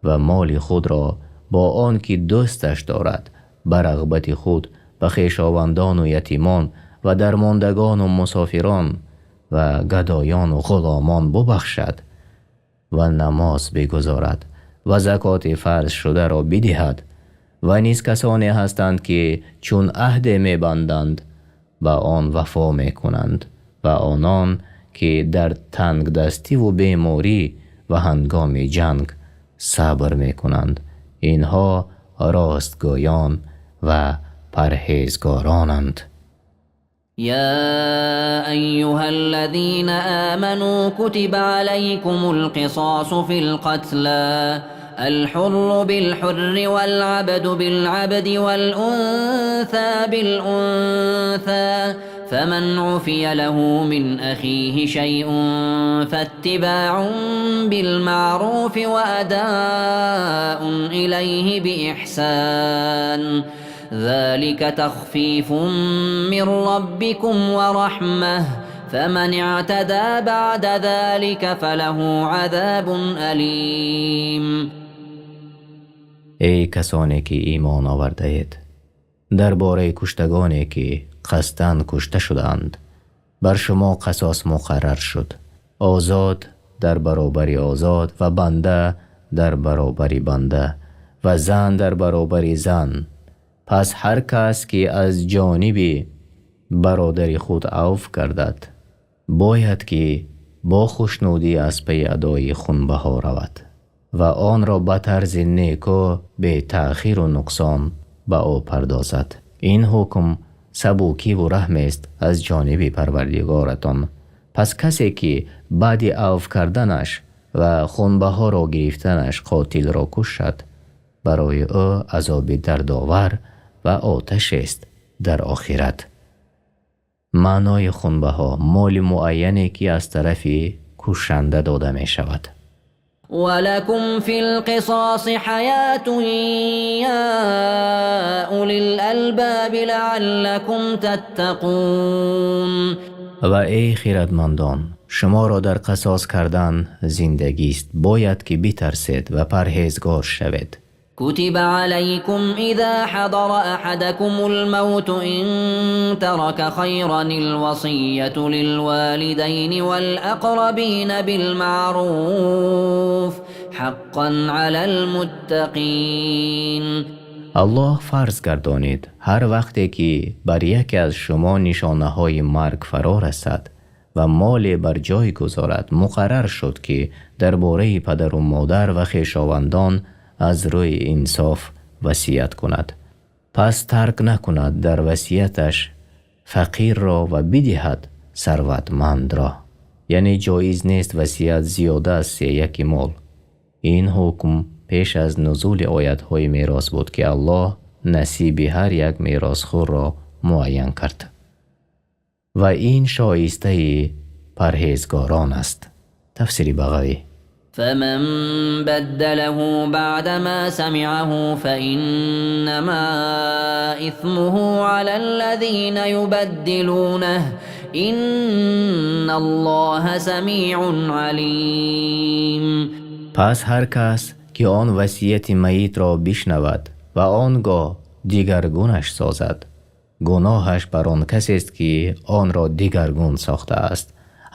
ва моли худро бо он ки дӯсташ дорад ба рағбати худ ба хешовандону ятимон ва дармондагону мусофирон ва гадоёну ғуломон бубахшад ва намоз бигузорад ва закоти фарзшударо бидиҳад. Ва низ касоне ҳастанд, ки чун аҳде мебанданд, ба он вафо мекунанд, ва онон ки дар тангдастиву беморӣ ва ҳангоми ҷанг сабр мекунанд. Инҳо ростгӯён ва парҳезгоронанд.
يا أيها الذين آمنوا كتب عليكم القصاص في القتلى الحر بالحر والعبد بالعبد والأنثى بالأنثى فمن عفي له من أخيه شيء فاتباع بالمعروف وأداء إليه بإحسان ذلك تخفيف من ربكم ورحمة فمن اعتدى بعد ذلك فله عذاب أليم.
Эй касоне ки имон овардаед, дар бораи куштагоне ки қасдан кушта шудаанд, бар шумо қасос муқаррар шуд: озод дар баробари озод ва банда дар баробари банда ва зан дар баробари зан. Пас ҳар кас ки аз ҷониби бародари худ авф гардад, бояд ки бо хушнудӣ аз пайи адои хунбаҳо равад ва онро ба тарзи некӯ бетаъхиру нуқсон ба ӯ пардозад. Ин ҳукм сабукиву раҳмест аз ҷониби Парвардигоратон. Пас касе ки баъди авф карданаш ва хунбаҳоро гирифтанаш қотилро кушад, барои ӯ азоби дардовар ва оташест дар охират. Маънои хунбаҳо: моли муайяне ки аз тарафи кушанда дода мешавад.
ولكم في القصاص حياة يا أولي الألباب لعلكم تتقون.
Ва эй хирадмандон, шуморо дар қасос кардан зиндагист, бояд ки битарсед ва парҳезгор шавед.
كتب عليكم إذا حضر أحدكم الموت إن ترك خيرا الوصية للوالدين والأقربين بالمعروف حقا على المتقين.
Аллоҳ фарз гардонид, ҳар вақте ки бар яке аз шумо нишонаҳои марг фаро расад ва моле бар ҷой гузорад, муқаррар шуд ки дар бораи падару модар ва хешовандон аз рӯи инсоф васият кунад. Пас тарк накунад дар васияташ фақирро ва бидиҳад сарватмандро. Яъне ҷоиз нест васият зиёда аз сеяки мол. Ин ҳукм пеш аз нузули оятҳои мерос буд, ки Аллоҳ насиби ҳар як меросхӯрро муайян кард. Ва ин шоистаи парҳезгорон аст. Тафсири Бағавӣ.
فمن بدله بعدما سمعه فإنما إثمه على الذين يبدلونه إن الله سميع عليم.
Пас ҳар кас ки он васияти майитро бишнавад ва он гоҳ дигаргунаш созад, гуноҳаш бар он касест ки онро дигаргун сохтааст.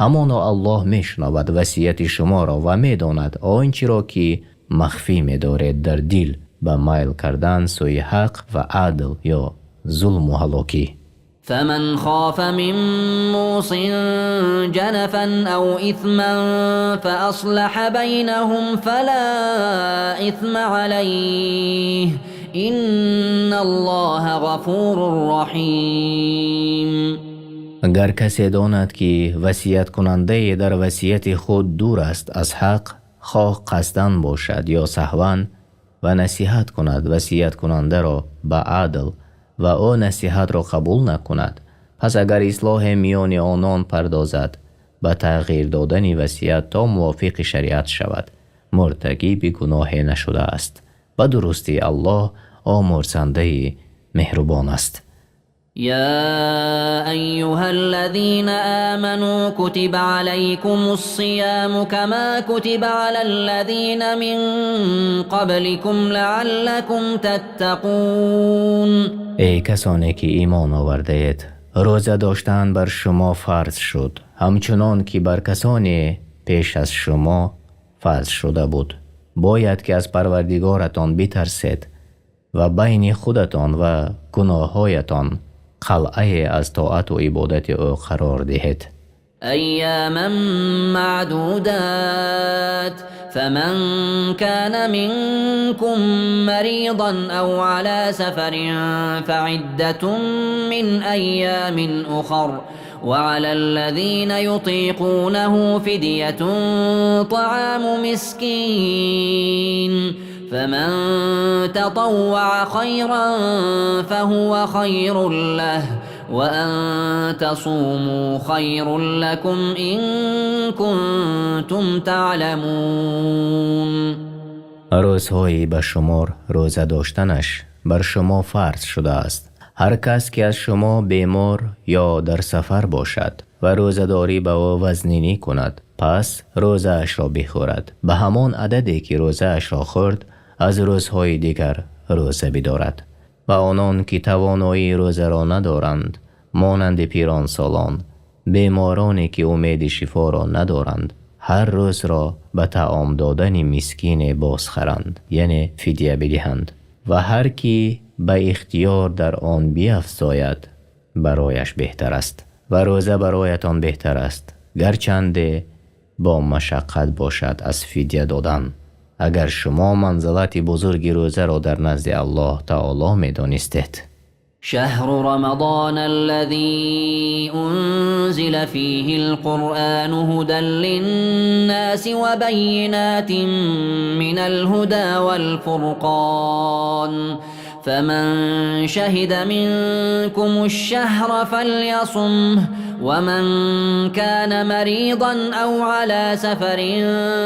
Ҳамоно Аллоҳ мешунавад васияти шуморо ва медонад он чиро ки махфӣ медоред дар дил ба майл кардан сӯи ҳақ ва адл ё зулму ҳалокӣ.
فمن خاف من موص جنفا أو إثما فأصلح بينهم فلا إثم عليه إن الله غفور رحيم.
Гар касе донад ки васияткунандае дар васияти худ дур аст аз ҳақ, хоҳ қасдан бошад ё саҳван, ва насиҳат кунад васияткунандаро ба адл ва ӯ насиҳатро қабул накунад, пас агар ислоҳе миёни онон пардозад ба тағйир додани васият то мувофиқи шариат шавад, муртакиби гуноҳе нашудааст. Ба дурустӣ Аллоҳ омурзандаи меҳрубон аст.
يا أيها الذين آمنوا كتب عليكم الصيام كما كتب على الذين من قبلكم لعلكم تتقون.
Эй касоне ки имон овардаед, рӯза доштан бар шумо фарз шуд, ҳамчунон ки бар касоне пеш аз шумо фарз шуда буд. Бояд ки аз Парвардигоратон битарсед ва байни худатон ва гуноҳҳоятон қалъае аз тоату ибодати ӯ қарор диҳед.
أياما معدودات. فمن كان منكم مريضا أو على سفر فعدة من أيام أخر وعلى الذين يطيقونه فدية طعام مسكين فمن تطوع خيرا فهو خير له وأن تصوموا خير لكم إن كنتم تعلمون.
روزهایی به شمار روزه داشتنش بر شما فرض شده است. هر کس که از شما بیمار یا در سفر باشد و روزه‌داری به او وزنینی کند، پس روزه اش را بخورد. به همان عددی که روزه اش را خورد از روزهای دیگر روزه بدارد. و آنان که توانایی روزه را ندارند، مانند پیران سالان، بیمارانی که امید شفا را ندارند، هر روز را به طعام دادن مسکین بازخرند، یعنی فدیه بدهند. و هر کی به اختیار در آن بیفزاید برایش بهتر است و روزه برایتان بهتر است، گرچند با مشقت باشد از فدیه دادن. اگر شما منزلت بزرگ روزه را در نزد الله تعالی می دانستید.
شهر رمضان الذي أنزل فيه القرآن هدى للناس وبينات من الهدى والفرقان فمن شهد منكم الشهر فليصمه ومن كان مريضا أو على سفر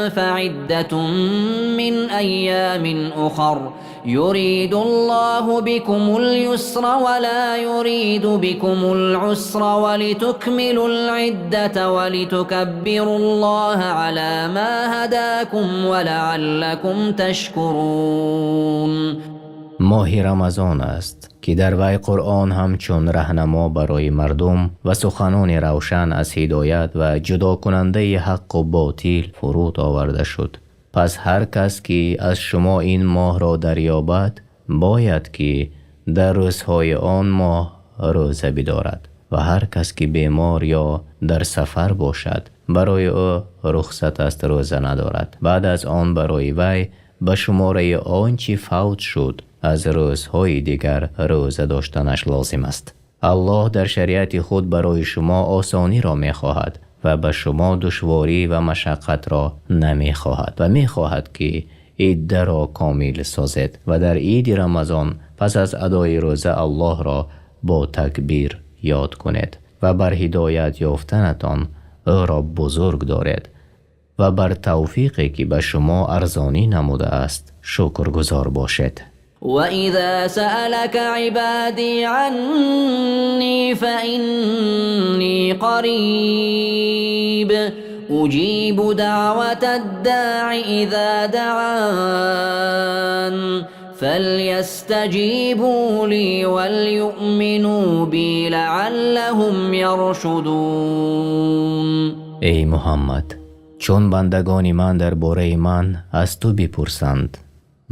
فعدة من أيام أخر يريد الله بكم اليسر ولا يريد بكم العسر ولتكملوا العدة ولتكبروا الله على ما هداكم ولعلكم تشكرون.
ماه رمضان است که در وی قرآن همچون رهنما برای مردم و سخنان روشن از هدایت و جدا کننده حق و باطل فرود آورده شد. پس هر کس که از شما این ماه را دریابد باید که در روزهای آن ماه روزه بدارد و هر کس که بیمار یا در سفر باشد برای او رخصت است روزه ندارد. بعد از آن برای وی به شماره آنچه فوت شد از روزهای دیگر روزه داشتنش لازم است. الله در شریعت خود برای شما آسانی را می‌خواهد و به شما دشواری و مشقت را نمی‌خواهد و می‌خواهد که عده را کامل سازد و در عید رمضان پس از ادای روزه الله را با تکبیر یاد کنید و بر هدایت یافتنتان او را بزرگ دارید و بر توفیقی که به شما ارزانی نموده است شکرگزار باشید.
وَإِذَا سَأَلَكَ عِبَادِي عَنِّي فَإِنِّي قَرِيبٌ أُجِيبُ دَعْوَةَ الدَّاعِ إِذَا دَعَانِ فَلْيَسْتَجِيبُوا لِي وَلْيُؤْمِنُوا بِي لَعَلَّهُمْ يَرْشُدُونَ.
ای محمد، چون بندگان من درباره من از تو بپرسند،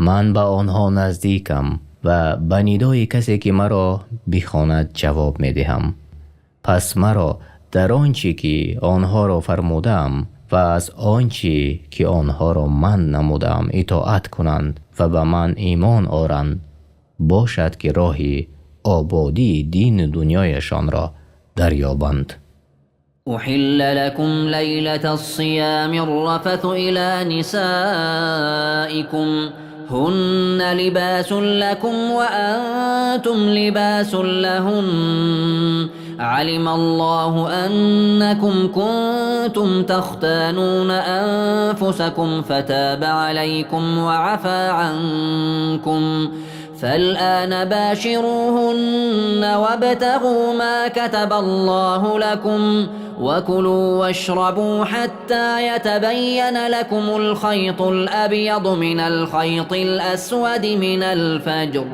من به آنها نزدیکم و به ندای کسی که مرا بخواند جواب میدهم. پس مرا در آنچه که آنها را فرمودم و از آنچه که آنها را من نمودم اطاعت کنند و به من ایمان آرند، باشد که راه آبادی دین دنیایشان را دریابند.
أحل لكم ليلة الصيام الرفث إلى نسائكم هن لباس لكم وأنتم لباس لهن علم الله أنكم كنتم تختانون أنفسكم فتاب عليكم وعفى عنكم فالآن باشروهن وابتغوا ما كتب الله لكم وكلوا واشربوا حتى يتبين لكم الخيط الأبيض من الخيط الأسود من الفجر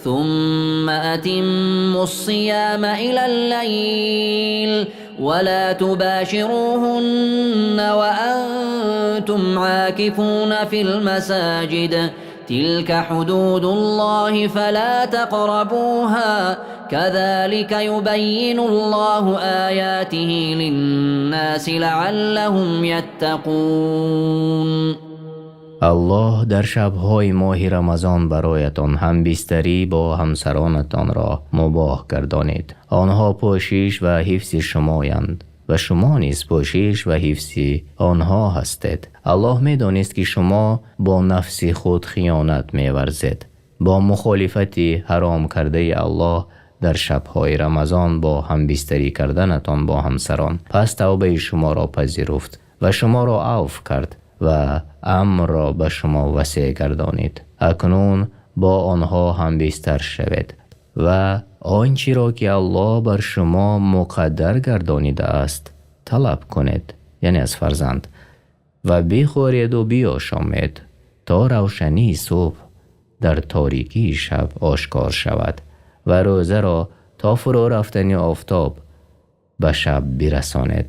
ثم أتموا الصيام إلى الليل ولا تباشروهن وأنتم عاكفون في المساجد تلك حدود الله فلا تقربوها كذلك يبين الله آياته للناس لعلهم يتقون.
Аллоҳ дар шабҳои моҳи Рамазон бароятон ҳамбистарӣ бо ҳамсаронатонро мубоҳ гардонид. Онҳо пӯшиш ва ҳифзи шумоянд ва шумо низ пӯшиш ва ҳифзи онҳо ҳастед. Аллоҳ медонист, ки шумо бо нафси худ хиёнат меварзед. Бо мухолифати ҳаром кардаи Аллоҳ дар шабҳои Рамазон бо ҳамбистарӣ карданатон бо ҳамсарон. Пас тавбаи шуморо пазируфт ва шуморо афв кард ва амрро ба шумо васеъ гардонид. Акнун бо онҳо ҳамбистар шавед ва он чиро ки Аллоҳ бар шумо муқаддар гардонидааст талаб кунед, яъне аз фарзанд, ва бихӯред ва биошомед то равшании субҳ дар торикии шаб ошкор шавад ва рӯзаро то фурӯ рафтани офтоб ба шаб бирасонед.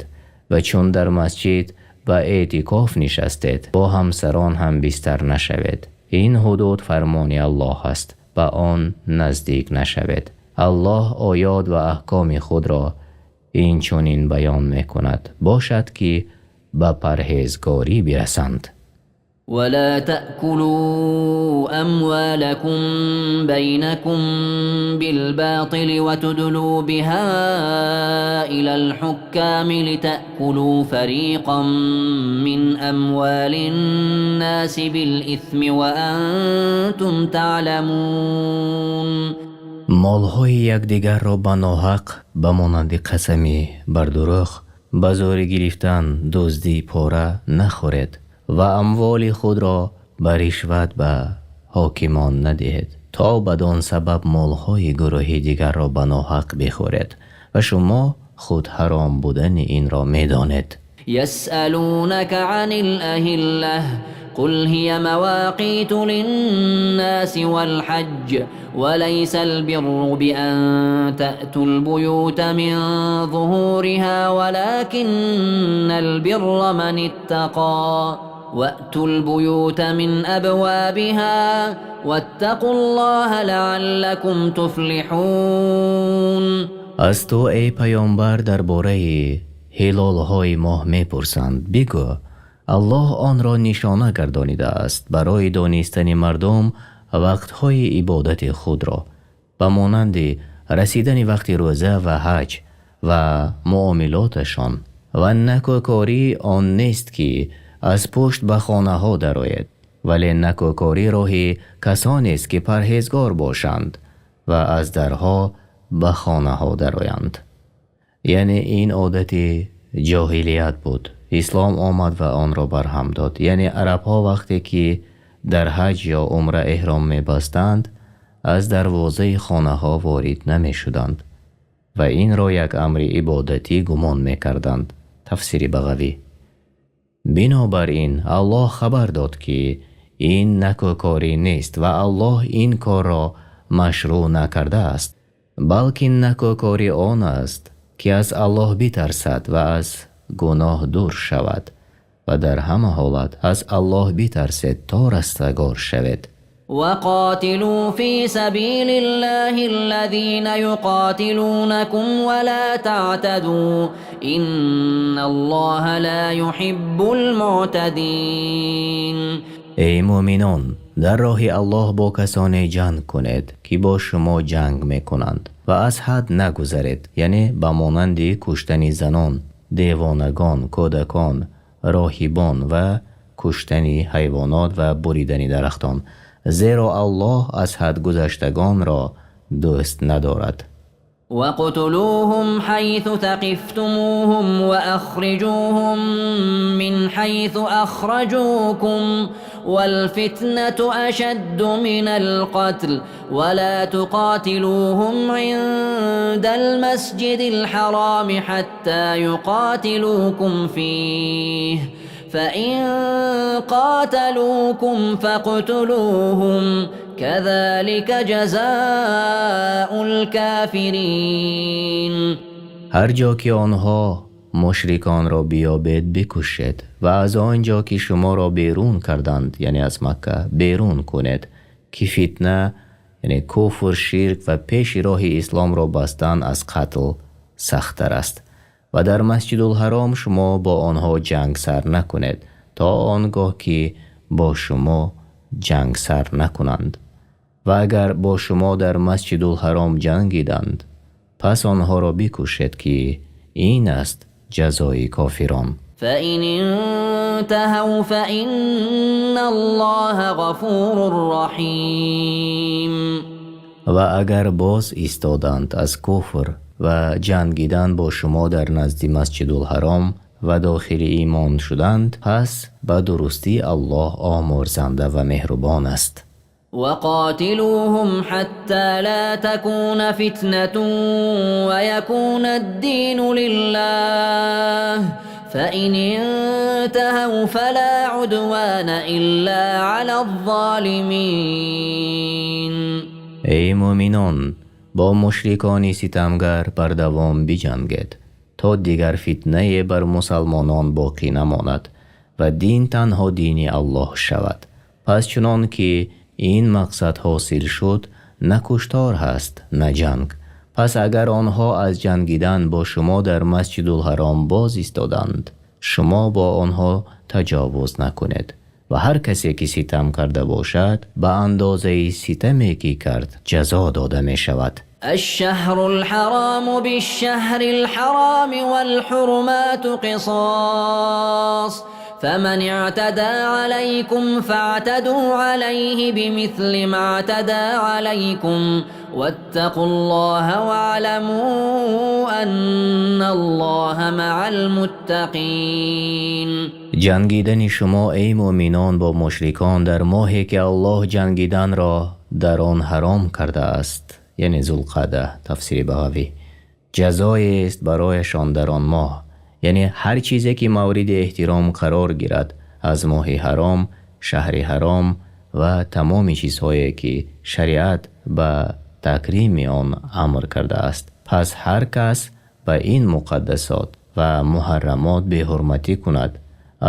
Ва чун дар масҷид ба эътикоф нишастед, бо ҳамсарон ҳамбистар нашавед. Ин ҳудуд фармони Аллоҳ аст, ба он наздик нашавед. Аллоҳ оёт ва аҳкоми худро ин чунин баён мекунад, бошад ки ба парҳезгорӣ бирасанд.
ولا تأكلوا أموالكم بينكم بالباطل وتدلوا بها إلى الحكام لتأكلوا فريقا من أموال الناس بالإثم وأنتم تعلمون.
Молҳои якдигарро ба ноҳақ, ба монанди қасами бар дурӯғ, ба зӯрӣ гирифтан, дуздӣ, пора нахӯред ва амволи худро ба ришват ба ҳокимон надиҳед, то бадон сабаб молҳои гурӯҳи дигарро ба ноҳақ бихӯред ва шумо худ ҳаром будани инро медонед.
يسألونك عن الأهلة قل هي مواقيت للناس والحج وليس البر بأن تأتوا البيوت من ظهورها ولكن البر من اتقى وأتوا البيوت من أبوابها واتقوا الله لعلكم تفلحون.
Аз ту, эй паёмбар, дар бораи ҳилолҳои моҳ мепурсанд. Бигӯ: Аллоҳ онро нишона гардонидааст барои донистани мардум вақтҳои ибодати худро, ба монанди расидани вақти рӯза ва ҳаҷ ва муомилоташон. Ва накӯкорӣ он нест, ки аз пушт ба хонаҳо дароед, вале накӯкорӣ роҳи касонест, ки парҳезгор бошанд ва аз дарҳо ба хонаҳо дароянд. Яъне ин одати ҷоҳилият буд. Ислом омад ва онро барҳам дод. Яъне арабҳо вақте ки дар ҳаҷ ё умра эҳром мебастанд, аз дарвозаи хонаҳо ворид намешуданд ва инро як амри ибодатӣ гумон мекарданд. Тафсири Бағавӣ. Бинобар ин Аллоҳ хабар дод, ки ин накӯкорӣ нест ва Аллоҳ ин корро машрӯъ накардааст, балки накӯкорӣ он аст, ки аз Аллоҳ битарсад ва аз гуноҳ дур шавад. Ва дар ҳама ҳолат аз Аллоҳ битарсед, то растагор шавед.
وقاتلوا في سبيل الله الذين يقاتلونكم ولا تعتدوا إن الله لا يحب المعتدين.
Эй мӯъминон, дар роҳи Аллоҳ бо касоне ҷанг кунед, ки бо шумо ҷанг мекунанд, ва аз ҳад нагузаред, яъне ба монанди куштани занон, девонагон, кӯдакон, роҳибон ва куштани ҳайвонот ва буридани дарахтон, зеро Аллоҳ аз ҳад гузаштагонро дӯст надорад.
وقتلوهم حيث ثقفتموهم وأخرجوهم من حيث أخرجوكم والفتنة أشد من القتل ولا تقاتلوهم عند المسجد الحرام حتى يقاتلوكم فيه فإن قاتلوكم فاقتلوهم كذلك جزاء الكافرين.
Ҳар ҷо ки онҳо мушриконро биёбед, бикушед ва аз он ҷо ки шуморо берун карданд, яъне аз Макка, берун кунед, ки фитна, яъне куфр, ширк ва пеши роҳи исломро бастан аз қатл сахттар аст. Ва дар Масҷидулҳаром шумо бо онҳо ҷанг сар накунед, то он гоҳ ки бо шумо ҷанг сар накунанд. Ва агар бо шумо дар Масҷидулҳаром ҷангиданд, пас онҳоро бикушед, ки ин аст ҷазои кофирон.
فإن انتهوا فإن الله غفور رحيم.
Ва агар боз истоданд аз куфр ва ҷангидан бо шумо дар назди Масҷидулҳаром ва дохили имон шуданд, пас ба дурустӣ Аллоҳ омурзанда ва меҳрубон аст.
وقاتلوهم حتى لا تكون فتنة ويكون الدين لله فإن انتهوا فلا عدوان إلا على الظالمين.
Эй мӯъминон, бо мушрикони ситамгар бардавом биҷангед, то дигар фитнае бар мусалмонон боқӣ намонад ва дин танҳо дини Аллоҳ шавад. Пас чунон ки ин мақсад ҳосил шуд, на куштор ҳаст, на ҷанг. Пас агар онҳо аз ҷангидан бо шумо дар Масҷидулҳаром боз истоданд, шумо бо онҳо таҷовуз накунед ва ҳар касе ки ситам карда бошад, ба андозаи ситаме ки кард ҷазо дода мешавад.
الشهر الحرام بالشهر الحرام والحرمات قصاص فمن اعتدى عليكم فاعتدوا عليه بمثل ما اعتدى عليكم واتقوا الله واعلموا أن الله مع المتقين.
Ҷангидани шумо, эй мӯъминон, бо мушрикон дар моҳе ки Аллоҳ ҷангиданро дар он ҳаром кардааст, яъне Зулқаъда, тафсири Бағавӣ, ҷазоест барояшон дар он моҳ, яъне ҳар чизе ки мавриди эҳтиром қарор гирад аз моҳи ҳаром, шаҳри ҳаром ва тамоми чизҳое ки шариат ба такрими он амр кардааст. Пас ҳар кас ба ин муқаддасот ва муҳаррамот беҳурматӣ кунад,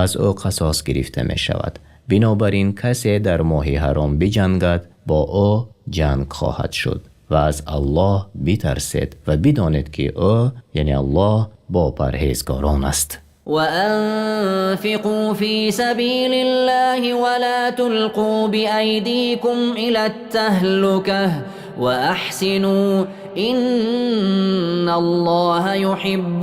аз ӯ қасос гирифта мешавад. Бинобар ин касе дар моҳи ҳаром биҷангад, бо ӯ ҷанг хоҳад шуд ва аз Аллоҳ битарсед ва бидонед, ки ӯ, яъне Аллоҳ, бо парҳезгорон аст.
وأنفقوا في سبيل الله ولا تلقوا بأيديكم إلى التهلكة وأحسنوا إن الله يحب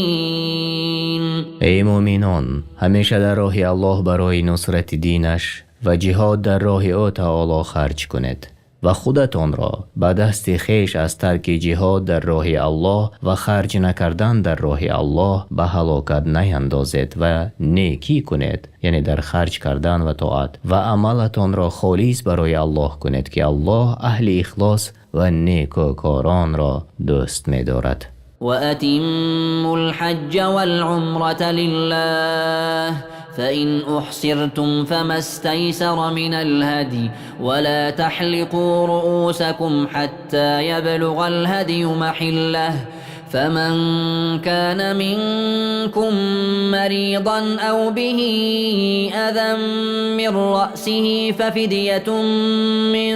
المحسنين.
Эй мӯъминон, ҳамеша дар роҳи Аллоҳ барои нусрати динаш ва ҷиҳод дар роҳи ӯ таоло харҷ кунед ва худатонро ба дасти хеш аз тарки ҷиҳод дар роҳи Аллоҳ ва харҷ накардан дар роҳи Аллоҳ ба ҳалокат наяндозед ва некӣ кунед, яъне дар харҷ кардан ва тоат, ва амалатонро холис барои Аллоҳ кунед, ки Аллоҳ аҳли ихлос ва некӯкоронро дӯст медорад.
وأتموا الحج والعمرة لله فإن أحصرتم فما استيسر من الهدي ولا تحلقوا رؤوسكم حتى يبلغ الهدي محله فمن كان منكم مريضا أو به أذى من رأسه ففدية من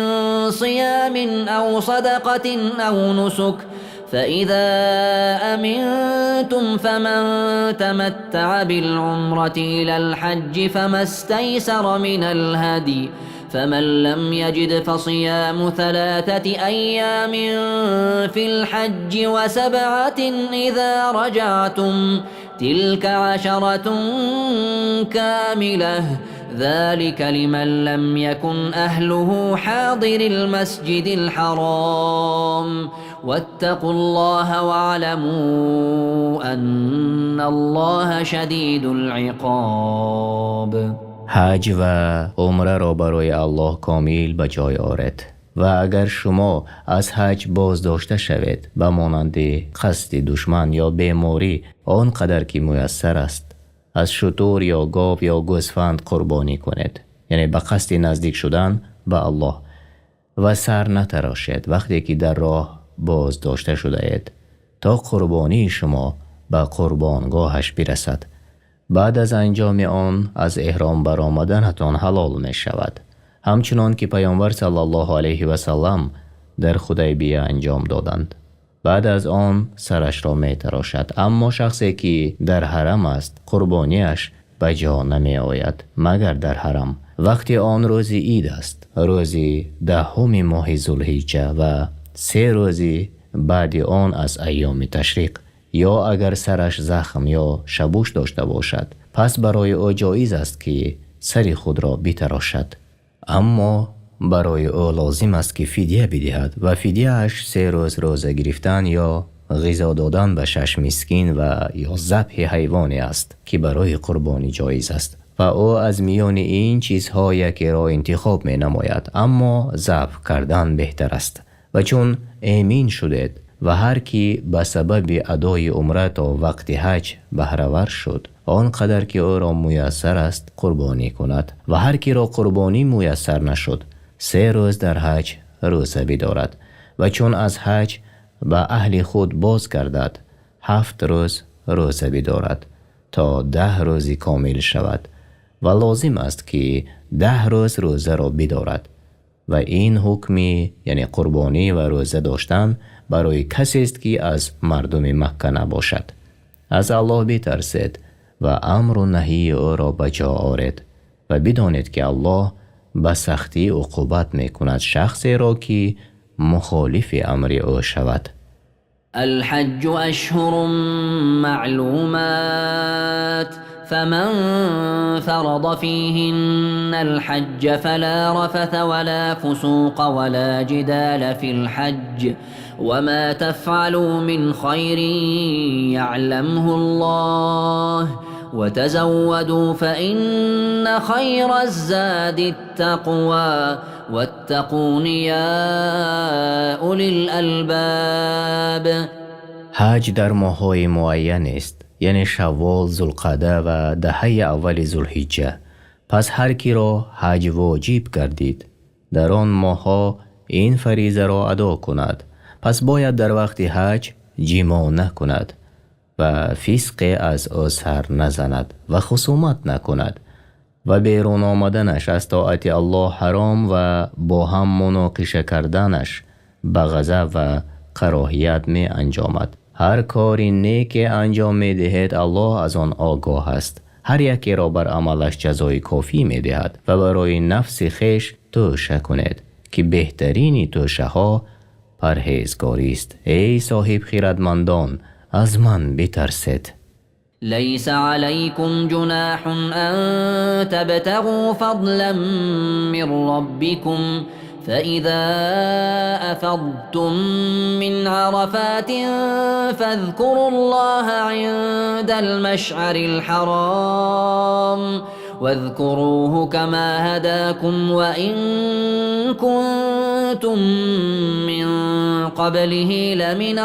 صيام أو صدقة أو نسك فإذا أمنتم فمن تمتع بالعمرة إلى الحج فما استيسر من الهدي فمن لم يجد فصيام 3 أيام في الحج و7 إذا رجعتم تلك 10 كاملة ذلك لمن لم يكن أهله حاضر المسجد الحرام واتقوا الله واعلموا أن الله شديد العقاب.
Ҳаҷ ва умраро барои Аллоҳ комил ба ҷой оред ва агар шумо аз ҳаҷ боздошта шавед, ба монанди қасди душман ё беморӣ, он қадар ки муяссар аст, аз шутур ё гов ё гӯсфанд қурбонӣ кунед, яъне ба қасди наздик шудан ба Аллоҳ, ва сар натарошед вақте ки дар роҳ боздошта шудаед, то қурбонии шумо ба қурбонгоҳаш бирасад. Баъд аз анҷоми он аз эҳром баромаданатон ҳалол мешавад, ҳамчунон ки Паёмбар саллаллоҳу алайҳи васаллам дар Худайбия анҷом доданд. Баъд аз он сарашро метарошад, аммо шахсе ки дар ҳарам аст, қурбониаш ба ҷо намеояд, магар дар ҳарам. Вақти он рӯзи ид аст, рӯзи даҳуми моҳи Зулҳиҷҷа ва се рӯзи баъди он аз айёми ташриқ. Ё агар сараш захм ё шабуш дошта бошад, пас барои ӯ ҷоиз аст, ки сари худро битарошад. Аммо барои ӯ лозим аст, ки фидя бидиҳад ва фидяаш се рӯз рӯза гирифтан ё ғизо додан ба шаш мискин ва ё забҳи ҳайвоне аст, ки барои қурбонӣ ҷоиз аст. Ва ӯ аз миёни ин чизҳо якеро интихоб менамояд, аммо забҳ кардан беҳтар аст. Ва чун эмин шудед ва ҳар ки ба сабаби адои умра то вақти ҳаҷ баҳравар шуд, он қадар ки ӯро муяссар аст қурбонӣ кунад. Ва ҳар киро қурбонӣ муяссар нашуд, се рӯз дар ҳаҷ рӯза бидорад ва чун аз ҳаҷ ба аҳли худ боз гардад, ҳафт рӯз рӯза бидорад то 10 рӯзи комил шавад ва лозим аст, ки 10 рӯз рӯзаро бидорад. Ва ин ҳукми, яъне қурбонӣ ва рӯза доштан, барои касест, ки аз мардуми Макка набошад. Аз Аллоҳ битарсед ва амру наҳии ӯро ба ҷо оред ва бидонед, ки Аллоҳ ба сахтӣ уқубат мекунад шахсеро, ки мухолифи амри ӯ шавад.
الحج أشهر معلومات فمن فرض فيهن الحج فلا رفث ولا فسوق ولا جدال في الحج وما تفعلوا من خير يعلمه الله وتزودوا فإن خير الزاد التقوى واتقون يا أولي الألباب.
Ҳаҷ дар моҳҳои муайян аст, яъне Шаввол, Зулқаъда ва даҳаи аввали Зулҳиҷҷа. Пас ҳар киро ҳаҷ воҷиб гардид, дар он моҳҳо ин фаризаро адо кунад, пас бояд дар вақти ҳаҷ ҷимоъ накунад ва фисқе аз ӯ сар назанад ва хусумат накунад ва берун омаданаш аз тоати Аллоҳ ҳаром ва бо ҳам муноқиша карданаш ба ғазаб ва кароҳият меанҷомад. Ҳар кори неке анҷом медиҳед, Аллоҳ аз он огоҳ аст. Ҳар якеро бар амалаш ҷазои кофӣ медиҳад ва барои нафси хеш тӯша кунед, ки беҳтарини тӯшаҳо парҳезгорист. Эй соҳибхирадмандон, аз ман битарсед.
ليس عليكم جناح أن تبتغوا فضلا من ربكم فإذا أفضتم من عرفات فاذكروا الله عند المشعر الحرام واذكروه كما هداكم وإن كنتم من قبله لمن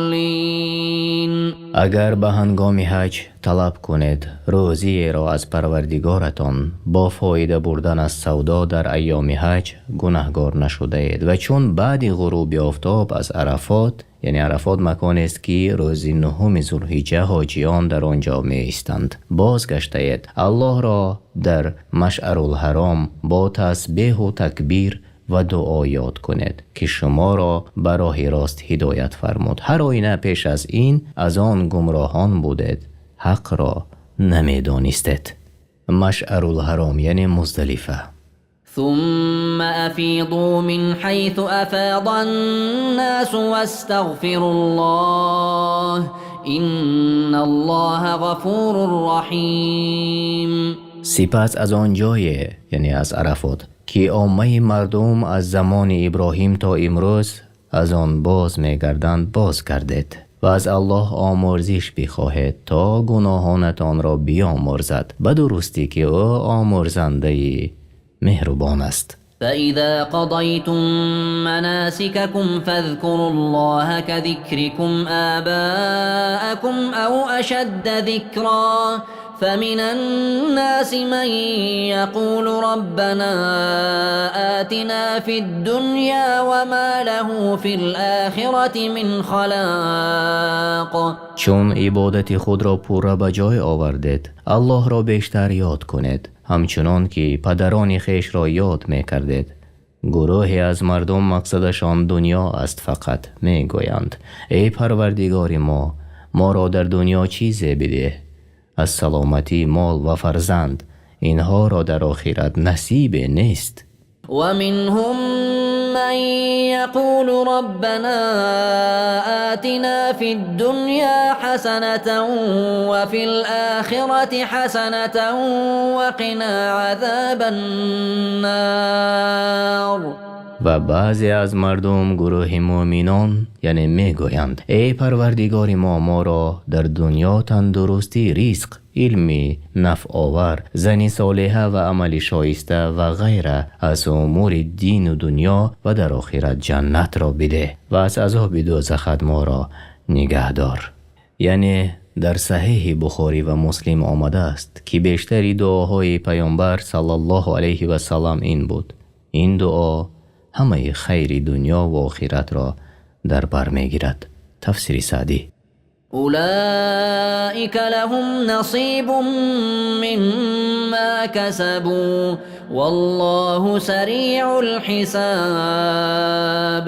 الضالين.
Агар ба ҳангоми ҳаҷ талаб кунед рӯзиеро аз Парвардигоратон бо фоида бурдан аз савдо дар айёми ҳаҷ, гунаҳгор нашудаед. Ва чун баъди ғуруби офтоб аз Арафот, яъне Арафот маконест, ки рӯзи нуҳуми Зулҳиҷҷа ҳоҷиён дар он ҷо меистанд, бозгаштаед, Аллоҳро дар Машъарулҳаром бо тасбеҳу такбир ва дуо ёд кунед, ки шуморо ба роҳи рост ҳидоят фармуд. Ҳар оина пеш аз ин аз он гумроҳон будед, ҳақро намедонистед. Машъарулҳаром яъне Муздалифа.
ثم أفيضوا من حيث أفاض الناس واستغفروا الله إن الله غفور رحيم.
Сипас аз он ҷое, яъне аз Арафот, ки оммаи мардум аз замони Иброҳим то имрӯз аз он боз мегарданд, боз гардед ва аз Аллоҳ омӯрзиш бихоҳед, то гуноҳонатонро биомӯрзад. Ба дурустӣ, ки ӯ омӯрзандаи меҳрубон аст.
فإذا قضيتم مناسككم فاذكروا الله كذكركم آباءكم أو أشد ذكرا فمن الناس من يقول ربنا آتنا في الدنيا وما له في الآخرة من خلاق.
Чун ибодати худро пурра ба ҷой овардед, Аллоҳро бештар ёд кунед, ҳамчунон ки падарони хешро ёд мекардед. Гурӯҳе аз мардум мақсадашон дунё аст фақат, мегӯянд: эй Парвардигори мо, моро дар дунё чизе бидеҳ. Аз саломатӣ, мол ва фарзанд, инҳоро дар охират насибе нест.
Ва минҳум ман яқулу роббано отино фид-дунё ҳасанатан ва фил-охирати ҳасанатан ва қино азобан-нор.
Ва баъзе аз мардум гурӯҳи мӯъминон, яъне мегӯянд: эй Парвардигори мо, моро дар дунё тандурустӣ, ризқ, илми нафъовар, зани солиҳа ва амали шоиста ва ғайра аз умури дину дунё ва дар охират ҷаннатро бидеҳ ва аз азоби дӯзах моро нигаҳдор. Яъне дар Саҳеҳи Бухорӣ ва Муслим омадааст, ки бештари дуоҳои Паёмбар саллаллоҳу алайҳи васаллам ин буд. Ин дуо ҳамаи хайри дунё ва охиратро дар бар мегирад. Тафсири Саъдӣ.
Улоика лаҳум насибун мимма касабу валлоҳу сариъул ҳисоб.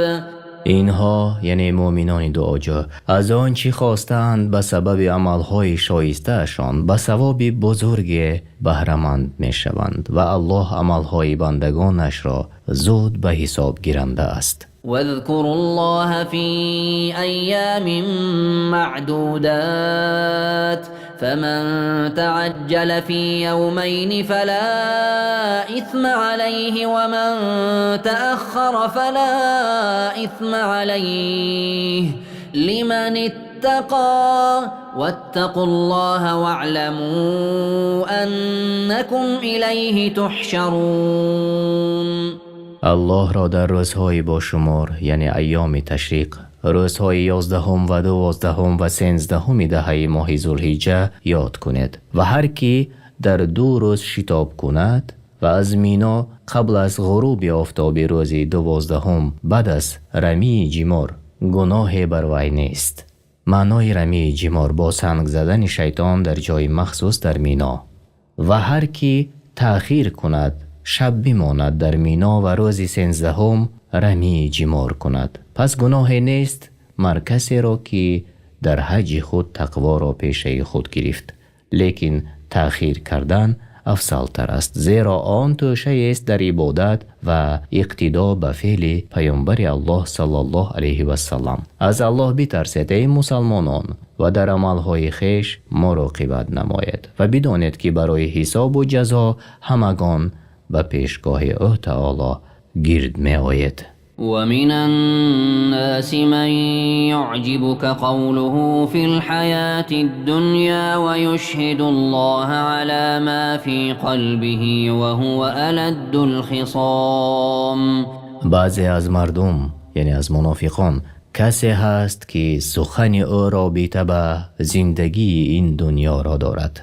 Инҳо, яъне мӯъминони дуоҷӯ, аз он чи хостаанд ба сабаби амалҳои шоистаашон ба савоби бузурге баҳраманд мешаванд ва Аллоҳ амалҳои бандагонашро зуд ба ҳисоб гиранда аст.
Вазкуруллоҳа фи айёмин маъдудот фаман таъаҷҷала фи явмайни фало исма алайҳи ва ман тааххара фало исма алайҳи лиман иттақо ваттақуллоҳа ваъламу аннакум илайҳи туҳшарун.
Аллоҳро дар рӯзҳои бошумор, яъне айёми ташриқ, рӯзҳои 11 ва 12 ва 13 даҳаи моҳи Зулҳиҷҷа ёд кунед ва ҳар ки дар 2 рӯз шитоб кунад ва аз Мино қабл аз ғуруби офтоби рӯзи 12 баъд аз рамии ҷимор гуноҳе бар вай нест. Маънои рамии ҷимор бо санг задани шайтон дар ҷои махсус дар Мино. Ва ҳар ки таъхир кунад, шаб бимонад дар Мино ва рӯзи 13 рамии ҷимор кунад, пас гуноҳе нест мар касеро ки дар ҳаҷи худ тақворо пешаи худ гирифт. Лекин таъхир кардан афзалтар аст, зеро он тӯшаест дар ибодат ва иқтидо ба феъли Паёмбари Аллоҳ саллаллоҳу алайҳи васаллам. Аз Аллоҳ битарсед, эй мусалмонон, ва дар амалҳои хеш муроқибат намоед ва бидонед, ки барои ҳисобу ҷазо ҳамагон ба пешгоҳи ӯ таоло гирд меоед.
Ва минан-носи ман юъҷибука қавлуҳу фил-ҳаётид-дунё ва юшҳидуллоҳа ало мо фи қалбиҳи ва ҳува аладдул-хисом.
Баъзе аз мардум, яъне аз мунофиқон, касе ҳаст, ки сухани ӯ робита ба зиндагии ин дунёро дорад,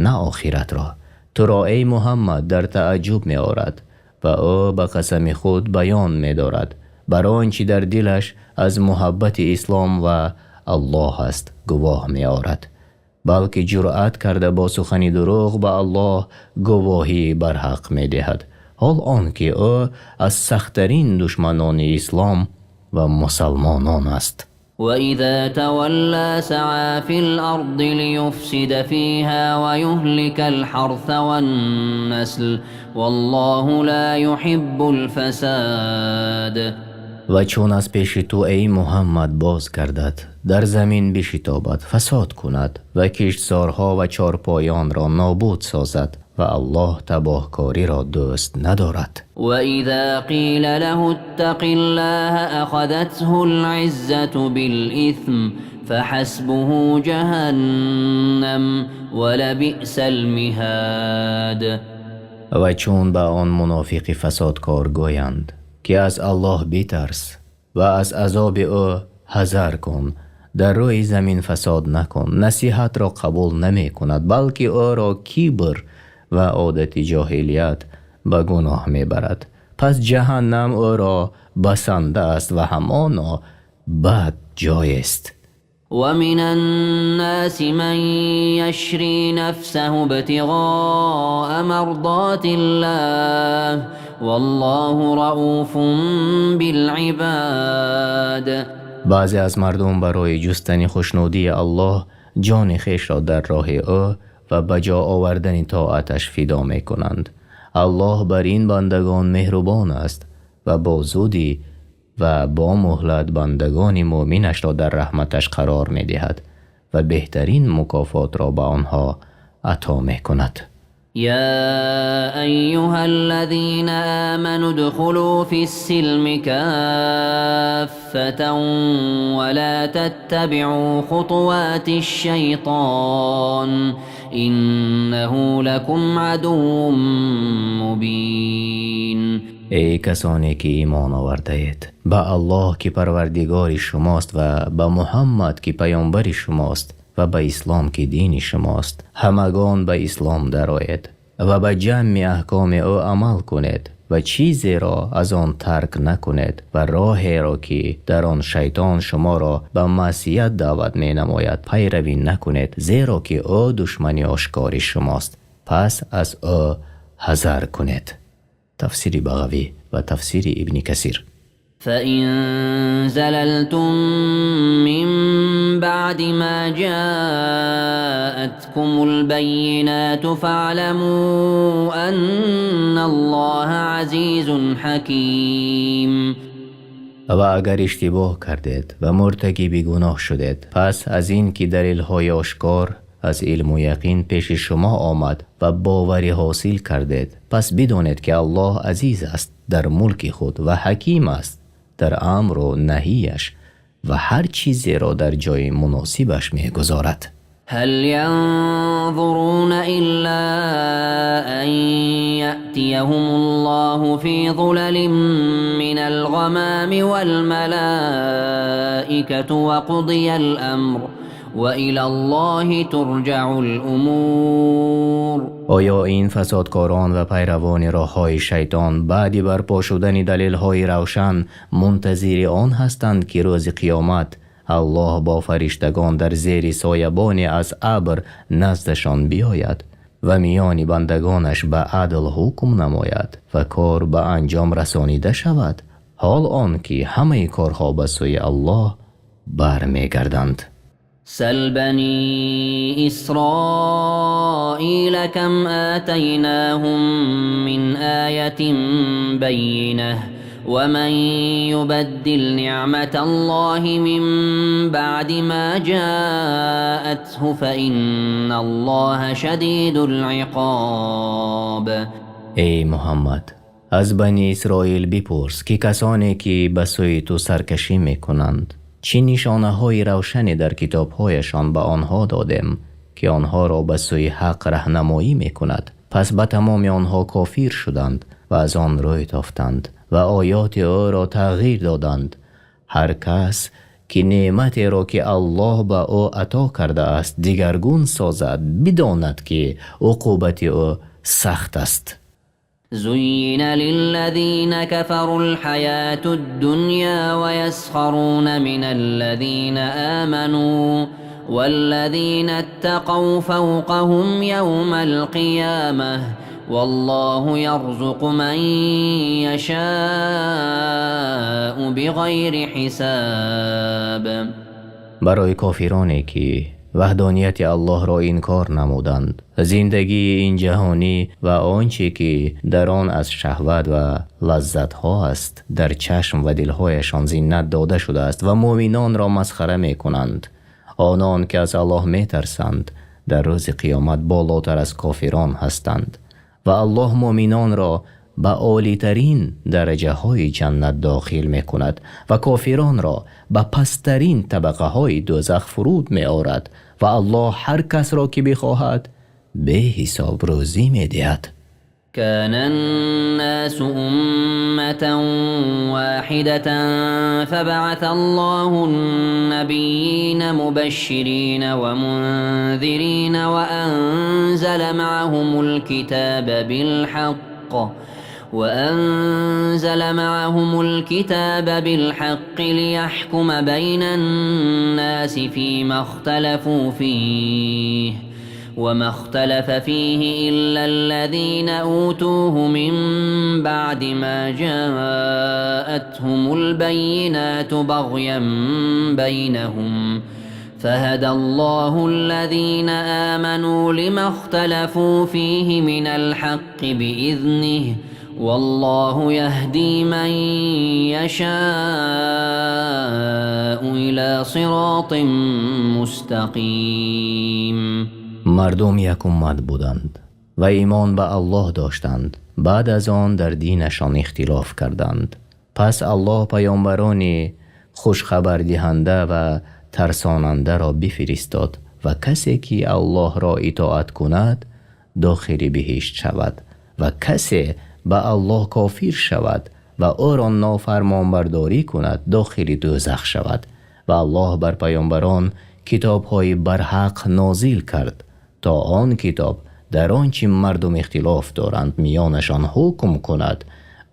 на охиратро. Туро, эй Муҳаммад, дар таъаҷҷуб меорад ва ӯ ба қасами худ баён медорад бар он чи дар дилаш аз муҳаббати ислом ва Аллоҳ аст гувоҳ меорад, балки ҷуръат карда бо сухани дурӯғ ба Аллоҳ гувоҳии барҳақ медиҳад, ҳол он ки ӯ аз сахттарин душманони ислом ва мусалмонон аст.
وَإِذَا تَوَلَّى سَعَى فِي الْأَرْضِ لِيُفْسِدَ فِيهَا وَيُهْلِكَ الْحَرْثَ وَالنَّسْلَ وَاللَّهُ لَا يُحِبُّ الْفَسَادَ.
Ва чун аз пеши ту, эй Муҳаммад, боз гардад, дар замин бишитобад, фасод кунад ва киштзорҳо ва чорпоёнро нобуд созад ва Аллоҳ табоҳкориро дӯст надорад.
Ва иза қила лаҳу иттақиллаҳа ахазатҳул иззату бил-исм фаҳасбуҳу ҷаҳаннам ва лабиъсал миҳад.
Ва чун ба он мунофиқи фасодкор гӯянд, ки аз Аллоҳ битарс ва аз азоби ӯ ҳазар кун, дар рӯи замин фасод накун, насиҳатро қабул намекунад, балки ӯро кибр ва одати ҷоҳилият ба гуноҳ мебарад. Пас ҷаҳаннам ӯро басанда аст ва ҳамоно бад ҷоест.
Ва минан-носи ман яшри нафсаҳу ибтиғоа мардотиллаҳ валлоҳу рауфун бил-ибод.
Баъзе аз мардум барои ҷустани хушнудии Аллоҳ ҷони хешро дар роҳи ӯ ва ба ҷо овардани тоаташ фидо мекунанд. Аллоҳ бар ин бандагон меҳрубон аст ва бо зудӣ ва бо муҳлат бандагони мӯъминашро дар раҳматаш қарор медиҳад ва беҳтарин мукофотро ба онҳо ато мекунад.
يا أيها الذين آمنوا ادخلوا في السلم كافة ولا تتبعوا خطوات الشيطان إنه لكم عدو مبين.
Эй касоне ки имон овардаед, ба Аллоҳ ки парвардигори шумост ва ба Муҳаммад ки паёмбари шумост ва ба ислом ки дини шумост, ҳамагон ба ислом дароед ва ба ҷамъи аҳкоми ӯ амал кунед ва чизеро аз он тарк накунед ва роҳеро ки дар он шайтон шуморо ба маъсият даъват менамояд пайравӣ накунед, зеро ки ӯ душмани ошкори шумост, пас аз ӯ ҳазар кунед. Тафсири Бағавӣ ва тафсири Ибни Касир.
فإن زللتم من بعد ما جاءتكم البينات فاعلموا أن الله عزيز حكيم.
و اگر اشتباه کردید و مرتکب گناه شدید، پس از این که دلیل‌های آشکار از علم و یقین پیش شما آمد و باوری حاصل کردید، پس بدانید که الله عزیز است در ملک خود و حکیم است در امر و نهیش و هر چیزی را در جای مناسبش میگذارد.
هل ينظرون إلا أن يأتيهم الله في ظلل من الغمام والملائكة وقضي الأمر وإلى الله ترجع الأمور.
آیا این فسادکاران و پیروان راه‌های شیطان بعد برپا شدن دلیل‌های روشن منتظر آن هستند که روز قیامت الله با فرشتگان در زیر سایبان از ابر نزدشان بیاید و میان بندگانش به عدل حکم نماید و کار به انجام رسانیده شود، حال آن که همه کارها به سوی الله برمیگردند.
سل بني إسرائيل كم آتيناهم من آية بينة ومن يبدل نعمة الله من بعد ما جاءته فإن الله شديد العقاب.
ای محمد، از بنی اسرائیل بپرس که کسانی که به سوی تو سرکشی میکنند چه نشانه‌های روشنی در کتاب‌هایشان به آنها دادیم که آنها را به سوی حق راهنمایی میکند، پس به تمام آنها کافر شدند و از آن روی تافتند و آیات او را تغییر دادند. هر کس که نعمتی را که الله به او عطا کرده است دیگرگون سازد، بداند که عقوبت او سخت است.
زين للذين كفروا الحياة الدنيا ويسخرون من الذين آمنوا والذين اتقوا فوقهم يوم القيامة والله يرزق من يشاء بغير حساب.
برای کافرانی که وحدانیت الله را انکار نمودند، زندگی این جهانی و آنچه که در آن از شهوت و لذت‌ها است در چشم و دلهایشان زینت داده شده است و مؤمنان را مسخره می‌کنند. آنان که از الله می‌ترسند در روز قیامت بالاتر از کافران هستند و الله مؤمنان را به عالی‌ترین درجه‌های جنت داخل می‌کند و کافران را به پست‌ترین طبقه‌های دوزخ فرود می‌آورد و الله هر کس را که بخواهد به حساب روزی می‌دهد.
كان الناس أمة واحدة فبعث الله النبيين مبشرين ومنذرين وأنزل معهم الكتاب بالحق ليحكم بين الناس فيما اختلفوا فيه وما اختلف فيه إلا الذين أوتوه من بعد ما جاءتهم البينات بغيا بينهم فهدى الله الذين آمنوا لما اختلفوا فيه من الحق بإذنه والله يهدي من يشاء إلى صراط مستقيم.
مردم یک امت بودند و ایمان به الله داشتند. بعد از آن در دینشان اختلاف کردند. پس الله پیامبران خوشخبردهنده و ترساننده را بفرستاد و کسی که الله را اطاعت کند داخل بهشت شود و کسی به الله کافر شود و او را نافرمانبرداری کند داخل دوزخ شود. و الله بر پیامبران کتاب‌های برحق نازل کرد تا آن کتاب در آنچه مردم اختلاف دارند میانشان حکم کند،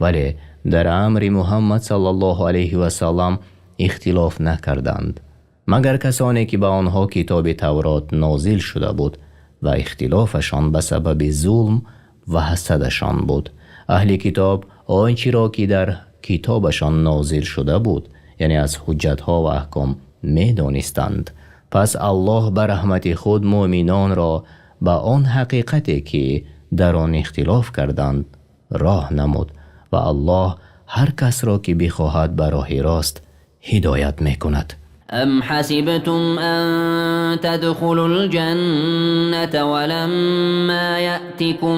ولی در امر محمد صلی الله علیه و سلم اختلاف نکردند، مگر کسانی که به آنها کتاب تورات نازل شده بود و اختلافشان به سبب ظلم و حسدشان بود. اهل کتاب آنچه را که در کتابشان نازل شده بود، یعنی از حجتها و احکام، میدانستند. پس الله به رحمت خود مؤمنان را به آن حقیقتی که در آن اختلاف کردند راه نمود و الله هر کس را که بخواهد به راه راست هدایت میکند.
ام حسبتم ان تدخلوا الجنة ولما يأتكم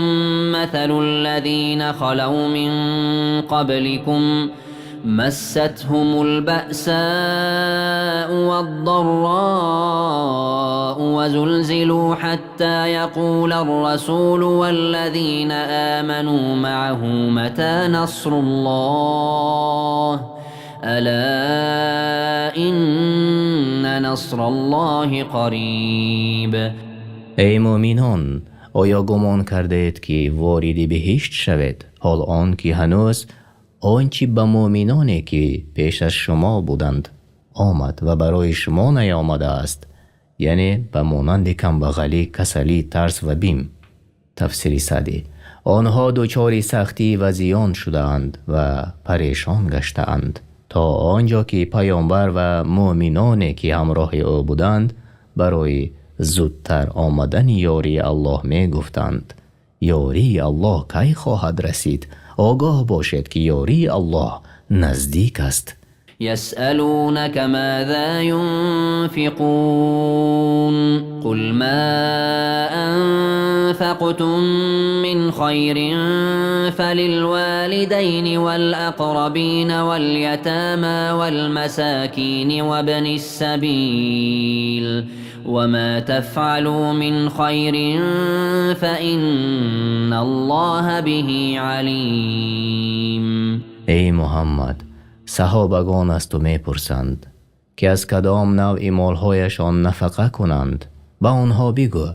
مثل الذين خلوا من قبلكم مستهم البأساء والضراء وزلزلوا حتى يقول الرسول والذين آمنوا معه متى نصر الله ألا إن نصر الله قریب.
ای مؤمنان، آیا گمان کرده اید که وارد بهشت شوید، حال آن که هنوز آنچه به مؤمنانی که پیش از شما بودند آمد و برای شما نیامده است، یعنی به مانند کمبغلی، کسلی، ترس و بیم. تفسیر سعدی. آنها دچار سختی و زیان شده‌اند و پریشان گشته‌اند تا آنجا که پیامبر و مؤمنانی که همراه او بودند برای زودتر آمدن یاری الله می گفتند یاری الله کی خواهد رسید؟ آگاه باشید که یاری الله نزدیک است.
يسألونك ماذا ينفقون قل ما أنفقتم من خير فللوالدين والأقربين واليتامى والمساكين وابن السبيل وما تفعلوا من خير فإن الله به عليم.
ای محمد، صحابگان از تو میپرسند که از کدام نوع مالهایشان نفقه کنند. به آنها بگو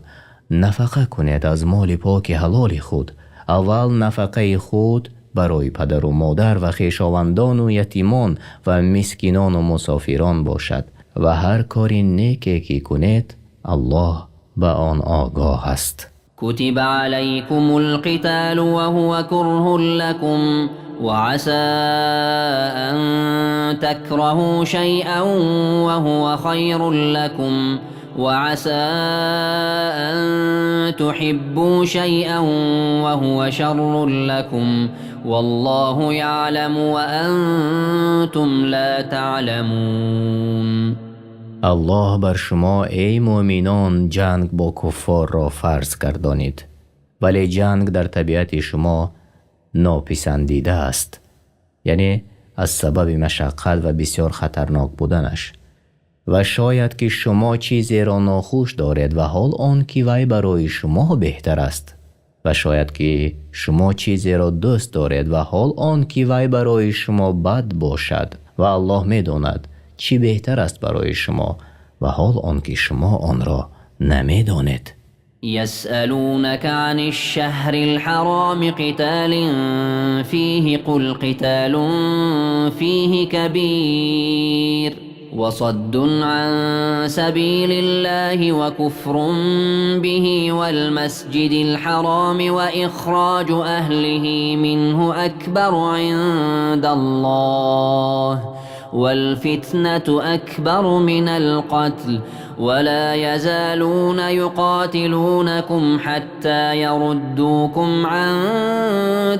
نفقه کنید از مال پاک حلال خود. اول نفقه خود برای پدر و مادر و خویشاوندان و یتیمان و مسکینان و مسافران باشد و هر کاری نیکی که کنید الله به آن آگاه است.
كتب عليكم القتال وهو كره لكم وعسى أن تكرهوا شيئا وهو خير لكم وعسى أن تحبوا شيئا وهو شر لكم والله يعلم وأنتم لا تعلمون.
الله بر شما ای مؤمنان جنگ با کفار را فرض گردانید، ولی جنگ در طبیعت شما ناپسندیده است، یعنی از سبب مشقت و بسیار خطرناک بودنش. و شاید که شما چیزی را ناخوش دارید و حال آن که وی برای شما بهتر است، و شاید که شما چیزی را دوست دارید و حال آن که وی برای شما بد باشد و الله می‌داند چی بهتر است برای شما و حال آن که شما آن را نمی‌دانید.
يسألونك عن الشهر الحرام قتال فيه قل قتال فيه كبير وصد عن سبيل الله وكفر به والمسجد الحرام وإخراج أهله منه أكبر عند الله والفتنة أكبر من القتل ولا يزالون يقاتلونكم حتى يردوكم عن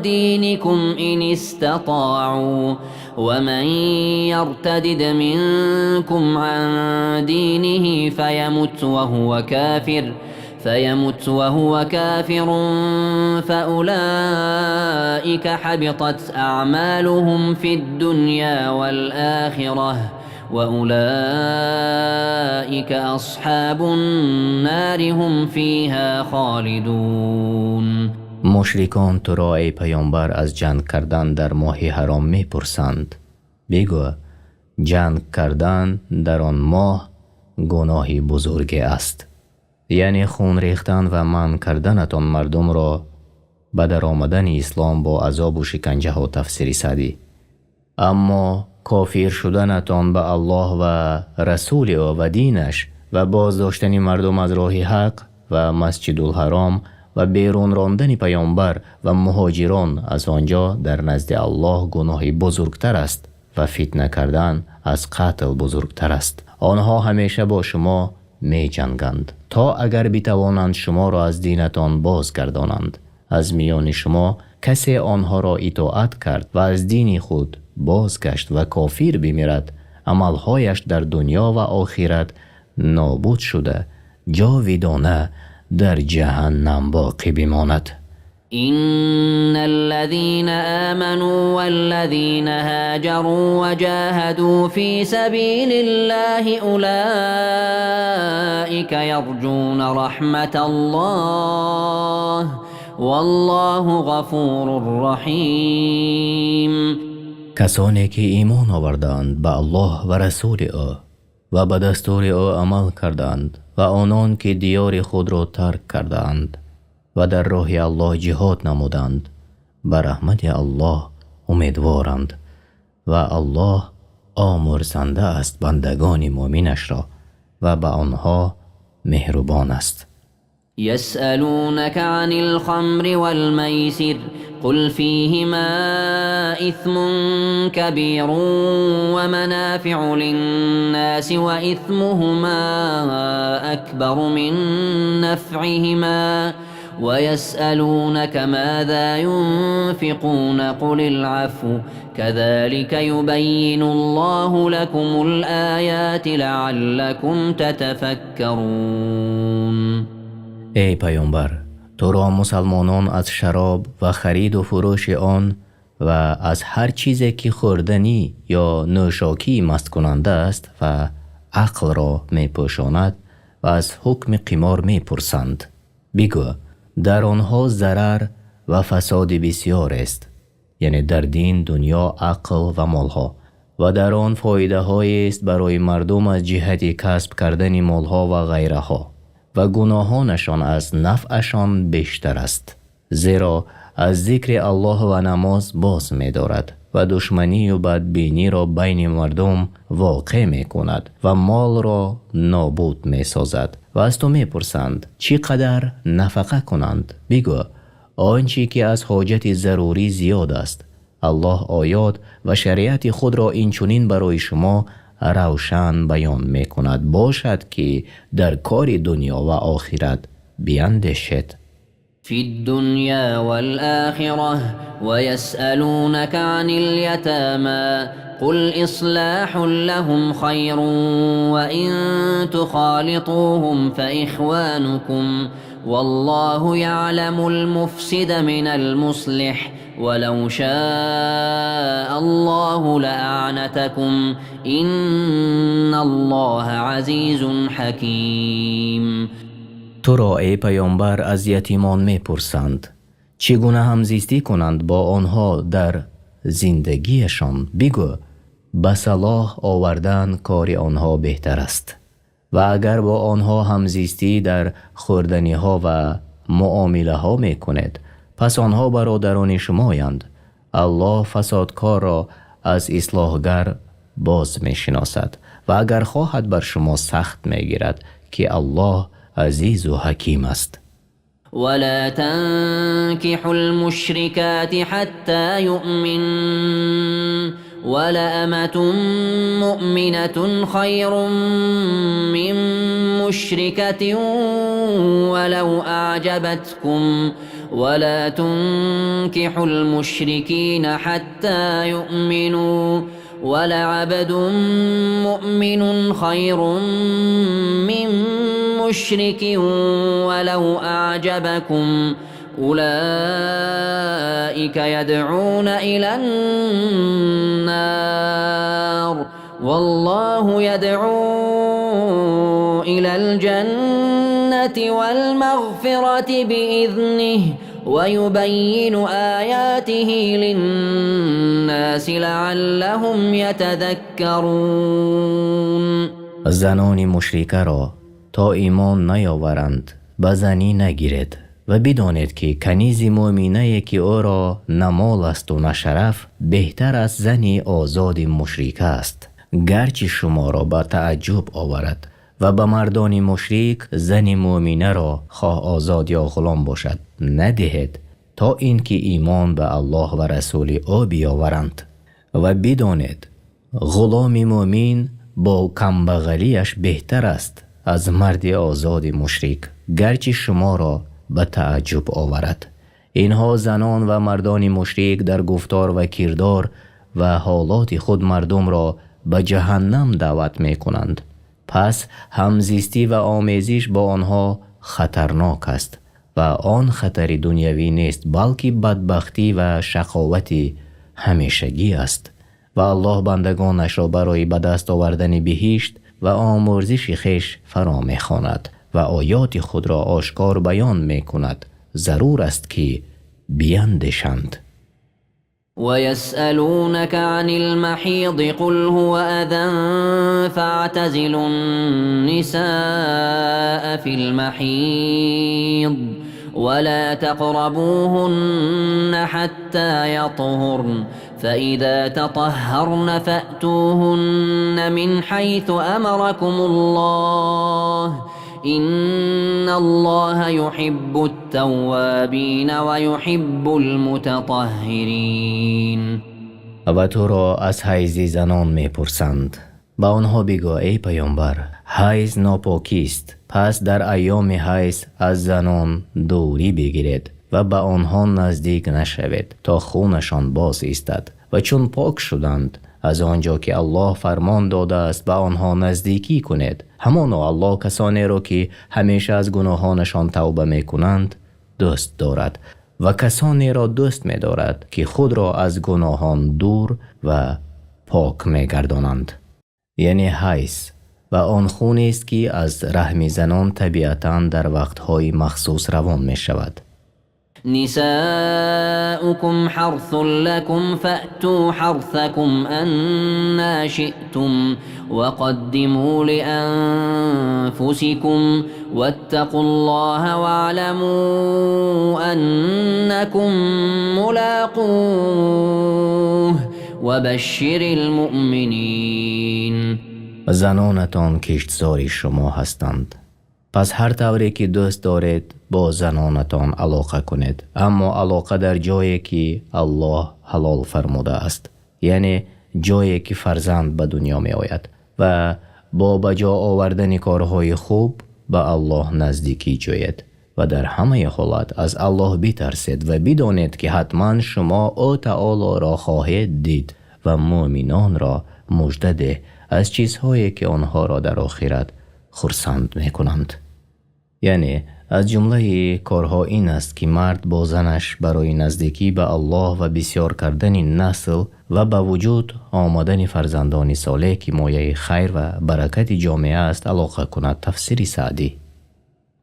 دينكم إن استطاعوا ومن يرتدد منكم عن دينه فيمت وهو كافر فأولئك حبطت أعمالهم في الدنيا والآخرة وأولئك أصحاب النار هم فيها خالدون.
مشرکان تو را ای پیامبر از جنگ کردن در ماه حرام میپرسند. بگو جنگ کردن در آن ماه گناه بزرگ است، یعنی خون ریختن و منع کردنتان مردم را به در آمدن اسلام با عذاب و شکنجه ها. تفسیر سعدی. اما کافر شدنتان به الله و رسول او و دینش و بازداشتن مردم از راه حق و مسجد الحرام و بیرون راندن پیامبر و مهاجران از آنجا در نزد الله گناه بزرگتر است و فتنه کردن از قتل بزرگتر است. آنها همیشه با شما می جنگند تا اگر بتوانند شما را از دینتان بازگردانند. از میان شما کسی آنها را اطاعت کرد و از دین خود بازگشت و کافر بمیرد، عملهایش در دنیا و آخرت نابود شده جاویدانه در جهنم باقی بماند.
إن الذين آمنوا والذين هاجروا وجاهدوا في سبيل الله أولئك يرجون رحمة الله والله غفور رحيم.
کسانی که ایمان آوردند به الله و رسول او و به دستور او عمل کردند و آنان که دیار خود را ترک کردند و در راه الله جهاد نمودند، به رحمت الله امیدوارند و الله آمرزنده است بندگان مؤمنش را و به آنها مهربان است.
يسألونك عن الخمر والميسر قل فيهما إثم كبير ومنافع للناس وإثمهما أكبر من نفعهما ويسألونك ماذا ينفقون قل العفو كذلك يبين الله لكم الآيات لعلكم تتفكرون.
ای پیامبر، تو را مسلمانان از شراب و خرید و فروش آن و از هر چیزی که خوردنی یا نوشاکی مست کننده است و عقل را می پوشاند و از حکم قمار می پرسند. بگو در آنها ضرر و فساد بسیار است، یعنی در دین، دنیا، عقل و مالها، و در آن فایده های است برای مردم از جهت کسب کردن مالها و غیره ها، و گناهانشان از نفعشان بیشتر است، زیرا از ذکر الله و نماز باز می دارد و دشمنی و بدبینی را بین مردم واقع می کند و مال را نابود می سازد. و از تو می پرسند چی قدر نفقه کنند؟ بگو آنچه که از حاجت ضروری زیاد است. الله آیات و شریعت خود را این چنین برای شما روشن بیان می کند، باشد که در کار دنیا و آخرت بیندیشید.
في الدنيا والآخرة ويسألونك عن اليتامى قل إصلاح لهم خير وإن تخالطوهم فإخوانكم والله يعلم المفسد من المصلح ولو شاء الله لأعنتكم إن الله عزيز حكيم.
تو را ای پیامبر از یتیمان میپرسند چگونه همزیستی کنند با آنها در زندگیشان؟ بگو به صلاح آوردن کار آنها بهتر است، و اگر با آنها همزیستی در خوردنی ها و معامله ها میکنید پس آنها برادران شمایند. الله فسادکار را از اصلاحگر باز میشناسد و اگر خواهد بر شما سخت میگیرد که الله عزیز و حکیم است.
ولا تنكحوا المشركات حتى يؤمن ولأمة مؤمنة خير من مشركة ولو أعجبتكم ولا تنكحوا المشركين حتى يؤمنوا ولعبد مؤمن خير من مشرك ولو أعجبكم أولئك يدعون إلى النار والله يدعو إلى الجنة والمغفرة بإذنه ويبين آياته للناس لعلهم يتذكرون.
زنان مشرکه را تا ایمان نیاورند به زنی نگیرید و بدانید که کنیز مؤمنه که او را نه مال است و نه شرف بهتر از زن آزاد مشرکه است، گرچه شما را به تعجب آورد. و به مردان مشرک زن مؤمنه را خواه آزاد یا غلام باشد ندهید تا اینکه ایمان به الله و رسول او بیاورند. و بدانید غلام مؤمن با کمبغلیش بهتر است از مرد آزاد مشرک، گرچه شما را به تعجب آورد. اینها زنان و مردان مشرک در گفتار و کردار و حالات خود مردم را به جهنم دعوت می کنند. پس همزیستی و آمیزش با آنها خطرناک است و آن خطر دنیوی نیست، بلکه بدبختی و شقاوت همیشگی است. و الله بندگانش را برای به دست آوردن بهشت و آمرزش خویش فرا می‌خواند و آیات خود را آشکار بیان می‌کند. ضرور است که بیندیشند.
ويسألونك عن المحيض قل هو أذى فاعتزلوا النساء في المحيض ولا تقربوهن حتى يطهرن فإذا تطهرن فأتوهن من حيث أمركم الله إن الله يحب التوابين ويحب المتطهرين.
و تو را از حیض زنان میپرسند. به آنها بگو ای پیامبر، حیض ناپاکی است، پس در ایام حیض از زنان دوری بگیرید و به آنها نزدیک نشوید تا خونشان باز ایستد. و چون پاک شدند از آنجا که الله فرمان داده است به آنها نزدیکی کنید. همانا الله کسانی را که همیشه از گناهانشان توبه میکنند دوست دارد و کسانی را دوست می‌دارد که خود را از گناهان دور و پاک می‌گردانند. یعنی حیض و آن خونی است که از رحم زنان طبیعتاً در وقتهای مخصوص روان می‌شود.
نساؤكم حرث لكم فأتوا حرثكم أنا شئتم وقدموا لأنفسكم واتقوا الله واعلموا أنكم ملاقوه وبشر المؤمنين.
زنانتان کشتزار شما هستند، پس هر طوری که دوست دارید با زنانتان علاقه کنید، اما علاقه در جایی که الله حلال فرموده است، یعنی جایی که فرزند به دنیا می آید، و با بجا آوردن کارهای خوب به الله نزدیکی جوید و در همه حالات از الله بترسید و بدانید که حتما شما او تعالی را خواهید دید و مؤمنان را مژده ده از چیزهایی که آنها را در آخرت خرسند میکنند. یعنی از جمله کارها این است که مرد با زنش برای نزدیکی به الله و بسیار کردن نسل و به وجود آمدن فرزندان صالح که مایه خیر و برکت جامعه است علاقه کند. تفسیر سعدی.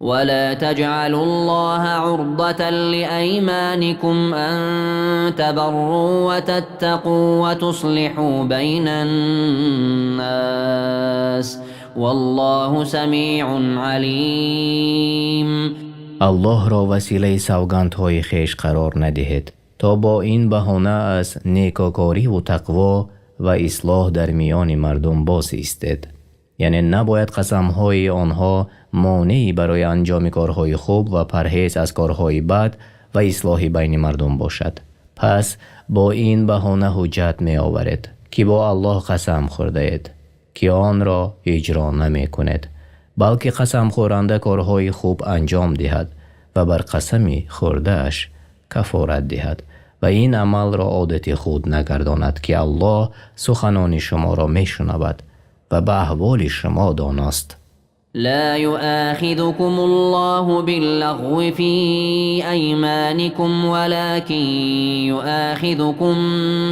ولا تجعلوا الله عرضة لأيمانكم أن تبروا وتتقوا وتصلحوا بين الناس والله سمیع علیم.
الله را وسیله سوگندهای خویش قرار ندهید تا با این بهانه از نیکوکاری و تقوا و اصلاح در میان مردم باز ایستید. یعنی نباید قسمهای آنها مانعی برای انجام کارهای خوب و پرهیز از کارهای بد و اصلاح بین مردم باشد. پس با این بهانه حجت می آورید ки бо Аллоҳ қасам хӯрдаед, ки онро иҷро намекунед, балки қасамхӯранда корҳои хуб анҷом диҳад ва бар қасами хӯрдааш каффорат диҳад ва ин амалро одати худ нагардонад, ки Аллоҳ суханони шуморо мешунавад ва ба аҳволи шумо доност.
لا يؤاخذكم الله باللغو في أيمانكم ولكن يؤاخذكم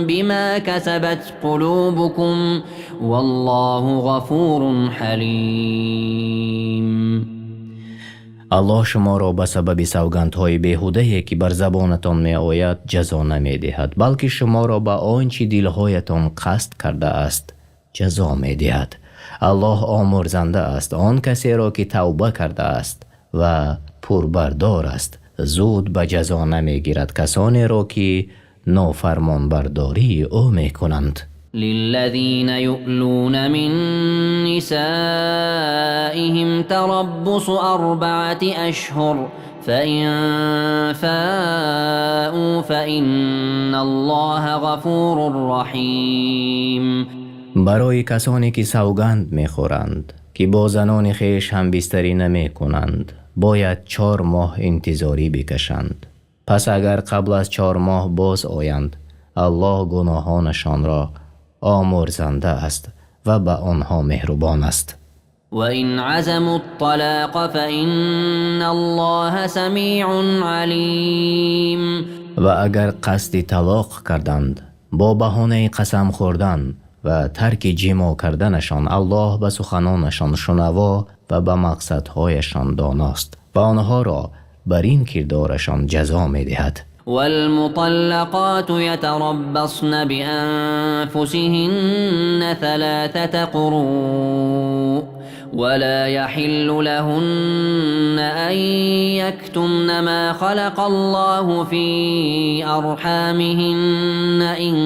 بما كسبت قلوبكم والله غفور حليم.
Аллоҳ шуморо ба сабаби савгандҳои беҳудае, ки бар забонатон меояд, ҷазо намедиҳад, балки шуморо ба он чӣ дилҳоятон қасд кардааст ҷазо медиҳад. Аллоҳ омурзанда аст. Он касеро, ки тавба кардааст ва пурбардор аст, зуд ба ҷазо намегирад касонеро, ки нофармонбардории ӯ мекунанд.
للذين يؤلون من نسائهم تربص 4 أشهر فإن فاءوا فإن الله غفور رحيم.
Барои касоне, ки савганд мехӯранд, ки бо занони хеш ҳамбистарӣ намекунанд, бояд 4 моҳ интизорӣ бикашанд. Пас агар қабл аз 4 моҳ боз оянд, Аллоҳ гуноҳонашонро омурзанда аст ва ба онҳо меҳрубон аст.
وإن عزموا الطلاق فإن الله سميع عليم.
Ва агар қасди талоқ карданд бо баҳонаи қасам хӯрдан ва тарки ҷимоъ карданашон, Аллоҳ ба суханонашон шунаво ва ба мақсадҳояшон доност ва онҳоро бар ин кирдорашон ҷазо медиҳад.
والمطلقات يتربصن بأنفسهن 3 قروء ولا يحل لهن أن يكتمن ما خلق الله في أرحامهن إن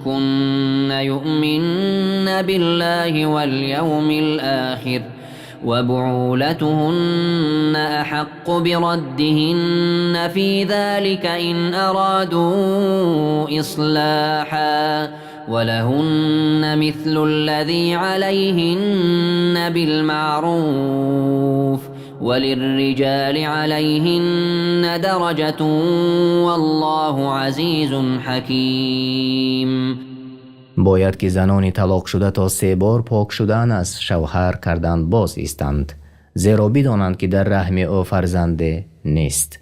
كن يؤمن بالله واليوم الآخر وبعولتهن أحق بردهن في ذلك إن أرادوا إصلاحا ولهن مثل الذي عليهن بالمعروف وللرجال عليهن درجة والله عزيز حكيم.
Бояд ки занони талоқ шуда то 3 бор пок шудан аз шавҳар кардан боз истанд, зеро бидонанд, ки дар раҳми ӯ фарзанде нест.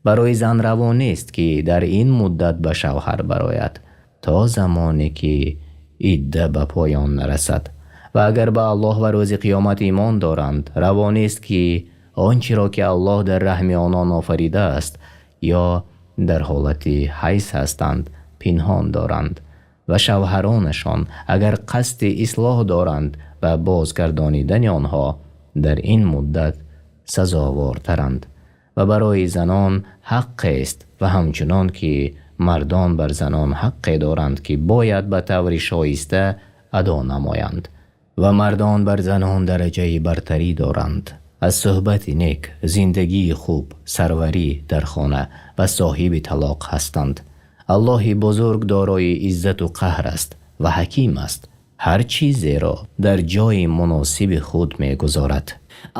Барои зан раво нест, ки дар ин муддат ба шавҳар барояд то замоне ки идда ба поён нарасад. Ва агар ба Аллоҳ ва рӯзи қиёмат имон доранд, раво нест, ки он чиро, ки Аллоҳ дар раҳми онон офаридааст ё дар ҳолати ҳайз ҳастанд, пинҳон доранд ва шавҳаронашон агар қасди ислоҳ доранд ва бозгардонидани онҳо дар ин муддат сазовортаранд. Ва барои занон ҳаққест ва ҳамчунон ки мардон бар занон ҳаққе доранд, ки бояд ба таври шоиста адо намоянд ва мардон бар занон дараҷаи бартарӣ доранд. Аз суҳбати нек, зиндагии хуб, сарварӣ дар хона ва соҳиби талоқ ҳастанд. Аллоҳи бузург дорои иззату қаҳр аст ва ҳаким аст. Ҳар чизеро дар ҷои муносиби худ мегузорад.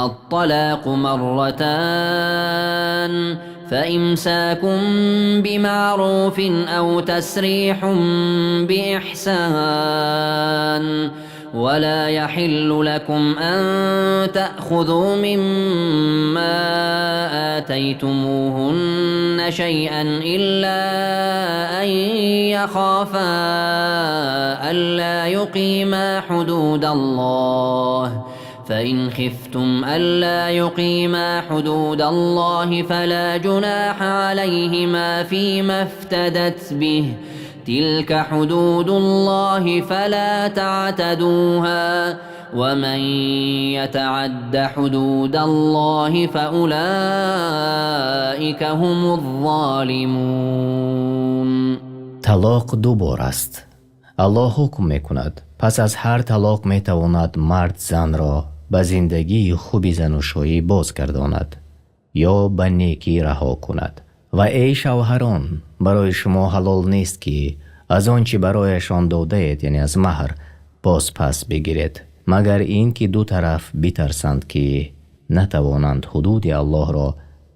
الطلاق مرتان فإمساك بمعروف أو تسريح بإحسان ولا يحل لكم أن تأخذوا مما آتيتموهن شيئا إلا أن يخافا ألا يقيما حدود الله فإن خفتم ألا يقيما حدود الله فلا جناح عليهما فيما افتدت به تلك حدود الله فلا تعتدوها ومن يتعد حدود الله فأولئك هم الظالمون.
талоқ 2 бор аст. Аллоҳ ҳукм мекунад. Пас аз ҳар талоқ метавонад мард занро ба зиндагии хуби занушоӣ бозгардонад ё ба некӣ раҳо кунад. Ва эй шавҳарон, барои шумо ҳалол нест, ки аз он чӣ барояшон додаед, яъне аз маҳр, бозпас бигиред, магар ин ки ду тараф битарсанд, ки натавонанд ҳудуди Аллоҳро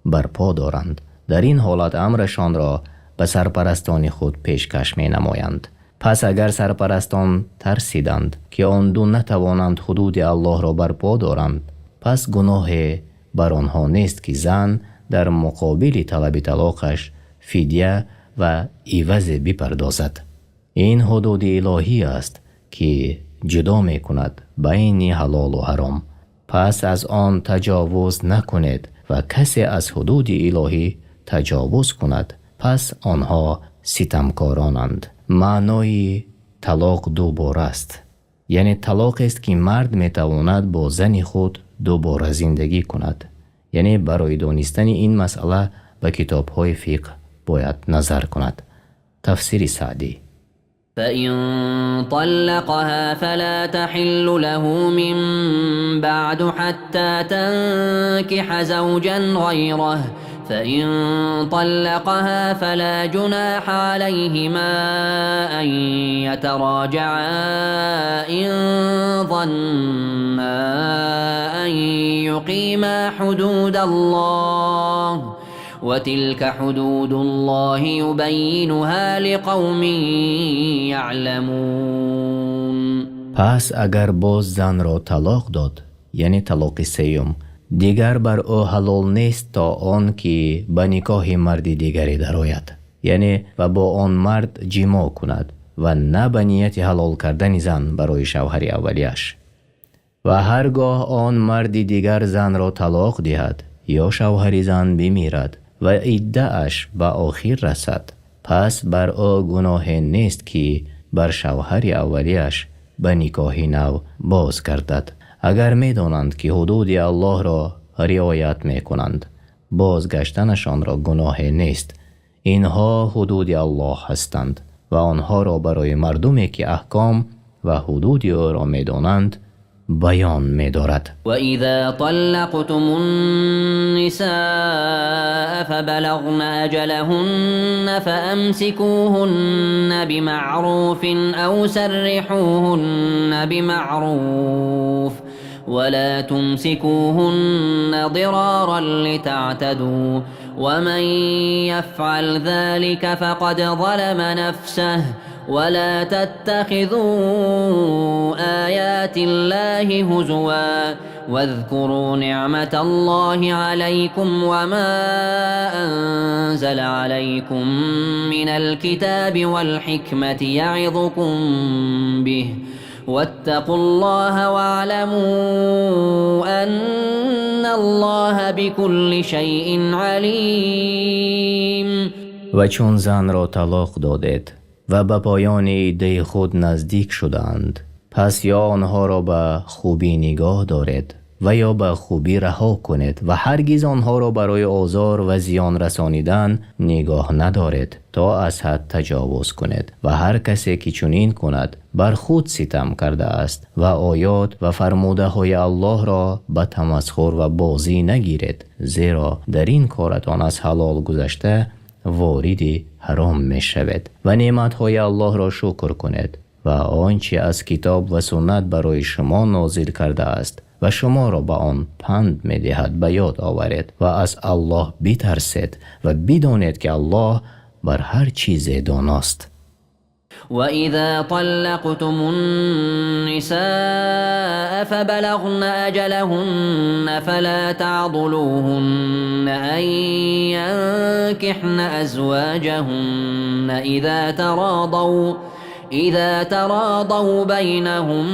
барпо доранд. Дар ин ҳолат амрашонро ба сарпарастони худ пешкаш менамоянд. Пас агар сарпарастон тарсиданд, ки он ду натавонанд ҳудуди Аллоҳро барпо доранд, пас гуноҳе бар онҳо нест, ки зан дар муқобили талаби талоқаш фидя ва ивазе бипардозад. Ин ҳудуди илоҳӣ аст, ки ҷудо мекунад байни ҳалол ва ҳаром. Пас аз он таҷовуз накунед ва касе аз ҳудуди илоҳӣ таҷовуз кунад, пас онҳо ситамкоронанд. Маънои талоқ дубора аст, яъне талоқест, ки мард метавонад бо зани худ дубора зиндагӣ кунад. Яъне барои донистани ин масъала ба китобҳои фиқҳ бояд назар кунад. Тафсири Саъдӣ.
فإن طلقها فلا تحل له من بعد حتى تنكح زوجا غيره، فإن طلقها فلا جناح عليهما أن يتراجعا إن ظنا أن يقيما حدود الله، وتلك حدود الله يبينها لقوم يعلمون.
Пас агар боз занро талоқ дод, яъне талоқи сеюм, дигар бар ӯ ҳалол нест то он ки ба никоҳи марди дигаре дарояд, яъне ва бо он мард ҷимоъ кунад ва на ба нияти ҳалол кардани зан барои шавҳари аввалияш. Ва ҳар гоҳ он марди дигар занро талоқ диҳад ё шавҳари зан бимирад ва иддааш ба охир расад, пас бар ӯ гуноҳе нест, ки бар шавҳари аввалияш ба никоҳи нав боз гардад. Агар медонанд, ки ҳудуди Аллоҳро риоят мекунанд, бозгаштанашонро гуноҳе нест. Инҳо ҳудуди Аллоҳ ҳастанд ва онҳоро барои мардуме, ки аҳком ва ҳудуди ӯро медонанд, баён медорад.
وإذا طلقتم النساء فبلغن أجلهن فأمسكوهن بمعروف أو سرحوهن بمعروف، ولا تمسكوهن ضرارا لتعتدوا، ومن يفعل ذلك فقد ظلم نفسه، ولا تتخذوا آيات الله هزوا، واذكروا نعمة الله عليكم وما أنزل عليكم من الكتاب والحكمة يعظكم به، واتقوا الله واعلموا أن الله بكل شيء عليم.
Ва чун занро талоқ додед ва ба поёни иддаи худ наздик шудаанд, пас ё онҳоро ба хубӣ нигоҳ доред ва ё ба хубӣ раҳо кунед ва ҳаргиз онҳоро барои озор ва зиён расонидан нигоҳ надоред, то аз ҳад таҷовуз кунед. Ва ҳар касе ки чунин кунад, бар худ ситам кардааст. Ва оёт ва фармудаҳои Аллоҳро ба тамасхур ва бозӣ нагиред, зеро дар ин коратон аз ҳалол гузашта вориди ҳаром мешавед. Ва неъматҳои Аллоҳро шукр кунед ва он чи аз китоб ва суннат барои шумо нозил кардааст ва шуморо ба он панд медиҳад, ба ёд оваред ва аз Аллоҳ битарсед ва бидонед, ки Аллоҳ бар ҳар чизе доност.
وإذا طلقتم النساء فبلغن أجلهن فلا تعضلوهن أن ينكحن أزواجهن إذا تراضوا بينهم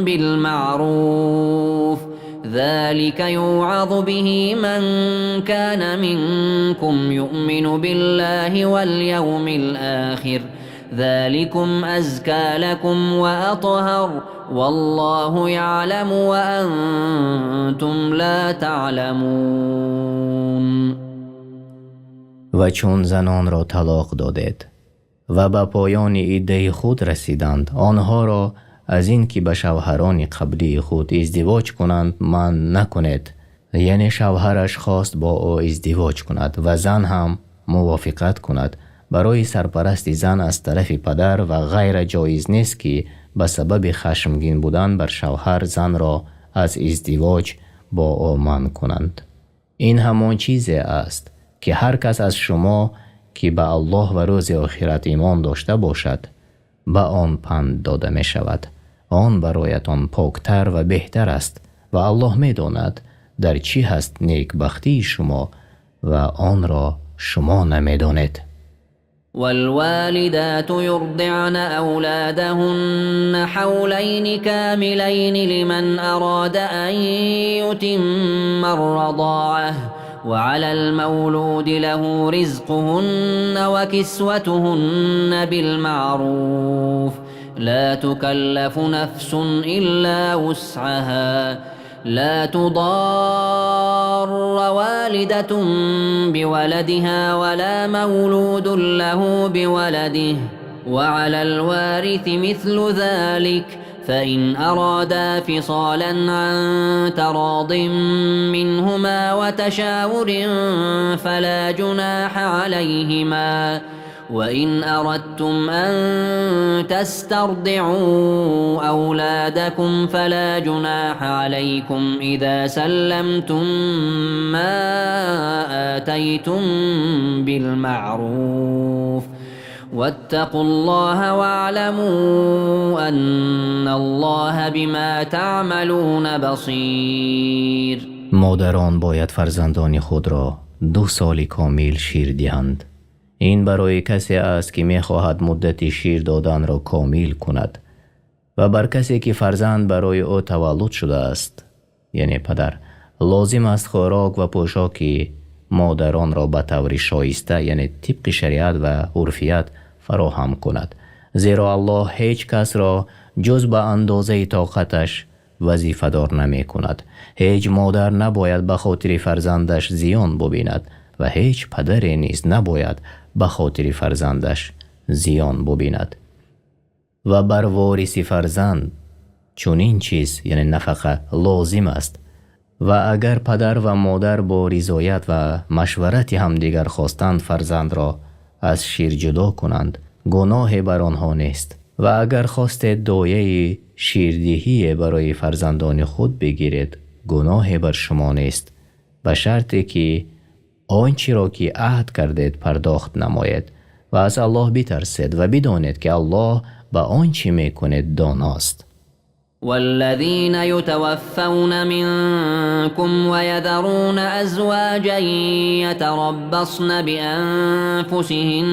بالمعروف، ذلك يوعظ به من كان منكم يؤمن بالله واليوم الآخر، ذلكم أزكى لكم وأطهر، والله يعلم وأنتم لا تعلمون.
Ва чун занонро талоқ додед ва ба поёни иддаи худ расиданд, онҳоро аз ин ки ба шавҳарони қаблии худ издивоҷ кунанд, манъ накунед. Яъне шавҳараш хост бо ӯ издивоҷ кунад ва зан ҳам мувофиқат кунад. Барои сарпарасти зан аз тарафи падар ва ғайра ҷоиз нест, ки ба сабаби хашмгин будан бар шавҳар занро аз издивоҷ бо ӯ манъ кунанд. Ин ҳамон чизе аст, ки ҳар кас аз шумо ки ба Аллоҳ ва рӯзи охират имон дошта бошад, ба он панд дода мешавад. Он бароятон поктар ва беҳтар аст ва Аллоҳ медонад дар чӣ ҳаст некбахтии шумо ва онро шумо намедонед.
والوالدات يرضعن أولادهن حولين كاملين لمن أراد أن يتم الرضاعة وعلى المولود له رزقهن وكسوتهن بالمعروف لا تكلف نفس إلا وسعها لا تضار والدة بولدها ولا مولود له بولده وعلى الوارث مثل ذلك فإن أرادا فصالا عن تراض منهما وتشاور فلا جناح عليهما وإن أردتم أن تسترضعوا أولادكم فلا جناح عليكم إذا سلمتم ما آتيتم بالمعروف واتقوا الله واعلموا أن الله بما تعملون بصير.
Модарон бояд фарзандони худро 2 соли комил шир диҳанд. Ин барои касе аст, ки мехоҳад муддати шир доданро комил кунад ва бар касе ки фарзанд барои ӯ таваллуд шудааст, яъне падар, лозим аст хӯрок ва пӯшоки модаронро ба таври шоиста, яъне тибқи шариат ва урфият фароҳам кунад, зеро Аллоҳ ҳеҷ касро ҷуз ба андозаи тоқаташ вазифадор намекунад. Ҳеҷ модар набояд ба хотири фарзандаш зиён бубинад ва ҳеҷ падаре низ набояд ба хотири фарзандаш зиён бубинад. Ва бар вориси фарзанд чунин чиз, яъне нафақа, лозим аст. Ва агар падар ва модар бо ризоят ва машварати ҳамдигар хостанд фарзандро аз шир ҷудо кунанд, гуноҳе бар онҳо нест. Ва агар хостед дояи ширдиҳие барои фарзандони худ бигиред, гуноҳе бар шумо нест, ба шарте ки он чиро ки аҳд кардед пардохт намоед ва аз Аллоҳ битарсед ва бидонед, ки Аллоҳ ба он чӣ мекунед доност.
والذين يتوفون منكم ويذرون أزواجا يتربصن بأنفسهن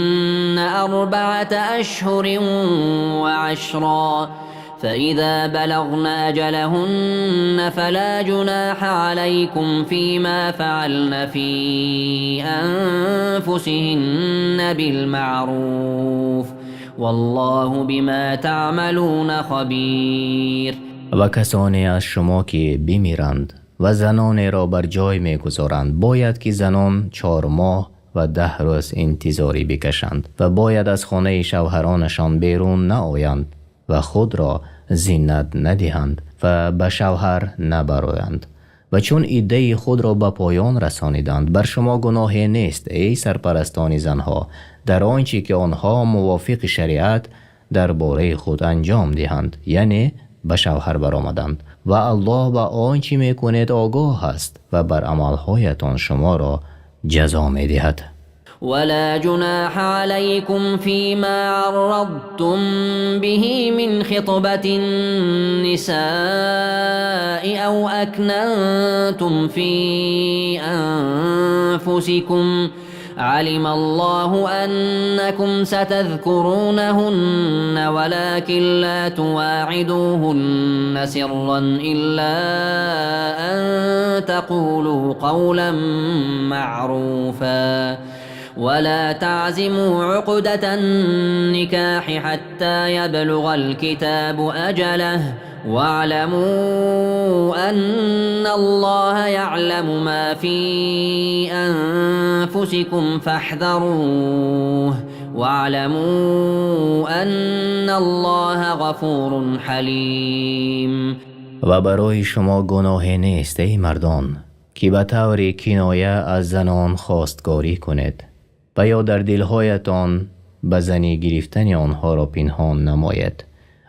4 أشهر و10 فإذا بلغن أجلهن فلا جناح عليكم فيما فعلن في أنفسهن بالمعروف والله بما تعملون خبير.
Ва касоне аз шумо ки бимиранд ва занонеро бар ҷой мегузоранд, бояд ки занон 4 моҳ ва 10 рӯз интизорӣ бикашанд ва бояд аз хонаи шавҳаронашон берун наоянд ва худро зинат надиҳанд ва ба шавҳар набароянд. Ва чун иддаи худро ба поён расониданд, бар шумо гуноҳе нест, эй сарпарастони занҳо, дар он чӣ ки онҳо мувофиқи шариат дар бораи худ анҷом диҳанд, яъне ба шавҳар баромаданд. Ва Аллоҳ ба он чӣ мекунед огоҳ аст ва бар амалҳоятон шуморо ҷазо медиҳад.
ولا جناح عليكم فيما عرضتم به من خطبة النساء أو أكننتم في أنفسكم علم الله أنكم ستذكرونهن ولكن لا تواعدوهن سرا إلا أن تقولوا قولا معروفا ولا تعزموا عقدة النكاح حتى يبلغ الكتاب أجله واعلموا أن الله يعلم ما في أنفسكم فاحذروه واعلموا أن الله غفور حليم.
و برای شما گناه نیست ای مردان که به طور کنایه از زنان خواستگاری کنید، و یا در دلهایتان به زنی گرفتن آنها را پنهان نماید.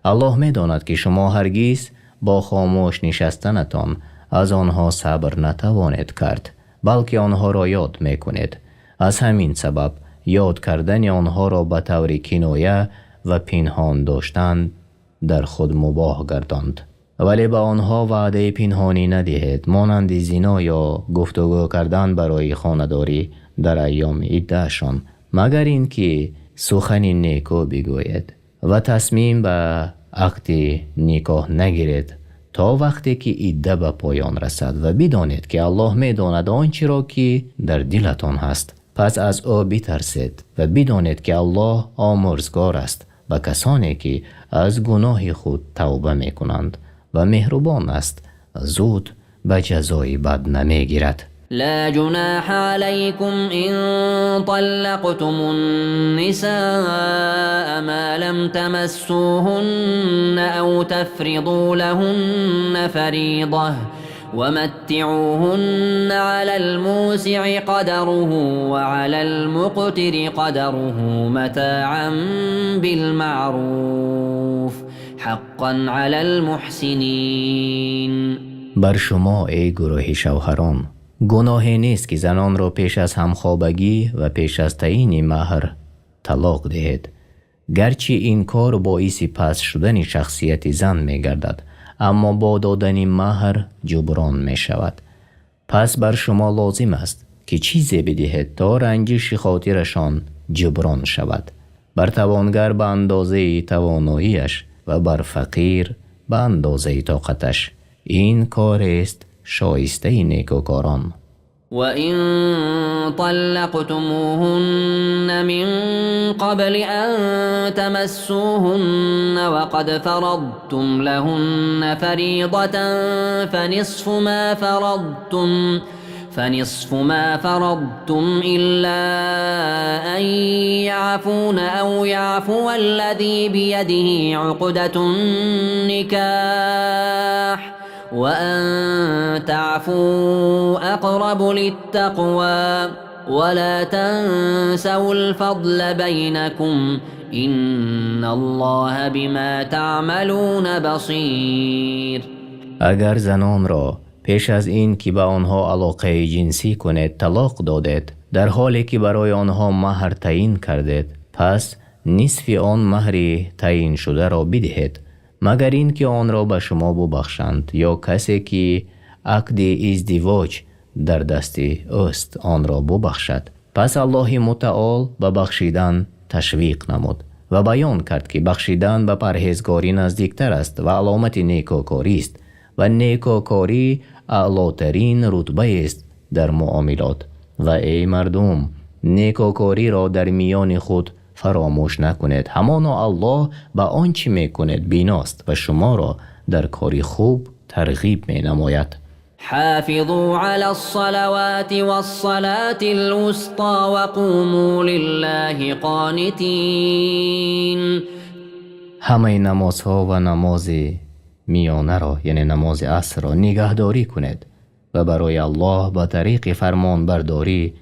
الله می‌داند که شما هرگز با خاموش نشستنتان از آنها صبر نتوانید کرد، بلکه آنها را یاد می‌کنید. از همین سبب یاد کردن آنها را به طور کنایه و پنهان داشتن در خود مباح گرداند. ولی به آنها وعده پنهانی ندهید، مانند زنا یا گفتگو کردن برای خانه‌داری در ایام عده‌شان، مگر اینکه سخن نیکو بگوید و تصمیم به عقد نکاح نگیرید تا وقتی که عده به پایان رسد و بدانید که الله می‌داند آنچه را که در دلتان هست. پس از او بترسید و بدانید که الله آمرزگار است به کسانی که از گناه خود توبه می‌کنند و مهربان است، زود به جزای بد نمی‌گیرد.
لا جناح عليكم إن طلقتم النساء ما لم تمسوهن أو تفرضوا لهن فريضة ومتعوهن على الموسع قدره وعلى المقتر قدره متاعا بالمعروف حقا على المحسنين.
بر شما ای گروه شوهران گناهی نیست که زنان را پیش از همخوابگی و پیش از تعیین مهر طلاق دهید، گرچه این کار باعث پس شدن شخصیت زن می‌گردد، اما با دادن مهر جبران می‌شود. پس بر شما لازم است که چیزی بدهید تا رنجش خاطرشان جبران شود. بر توانگر به اندازه تواناییش و بر فقیر به اندازه طاقتش. این کار است شایسته نیکوکاران.
وَإِن طَلَّقْتُمُوهُنَّ مِن قَبْلِ أَن تَمَسُّوهُنَّ وَقَدْ فَرَضْتُمْ لَهُنَّ فَرِيضَةً فَنِصْفُ مَا فَرَضْتُمْ إِلَّا أَن يَعْفُونَ أَوْ يَعْفُوَ الَّذِي بِيَدِهِ عُقْدَةُ النِّكَاحِ وَأَن تَعْفُوا أَقْرَبُ لِلتَّقْوَى وَلَا تَنسَوْا الْفَضْلَ بَيْنَكُمْ إِنَّ اللَّهَ بِمَا تَعْمَلُونَ بَصِيرٌ.
اگر زنان را پیش از این که به آنها علاقه جنسی کنید طلاق دادید، در حالی که برای آنها مهر تعیین کردید، پس نصف آن مهر تعیین شده را بدهید، مگر اینکه آن را به شما ببخشند یا کسی که عقد ازدواج در دست اوست آن را ببخشد. پس الله متعال به بخشیدن تشویق نمود و بیان کرد که بخشیدن به پرهیزگاری نزدیکتر است و علامت نیکوکاری است و نیکوکاری اعلاترین رتبه است در معاملات. و ای مردم، نیکوکاری را در میان خود فراموش نکنید، همانا الله به آنچه میکنید بیناست و شما را در کاری خوب ترغیب مینماید.
حافظوا علی الصلوات والصلاة الوسطى وقوموا لله قانتین.
همه نمازها و نماز میانه را، یعنی نماز عصر را نگهداری کنید و برای الله به طریق فرمان برداری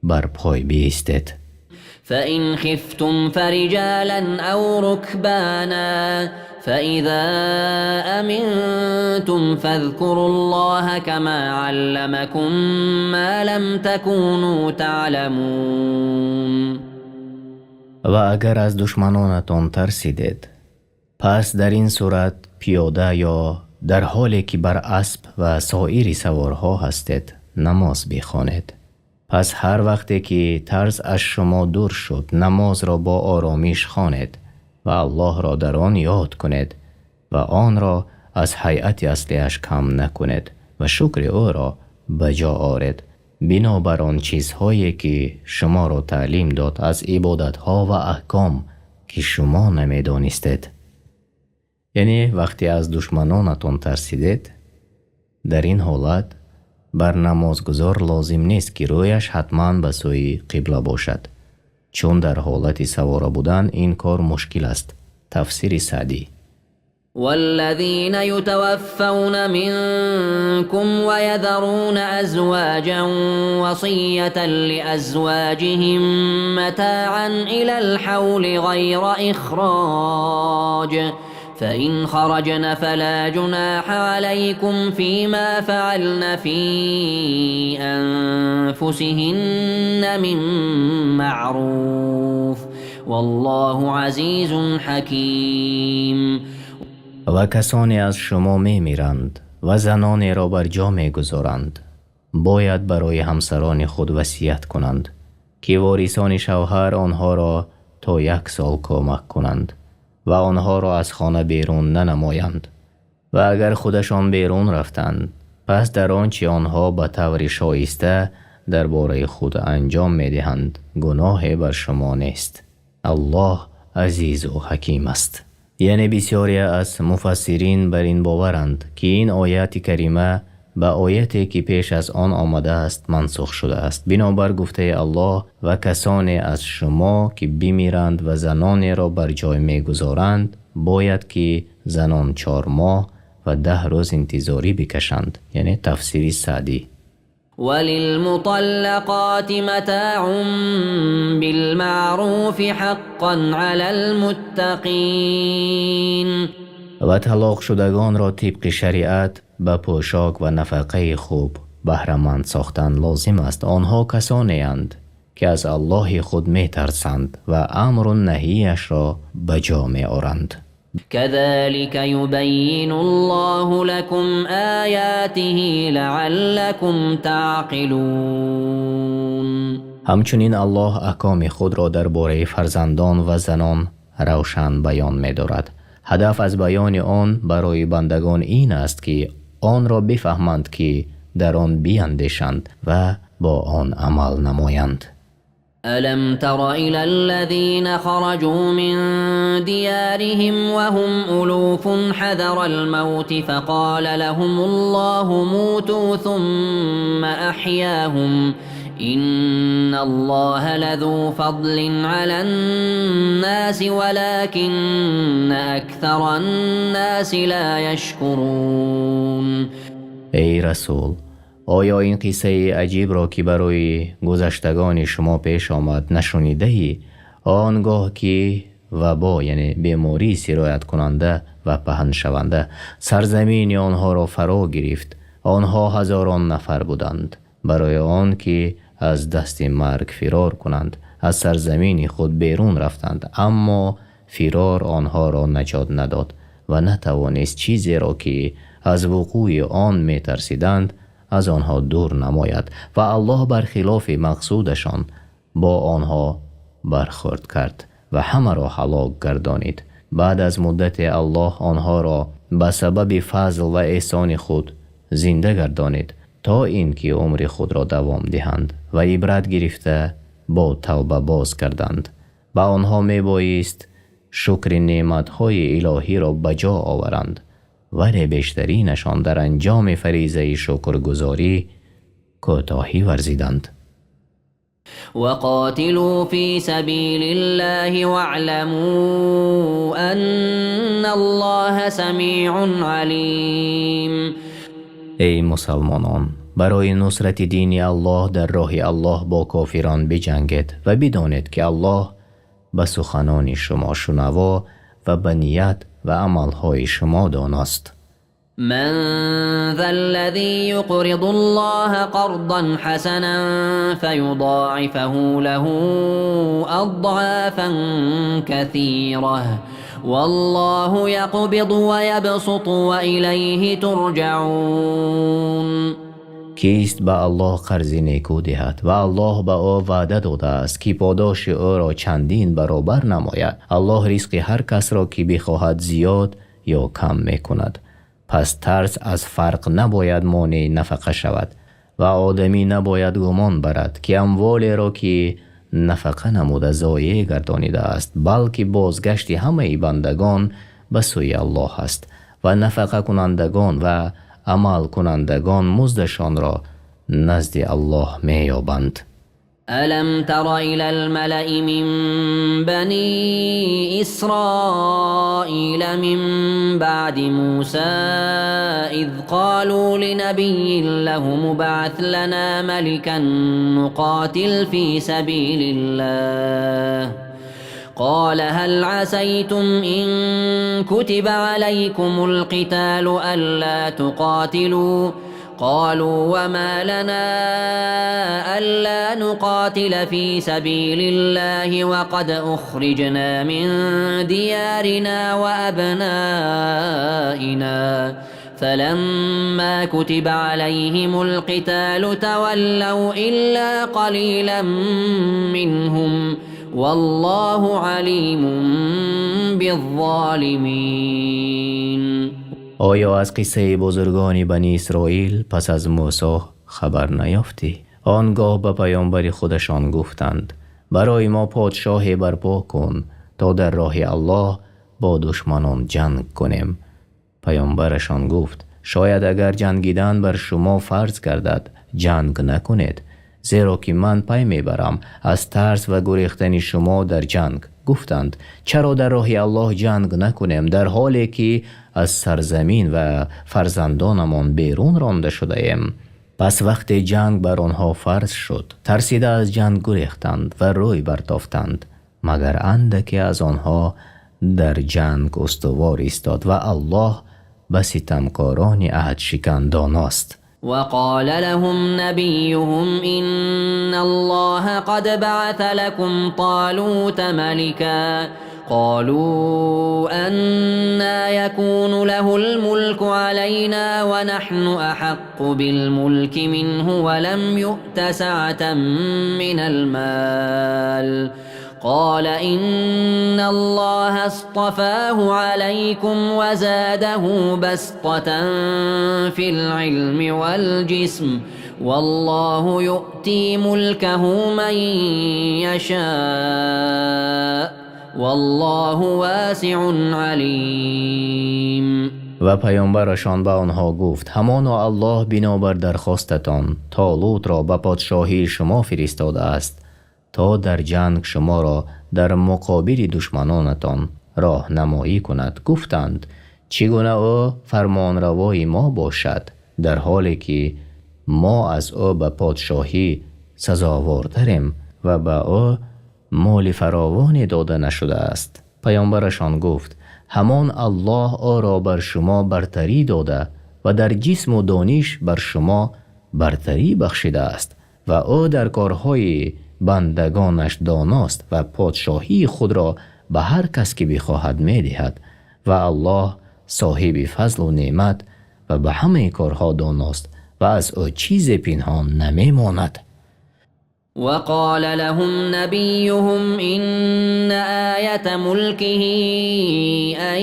بر پای بایستید.
فإن خفتم فرجالا أو ركبانا فإذا أمنتم فاذكروا الله كما علمكم ما لم تكونوا تعلمون.
و اگر از دشمنانتان ترسیدید، پس در این صورت پیاده یا در حالی که بر اسب و سایر سوارها هستید نماز بخوانید. پس هر وقتی که ترس از شما دور شد نماز را با آرامیش خوانید و الله را در آن یاد کنید و آن را از هیئت اصلیش کم نکنید و شکر او را به جا آرید بنابر آن چیزهایی که شما را تعلیم داد از عبادتها و احکام که شما نمیدانستید. یعنی وقتی از دشمنانتان ترسیدید، در این حالت بر نمازگزار لازم نیست که رویش حتما به سوی قبله باشد، چون در حالت سواره بودن این کار مشکل است. تفسیر سعدی.
والذين يتوفون منكم ويذرون أزواجا وصية لأزواجهم متاعا إلى الحول غير إخراج فإن خرجن فلا جناح عليكم فيما فعلن في أنفسهن من معروف والله عزيز حكيم.
Ва касоне аз шумо мемиранд ва занонеро бар ҷо мегузоранд, бояд барои ҳамсарони худ васият кунанд, ки ворисони шавҳар онҳоро то як сол кӯмак кунанд ва онҳоро аз хона берун нанамоянд. Ва агар худашон берун рафтанд, пас дар он чи онҳо ба таври шоиста дар бораи худ анҷом медиҳанд, гуноҳе бар шумо нест. Аллоҳ азизу ҳаким аст. Яъне бисёре аз муфассирин бар ин боваранд, ки ин ояти карима ба ояте, ки пеш аз он омадааст, мансух шудааст. Бинобар гуфтаи Аллоҳ: ва касоне аз шумо ки бимиранд ва занонеро бар ҷой мегузоранд, бояд ки занон 4 моҳ ва 10 рӯз интизорӣ бикашанд, яъне тафсири Саъдӣ.
وللمطلقات متاع بالمعروف حقا على المتقين.
Ва талоқшудагонро тибқи шариат ба пӯшок ва нафақаи хуб баҳраманд сохтан лозим аст. Онҳо касонеанд, ки аз Аллоҳи худ метарсанд ва амру наҳияшро ба ҷо меоранд.
كذلك يبين الله لكم آياته لعلكم تعقلون.
Ҳамчунин Аллоҳ аҳкоми худро дар бораи фарзандон ва занон равшан баён медорад. Ҳадаф аз баёни он барои бандагон ин аст, ки онро бифаҳманд, ки дар он биандешанд ва бо он амал намоянд.
ألم تر إلى الذين خرجوا من ديارهم وهم ألوف حذر الموت فقال لهم الله موتوا ثم أحياهم إن الله لذو فضل على الناس ولكن أكثر الناس لا يشكرون.
Эй расул, оё ин қиссаи аҷибро, ки барои гузаштагони шумо пеш омад, нашунидаӣ? Он гоҳ ки вабо, яъне бемории сирояткунанда ва паҳншаванда, сарзамини онҳоро фаро гирифт, онҳо ҳазорон нафар буданд. Барои он ки аз дасти марг фирор кунанд, аз сарзамини худ берун рафтанд, аммо фирор онҳоро наҷот надод ва натавонист чизеро, ки аз вуқӯи он метарсиданд, аз онҳо дур намояд. Ва Аллоҳ бар хилофи мақсудашон бо онҳо бархӯрд кард ва ҳамаро ҳалок гардонид. Баъд аз муддате Аллоҳ онҳоро ба сабаби фазл ва эҳсони худ зинда гардонид, то ин ки умри худро давом диҳанд ва ибрат гирифта бо тавба боз гарданд. Ба онҳо мебоист шукри неъматҳои илоҳиро ба ҷо оваранд, вале бештаринашон дар анҷоми фаризаи шукргузорӣ кӯтоҳӣ варзиданд.
وقاتلوا في سبيل الله واعلموا أن الله سميع عليم.
Эй мусалмонон, барои нусрати дини Аллоҳ дар роҳи Аллоҳ бо кофирон биҷангед ва бидонед, ки Аллоҳ ба суханони шумо шунаво ва ба ният ва амалҳои шумо доност.
من ذا الذي يقرض الله قرضا حسنا فيضاعفه له أضعافا كثيرة والله يقبض ويبسط وإليه ترجعون.
Кист ба Аллоҳ қарзи некӯ диҳад ва Аллоҳ ба ӯ ваъда додааст, ки подоши ӯро чандин баробар намояд? Аллоҳ ризқи ҳар касро, ки бихоҳад, зиёд ё кам мекунад. Пас тарс аз фақр набояд монеи нафақа шавад ва одамӣ набояд гумон барад, ки амволеро, ки нафақа намуда, зоеъ гардонидааст, балки бозгашти ҳамаи бандагон ба сӯи Аллоҳ аст ва нафақакунандагон ва амалкунандагон муздашонро назди Аллоҳ меёбанд.
ألم تر إلى الملأ من بني إسرائيل من بعد موسى إذ قالوا لنبي لهم ابعث لنا ملكا نقاتل في سبيل الله قال هل عسيتم إن كتب عليكم القتال ألا تقاتلوا قالوا وما لنا ألا نقاتل في سبيل الله وقد أخرجنا من ديارنا وأبنائنا فلما كتب عليهم القتال تولوا إلا قليلا منهم والله عليم بالظالمين.
آیا از قصه بزرگان بنی اسرائیل پس از موسی خبر نیافتی؟ آنگاه به پیامبر خودشان گفتند برای ما پادشاه برپا کن تا در راه الله با دشمنان جنگ کنیم. پیامبرشان گفت شاید اگر جنگیدن بر شما فرض گردد جنگ نکنید، زیرا که من پی میبرم از ترس و گریختن شما در جنگ. گفتند چرا در راه الله جنگ نکنیم در حالی که از سرزمین و فرزندانمان بیرون رانده شده ایم؟ پس وقتی جنگ بر آنها فرض شد ترسیده از جنگ گریختند و روی برتافتند، مگر اندکی از آنها در جنگ استوار ایستاد و الله به ستمکاران عهدشکن داناست.
وقال لهم نبيهم إن الله قد بعث لكم طالوت ملكا قالوا أنى يكون له الملك علينا ونحن أحق بالملك منه ولم يؤت سعة من المال قال إن الله اصطفاه عليكم وزاده بسطة في العلم والجسم والله يؤتي ملكه من يشاء والله واسع عليم.
و پیامبرشان به آنها گفت همانا الله بنابر درخواستتان طالوت را به پادشاهی شما فرستاده است تا در جنگ شما را در مقابل دشمنانتان راهنمایی کند. گفتند چگونه او فرمانروای ما باشد در حالی که ما از او به پادشاهی سزاوارتریم و به او مال فراوانی داده نشده است؟ پیامبرشان گفت همان الله او را بر شما برتری داده و در جسم و دانش بر شما برتری بخشیده است و او در کارهای بندگانش داناست و پادشاهی خود را به هر کس که بخواهد میدهد و الله صاحب فضل و نعمت و به همه کارها داناست و از او چیز پنهان نمیماند.
وقال لهم نبيهم إن آية ملكه أن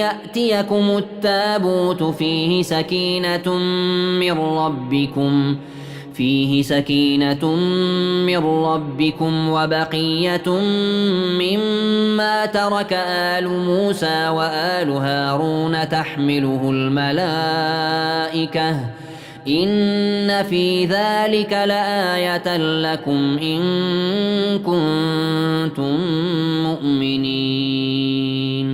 يأتيكم التابوت فيه سكينة من ربكم وبقية مما ترك آل موسى وآل هارون تحمله الملائكة إن في ذلك لآية لكم إن كنتم مؤمنين.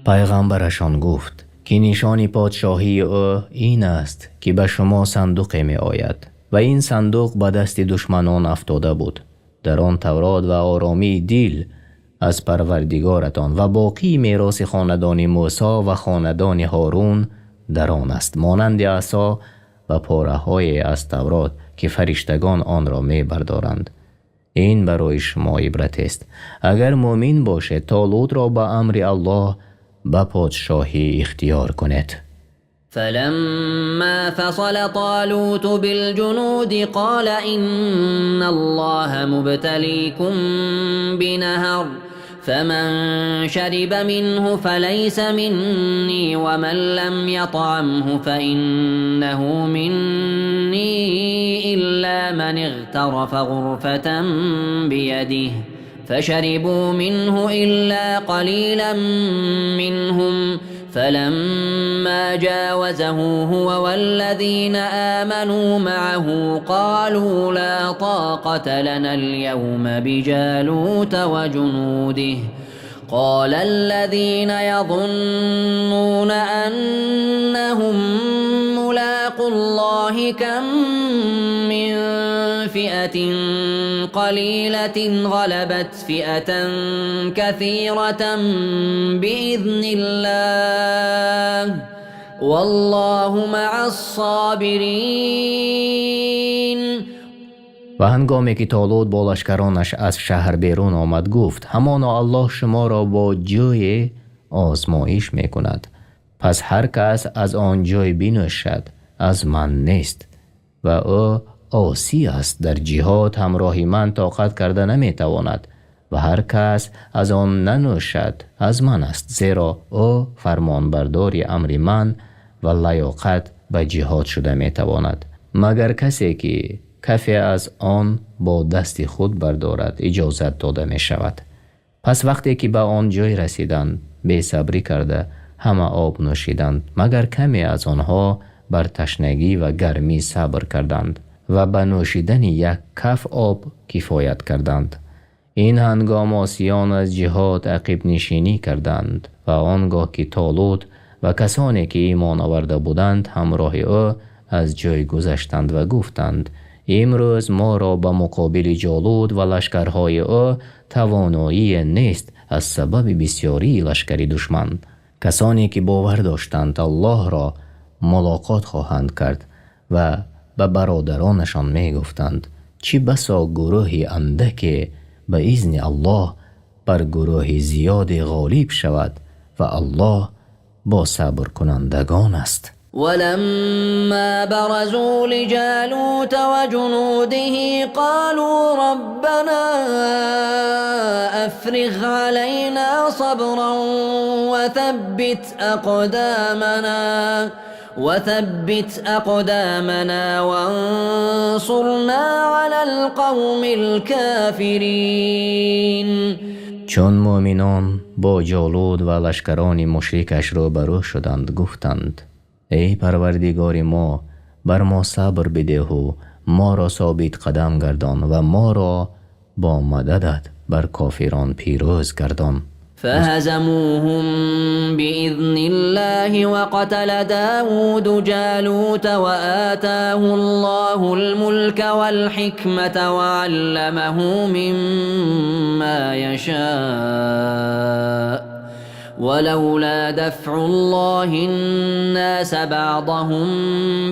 پیغمبرشان گفت که نشان پادشاهی او این است که به شما صندوقی می آید و این صندوق به دست دشمنان افتاده بود، در آن تورات و آرامی دل از پروردگارتان و باقی میراث خاندان موسی و خاندان هارون در آن است، مانند عصا و پاره‌های از تورات که فرشتگان آن را می بردارند. این برای شما عبرت است اگر مؤمن باشید. طالوت را به امر الله به پادشاهی اختیار کنید.
فلما فصل طالوت بالجنود قال إن الله مبتليكم بنهر فمن شرب منه فليس مني ومن لم يطعمه فإنه مني إلا من اغترف غرفة بيده فشربوا منه إلا قليلا منهم فلما جاوزه هو والذين آمنوا معه قالوا لا طاقة لنا اليوم بجالوت وجنوده قال الذين يظنون أنهم ملاقو الله كم من فئة قليلة غلبت فئة كثيرة بإذن الله والله مع الصابرين.
و هنگامی که طالوت با لشکرانش از شهر بیرون آمد گفت همانا الله شما را با جوی آزمایش می کند، پس هر کس از آن جوی بنوشد از من نیست و او عاصی است، در جهاد همراه من طاقت کرده نمی تواند و هر کس از آن ننوشد از من است، زیرا او فرمانبردار امر من و لیاقت به جهاد شده می تواند، مگر کسی که کفی از آن با دست خود بردارد اجازت داده می شود. پس وقتی که به آن جای رسیدند بی‌صبری کرده همه آب نوشیدند، مگر کمی از آنها بر تشنگی و گرمی صبر کردند و به نوشیدن یک کف آب کفایت کردند. این هنگام آسیان از جهاد عقب نشینی کردند و آنگاه که طالوت و کسانی که ایمان آورده بودند همراه او از جای گذشتند و گفتند امروز ما را به مقابل جالوت و لشکرهای او توانایی نیست از سبب بسیاری لشکر دشمن. کسانی که باور داشتند الله را ملاقات خواهند کرد و به برادرانشان می گفتند چی بسا گروه اندک به اذن الله بر گروه زیاد غالب شود و الله با صبر کنندگان است.
ولما برزوا لجالوت وجنوده قالوا ربنا أفرغ علينا صبرا وثبت أقدامنا وانصرنا على القوم الكافرين.
چون مؤمنان با جالوت و لشکران مشرکش روبرو شدند گفتند ای پروردگار ما، بر ما صبر بده و ما را ثابت قدم گردان و ما را با مددت بر کافران پیروز گردان.
فهزموهم بإذن الله وقتل داود جالوت وآتاه الله الملك والحكمة وعلمه مما يشاء ولولا دفع الله الناس بعضهم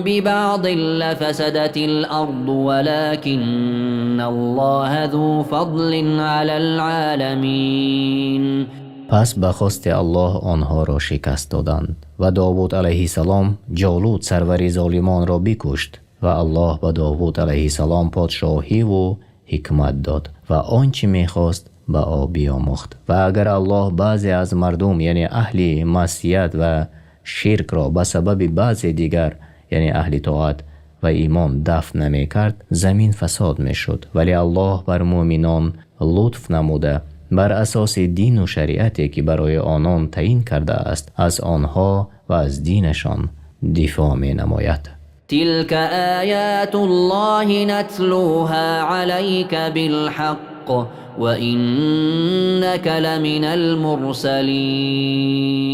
ببعض لفسدت الأرض ولكن الله ذو فضل على العالمين.
پس به خواست الله آنها را شکست دادند و داوود علیه السلام جالوت سرور ظالمان را بکشت و الله به داوود علیه السلام پادشاهی و حکمت داد و آنچه میخواست به او بیاموخت. و اگر الله بعضی از مردم یعنی اهل معصیت و شرک را به سبب بعضی دیگر یعنی اهل طاعت و ایمان دفع نمیکرد زمین فساد میشد، ولی الله بر مؤمنان لطف نموده بر اساس دین و شریعتی که برای آنان تعیین کرده است از آنها و از دینشان دفاع می نماید.
تلك آیات الله نتلوها عليك بالحق وإنك لمن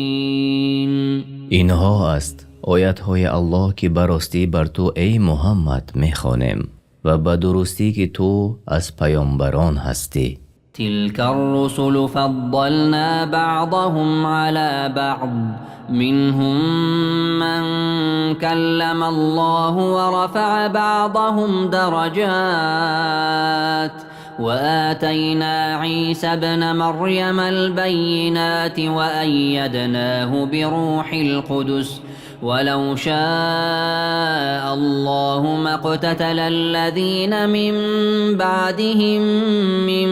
المرسلین.
اینها است آیت های الله که براستی بر تو ای محمد میخوانیم و به درستی که تو از پیامبران هستی.
تلك الرسل فضلنا بعضهم على بعض منهم من كلم الله ورفع بعضهم درجات وآتينا عيسى ابن مريم البينات وأيدناه بروح القدس ولو شاء الله ما اقتتل الذين من بعدهم من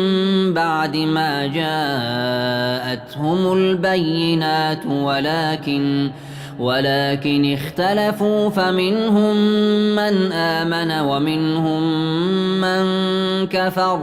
بعد ما جاءتهم البينات ولكن اختلفوا فمنهم من آمن ومنهم من كفر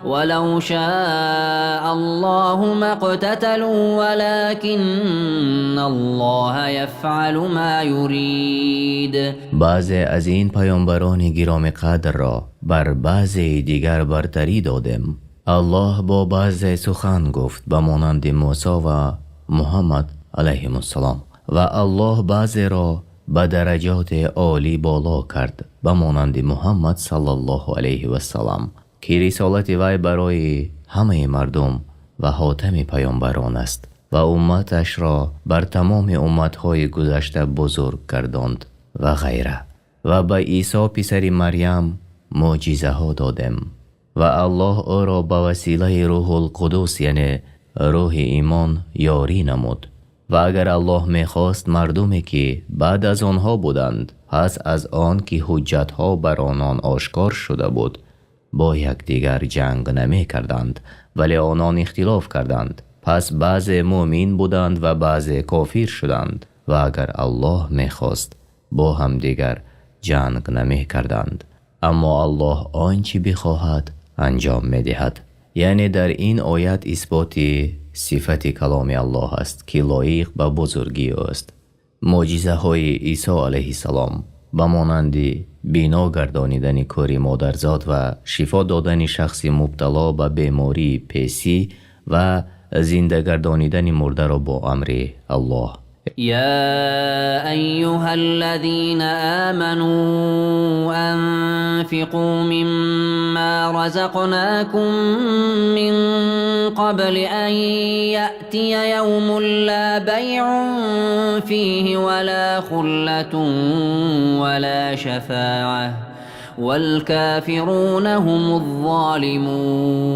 ولو شاء الله ما اقتتلوا ولكن الله يفعل ما يريد.
بعضی از این پیامبران گرامی قدر را بر بعضی دیگر برتری دادیم. الله با بعضی سخن گفت به مانند موسی و محمد علیهم السلام، و الله بعضی را به درجات عالی بالا کرد به مانند محمد صلی الله علیه و سلم که رسالت وی برای همه مردم و حاتم پیامبران است و امتش را بر تمام امتهای گذشته بزرگ گرداند و غیره. و به عیسی پسر مریم معجزه ها دادیم و الله او را به وسیله روح القدس یعنی روح ایمان یاری نمود. و اگر الله میخواست مردمی که بعد از آنها بودند پس از آن که حجتها بر آنان آشکار شده بود با یکدیگر جنگ نمی کردند، ولی آنان اختلاف کردند. پس بعض مؤمن بودند و بعض کافر شدند و اگر الله میخواست با هم دیگر جنگ نمی کردند، اما الله آنچه بخواهد انجام میدهد. یعنی در این آیت اثبات صفت کلام الله است که لایق به بزرگی است. معجزه های عیسی علیه السلام به مانند بینا گردانیدن کوری مادرزاد و شفا دادن شخص مبتلا به بیماری پیسی و زنده گردانیدن مرده را با امر الله.
يا أيها الذين آمنوا أنفقوا مما رزقناكم من قبل أن يأتي يوم لا بيع فيه ولا خلة ولا شفاعة والكافرون هم الظالمون.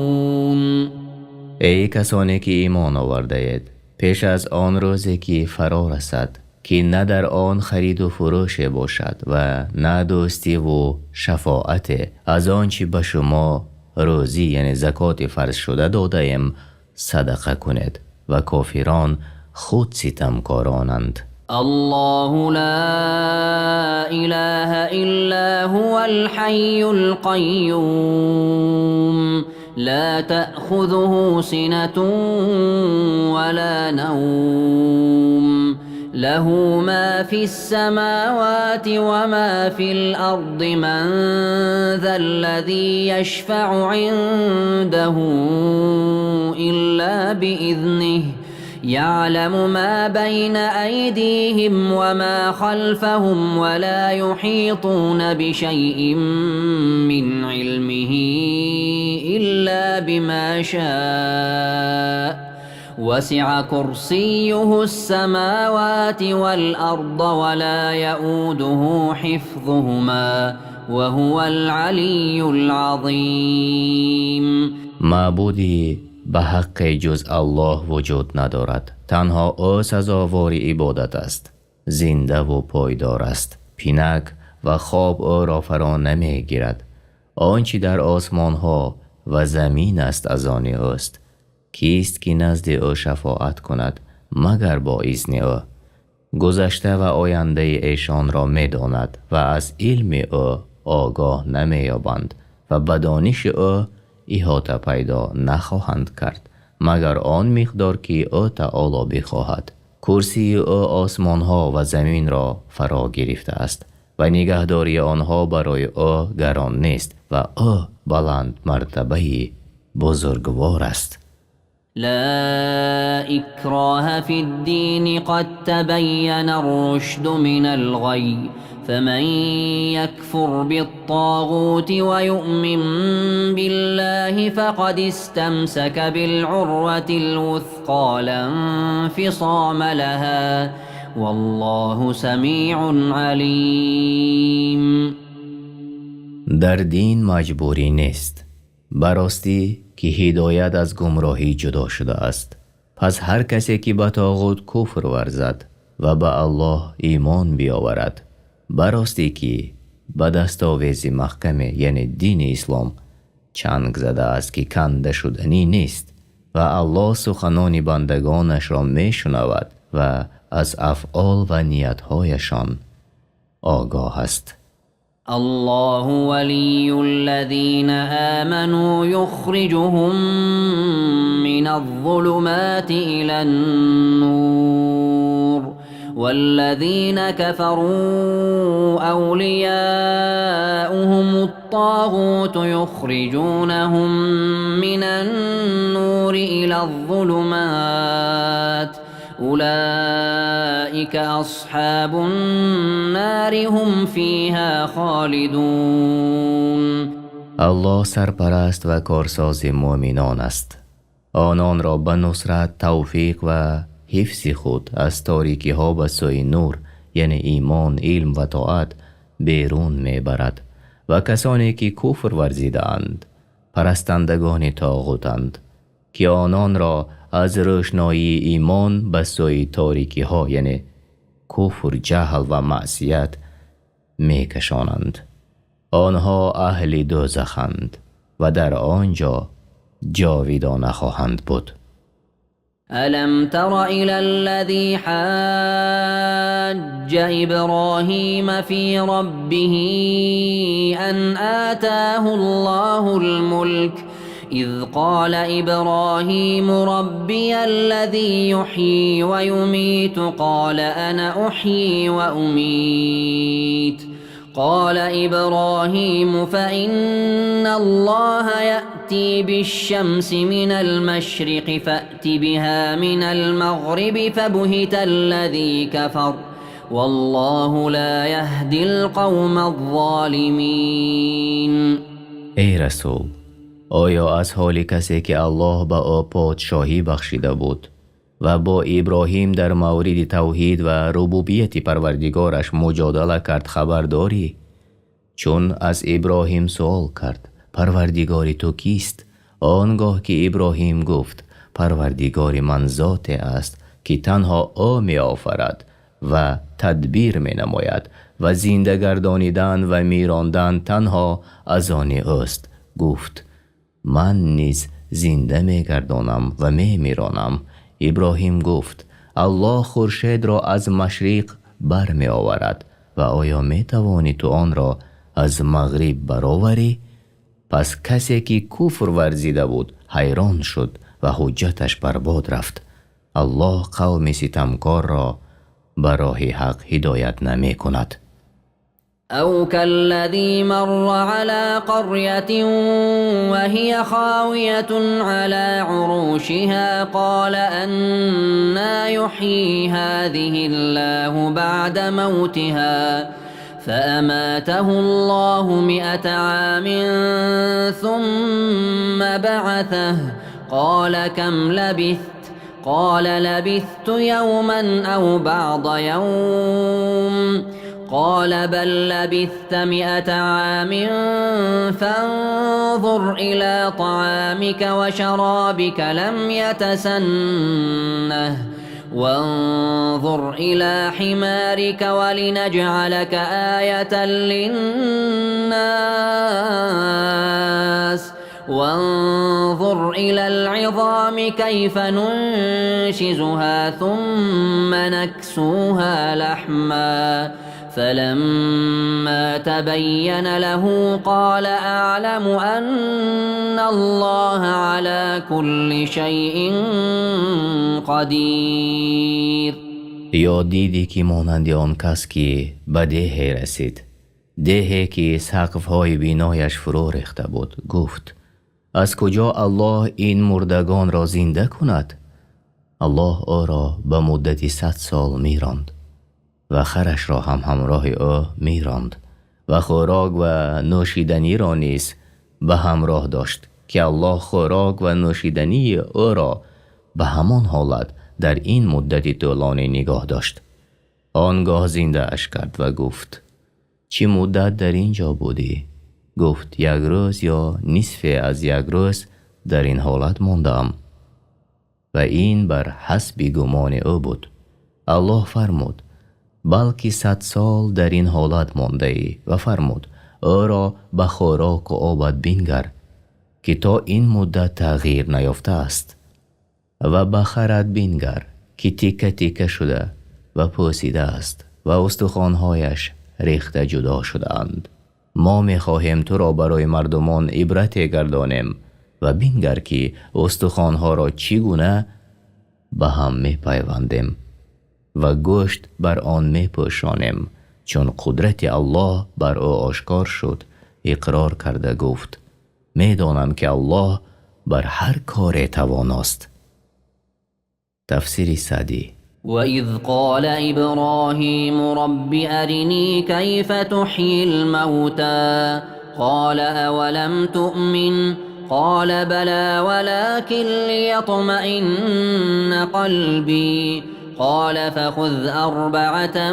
ای کسانی که ایمان آورده اید، پیش از آن روزی که فرا رسد که نه در آن خرید و فروش باشد و نه دوستی و شفاعت، از آنچه به شما روزی یعنی زکات فرض شده داده ایم صدقه کنید و کافران خود ستمکارانند.
الله لا اله الا هو الحی القیوم لا تأخذه سنة ولا نوم له ما في السماوات وما في الأرض من ذا الذي يشفع عنده إلا بإذنه يعلم ما بين أيديهم وما خلفهم ولا يحيطون بشيء من علمه إلا بما شاء وسع كرسيه السماوات والأرض ولا يؤوده حفظهما وهو العلي العظيم.
معبودی به حق جز الله وجود ندارد، تنها او سزاوار عبادت است، زنده و پایدار است، پینک و خواب او را فرا نمیگیرد. آنچه در آسمان ها و زمین است از آن اوست. کیست که نزد او شفاعت کند مگر با اذن او؟ گذشته و آینده ایشان را میداند و از علم او آگاه نمییابند و به دانش او احاطه پیدا نخواهند کرد مگر آن مقدار که او تعالی بخواهد. کرسی او آسمان ها و زمین را فرا گرفته است و نگهداری آنها برای او گران نیست و او بلند مرتبه بزرگوار است.
لا إكراه في الدين قد تبين الرشد من الغي فمن يكفر بالطاغوت ويؤمن بالله فقد استمسك بالعروة الوثقى لا انفصام لها والله سميع عليم.
در دین مجبوری نیست، براستی که هدایت از گمراهی جدا شده است. پس هر کسی که به طاغوت کفر ورزد و به الله ایمان بیاورد، براستی که به دستاویز محکم یعنی دین اسلام چنگ زده است که کنده شدنی نیست و الله سخنان بندگانش را میشنود و از افعال و نیت‌هایشان آگاه است.
الله ولی الذین آمنوا یخرجهم من الظلمات الى النور والذین كفروا اولیاؤهم الطاغوت یخرجونهم من النور الى الظلمات اولئک اصحاب النار هم فیها خالدون.
الله سرپرست و کارساز مؤمنان است. آنان را به نصرت، توفیق و حفظ خود از تاریکی ها به سوی نور، یعنی ایمان، علم و طاعت، بیرون میبرد و کسانی که کفر ورزیدند پرستندگان طاغوتند که آنان را از روشنایی ایمان به سوی تاریکی ها، یعنی کفر، جهل و معصیت میکشانند. آنها اهل دوزخند و در آنجا جاویدانه خواهند بود.
ألم تر إلى الذي حاج إبراهيم في ربه أن آتاه الله الملك إذ قال إبراهيم ربي الذي يحيي ويميت قال أنا أحيي وأميت قال إبراهيم فإن الله يأتي بالشمس من المشرق فأت بها من المغرب فبهت الذي كفر والله لا يهدي القوم الظالمين.
ای رسول، آیا از حال کسی که الله به او پادشاهی بخشیده بود و با ابراهیم در مورد توحید و ربوبیت پروردگارش مجادله کرد خبر داری؟ چون از ابراهیم سوال کرد پروردگار تو کیست؟ آنگاه که ابراهیم گفت پروردگار من ذات است که تنها او می آفرد و تدبیر می نماید و زنده گردانیدن و میراندن تنها از آن اوست. گفت من نیز زنده می گردانم و می میرانم. ابراهیم گفت الله خورشید را از مشرق برمی آورد و آیا می توانی تو آن را از مغرب برآوری؟ پس کسی که کفر ورزیده بود حیران شد و حجتش برباد رفت. الله قوم ستمکار را به راه حق هدایت نمی کند.
أو كالذي مر على قرية وهي خاوية على عروشها قال أنى يحيي هذه الله بعد موتها فأماته الله 100 عام ثم بعثه قال كم لبثت؟ قال لبثت يوما أو بعض يوم. قال بل لبثت 100 عام فانظر إلى طعامك وشرابك لم يتسنه وانظر إلى حمارك ولنجعلك آية للناس وانظر إلى العظام كيف ننشزها ثم نكسوها لحما فلما تبين له قال أعلم أن الله على كل شيء قدیر.
یا دیدی که مانند آن کس که به دهی رسید، دهی که سقف‌های بینایش فرو ریخته بود، گفت از کجا الله این مردگان را زنده کند؟ الله او را به مدت 100 سال میراند و خرش را هم همراه او میراند و خوراک و نوشیدنی را نیز به همراه داشت که الله خوراک و نوشیدنی او را به همان حالت در این مدت طولانی نگاه داشت. آنگاه زنده اش کرد و گفت چی مدت در اینجا بودی؟ گفت 1 روز یا نصف از 1 روز در این حالت ماندم. و این بر حسب گمان او بود. الله فرمود بلکه 100 سال در این حالت مانده ای. و فرمود او را به خوراک و آبت بنگر که تا این مدت تغییر نیافته است و به خرد بنگر که تیکه تیکه شده و پوسیده است و استخوان‌هایش ریخته جدا شده‌اند. ما می‌خواهیم تو را برای مردمان عبرت گردانیم و بنگر که استخوان‌ها را چگونه به هم می‌پیوندیم و گوشت بر آن می‌پوشانیم. چون قدرت الله بر او آشکار شد، اقرار کرده گفت: می‌دانم که الله بر هر کار تواناست. تفسیر سعدی.
وَإِذْ قَالَ إِبْرَاهِيمُ رَبِّ أَرِنِي كَيْفَ تُحْيِي الْمَوْتَى قَالَ أَوَلَمْ تُؤْمِنْ قَالَ بَلَى وَلَكِنْ لِيَطْمَئِنَّ قَلْبِي قَالَ فَخُذْ أَرْبَعَةً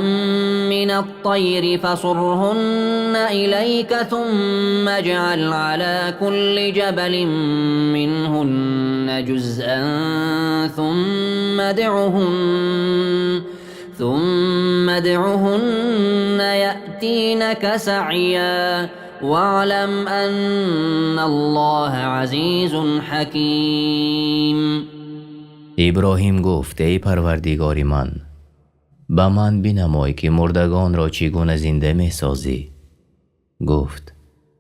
مِنَ الطَّيْرِ فَصُرْهُنَّ إِلَيْكَ ثُمَّ اجْعَلْ عَلَى كُلِّ جَبَلٍ مِنْهُنَّ جُزْءًا ثُمَّ ادْعُهُنَّ يَأْتِينَكَ سَعْيًا وَاعْلَمْ أَنَّ اللَّهَ عَزِيزٌ حَكِيمٌ.
ابراهیم گفت: ای پروردگار من، به من بنمای که مردگان را چگونه زنده می سازی. گفت: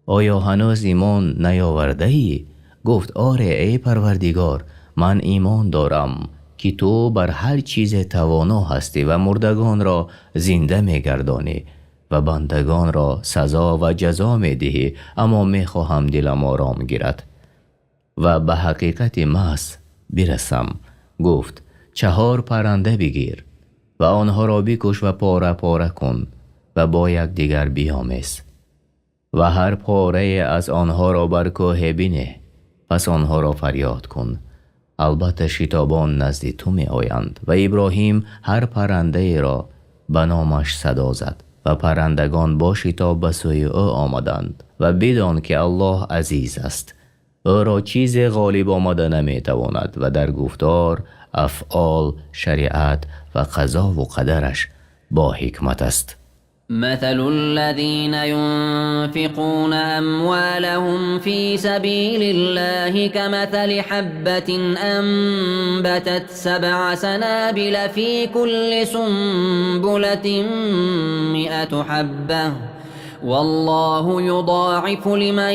آیا هنوز ایمان نیاورده ای؟ گفت: آره ای پروردگار، من ایمان دارم که تو بر هر چیز توانا هستی و مردگان را زنده می گردانی و بندگان را سزا و جزا می دهی، اما می خواهم دلم آرام گیرد و به حقیقت محض برسم. گفت: 4 پرنده بگیر و آنها را بکش و پاره پاره کن و با یکدیگر بیامیز و هر پاره از آنها را بر کوه بنه، پس آنها را فریاد کن، البته شتابان نزد تو می آیند. و ابراهیم هر پرنده را به نامش صدا زد و پرندگان با شتاب به سوی او آمدند. و بدان که الله عزیز است، او را چیز غالب آمده نمیتواند و در گفتار، افعال، شریعت و قضا و قدرش با حکمت است.
مثل الذين ينفقون أموالهم في سبيل الله كمثل حبة أنبتت 7 سنابل في كل سنبلة 100 حبة والله يضاعف لمن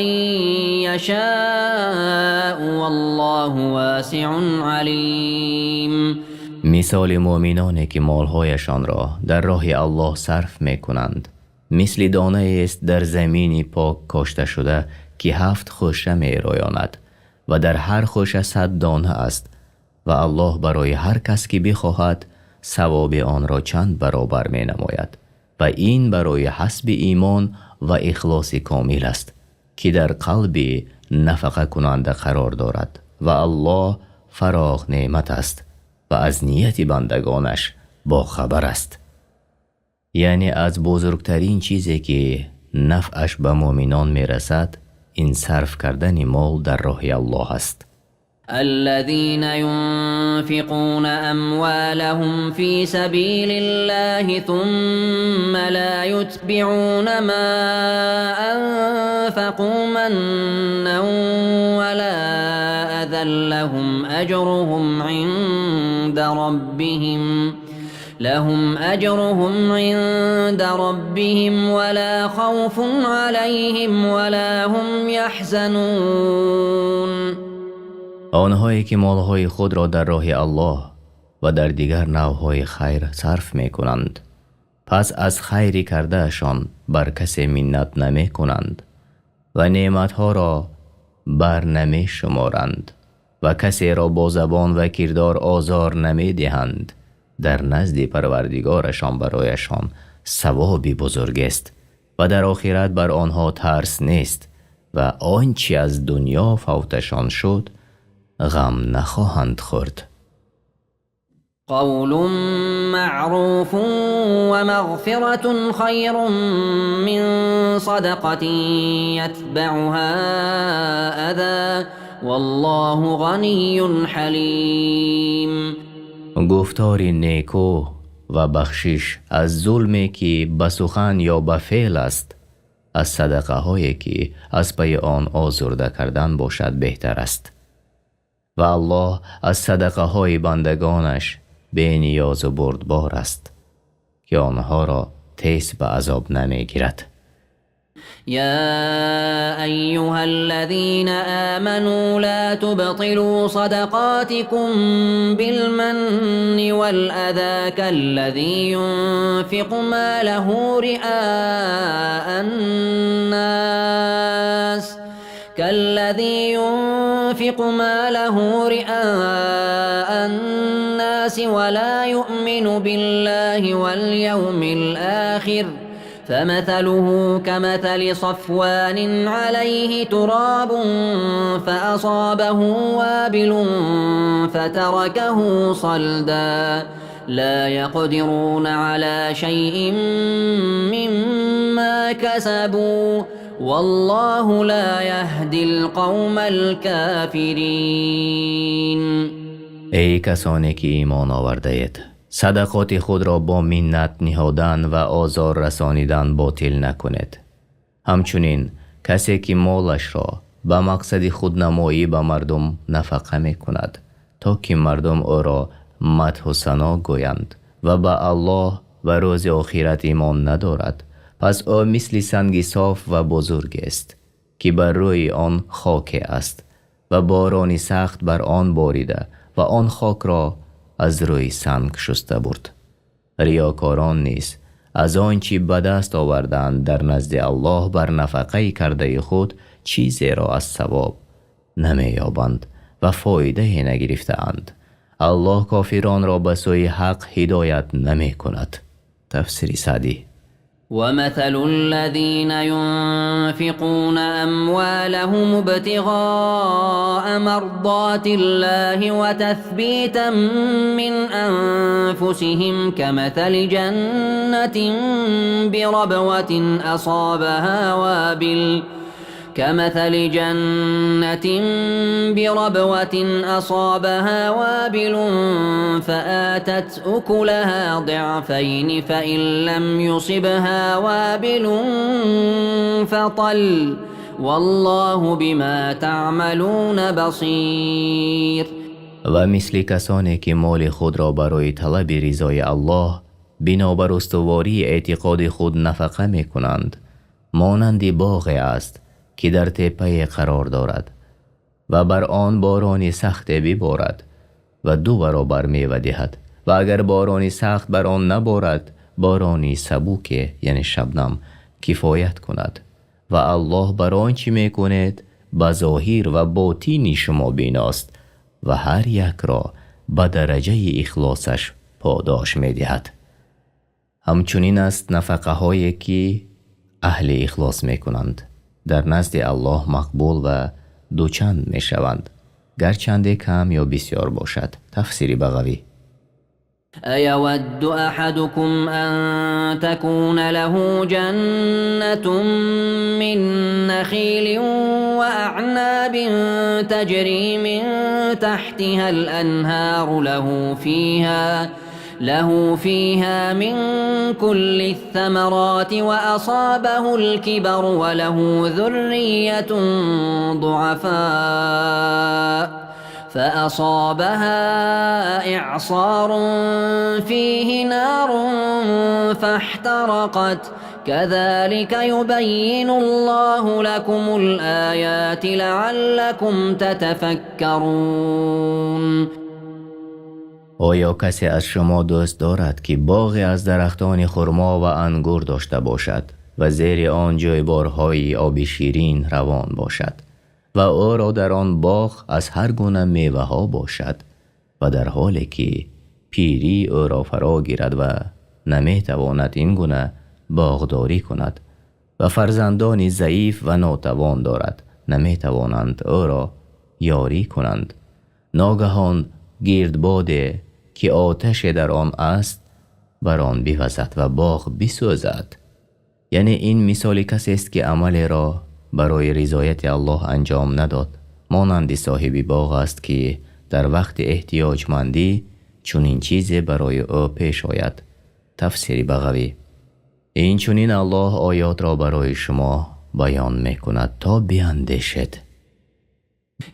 يشاء والله واسع عليم.
مثال مؤمنانی که مالهایشان را در راه الله صرف میکنند مثل دانه است در زمین پاک کاشته شده که 7 خوشه میرویاند و در هر خوشه 100 دانه است و الله برای هر کس که بخواهد ثواب آن را چند برابر مینماید و این برای حسب ایمان و اخلاص کامل است که در قلب نفقه کننده قرار دارد و الله فراغ نعمت است و از نیت بندگانش با خبر است. یعنی از بزرگترین چیزی که نفعش به مؤمنان میرسد این صرف کردن مال در راه الله است.
الذين ينفقون أموالهم في سبيل الله ثم لا يتبعون ما أنفقوا منا ولا أذى لهم أجرهم عند ربهم ولا خوف عليهم ولا هم يحزنون.
آنهایی که مالهای خود را در راه الله و در دیگر نوعهای خیر صرف می کنند، پس از خیری کردهشان بر کسی منت نمی کنند و نعمتها را بر نمی شمارند و کسی را با زبان و کردار آزار نمی دهند، در نزد پروردگارشان برایشان ثوابی بزرگ است و در آخرت بر آنها ترس نیست و آنچه از دنیا فوتشان شد غم نخواهند خورد.
قول معروف ومغفرة خیر من صدقة يتبعها أذى والله غنی حلیم.
گفتار نیکو و بخشش از ظلمی که به سخن یا به فعل است از صدقه هایی که از پی آن آزرده کردن باشد بهتر است و الله از صدقه های بندگانش بی نیاز و بردبار است. ки онҳоро тез ба азоб намегирад.
يا أيها الذين آمنوا لا تبطلوا صدقاتكم بالمن والأذى كالذي ينفق ماله رئاء الناس كالذي ينفق ماله رئاء الناس ولا يؤمن بالله واليوم الآخر فمثله كمثل صفوان عليه تراب فأصابه وابل فتركه صلدا لا يقدرون على شيء مما كسبوا والله لا يهدي القوم الكافرين.
Эй касоне ки имон овардаед, садақоти худро бо миннат ниҳодан ва озор расонидан ботил накунед. Ҳамчунин касе ки молашро ба мақсади худнамоӣ ба мардум нафақа мекунад, то ки мардум ӯро мадҳу сано гӯянд ва ба Аллоҳ ва рӯзи охират имон надорад, пас ӯ мисли санги соф ва бузургест, ки бар рӯи он хоке аст ва борони сахт бар он борида ва он хокро аз рӯи санг шуста бурд. Риёкорон низ аз он чӣ ба даст овардаанд дар назди Аллоҳ бар нафақаи кардаи худ чизеро аз савоб намеёбанд ва фоидае нагирифтаанд. Аллоҳ кофиронро ба сӯи ҳақ ҳидоят намекунад. Тафсири Саъдӣ.
ومثل الذين ينفقون أموالهم ابتغاء مرضات الله وتثبيتا من أنفسهم كمثل جنة بربوة أصابها وابل كمثل جنة بربوة أصابها وابل فآتت أكلها ضعفين فإن لم يصبها وابل فطل والله بما تعملون بصير.
Ва мисли касоне ки моли худро барои талаби ризои Аллоҳ бинобар устувории эътиқоди худ нафақа мекунанд, монанди боғе аст ки дар теппае қарор дорад ва бар он борони сахте биборад ва ду баробар мева диҳад, ва агар борони сахт бар он наборад, борони сабуке, яъне шабнам, кифоят кунад. Ва Аллоҳ бар он чӣ мекунед ба зоҳир ва ботини шумо биност ва ҳар якро ба дараҷаи ихлосаш подош медиҳад. Ҳамчунин аст нафақаҳое ки аҳли ихлос мекунанд, дар назди Аллоҳ мақбул ва дучанд мешаванд, гарчанде кам ё бисёр бошад. Тафсири Бағавӣ.
أيود أحدكم أن تكون له جنة من نخيل وأعناب تجري من تحتها الأنهار له فيها من كل الثمرات وأصابه الكبر وله ذرية ضعفاء فأصابها إعصار فيه نار فاحترقت كذلك يبين الله لكم الآيات لعلكم تتفكرون.
Оё касе аз шумо дӯст дорад, ки боғе аз дарахтони хурмо ва ангур дошта бошад ва зери он ҷойборҳои оби ширин равон бошад ва ӯро дар он боғ аз ҳар гуна меваҳо бошад ва дар ҳоле ки пирӣ ӯро фаро гирад ва наметавонад ин гуна боғдорӣ кунад ва фарзандони заиф ва нотавон дорад, наметавонанд ӯро ёрӣ кунанд. Ногаҳон гирдбоде ки оташе дар он аст бар он бивазад ва боғ бисӯзад. Яъне ин мисоли касест ки амалеро барои ризояти Аллоҳ анҷом надод, монанди соҳиби боғ аст ки дар вақти эҳтиёҷмандӣ чунин чизе барои ӯ пеш ояд. Тафсири Бағавӣ. Инчунин Аллоҳ оётро барои шумо баён мекунад, то биандешед.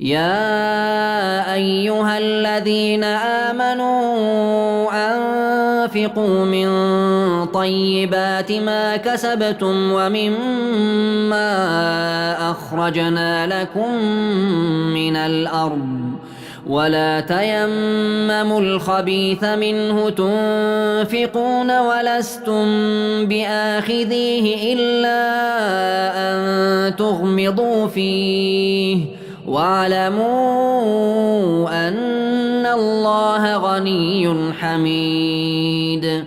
يا أيها الذين آمنوا أنفقوا من طيبات ما كسبتم ومما أخرجنا لكم من الأرض ولا تيمموا الخبيث منه تنفقون ولستم بآخذيه إلا أن تغمضوا فيه واعلموا أن الله غني حمید.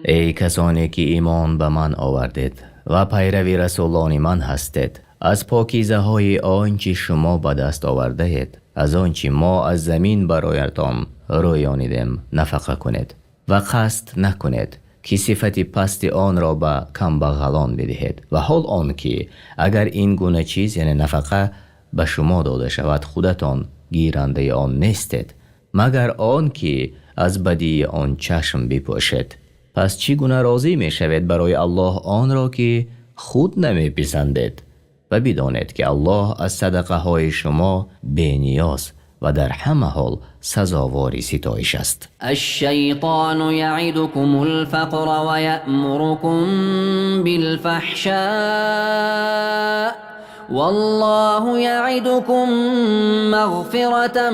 ای کسانی که ایمان به من آوردید و پیروی رسولان من هستید، از پاکیزه های آنچه شما به دست آورده اید، از آنچه ما از زمین برایتان رویانیدیم نفقه کنید و قصد نکنید که صفت پست آن را به کمبغلان بدهید، و حال آن که اگر این گونه چیز یعنی نفقه به شما داده شود خودتان گیرنده آن نیستید، مگر آن که از بدی آن چشم بپوشید. پس چگونه راضی می شوید برای الله آن را که خود نمی پسندید؟ و بدانید که الله از صدقه های شما بی نیاز و در همه حال سزاوار ستایش است.
الشیطان یعدکم الفقر و یأمرکم بالفحشاء والله یعدکم مغفرة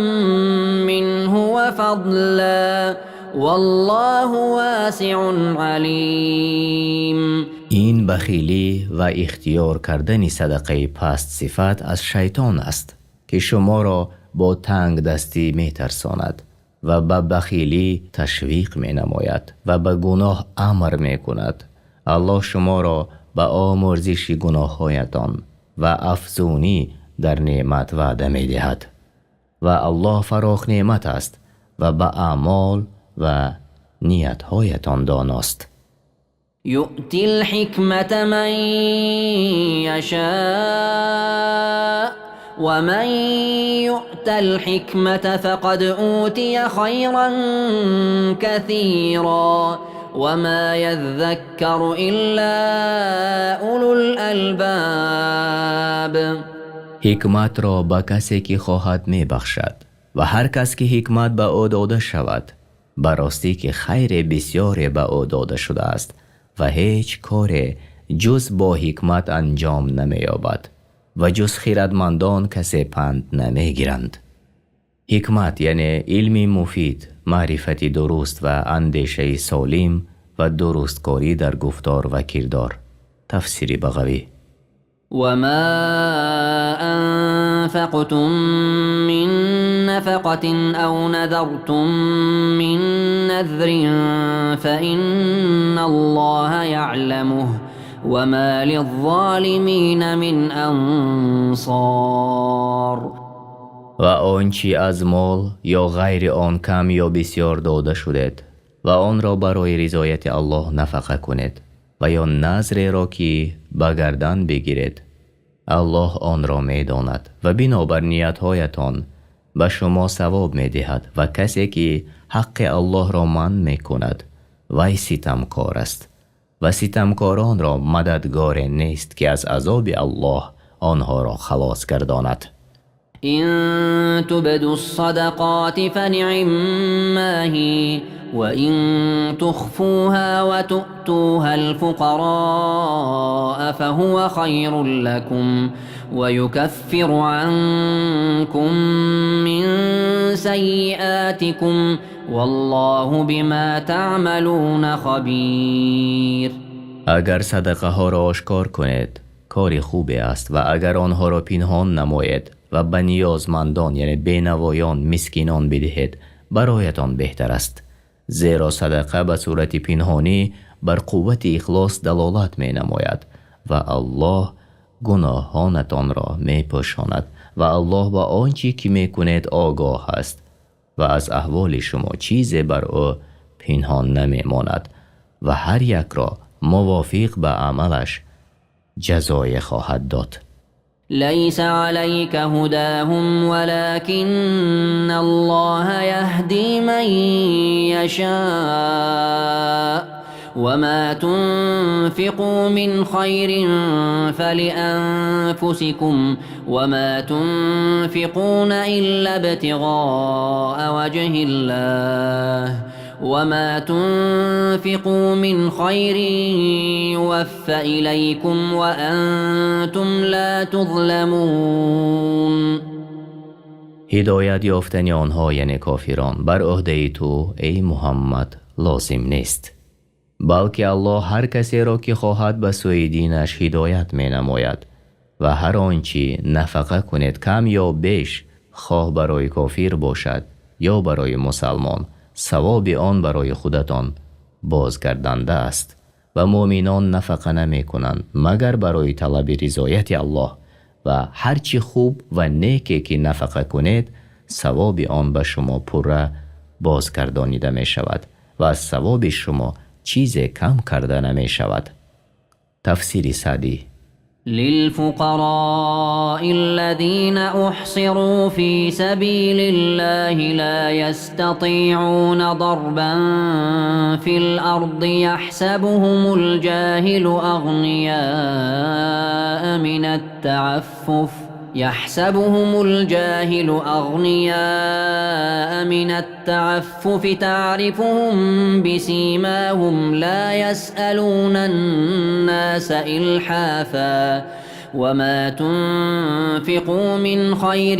منه وفضلا والله واسع علیم.
این بخیلی و اختیار کردن صدقه پست صفت از شیطان است که شما را با تنگ دستی می ترساند و به بخیلی تشویق می نماید و به گناه امر می کند. الله شما را به آمرزش گناههایتان و افزونی در نعمت وعده می دهد و الله فراخ نعمت است و به اعمال و نیتهایتان داناست.
یؤتی الحکمة من یشاء ومن یؤت الحکمة فقد اوتی خیرا کثیرا وما یذکر الا اولو الالباب.
حکمت را به کسی که خواهد می بخشد و هر کس که حکمت به او داده شود، به راستی که خیر بسیاری به او داده شده است و هیچ کار جز با حکمت انجام نمی‌یابد و جز خیردمندان کسی پند نمیگیرند. حکمت یعنی علم مفید، معرفت درست و اندیشه سالم و درستکاری در گفتار و کردار. تفسیر بغوی.
وما أنفقتم من نفقة أو نذرتم من نذر فإن الله يعلمه وما للظالمين من أنصار.
و آنچه از مال یا غیر آن کم یا بسیار داده شدید و آن را برای رضایت الله نفقه کنید و یا نذری را که به گردن بگیرید، الله آن را میداند و بنابر نیتهایتان به شما ثواب میدهد و کسی که حق الله را منع میکند وی ستمکار است و ستمکاران را مددگار نیست که از عذاب الله آنها را خلاص گرداند.
إن تبدوا الصدقات فنعما هي وإن تخفوها وتؤتوها الفقراء فهو خير لكم ويكفر عنكم من سيئاتكم والله بما تعملون خبير.
اگر صدقه ها را آشکار کنید کار خوبی است و اگر آنها را پنهان نمایید و به نیازمندان یعنی بینوایان مسکینان بدهید برایتان بهتر است، زیرا صدقه به صورت پنهانی بر قوت اخلاص دلالت می نماید و الله گناهانتان را می پوشاند و الله به آنچه که می کنید آگاه است و از احوال شما چیزی بر او پنهان نمی ماند و هر یک را موافق به عملش جزای خواهد داد.
ليس عليك هداهم ولكن الله يهدي من يشاء وما تنفقوا من خير فلأنفسكم وما تنفقون إلا ابتغاء وجه الله وما تنفقوا من خير يوف إليكم وأنتم لا تظلمون.
Ҳидоят ёфтани онҳо, яъне кофирон, бар ӯҳдаи ту, эй Муҳаммад, лозим нест, балки Аллоҳ ҳар касеро ки хоҳад ба сӯи динаш ҳидоят менамояд. Ва ҳар он чӣ нафақа кунед, кам ё беш, хоҳ барои кофир бошад ё барои мусалмон, савоби он барои худатон бозгарданда аст. Ва муъминон нафақа намекунанд, магар барои талаби ризояти Аллоҳ. Ва ҳар чӣ хуб ва неке ки нафақа кунед, савоби он ба шумо пурра бозгардонида мешавад ва аз савоби шумо чизе кам карда намешавад. Тафсири Саъдӣ.
للفقراء الذين أحصروا في سبيل الله لا يستطيعون ضربا في الأرض يحسبهم الجاهل أغنياء من التعفف يحسبهم الجاهل أغنياء من التعفف تعرفهم بسيماهم لا يسألون الناس إلحافا وما تنفقوا من خير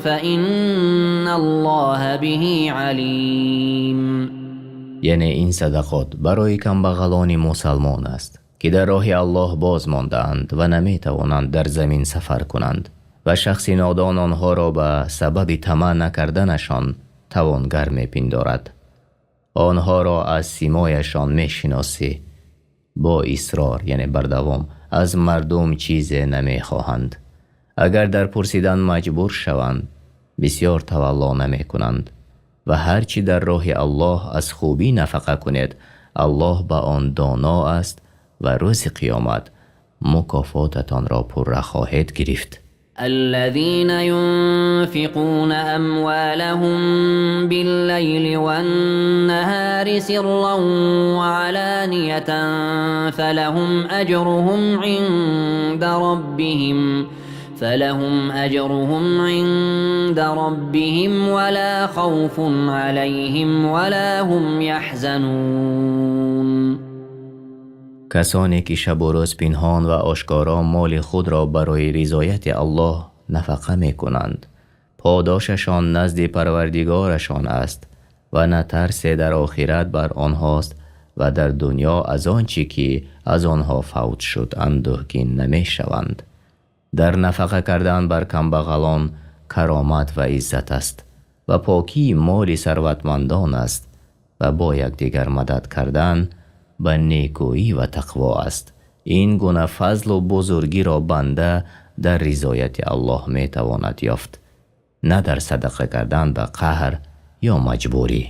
فإن الله به عليم.
Яъне ин садақот барои камбағалони мусалмон аст, ки дар роҳи Аллоҳ боз мондаанд ва наметавонанд дар замин сафар кунанд, ва шахси нодон онҳоро ба сабаби тамаъ накарданашон тавонгар мепиндорад. Онҳоро аз симояшон мешиносӣ, бо исрор, яъне бардавом, аз мардум чизе намехоҳанд. Агар дар пурсидан маҷбур шаванд, бисёр тавалло намекунанд. Ва ҳар чӣ дар роҳи Аллоҳ аз хубӣ нафақа кунед, Аллоҳ ба он доно аст ва рӯзи қиёмат мукофотатонро пурра хоҳед гирифт.
الذين ينفقون أموالهم بالليل والنهار سرا وعلانية فلهم أجرهم عند ربهم ولا خوف عليهم ولا هم يحزنون.
Касоне ки шабу рӯз пинҳон ва ошкоро моли худро барои ризояти Аллоҳ нафақа мекунанд, подошашон назди Парвардигорашон аст ва на тарсе дар охират бар онҳост ва дар дунё аз он чӣ ки аз онҳо фавт шуд андӯҳгин намешаванд. Дар нафақа кардан бар камбағалон каромат ва иззат аст ва покии моли сарватмандон аст ва бо якдигар мадад кардан ба некӯӣ ва тақво аст. Ин гуна фазлу бузургиро банда дар ризояти Аллоҳ метавонад ёфт, на дар садақа кардан ба қаҳр ё маҷбурӣ.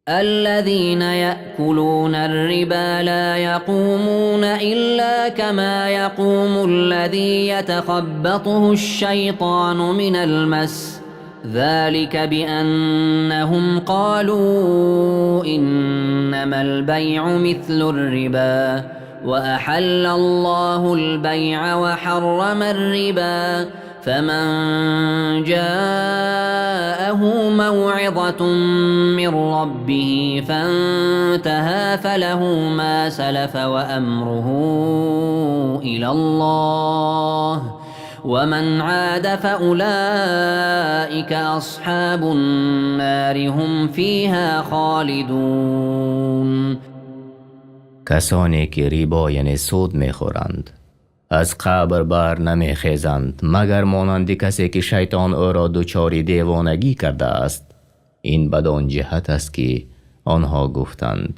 الذين يأكلون الربا لا يقومون إلا كما يقوم الذي يتخبطه الشيطان من المس ذلك بأنهم قالوا إنما البيع مثل الربا وأحل الله البيع وحرم الربا فمن جاءه موعظة من ربه فانتهى فله ما سلف وأمره إلى الله ومن عاد فأولئك أصحاب النار هم فيها خالدون.
Касоне ки рибо, яъне суд мехӯранд, аз қабр бар намехезанд, магар монанди касе ки шайтон ӯро дучори девонагӣ кардааст. Ин бадон ҷиҳат аст, ки онҳо гуфтанд: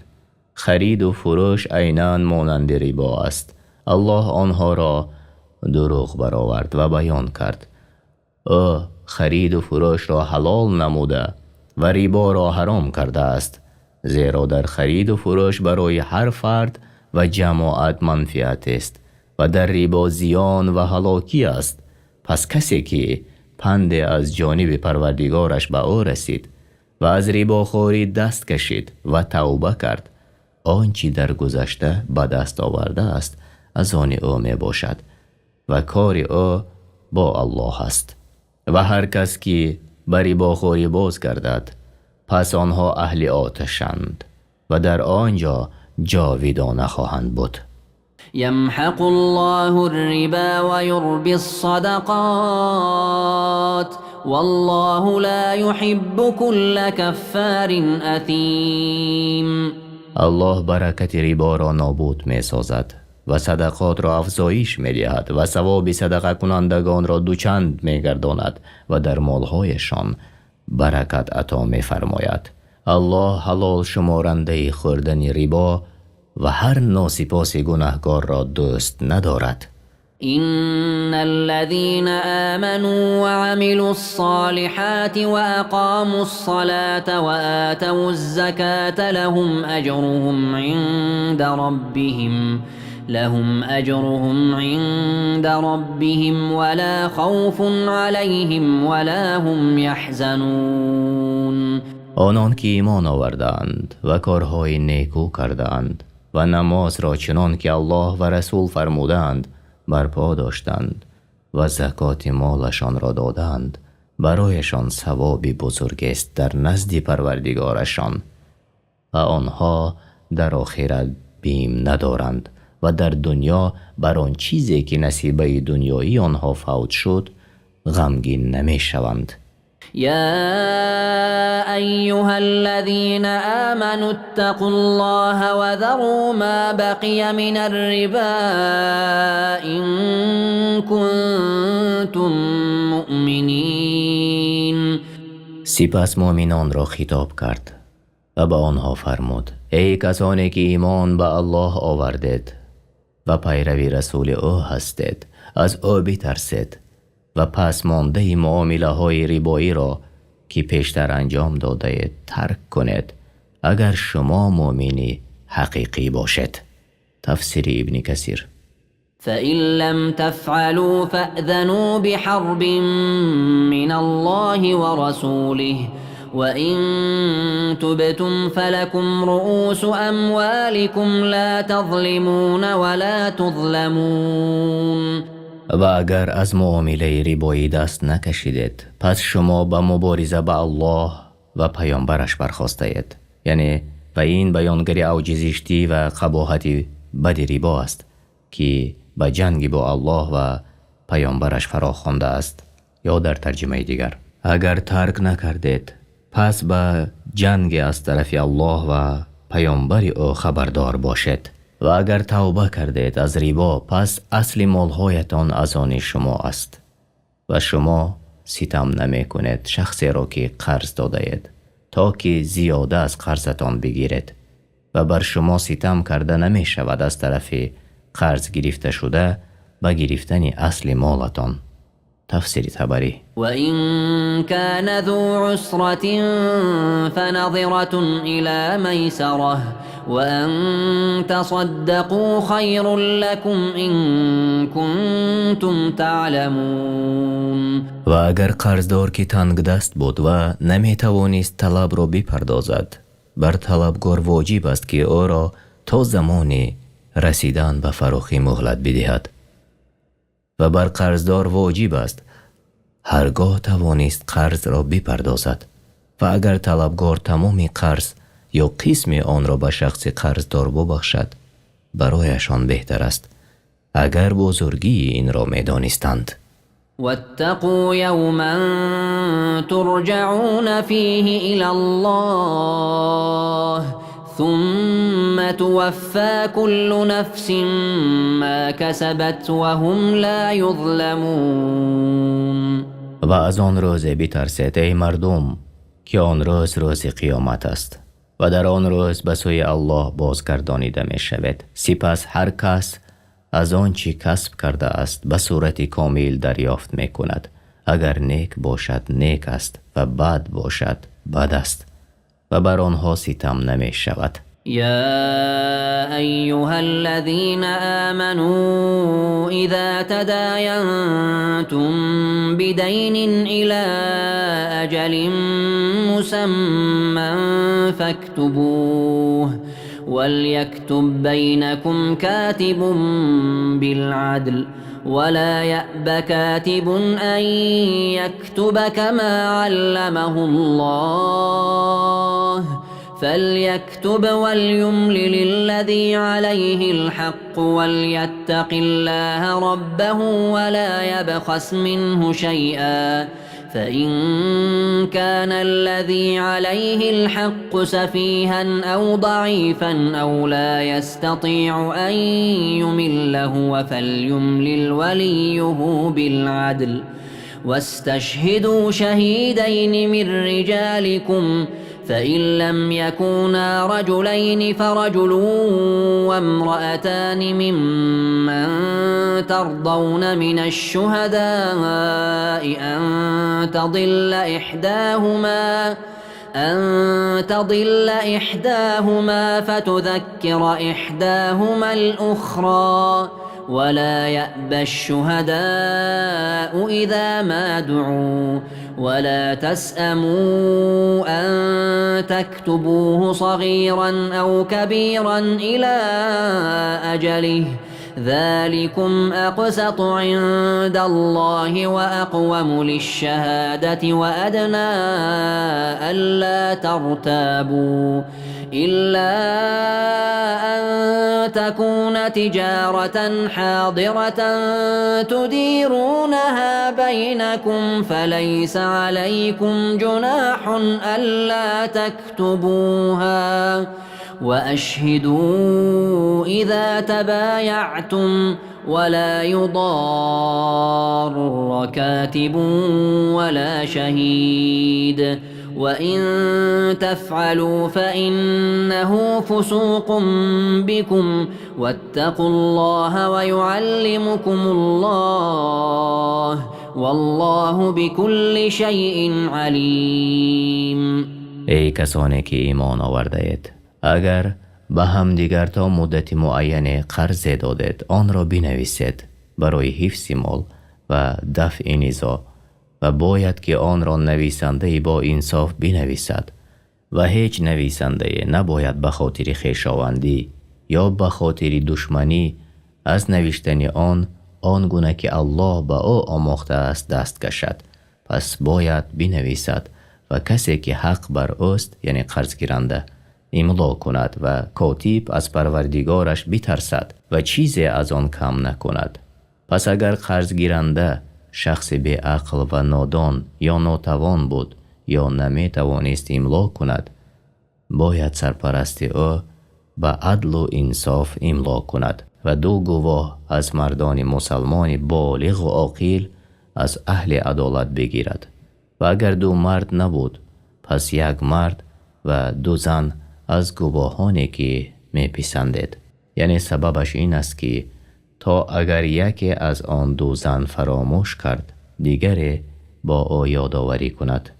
хариду фурӯш айнан монанди рибо аст. Аллоҳ онҳоро дурӯғ баровард ва баён кард: ӯ хариду фурӯшро ҳалол намуда ва риборо ҳаром кардааст, зеро дар хариду фурӯш барои ҳар фард ва ҷамоат манфиатест ва дар рибо зиён ва ҳалокӣ аст. Пас касе ки панде аз ҷониби Парвардигораш ба ӯ расид ва аз рибохорӣ даст кашид ва тавба кард, آن چی در گذشته به دست آورده است از آن او می باشد و کار او با الله است. و هر کس که به رباخوری باز گردد پس آنها اهل آتشند و در آنجا جاویدانه خواهند بود.
یمحق الله الربا و یربی الصدقات والله لا یحب كل کفار اثیم.
الله برکت ربا را نابود می سازد و صدقات را افزایش می دهد و ثواب صدقه کنندگان را دوچند می گرداند و در مالهایشان برکت عطا می فرماید. الله حلال شمارنده خوردن ربا و هر ناسپاس گناهکار را دوست ندارد.
إن الذين آمنوا وعملوا الصالحات وأقاموا الصلاة وآتوا الزكاة لهم أجرهم عند ربهم ولا خوف عليهم ولا هم يحزنون.
آنان که ایمان آوردند و کارهای نیکو کردند و نماز را چنان که الله و رسول فرمودند برپا داشتند و زکات مالشان را دادند، برایشان ثوابی بزرگ است در نزد پروردگارشان و آنها در آخرت بیم ندارند و در دنیا بر آن چیزی که نصیبه دنیایی آنها فوت شد غمگین نمیشوند.
يا أيها الذين آمنوا اتقوا الله وذروا ما بقي من الربا إن كنتم مؤمنين.
سپس مؤمنان را خطاب کرد و به آنها فرمود: ای کسانی که ایمان به الله آوردید و پیروی رسول او هستید، از او بترسید و پس مانده معامله های ربایی را که پیشتر انجام داده اید ترک کنید، اگر شما مؤمنی حقیقی باشید. تفسیر ابن کثیر.
فإن لم تفعلوا فأذنوا بحرب من الله ورسوله وإن تبتم فلكم رؤوس أموالكم لا تظلمون ولا تظلمون.
و اگر از معامله ربایی دست نکشیدید، پس شما به مبارزه با الله و پیامبرش برخاسته اید. یعنی و این بیانگر اوج زشتی و قباحت بد ربا است که به جنگ با الله و پیامبرش فراخوانده است. یا در ترجمه دیگر، اگر ترک نکردید پس به جنگ از طرف الله و پیامبر او خبردار باشید. و اگر توبه کردید از ربا، پس اصل مالهایتان از آن شما است و شما ستم نمی کنید شخصی را که قرض داده اید تا که زیاده از قرضتان بگیرید، و بر شما ستم کرده نمی شود از طرف قرض گرفته شده به گرفتن اصل مالتان. تفسیر طبری.
و این کان ذو عسرة فنظرة الى میسرة وأن تصدقوا خیر لكم إن كنتم تعلمون.
و اگر قرضدار که تنگ دست بود و نمیتوانست طلب را بپردازد، بر طلبگار واجب است که او را تا زمان رسیدن به فراخی مهلت بدهد، و بر قرضدار واجب است هرگاه توانست قرض را بپردازد. و اگر طلبگار تمام قرض یا قسم آن را به شخص قرضدار ببخشد، برایشان بهتر است اگر بزرگی این را میدانستند.
واتقوا یوما ترجعون فیه الی الله ثم توفى كل نفس ما كسبت وهم لا يظلمون.
و از آن روز بترسید ای مردم که آن روز روز قیامت است و در آن روز به سوی الله بازگردانیده می شود. سپس هر کس از آن چی کسب کرده است به صورت کامل دریافت می کند. اگر نیک باشد نیک است و بد باشد بد است و بر آنها ستم نمی شود.
یا ایها الذین آمنوا اذا تداینتم بدین الى اجل مسمى فاكتبوه وليكتب بينكم كاتب بالعدل ولا يأب كاتب أن يكتب كما علمه الله فليكتب وليملل الذي عليه الحق وليتق الله ربه ولا يبخس منه شيئا فإن كان الذي عليه الحق سفيها أو ضعيفا أو لا يستطيع أن يمل هو فليملل وليه بالعدل واستشهدوا شهيدين من رجالكم فإن لم يكونا رجلين فرجل وامرأتان ممن ترضون من الشهداء أن تضل إحداهما فتذكر إحداهما الأخرى ولا يأبى الشهداء إذا ما دعوا ولا تسأموا أن تكتبوه صغيرا أو كبيرا إلى أجله ذلكم أقسط عند الله وأقوم للشهادة وأدنى ألا ترتابوا إلا أن تكون تجارة حاضرة تديرونها بينكم فليس عليكم جناح ألا تكتبوها وأشهدوا إذا تبايعتم ولا يضار كاتب ولا شهيد وإن تفعلوا فإنه فسوق بكم واتقوا الله ويعلمكم الله والله بكل شيء عليم.
ای کسانی که ایمان آورده اید، اگر به همدیگر تا مدت معین قرض دادید آن را بنویسید برای حفظ مال و دفع نزاع و باید که آن را نویسنده با انصاف بنویسد و هیچ نویسنده نباید به خاطر خویشاوندی یا به خاطر دشمنی از نوشتن آن آنگونه که الله به او آموخته است دست کشد. پس باید بنویسد و کسی که حق بر اوست، یعنی قرض گیرنده، املا کند و کاتب از پروردگارش بترسد و چیزی از آن کم نکند. پس اگر قرض گیرنده شخص بی‌عقل و نادان یا ناتوان بود یا نمیتوانست املا کند، باید سرپرست او به عدل و انصاف املا کند و دو گواه از مردان مسلمان بالغ و عاقل از اهل عدالت بگیرد. و اگر دو مرد نبود، پس یک مرد و دو زن از گواهانی که میپسندید. یعنی سببش این است که تا اگر یکی از آن دو زن فراموش کرد، دیگری با او یادآوری کند.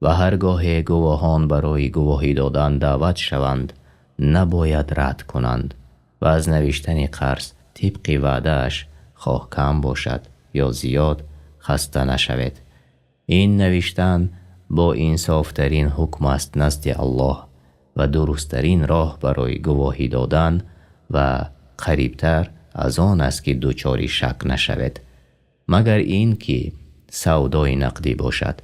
و هرگاه گواهان برای گواهی دادن دعوت شوند، نباید رد کنند و از نوشتن قرض طبق وعده‌اش خواه کم باشد یا زیاد خسته نشوید. این نوشتن با انصافترین حکم است نزد الله و درستترین راه برای گواهی دادن و قریبتر از آن است که دچار شک نشوید، مگر این که سودای نقدی باشد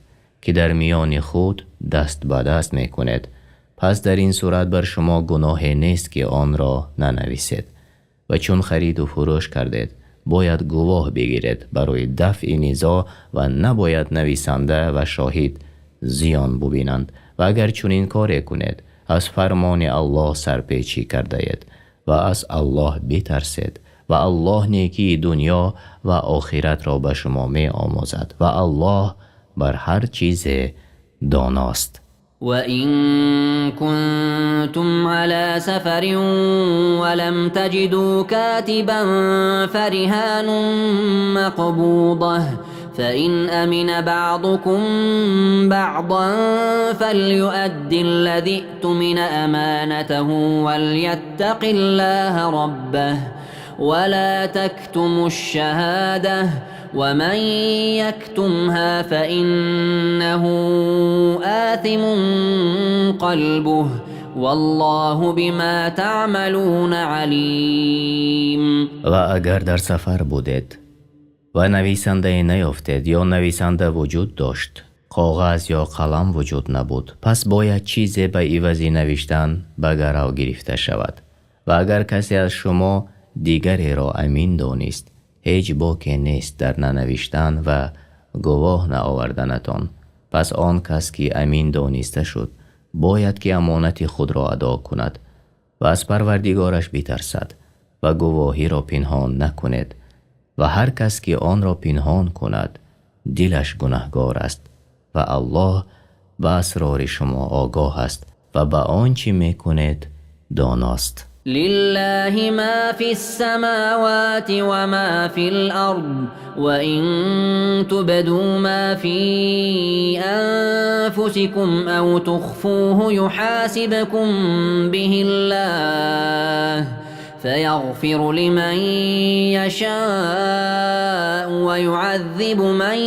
که در میان خود دست به دست میکنید. پس در این صورت بر شما گناه نیست که آن را ننویسید. و چون خرید و فروش کردید باید گواه بگیرید برای دفع نزاع و نباید نویسنده و شاهد زیان ببینند. و اگر چنین کاری کنید از فرمان الله سرپیچی کرده اید و از الله بترسید و الله نیکی دنیا و آخرت را به شما می آموزد و الله بر هر چیز داناست.
وَإِن كُنتُمْ عَلَى سَفَرٍ وَلَمْ تَجِدُوا كَاتِبًا فَرِهَانٌ مَّقْبُوضَةٌ فَإِنْ أَمِنَ بَعْضُكُمْ بَعْضًا فَلْيُؤَدِّ الَّذِي اؤْتُمِنَ أَمَانَتَهُ وَلْيَتَّقِ اللَّهَ رَبَّهُ وَلَا تَكْتُمُوا الشَّهَادَةَ وَمَن يَكْتُمْهَا فَإِنَّهُ آثِمٌ قَلْبُهُ والله بما تعملون علیم.
و اگر در سفر بودید و نویسنده نیافتید یا نویسنده وجود داشت، کاغذ یا قلم وجود نبود، پس باید چیزی به عوض نوشتن به گرو گرفته شود. و اگر کسی از شما دیگری را امین دانست، هیچ باکی نیست در ننوشتن و گواه نآوردنتان. پس آن کس که امین دانسته شد باید که امانت خود را ادا کند و از پروردگارش بترسد و گواهی را پنهان نکند. و هر کس که آن را پنهان کند دلش گناهگار است و الله به اسرار شما آگاه است و به آنچه میکنید داناست.
لله ما في السماوات وما في الأرض وإن تبدوا ما في أنفسكم أو تخفوه يحاسبكم به الله فيغفر لمن يشاء ويعذب من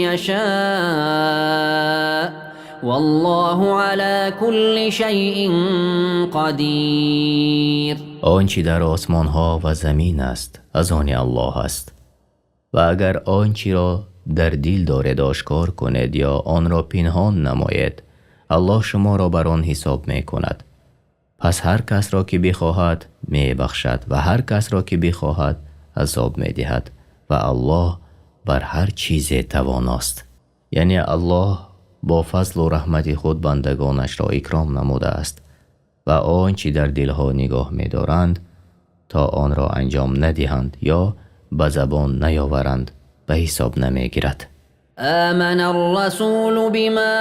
يشاء والله على كل شيء قدیر.
آنچه در آسمان ها و زمین است از آن الله است. و اگر آنچه را در دل دارید آشکار کنید یا آن را پنهان نمایید، الله شما را بر آن حساب می کند. پس هر کس را که بخواهد می بخشد و هر کس را که بخواهد عذاب می دهد و الله بر هر چیز تواناست. یعنی الله با فضل و رحمت خود بندگانش را اکرام نموده است و آنچه در دلها نگاه می دارند تا آن را انجام ندهند یا به زبان نیاورند به حساب نمی گیرد.
آمن الرسول بما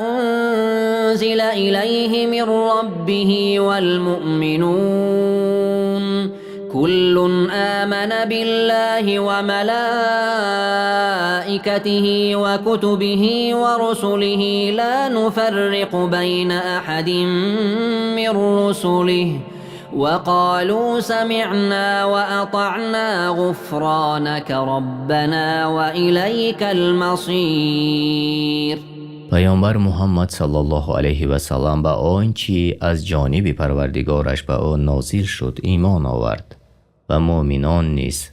أنزل إليه من ربه والمؤمنون كل آمن بالله وملائكته وكتبه ورسله لا نفرق بين أحد من رسله وقالوا سمعنا وأطعنا غفرانك ربنا وإليك المصير.
پیامبر محمد صلی الله علیه و سلم به آنچه از جانب پروردگارش به او نازل شد ایمان آورد و مؤمنان نیز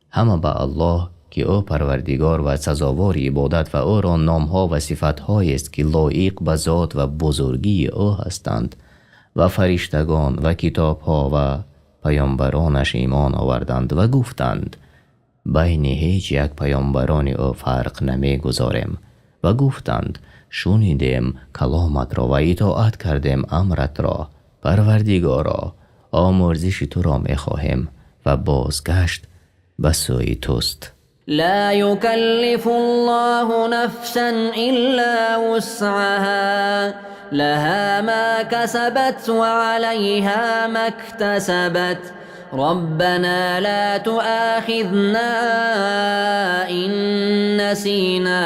همه به الله که او پروردگار و سزاوار عبادت و او را نامها و صفتهایی است که لایق به ذات و بزرگی او هستند و فرشتگان و کتابها و پیامبرانش ایمان آوردند و گفتند بین هیچ یک پیامبران او فرق نمیگذاریم و گفتند شنیدیم کلامت را و اطاعت کردیم امرت را، پروردگارا آمرزش تو را میخواهیم و بازگشت به سوی توست.
لا يكلف الله نفسا إلا وسعها لها ما كسبت وعليها ما اكتسبت ربنا لا تؤاخذنا إن نسينا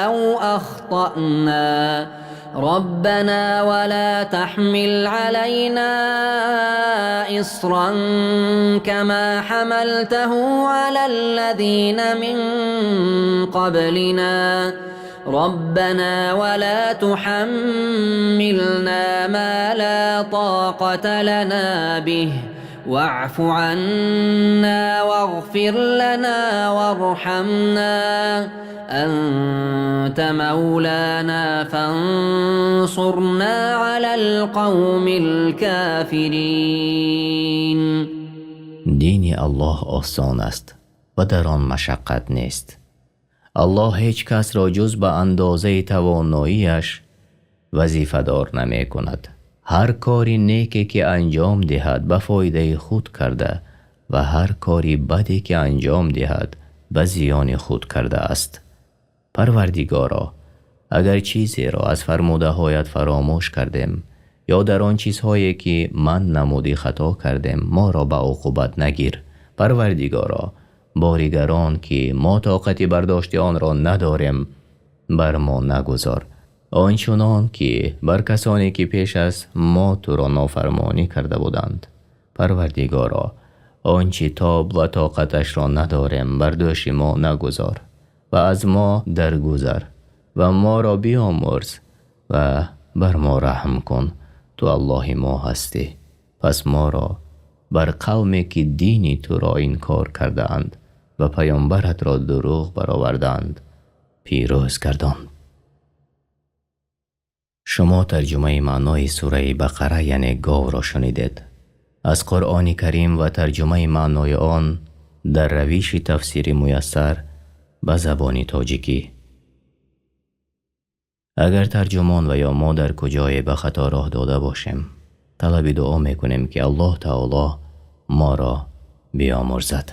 أو أخطأنا ربنا ولا تحمل علينا إصرا كما حملته على الذين من قبلنا ربنا ولا تحملنا ما لا طاقة لنا به واعف عنا واغفر لنا وارحمنا أنت مولانا فانصرنا على القوم الكافرين.
دین الله آسان است و در آن مشقت نیست. الله هیچ کس را جز به اندازه تواناییش وظیفه دار نمی کند. هر کاری نیکی که انجام دهد به فایده خود کرده و هر کاری بدی که انجام دهد به زیان خود کرده است. پروردگارا، اگر چیزی را از فرموده هایت فراموش کردیم یا در آن چیزهایی که من نمودی خطا کردیم، ما را به عقوبت نگیر. پروردگارا، باریگران که ما طاقت برداشت آن را نداریم بر ما نگذار، آنچنان که بر کسانی که پیش از ما تو را نافرمانی کرده بودند. پروردگارا، آنچه تاب و طاقتش را نداریم بر دوش ما نگذار و از ما درگذر و ما را بیامرز و Бар мо раҳм кун, ту Аллоҳи мо ҳастӣ, пас моро бар қавме ки дини туро инкор кардаанд ва паёмбаратро дурӯғ баровардаанд пирӯз гардон. Шумо тарҷумаи маънои сураи Бақара, яъне говро шунидед. Аз Қуръони Карим ва тарҷумаи маънои он дар равиши тафсири муяссар ба забони тоҷикӣ. Агар тарҷумон ва ё мо дар куҷое ба хато роҳ дода бошем, талаби дуо мекунем, ки Аллоҳ Таоло моро биомӯрзад.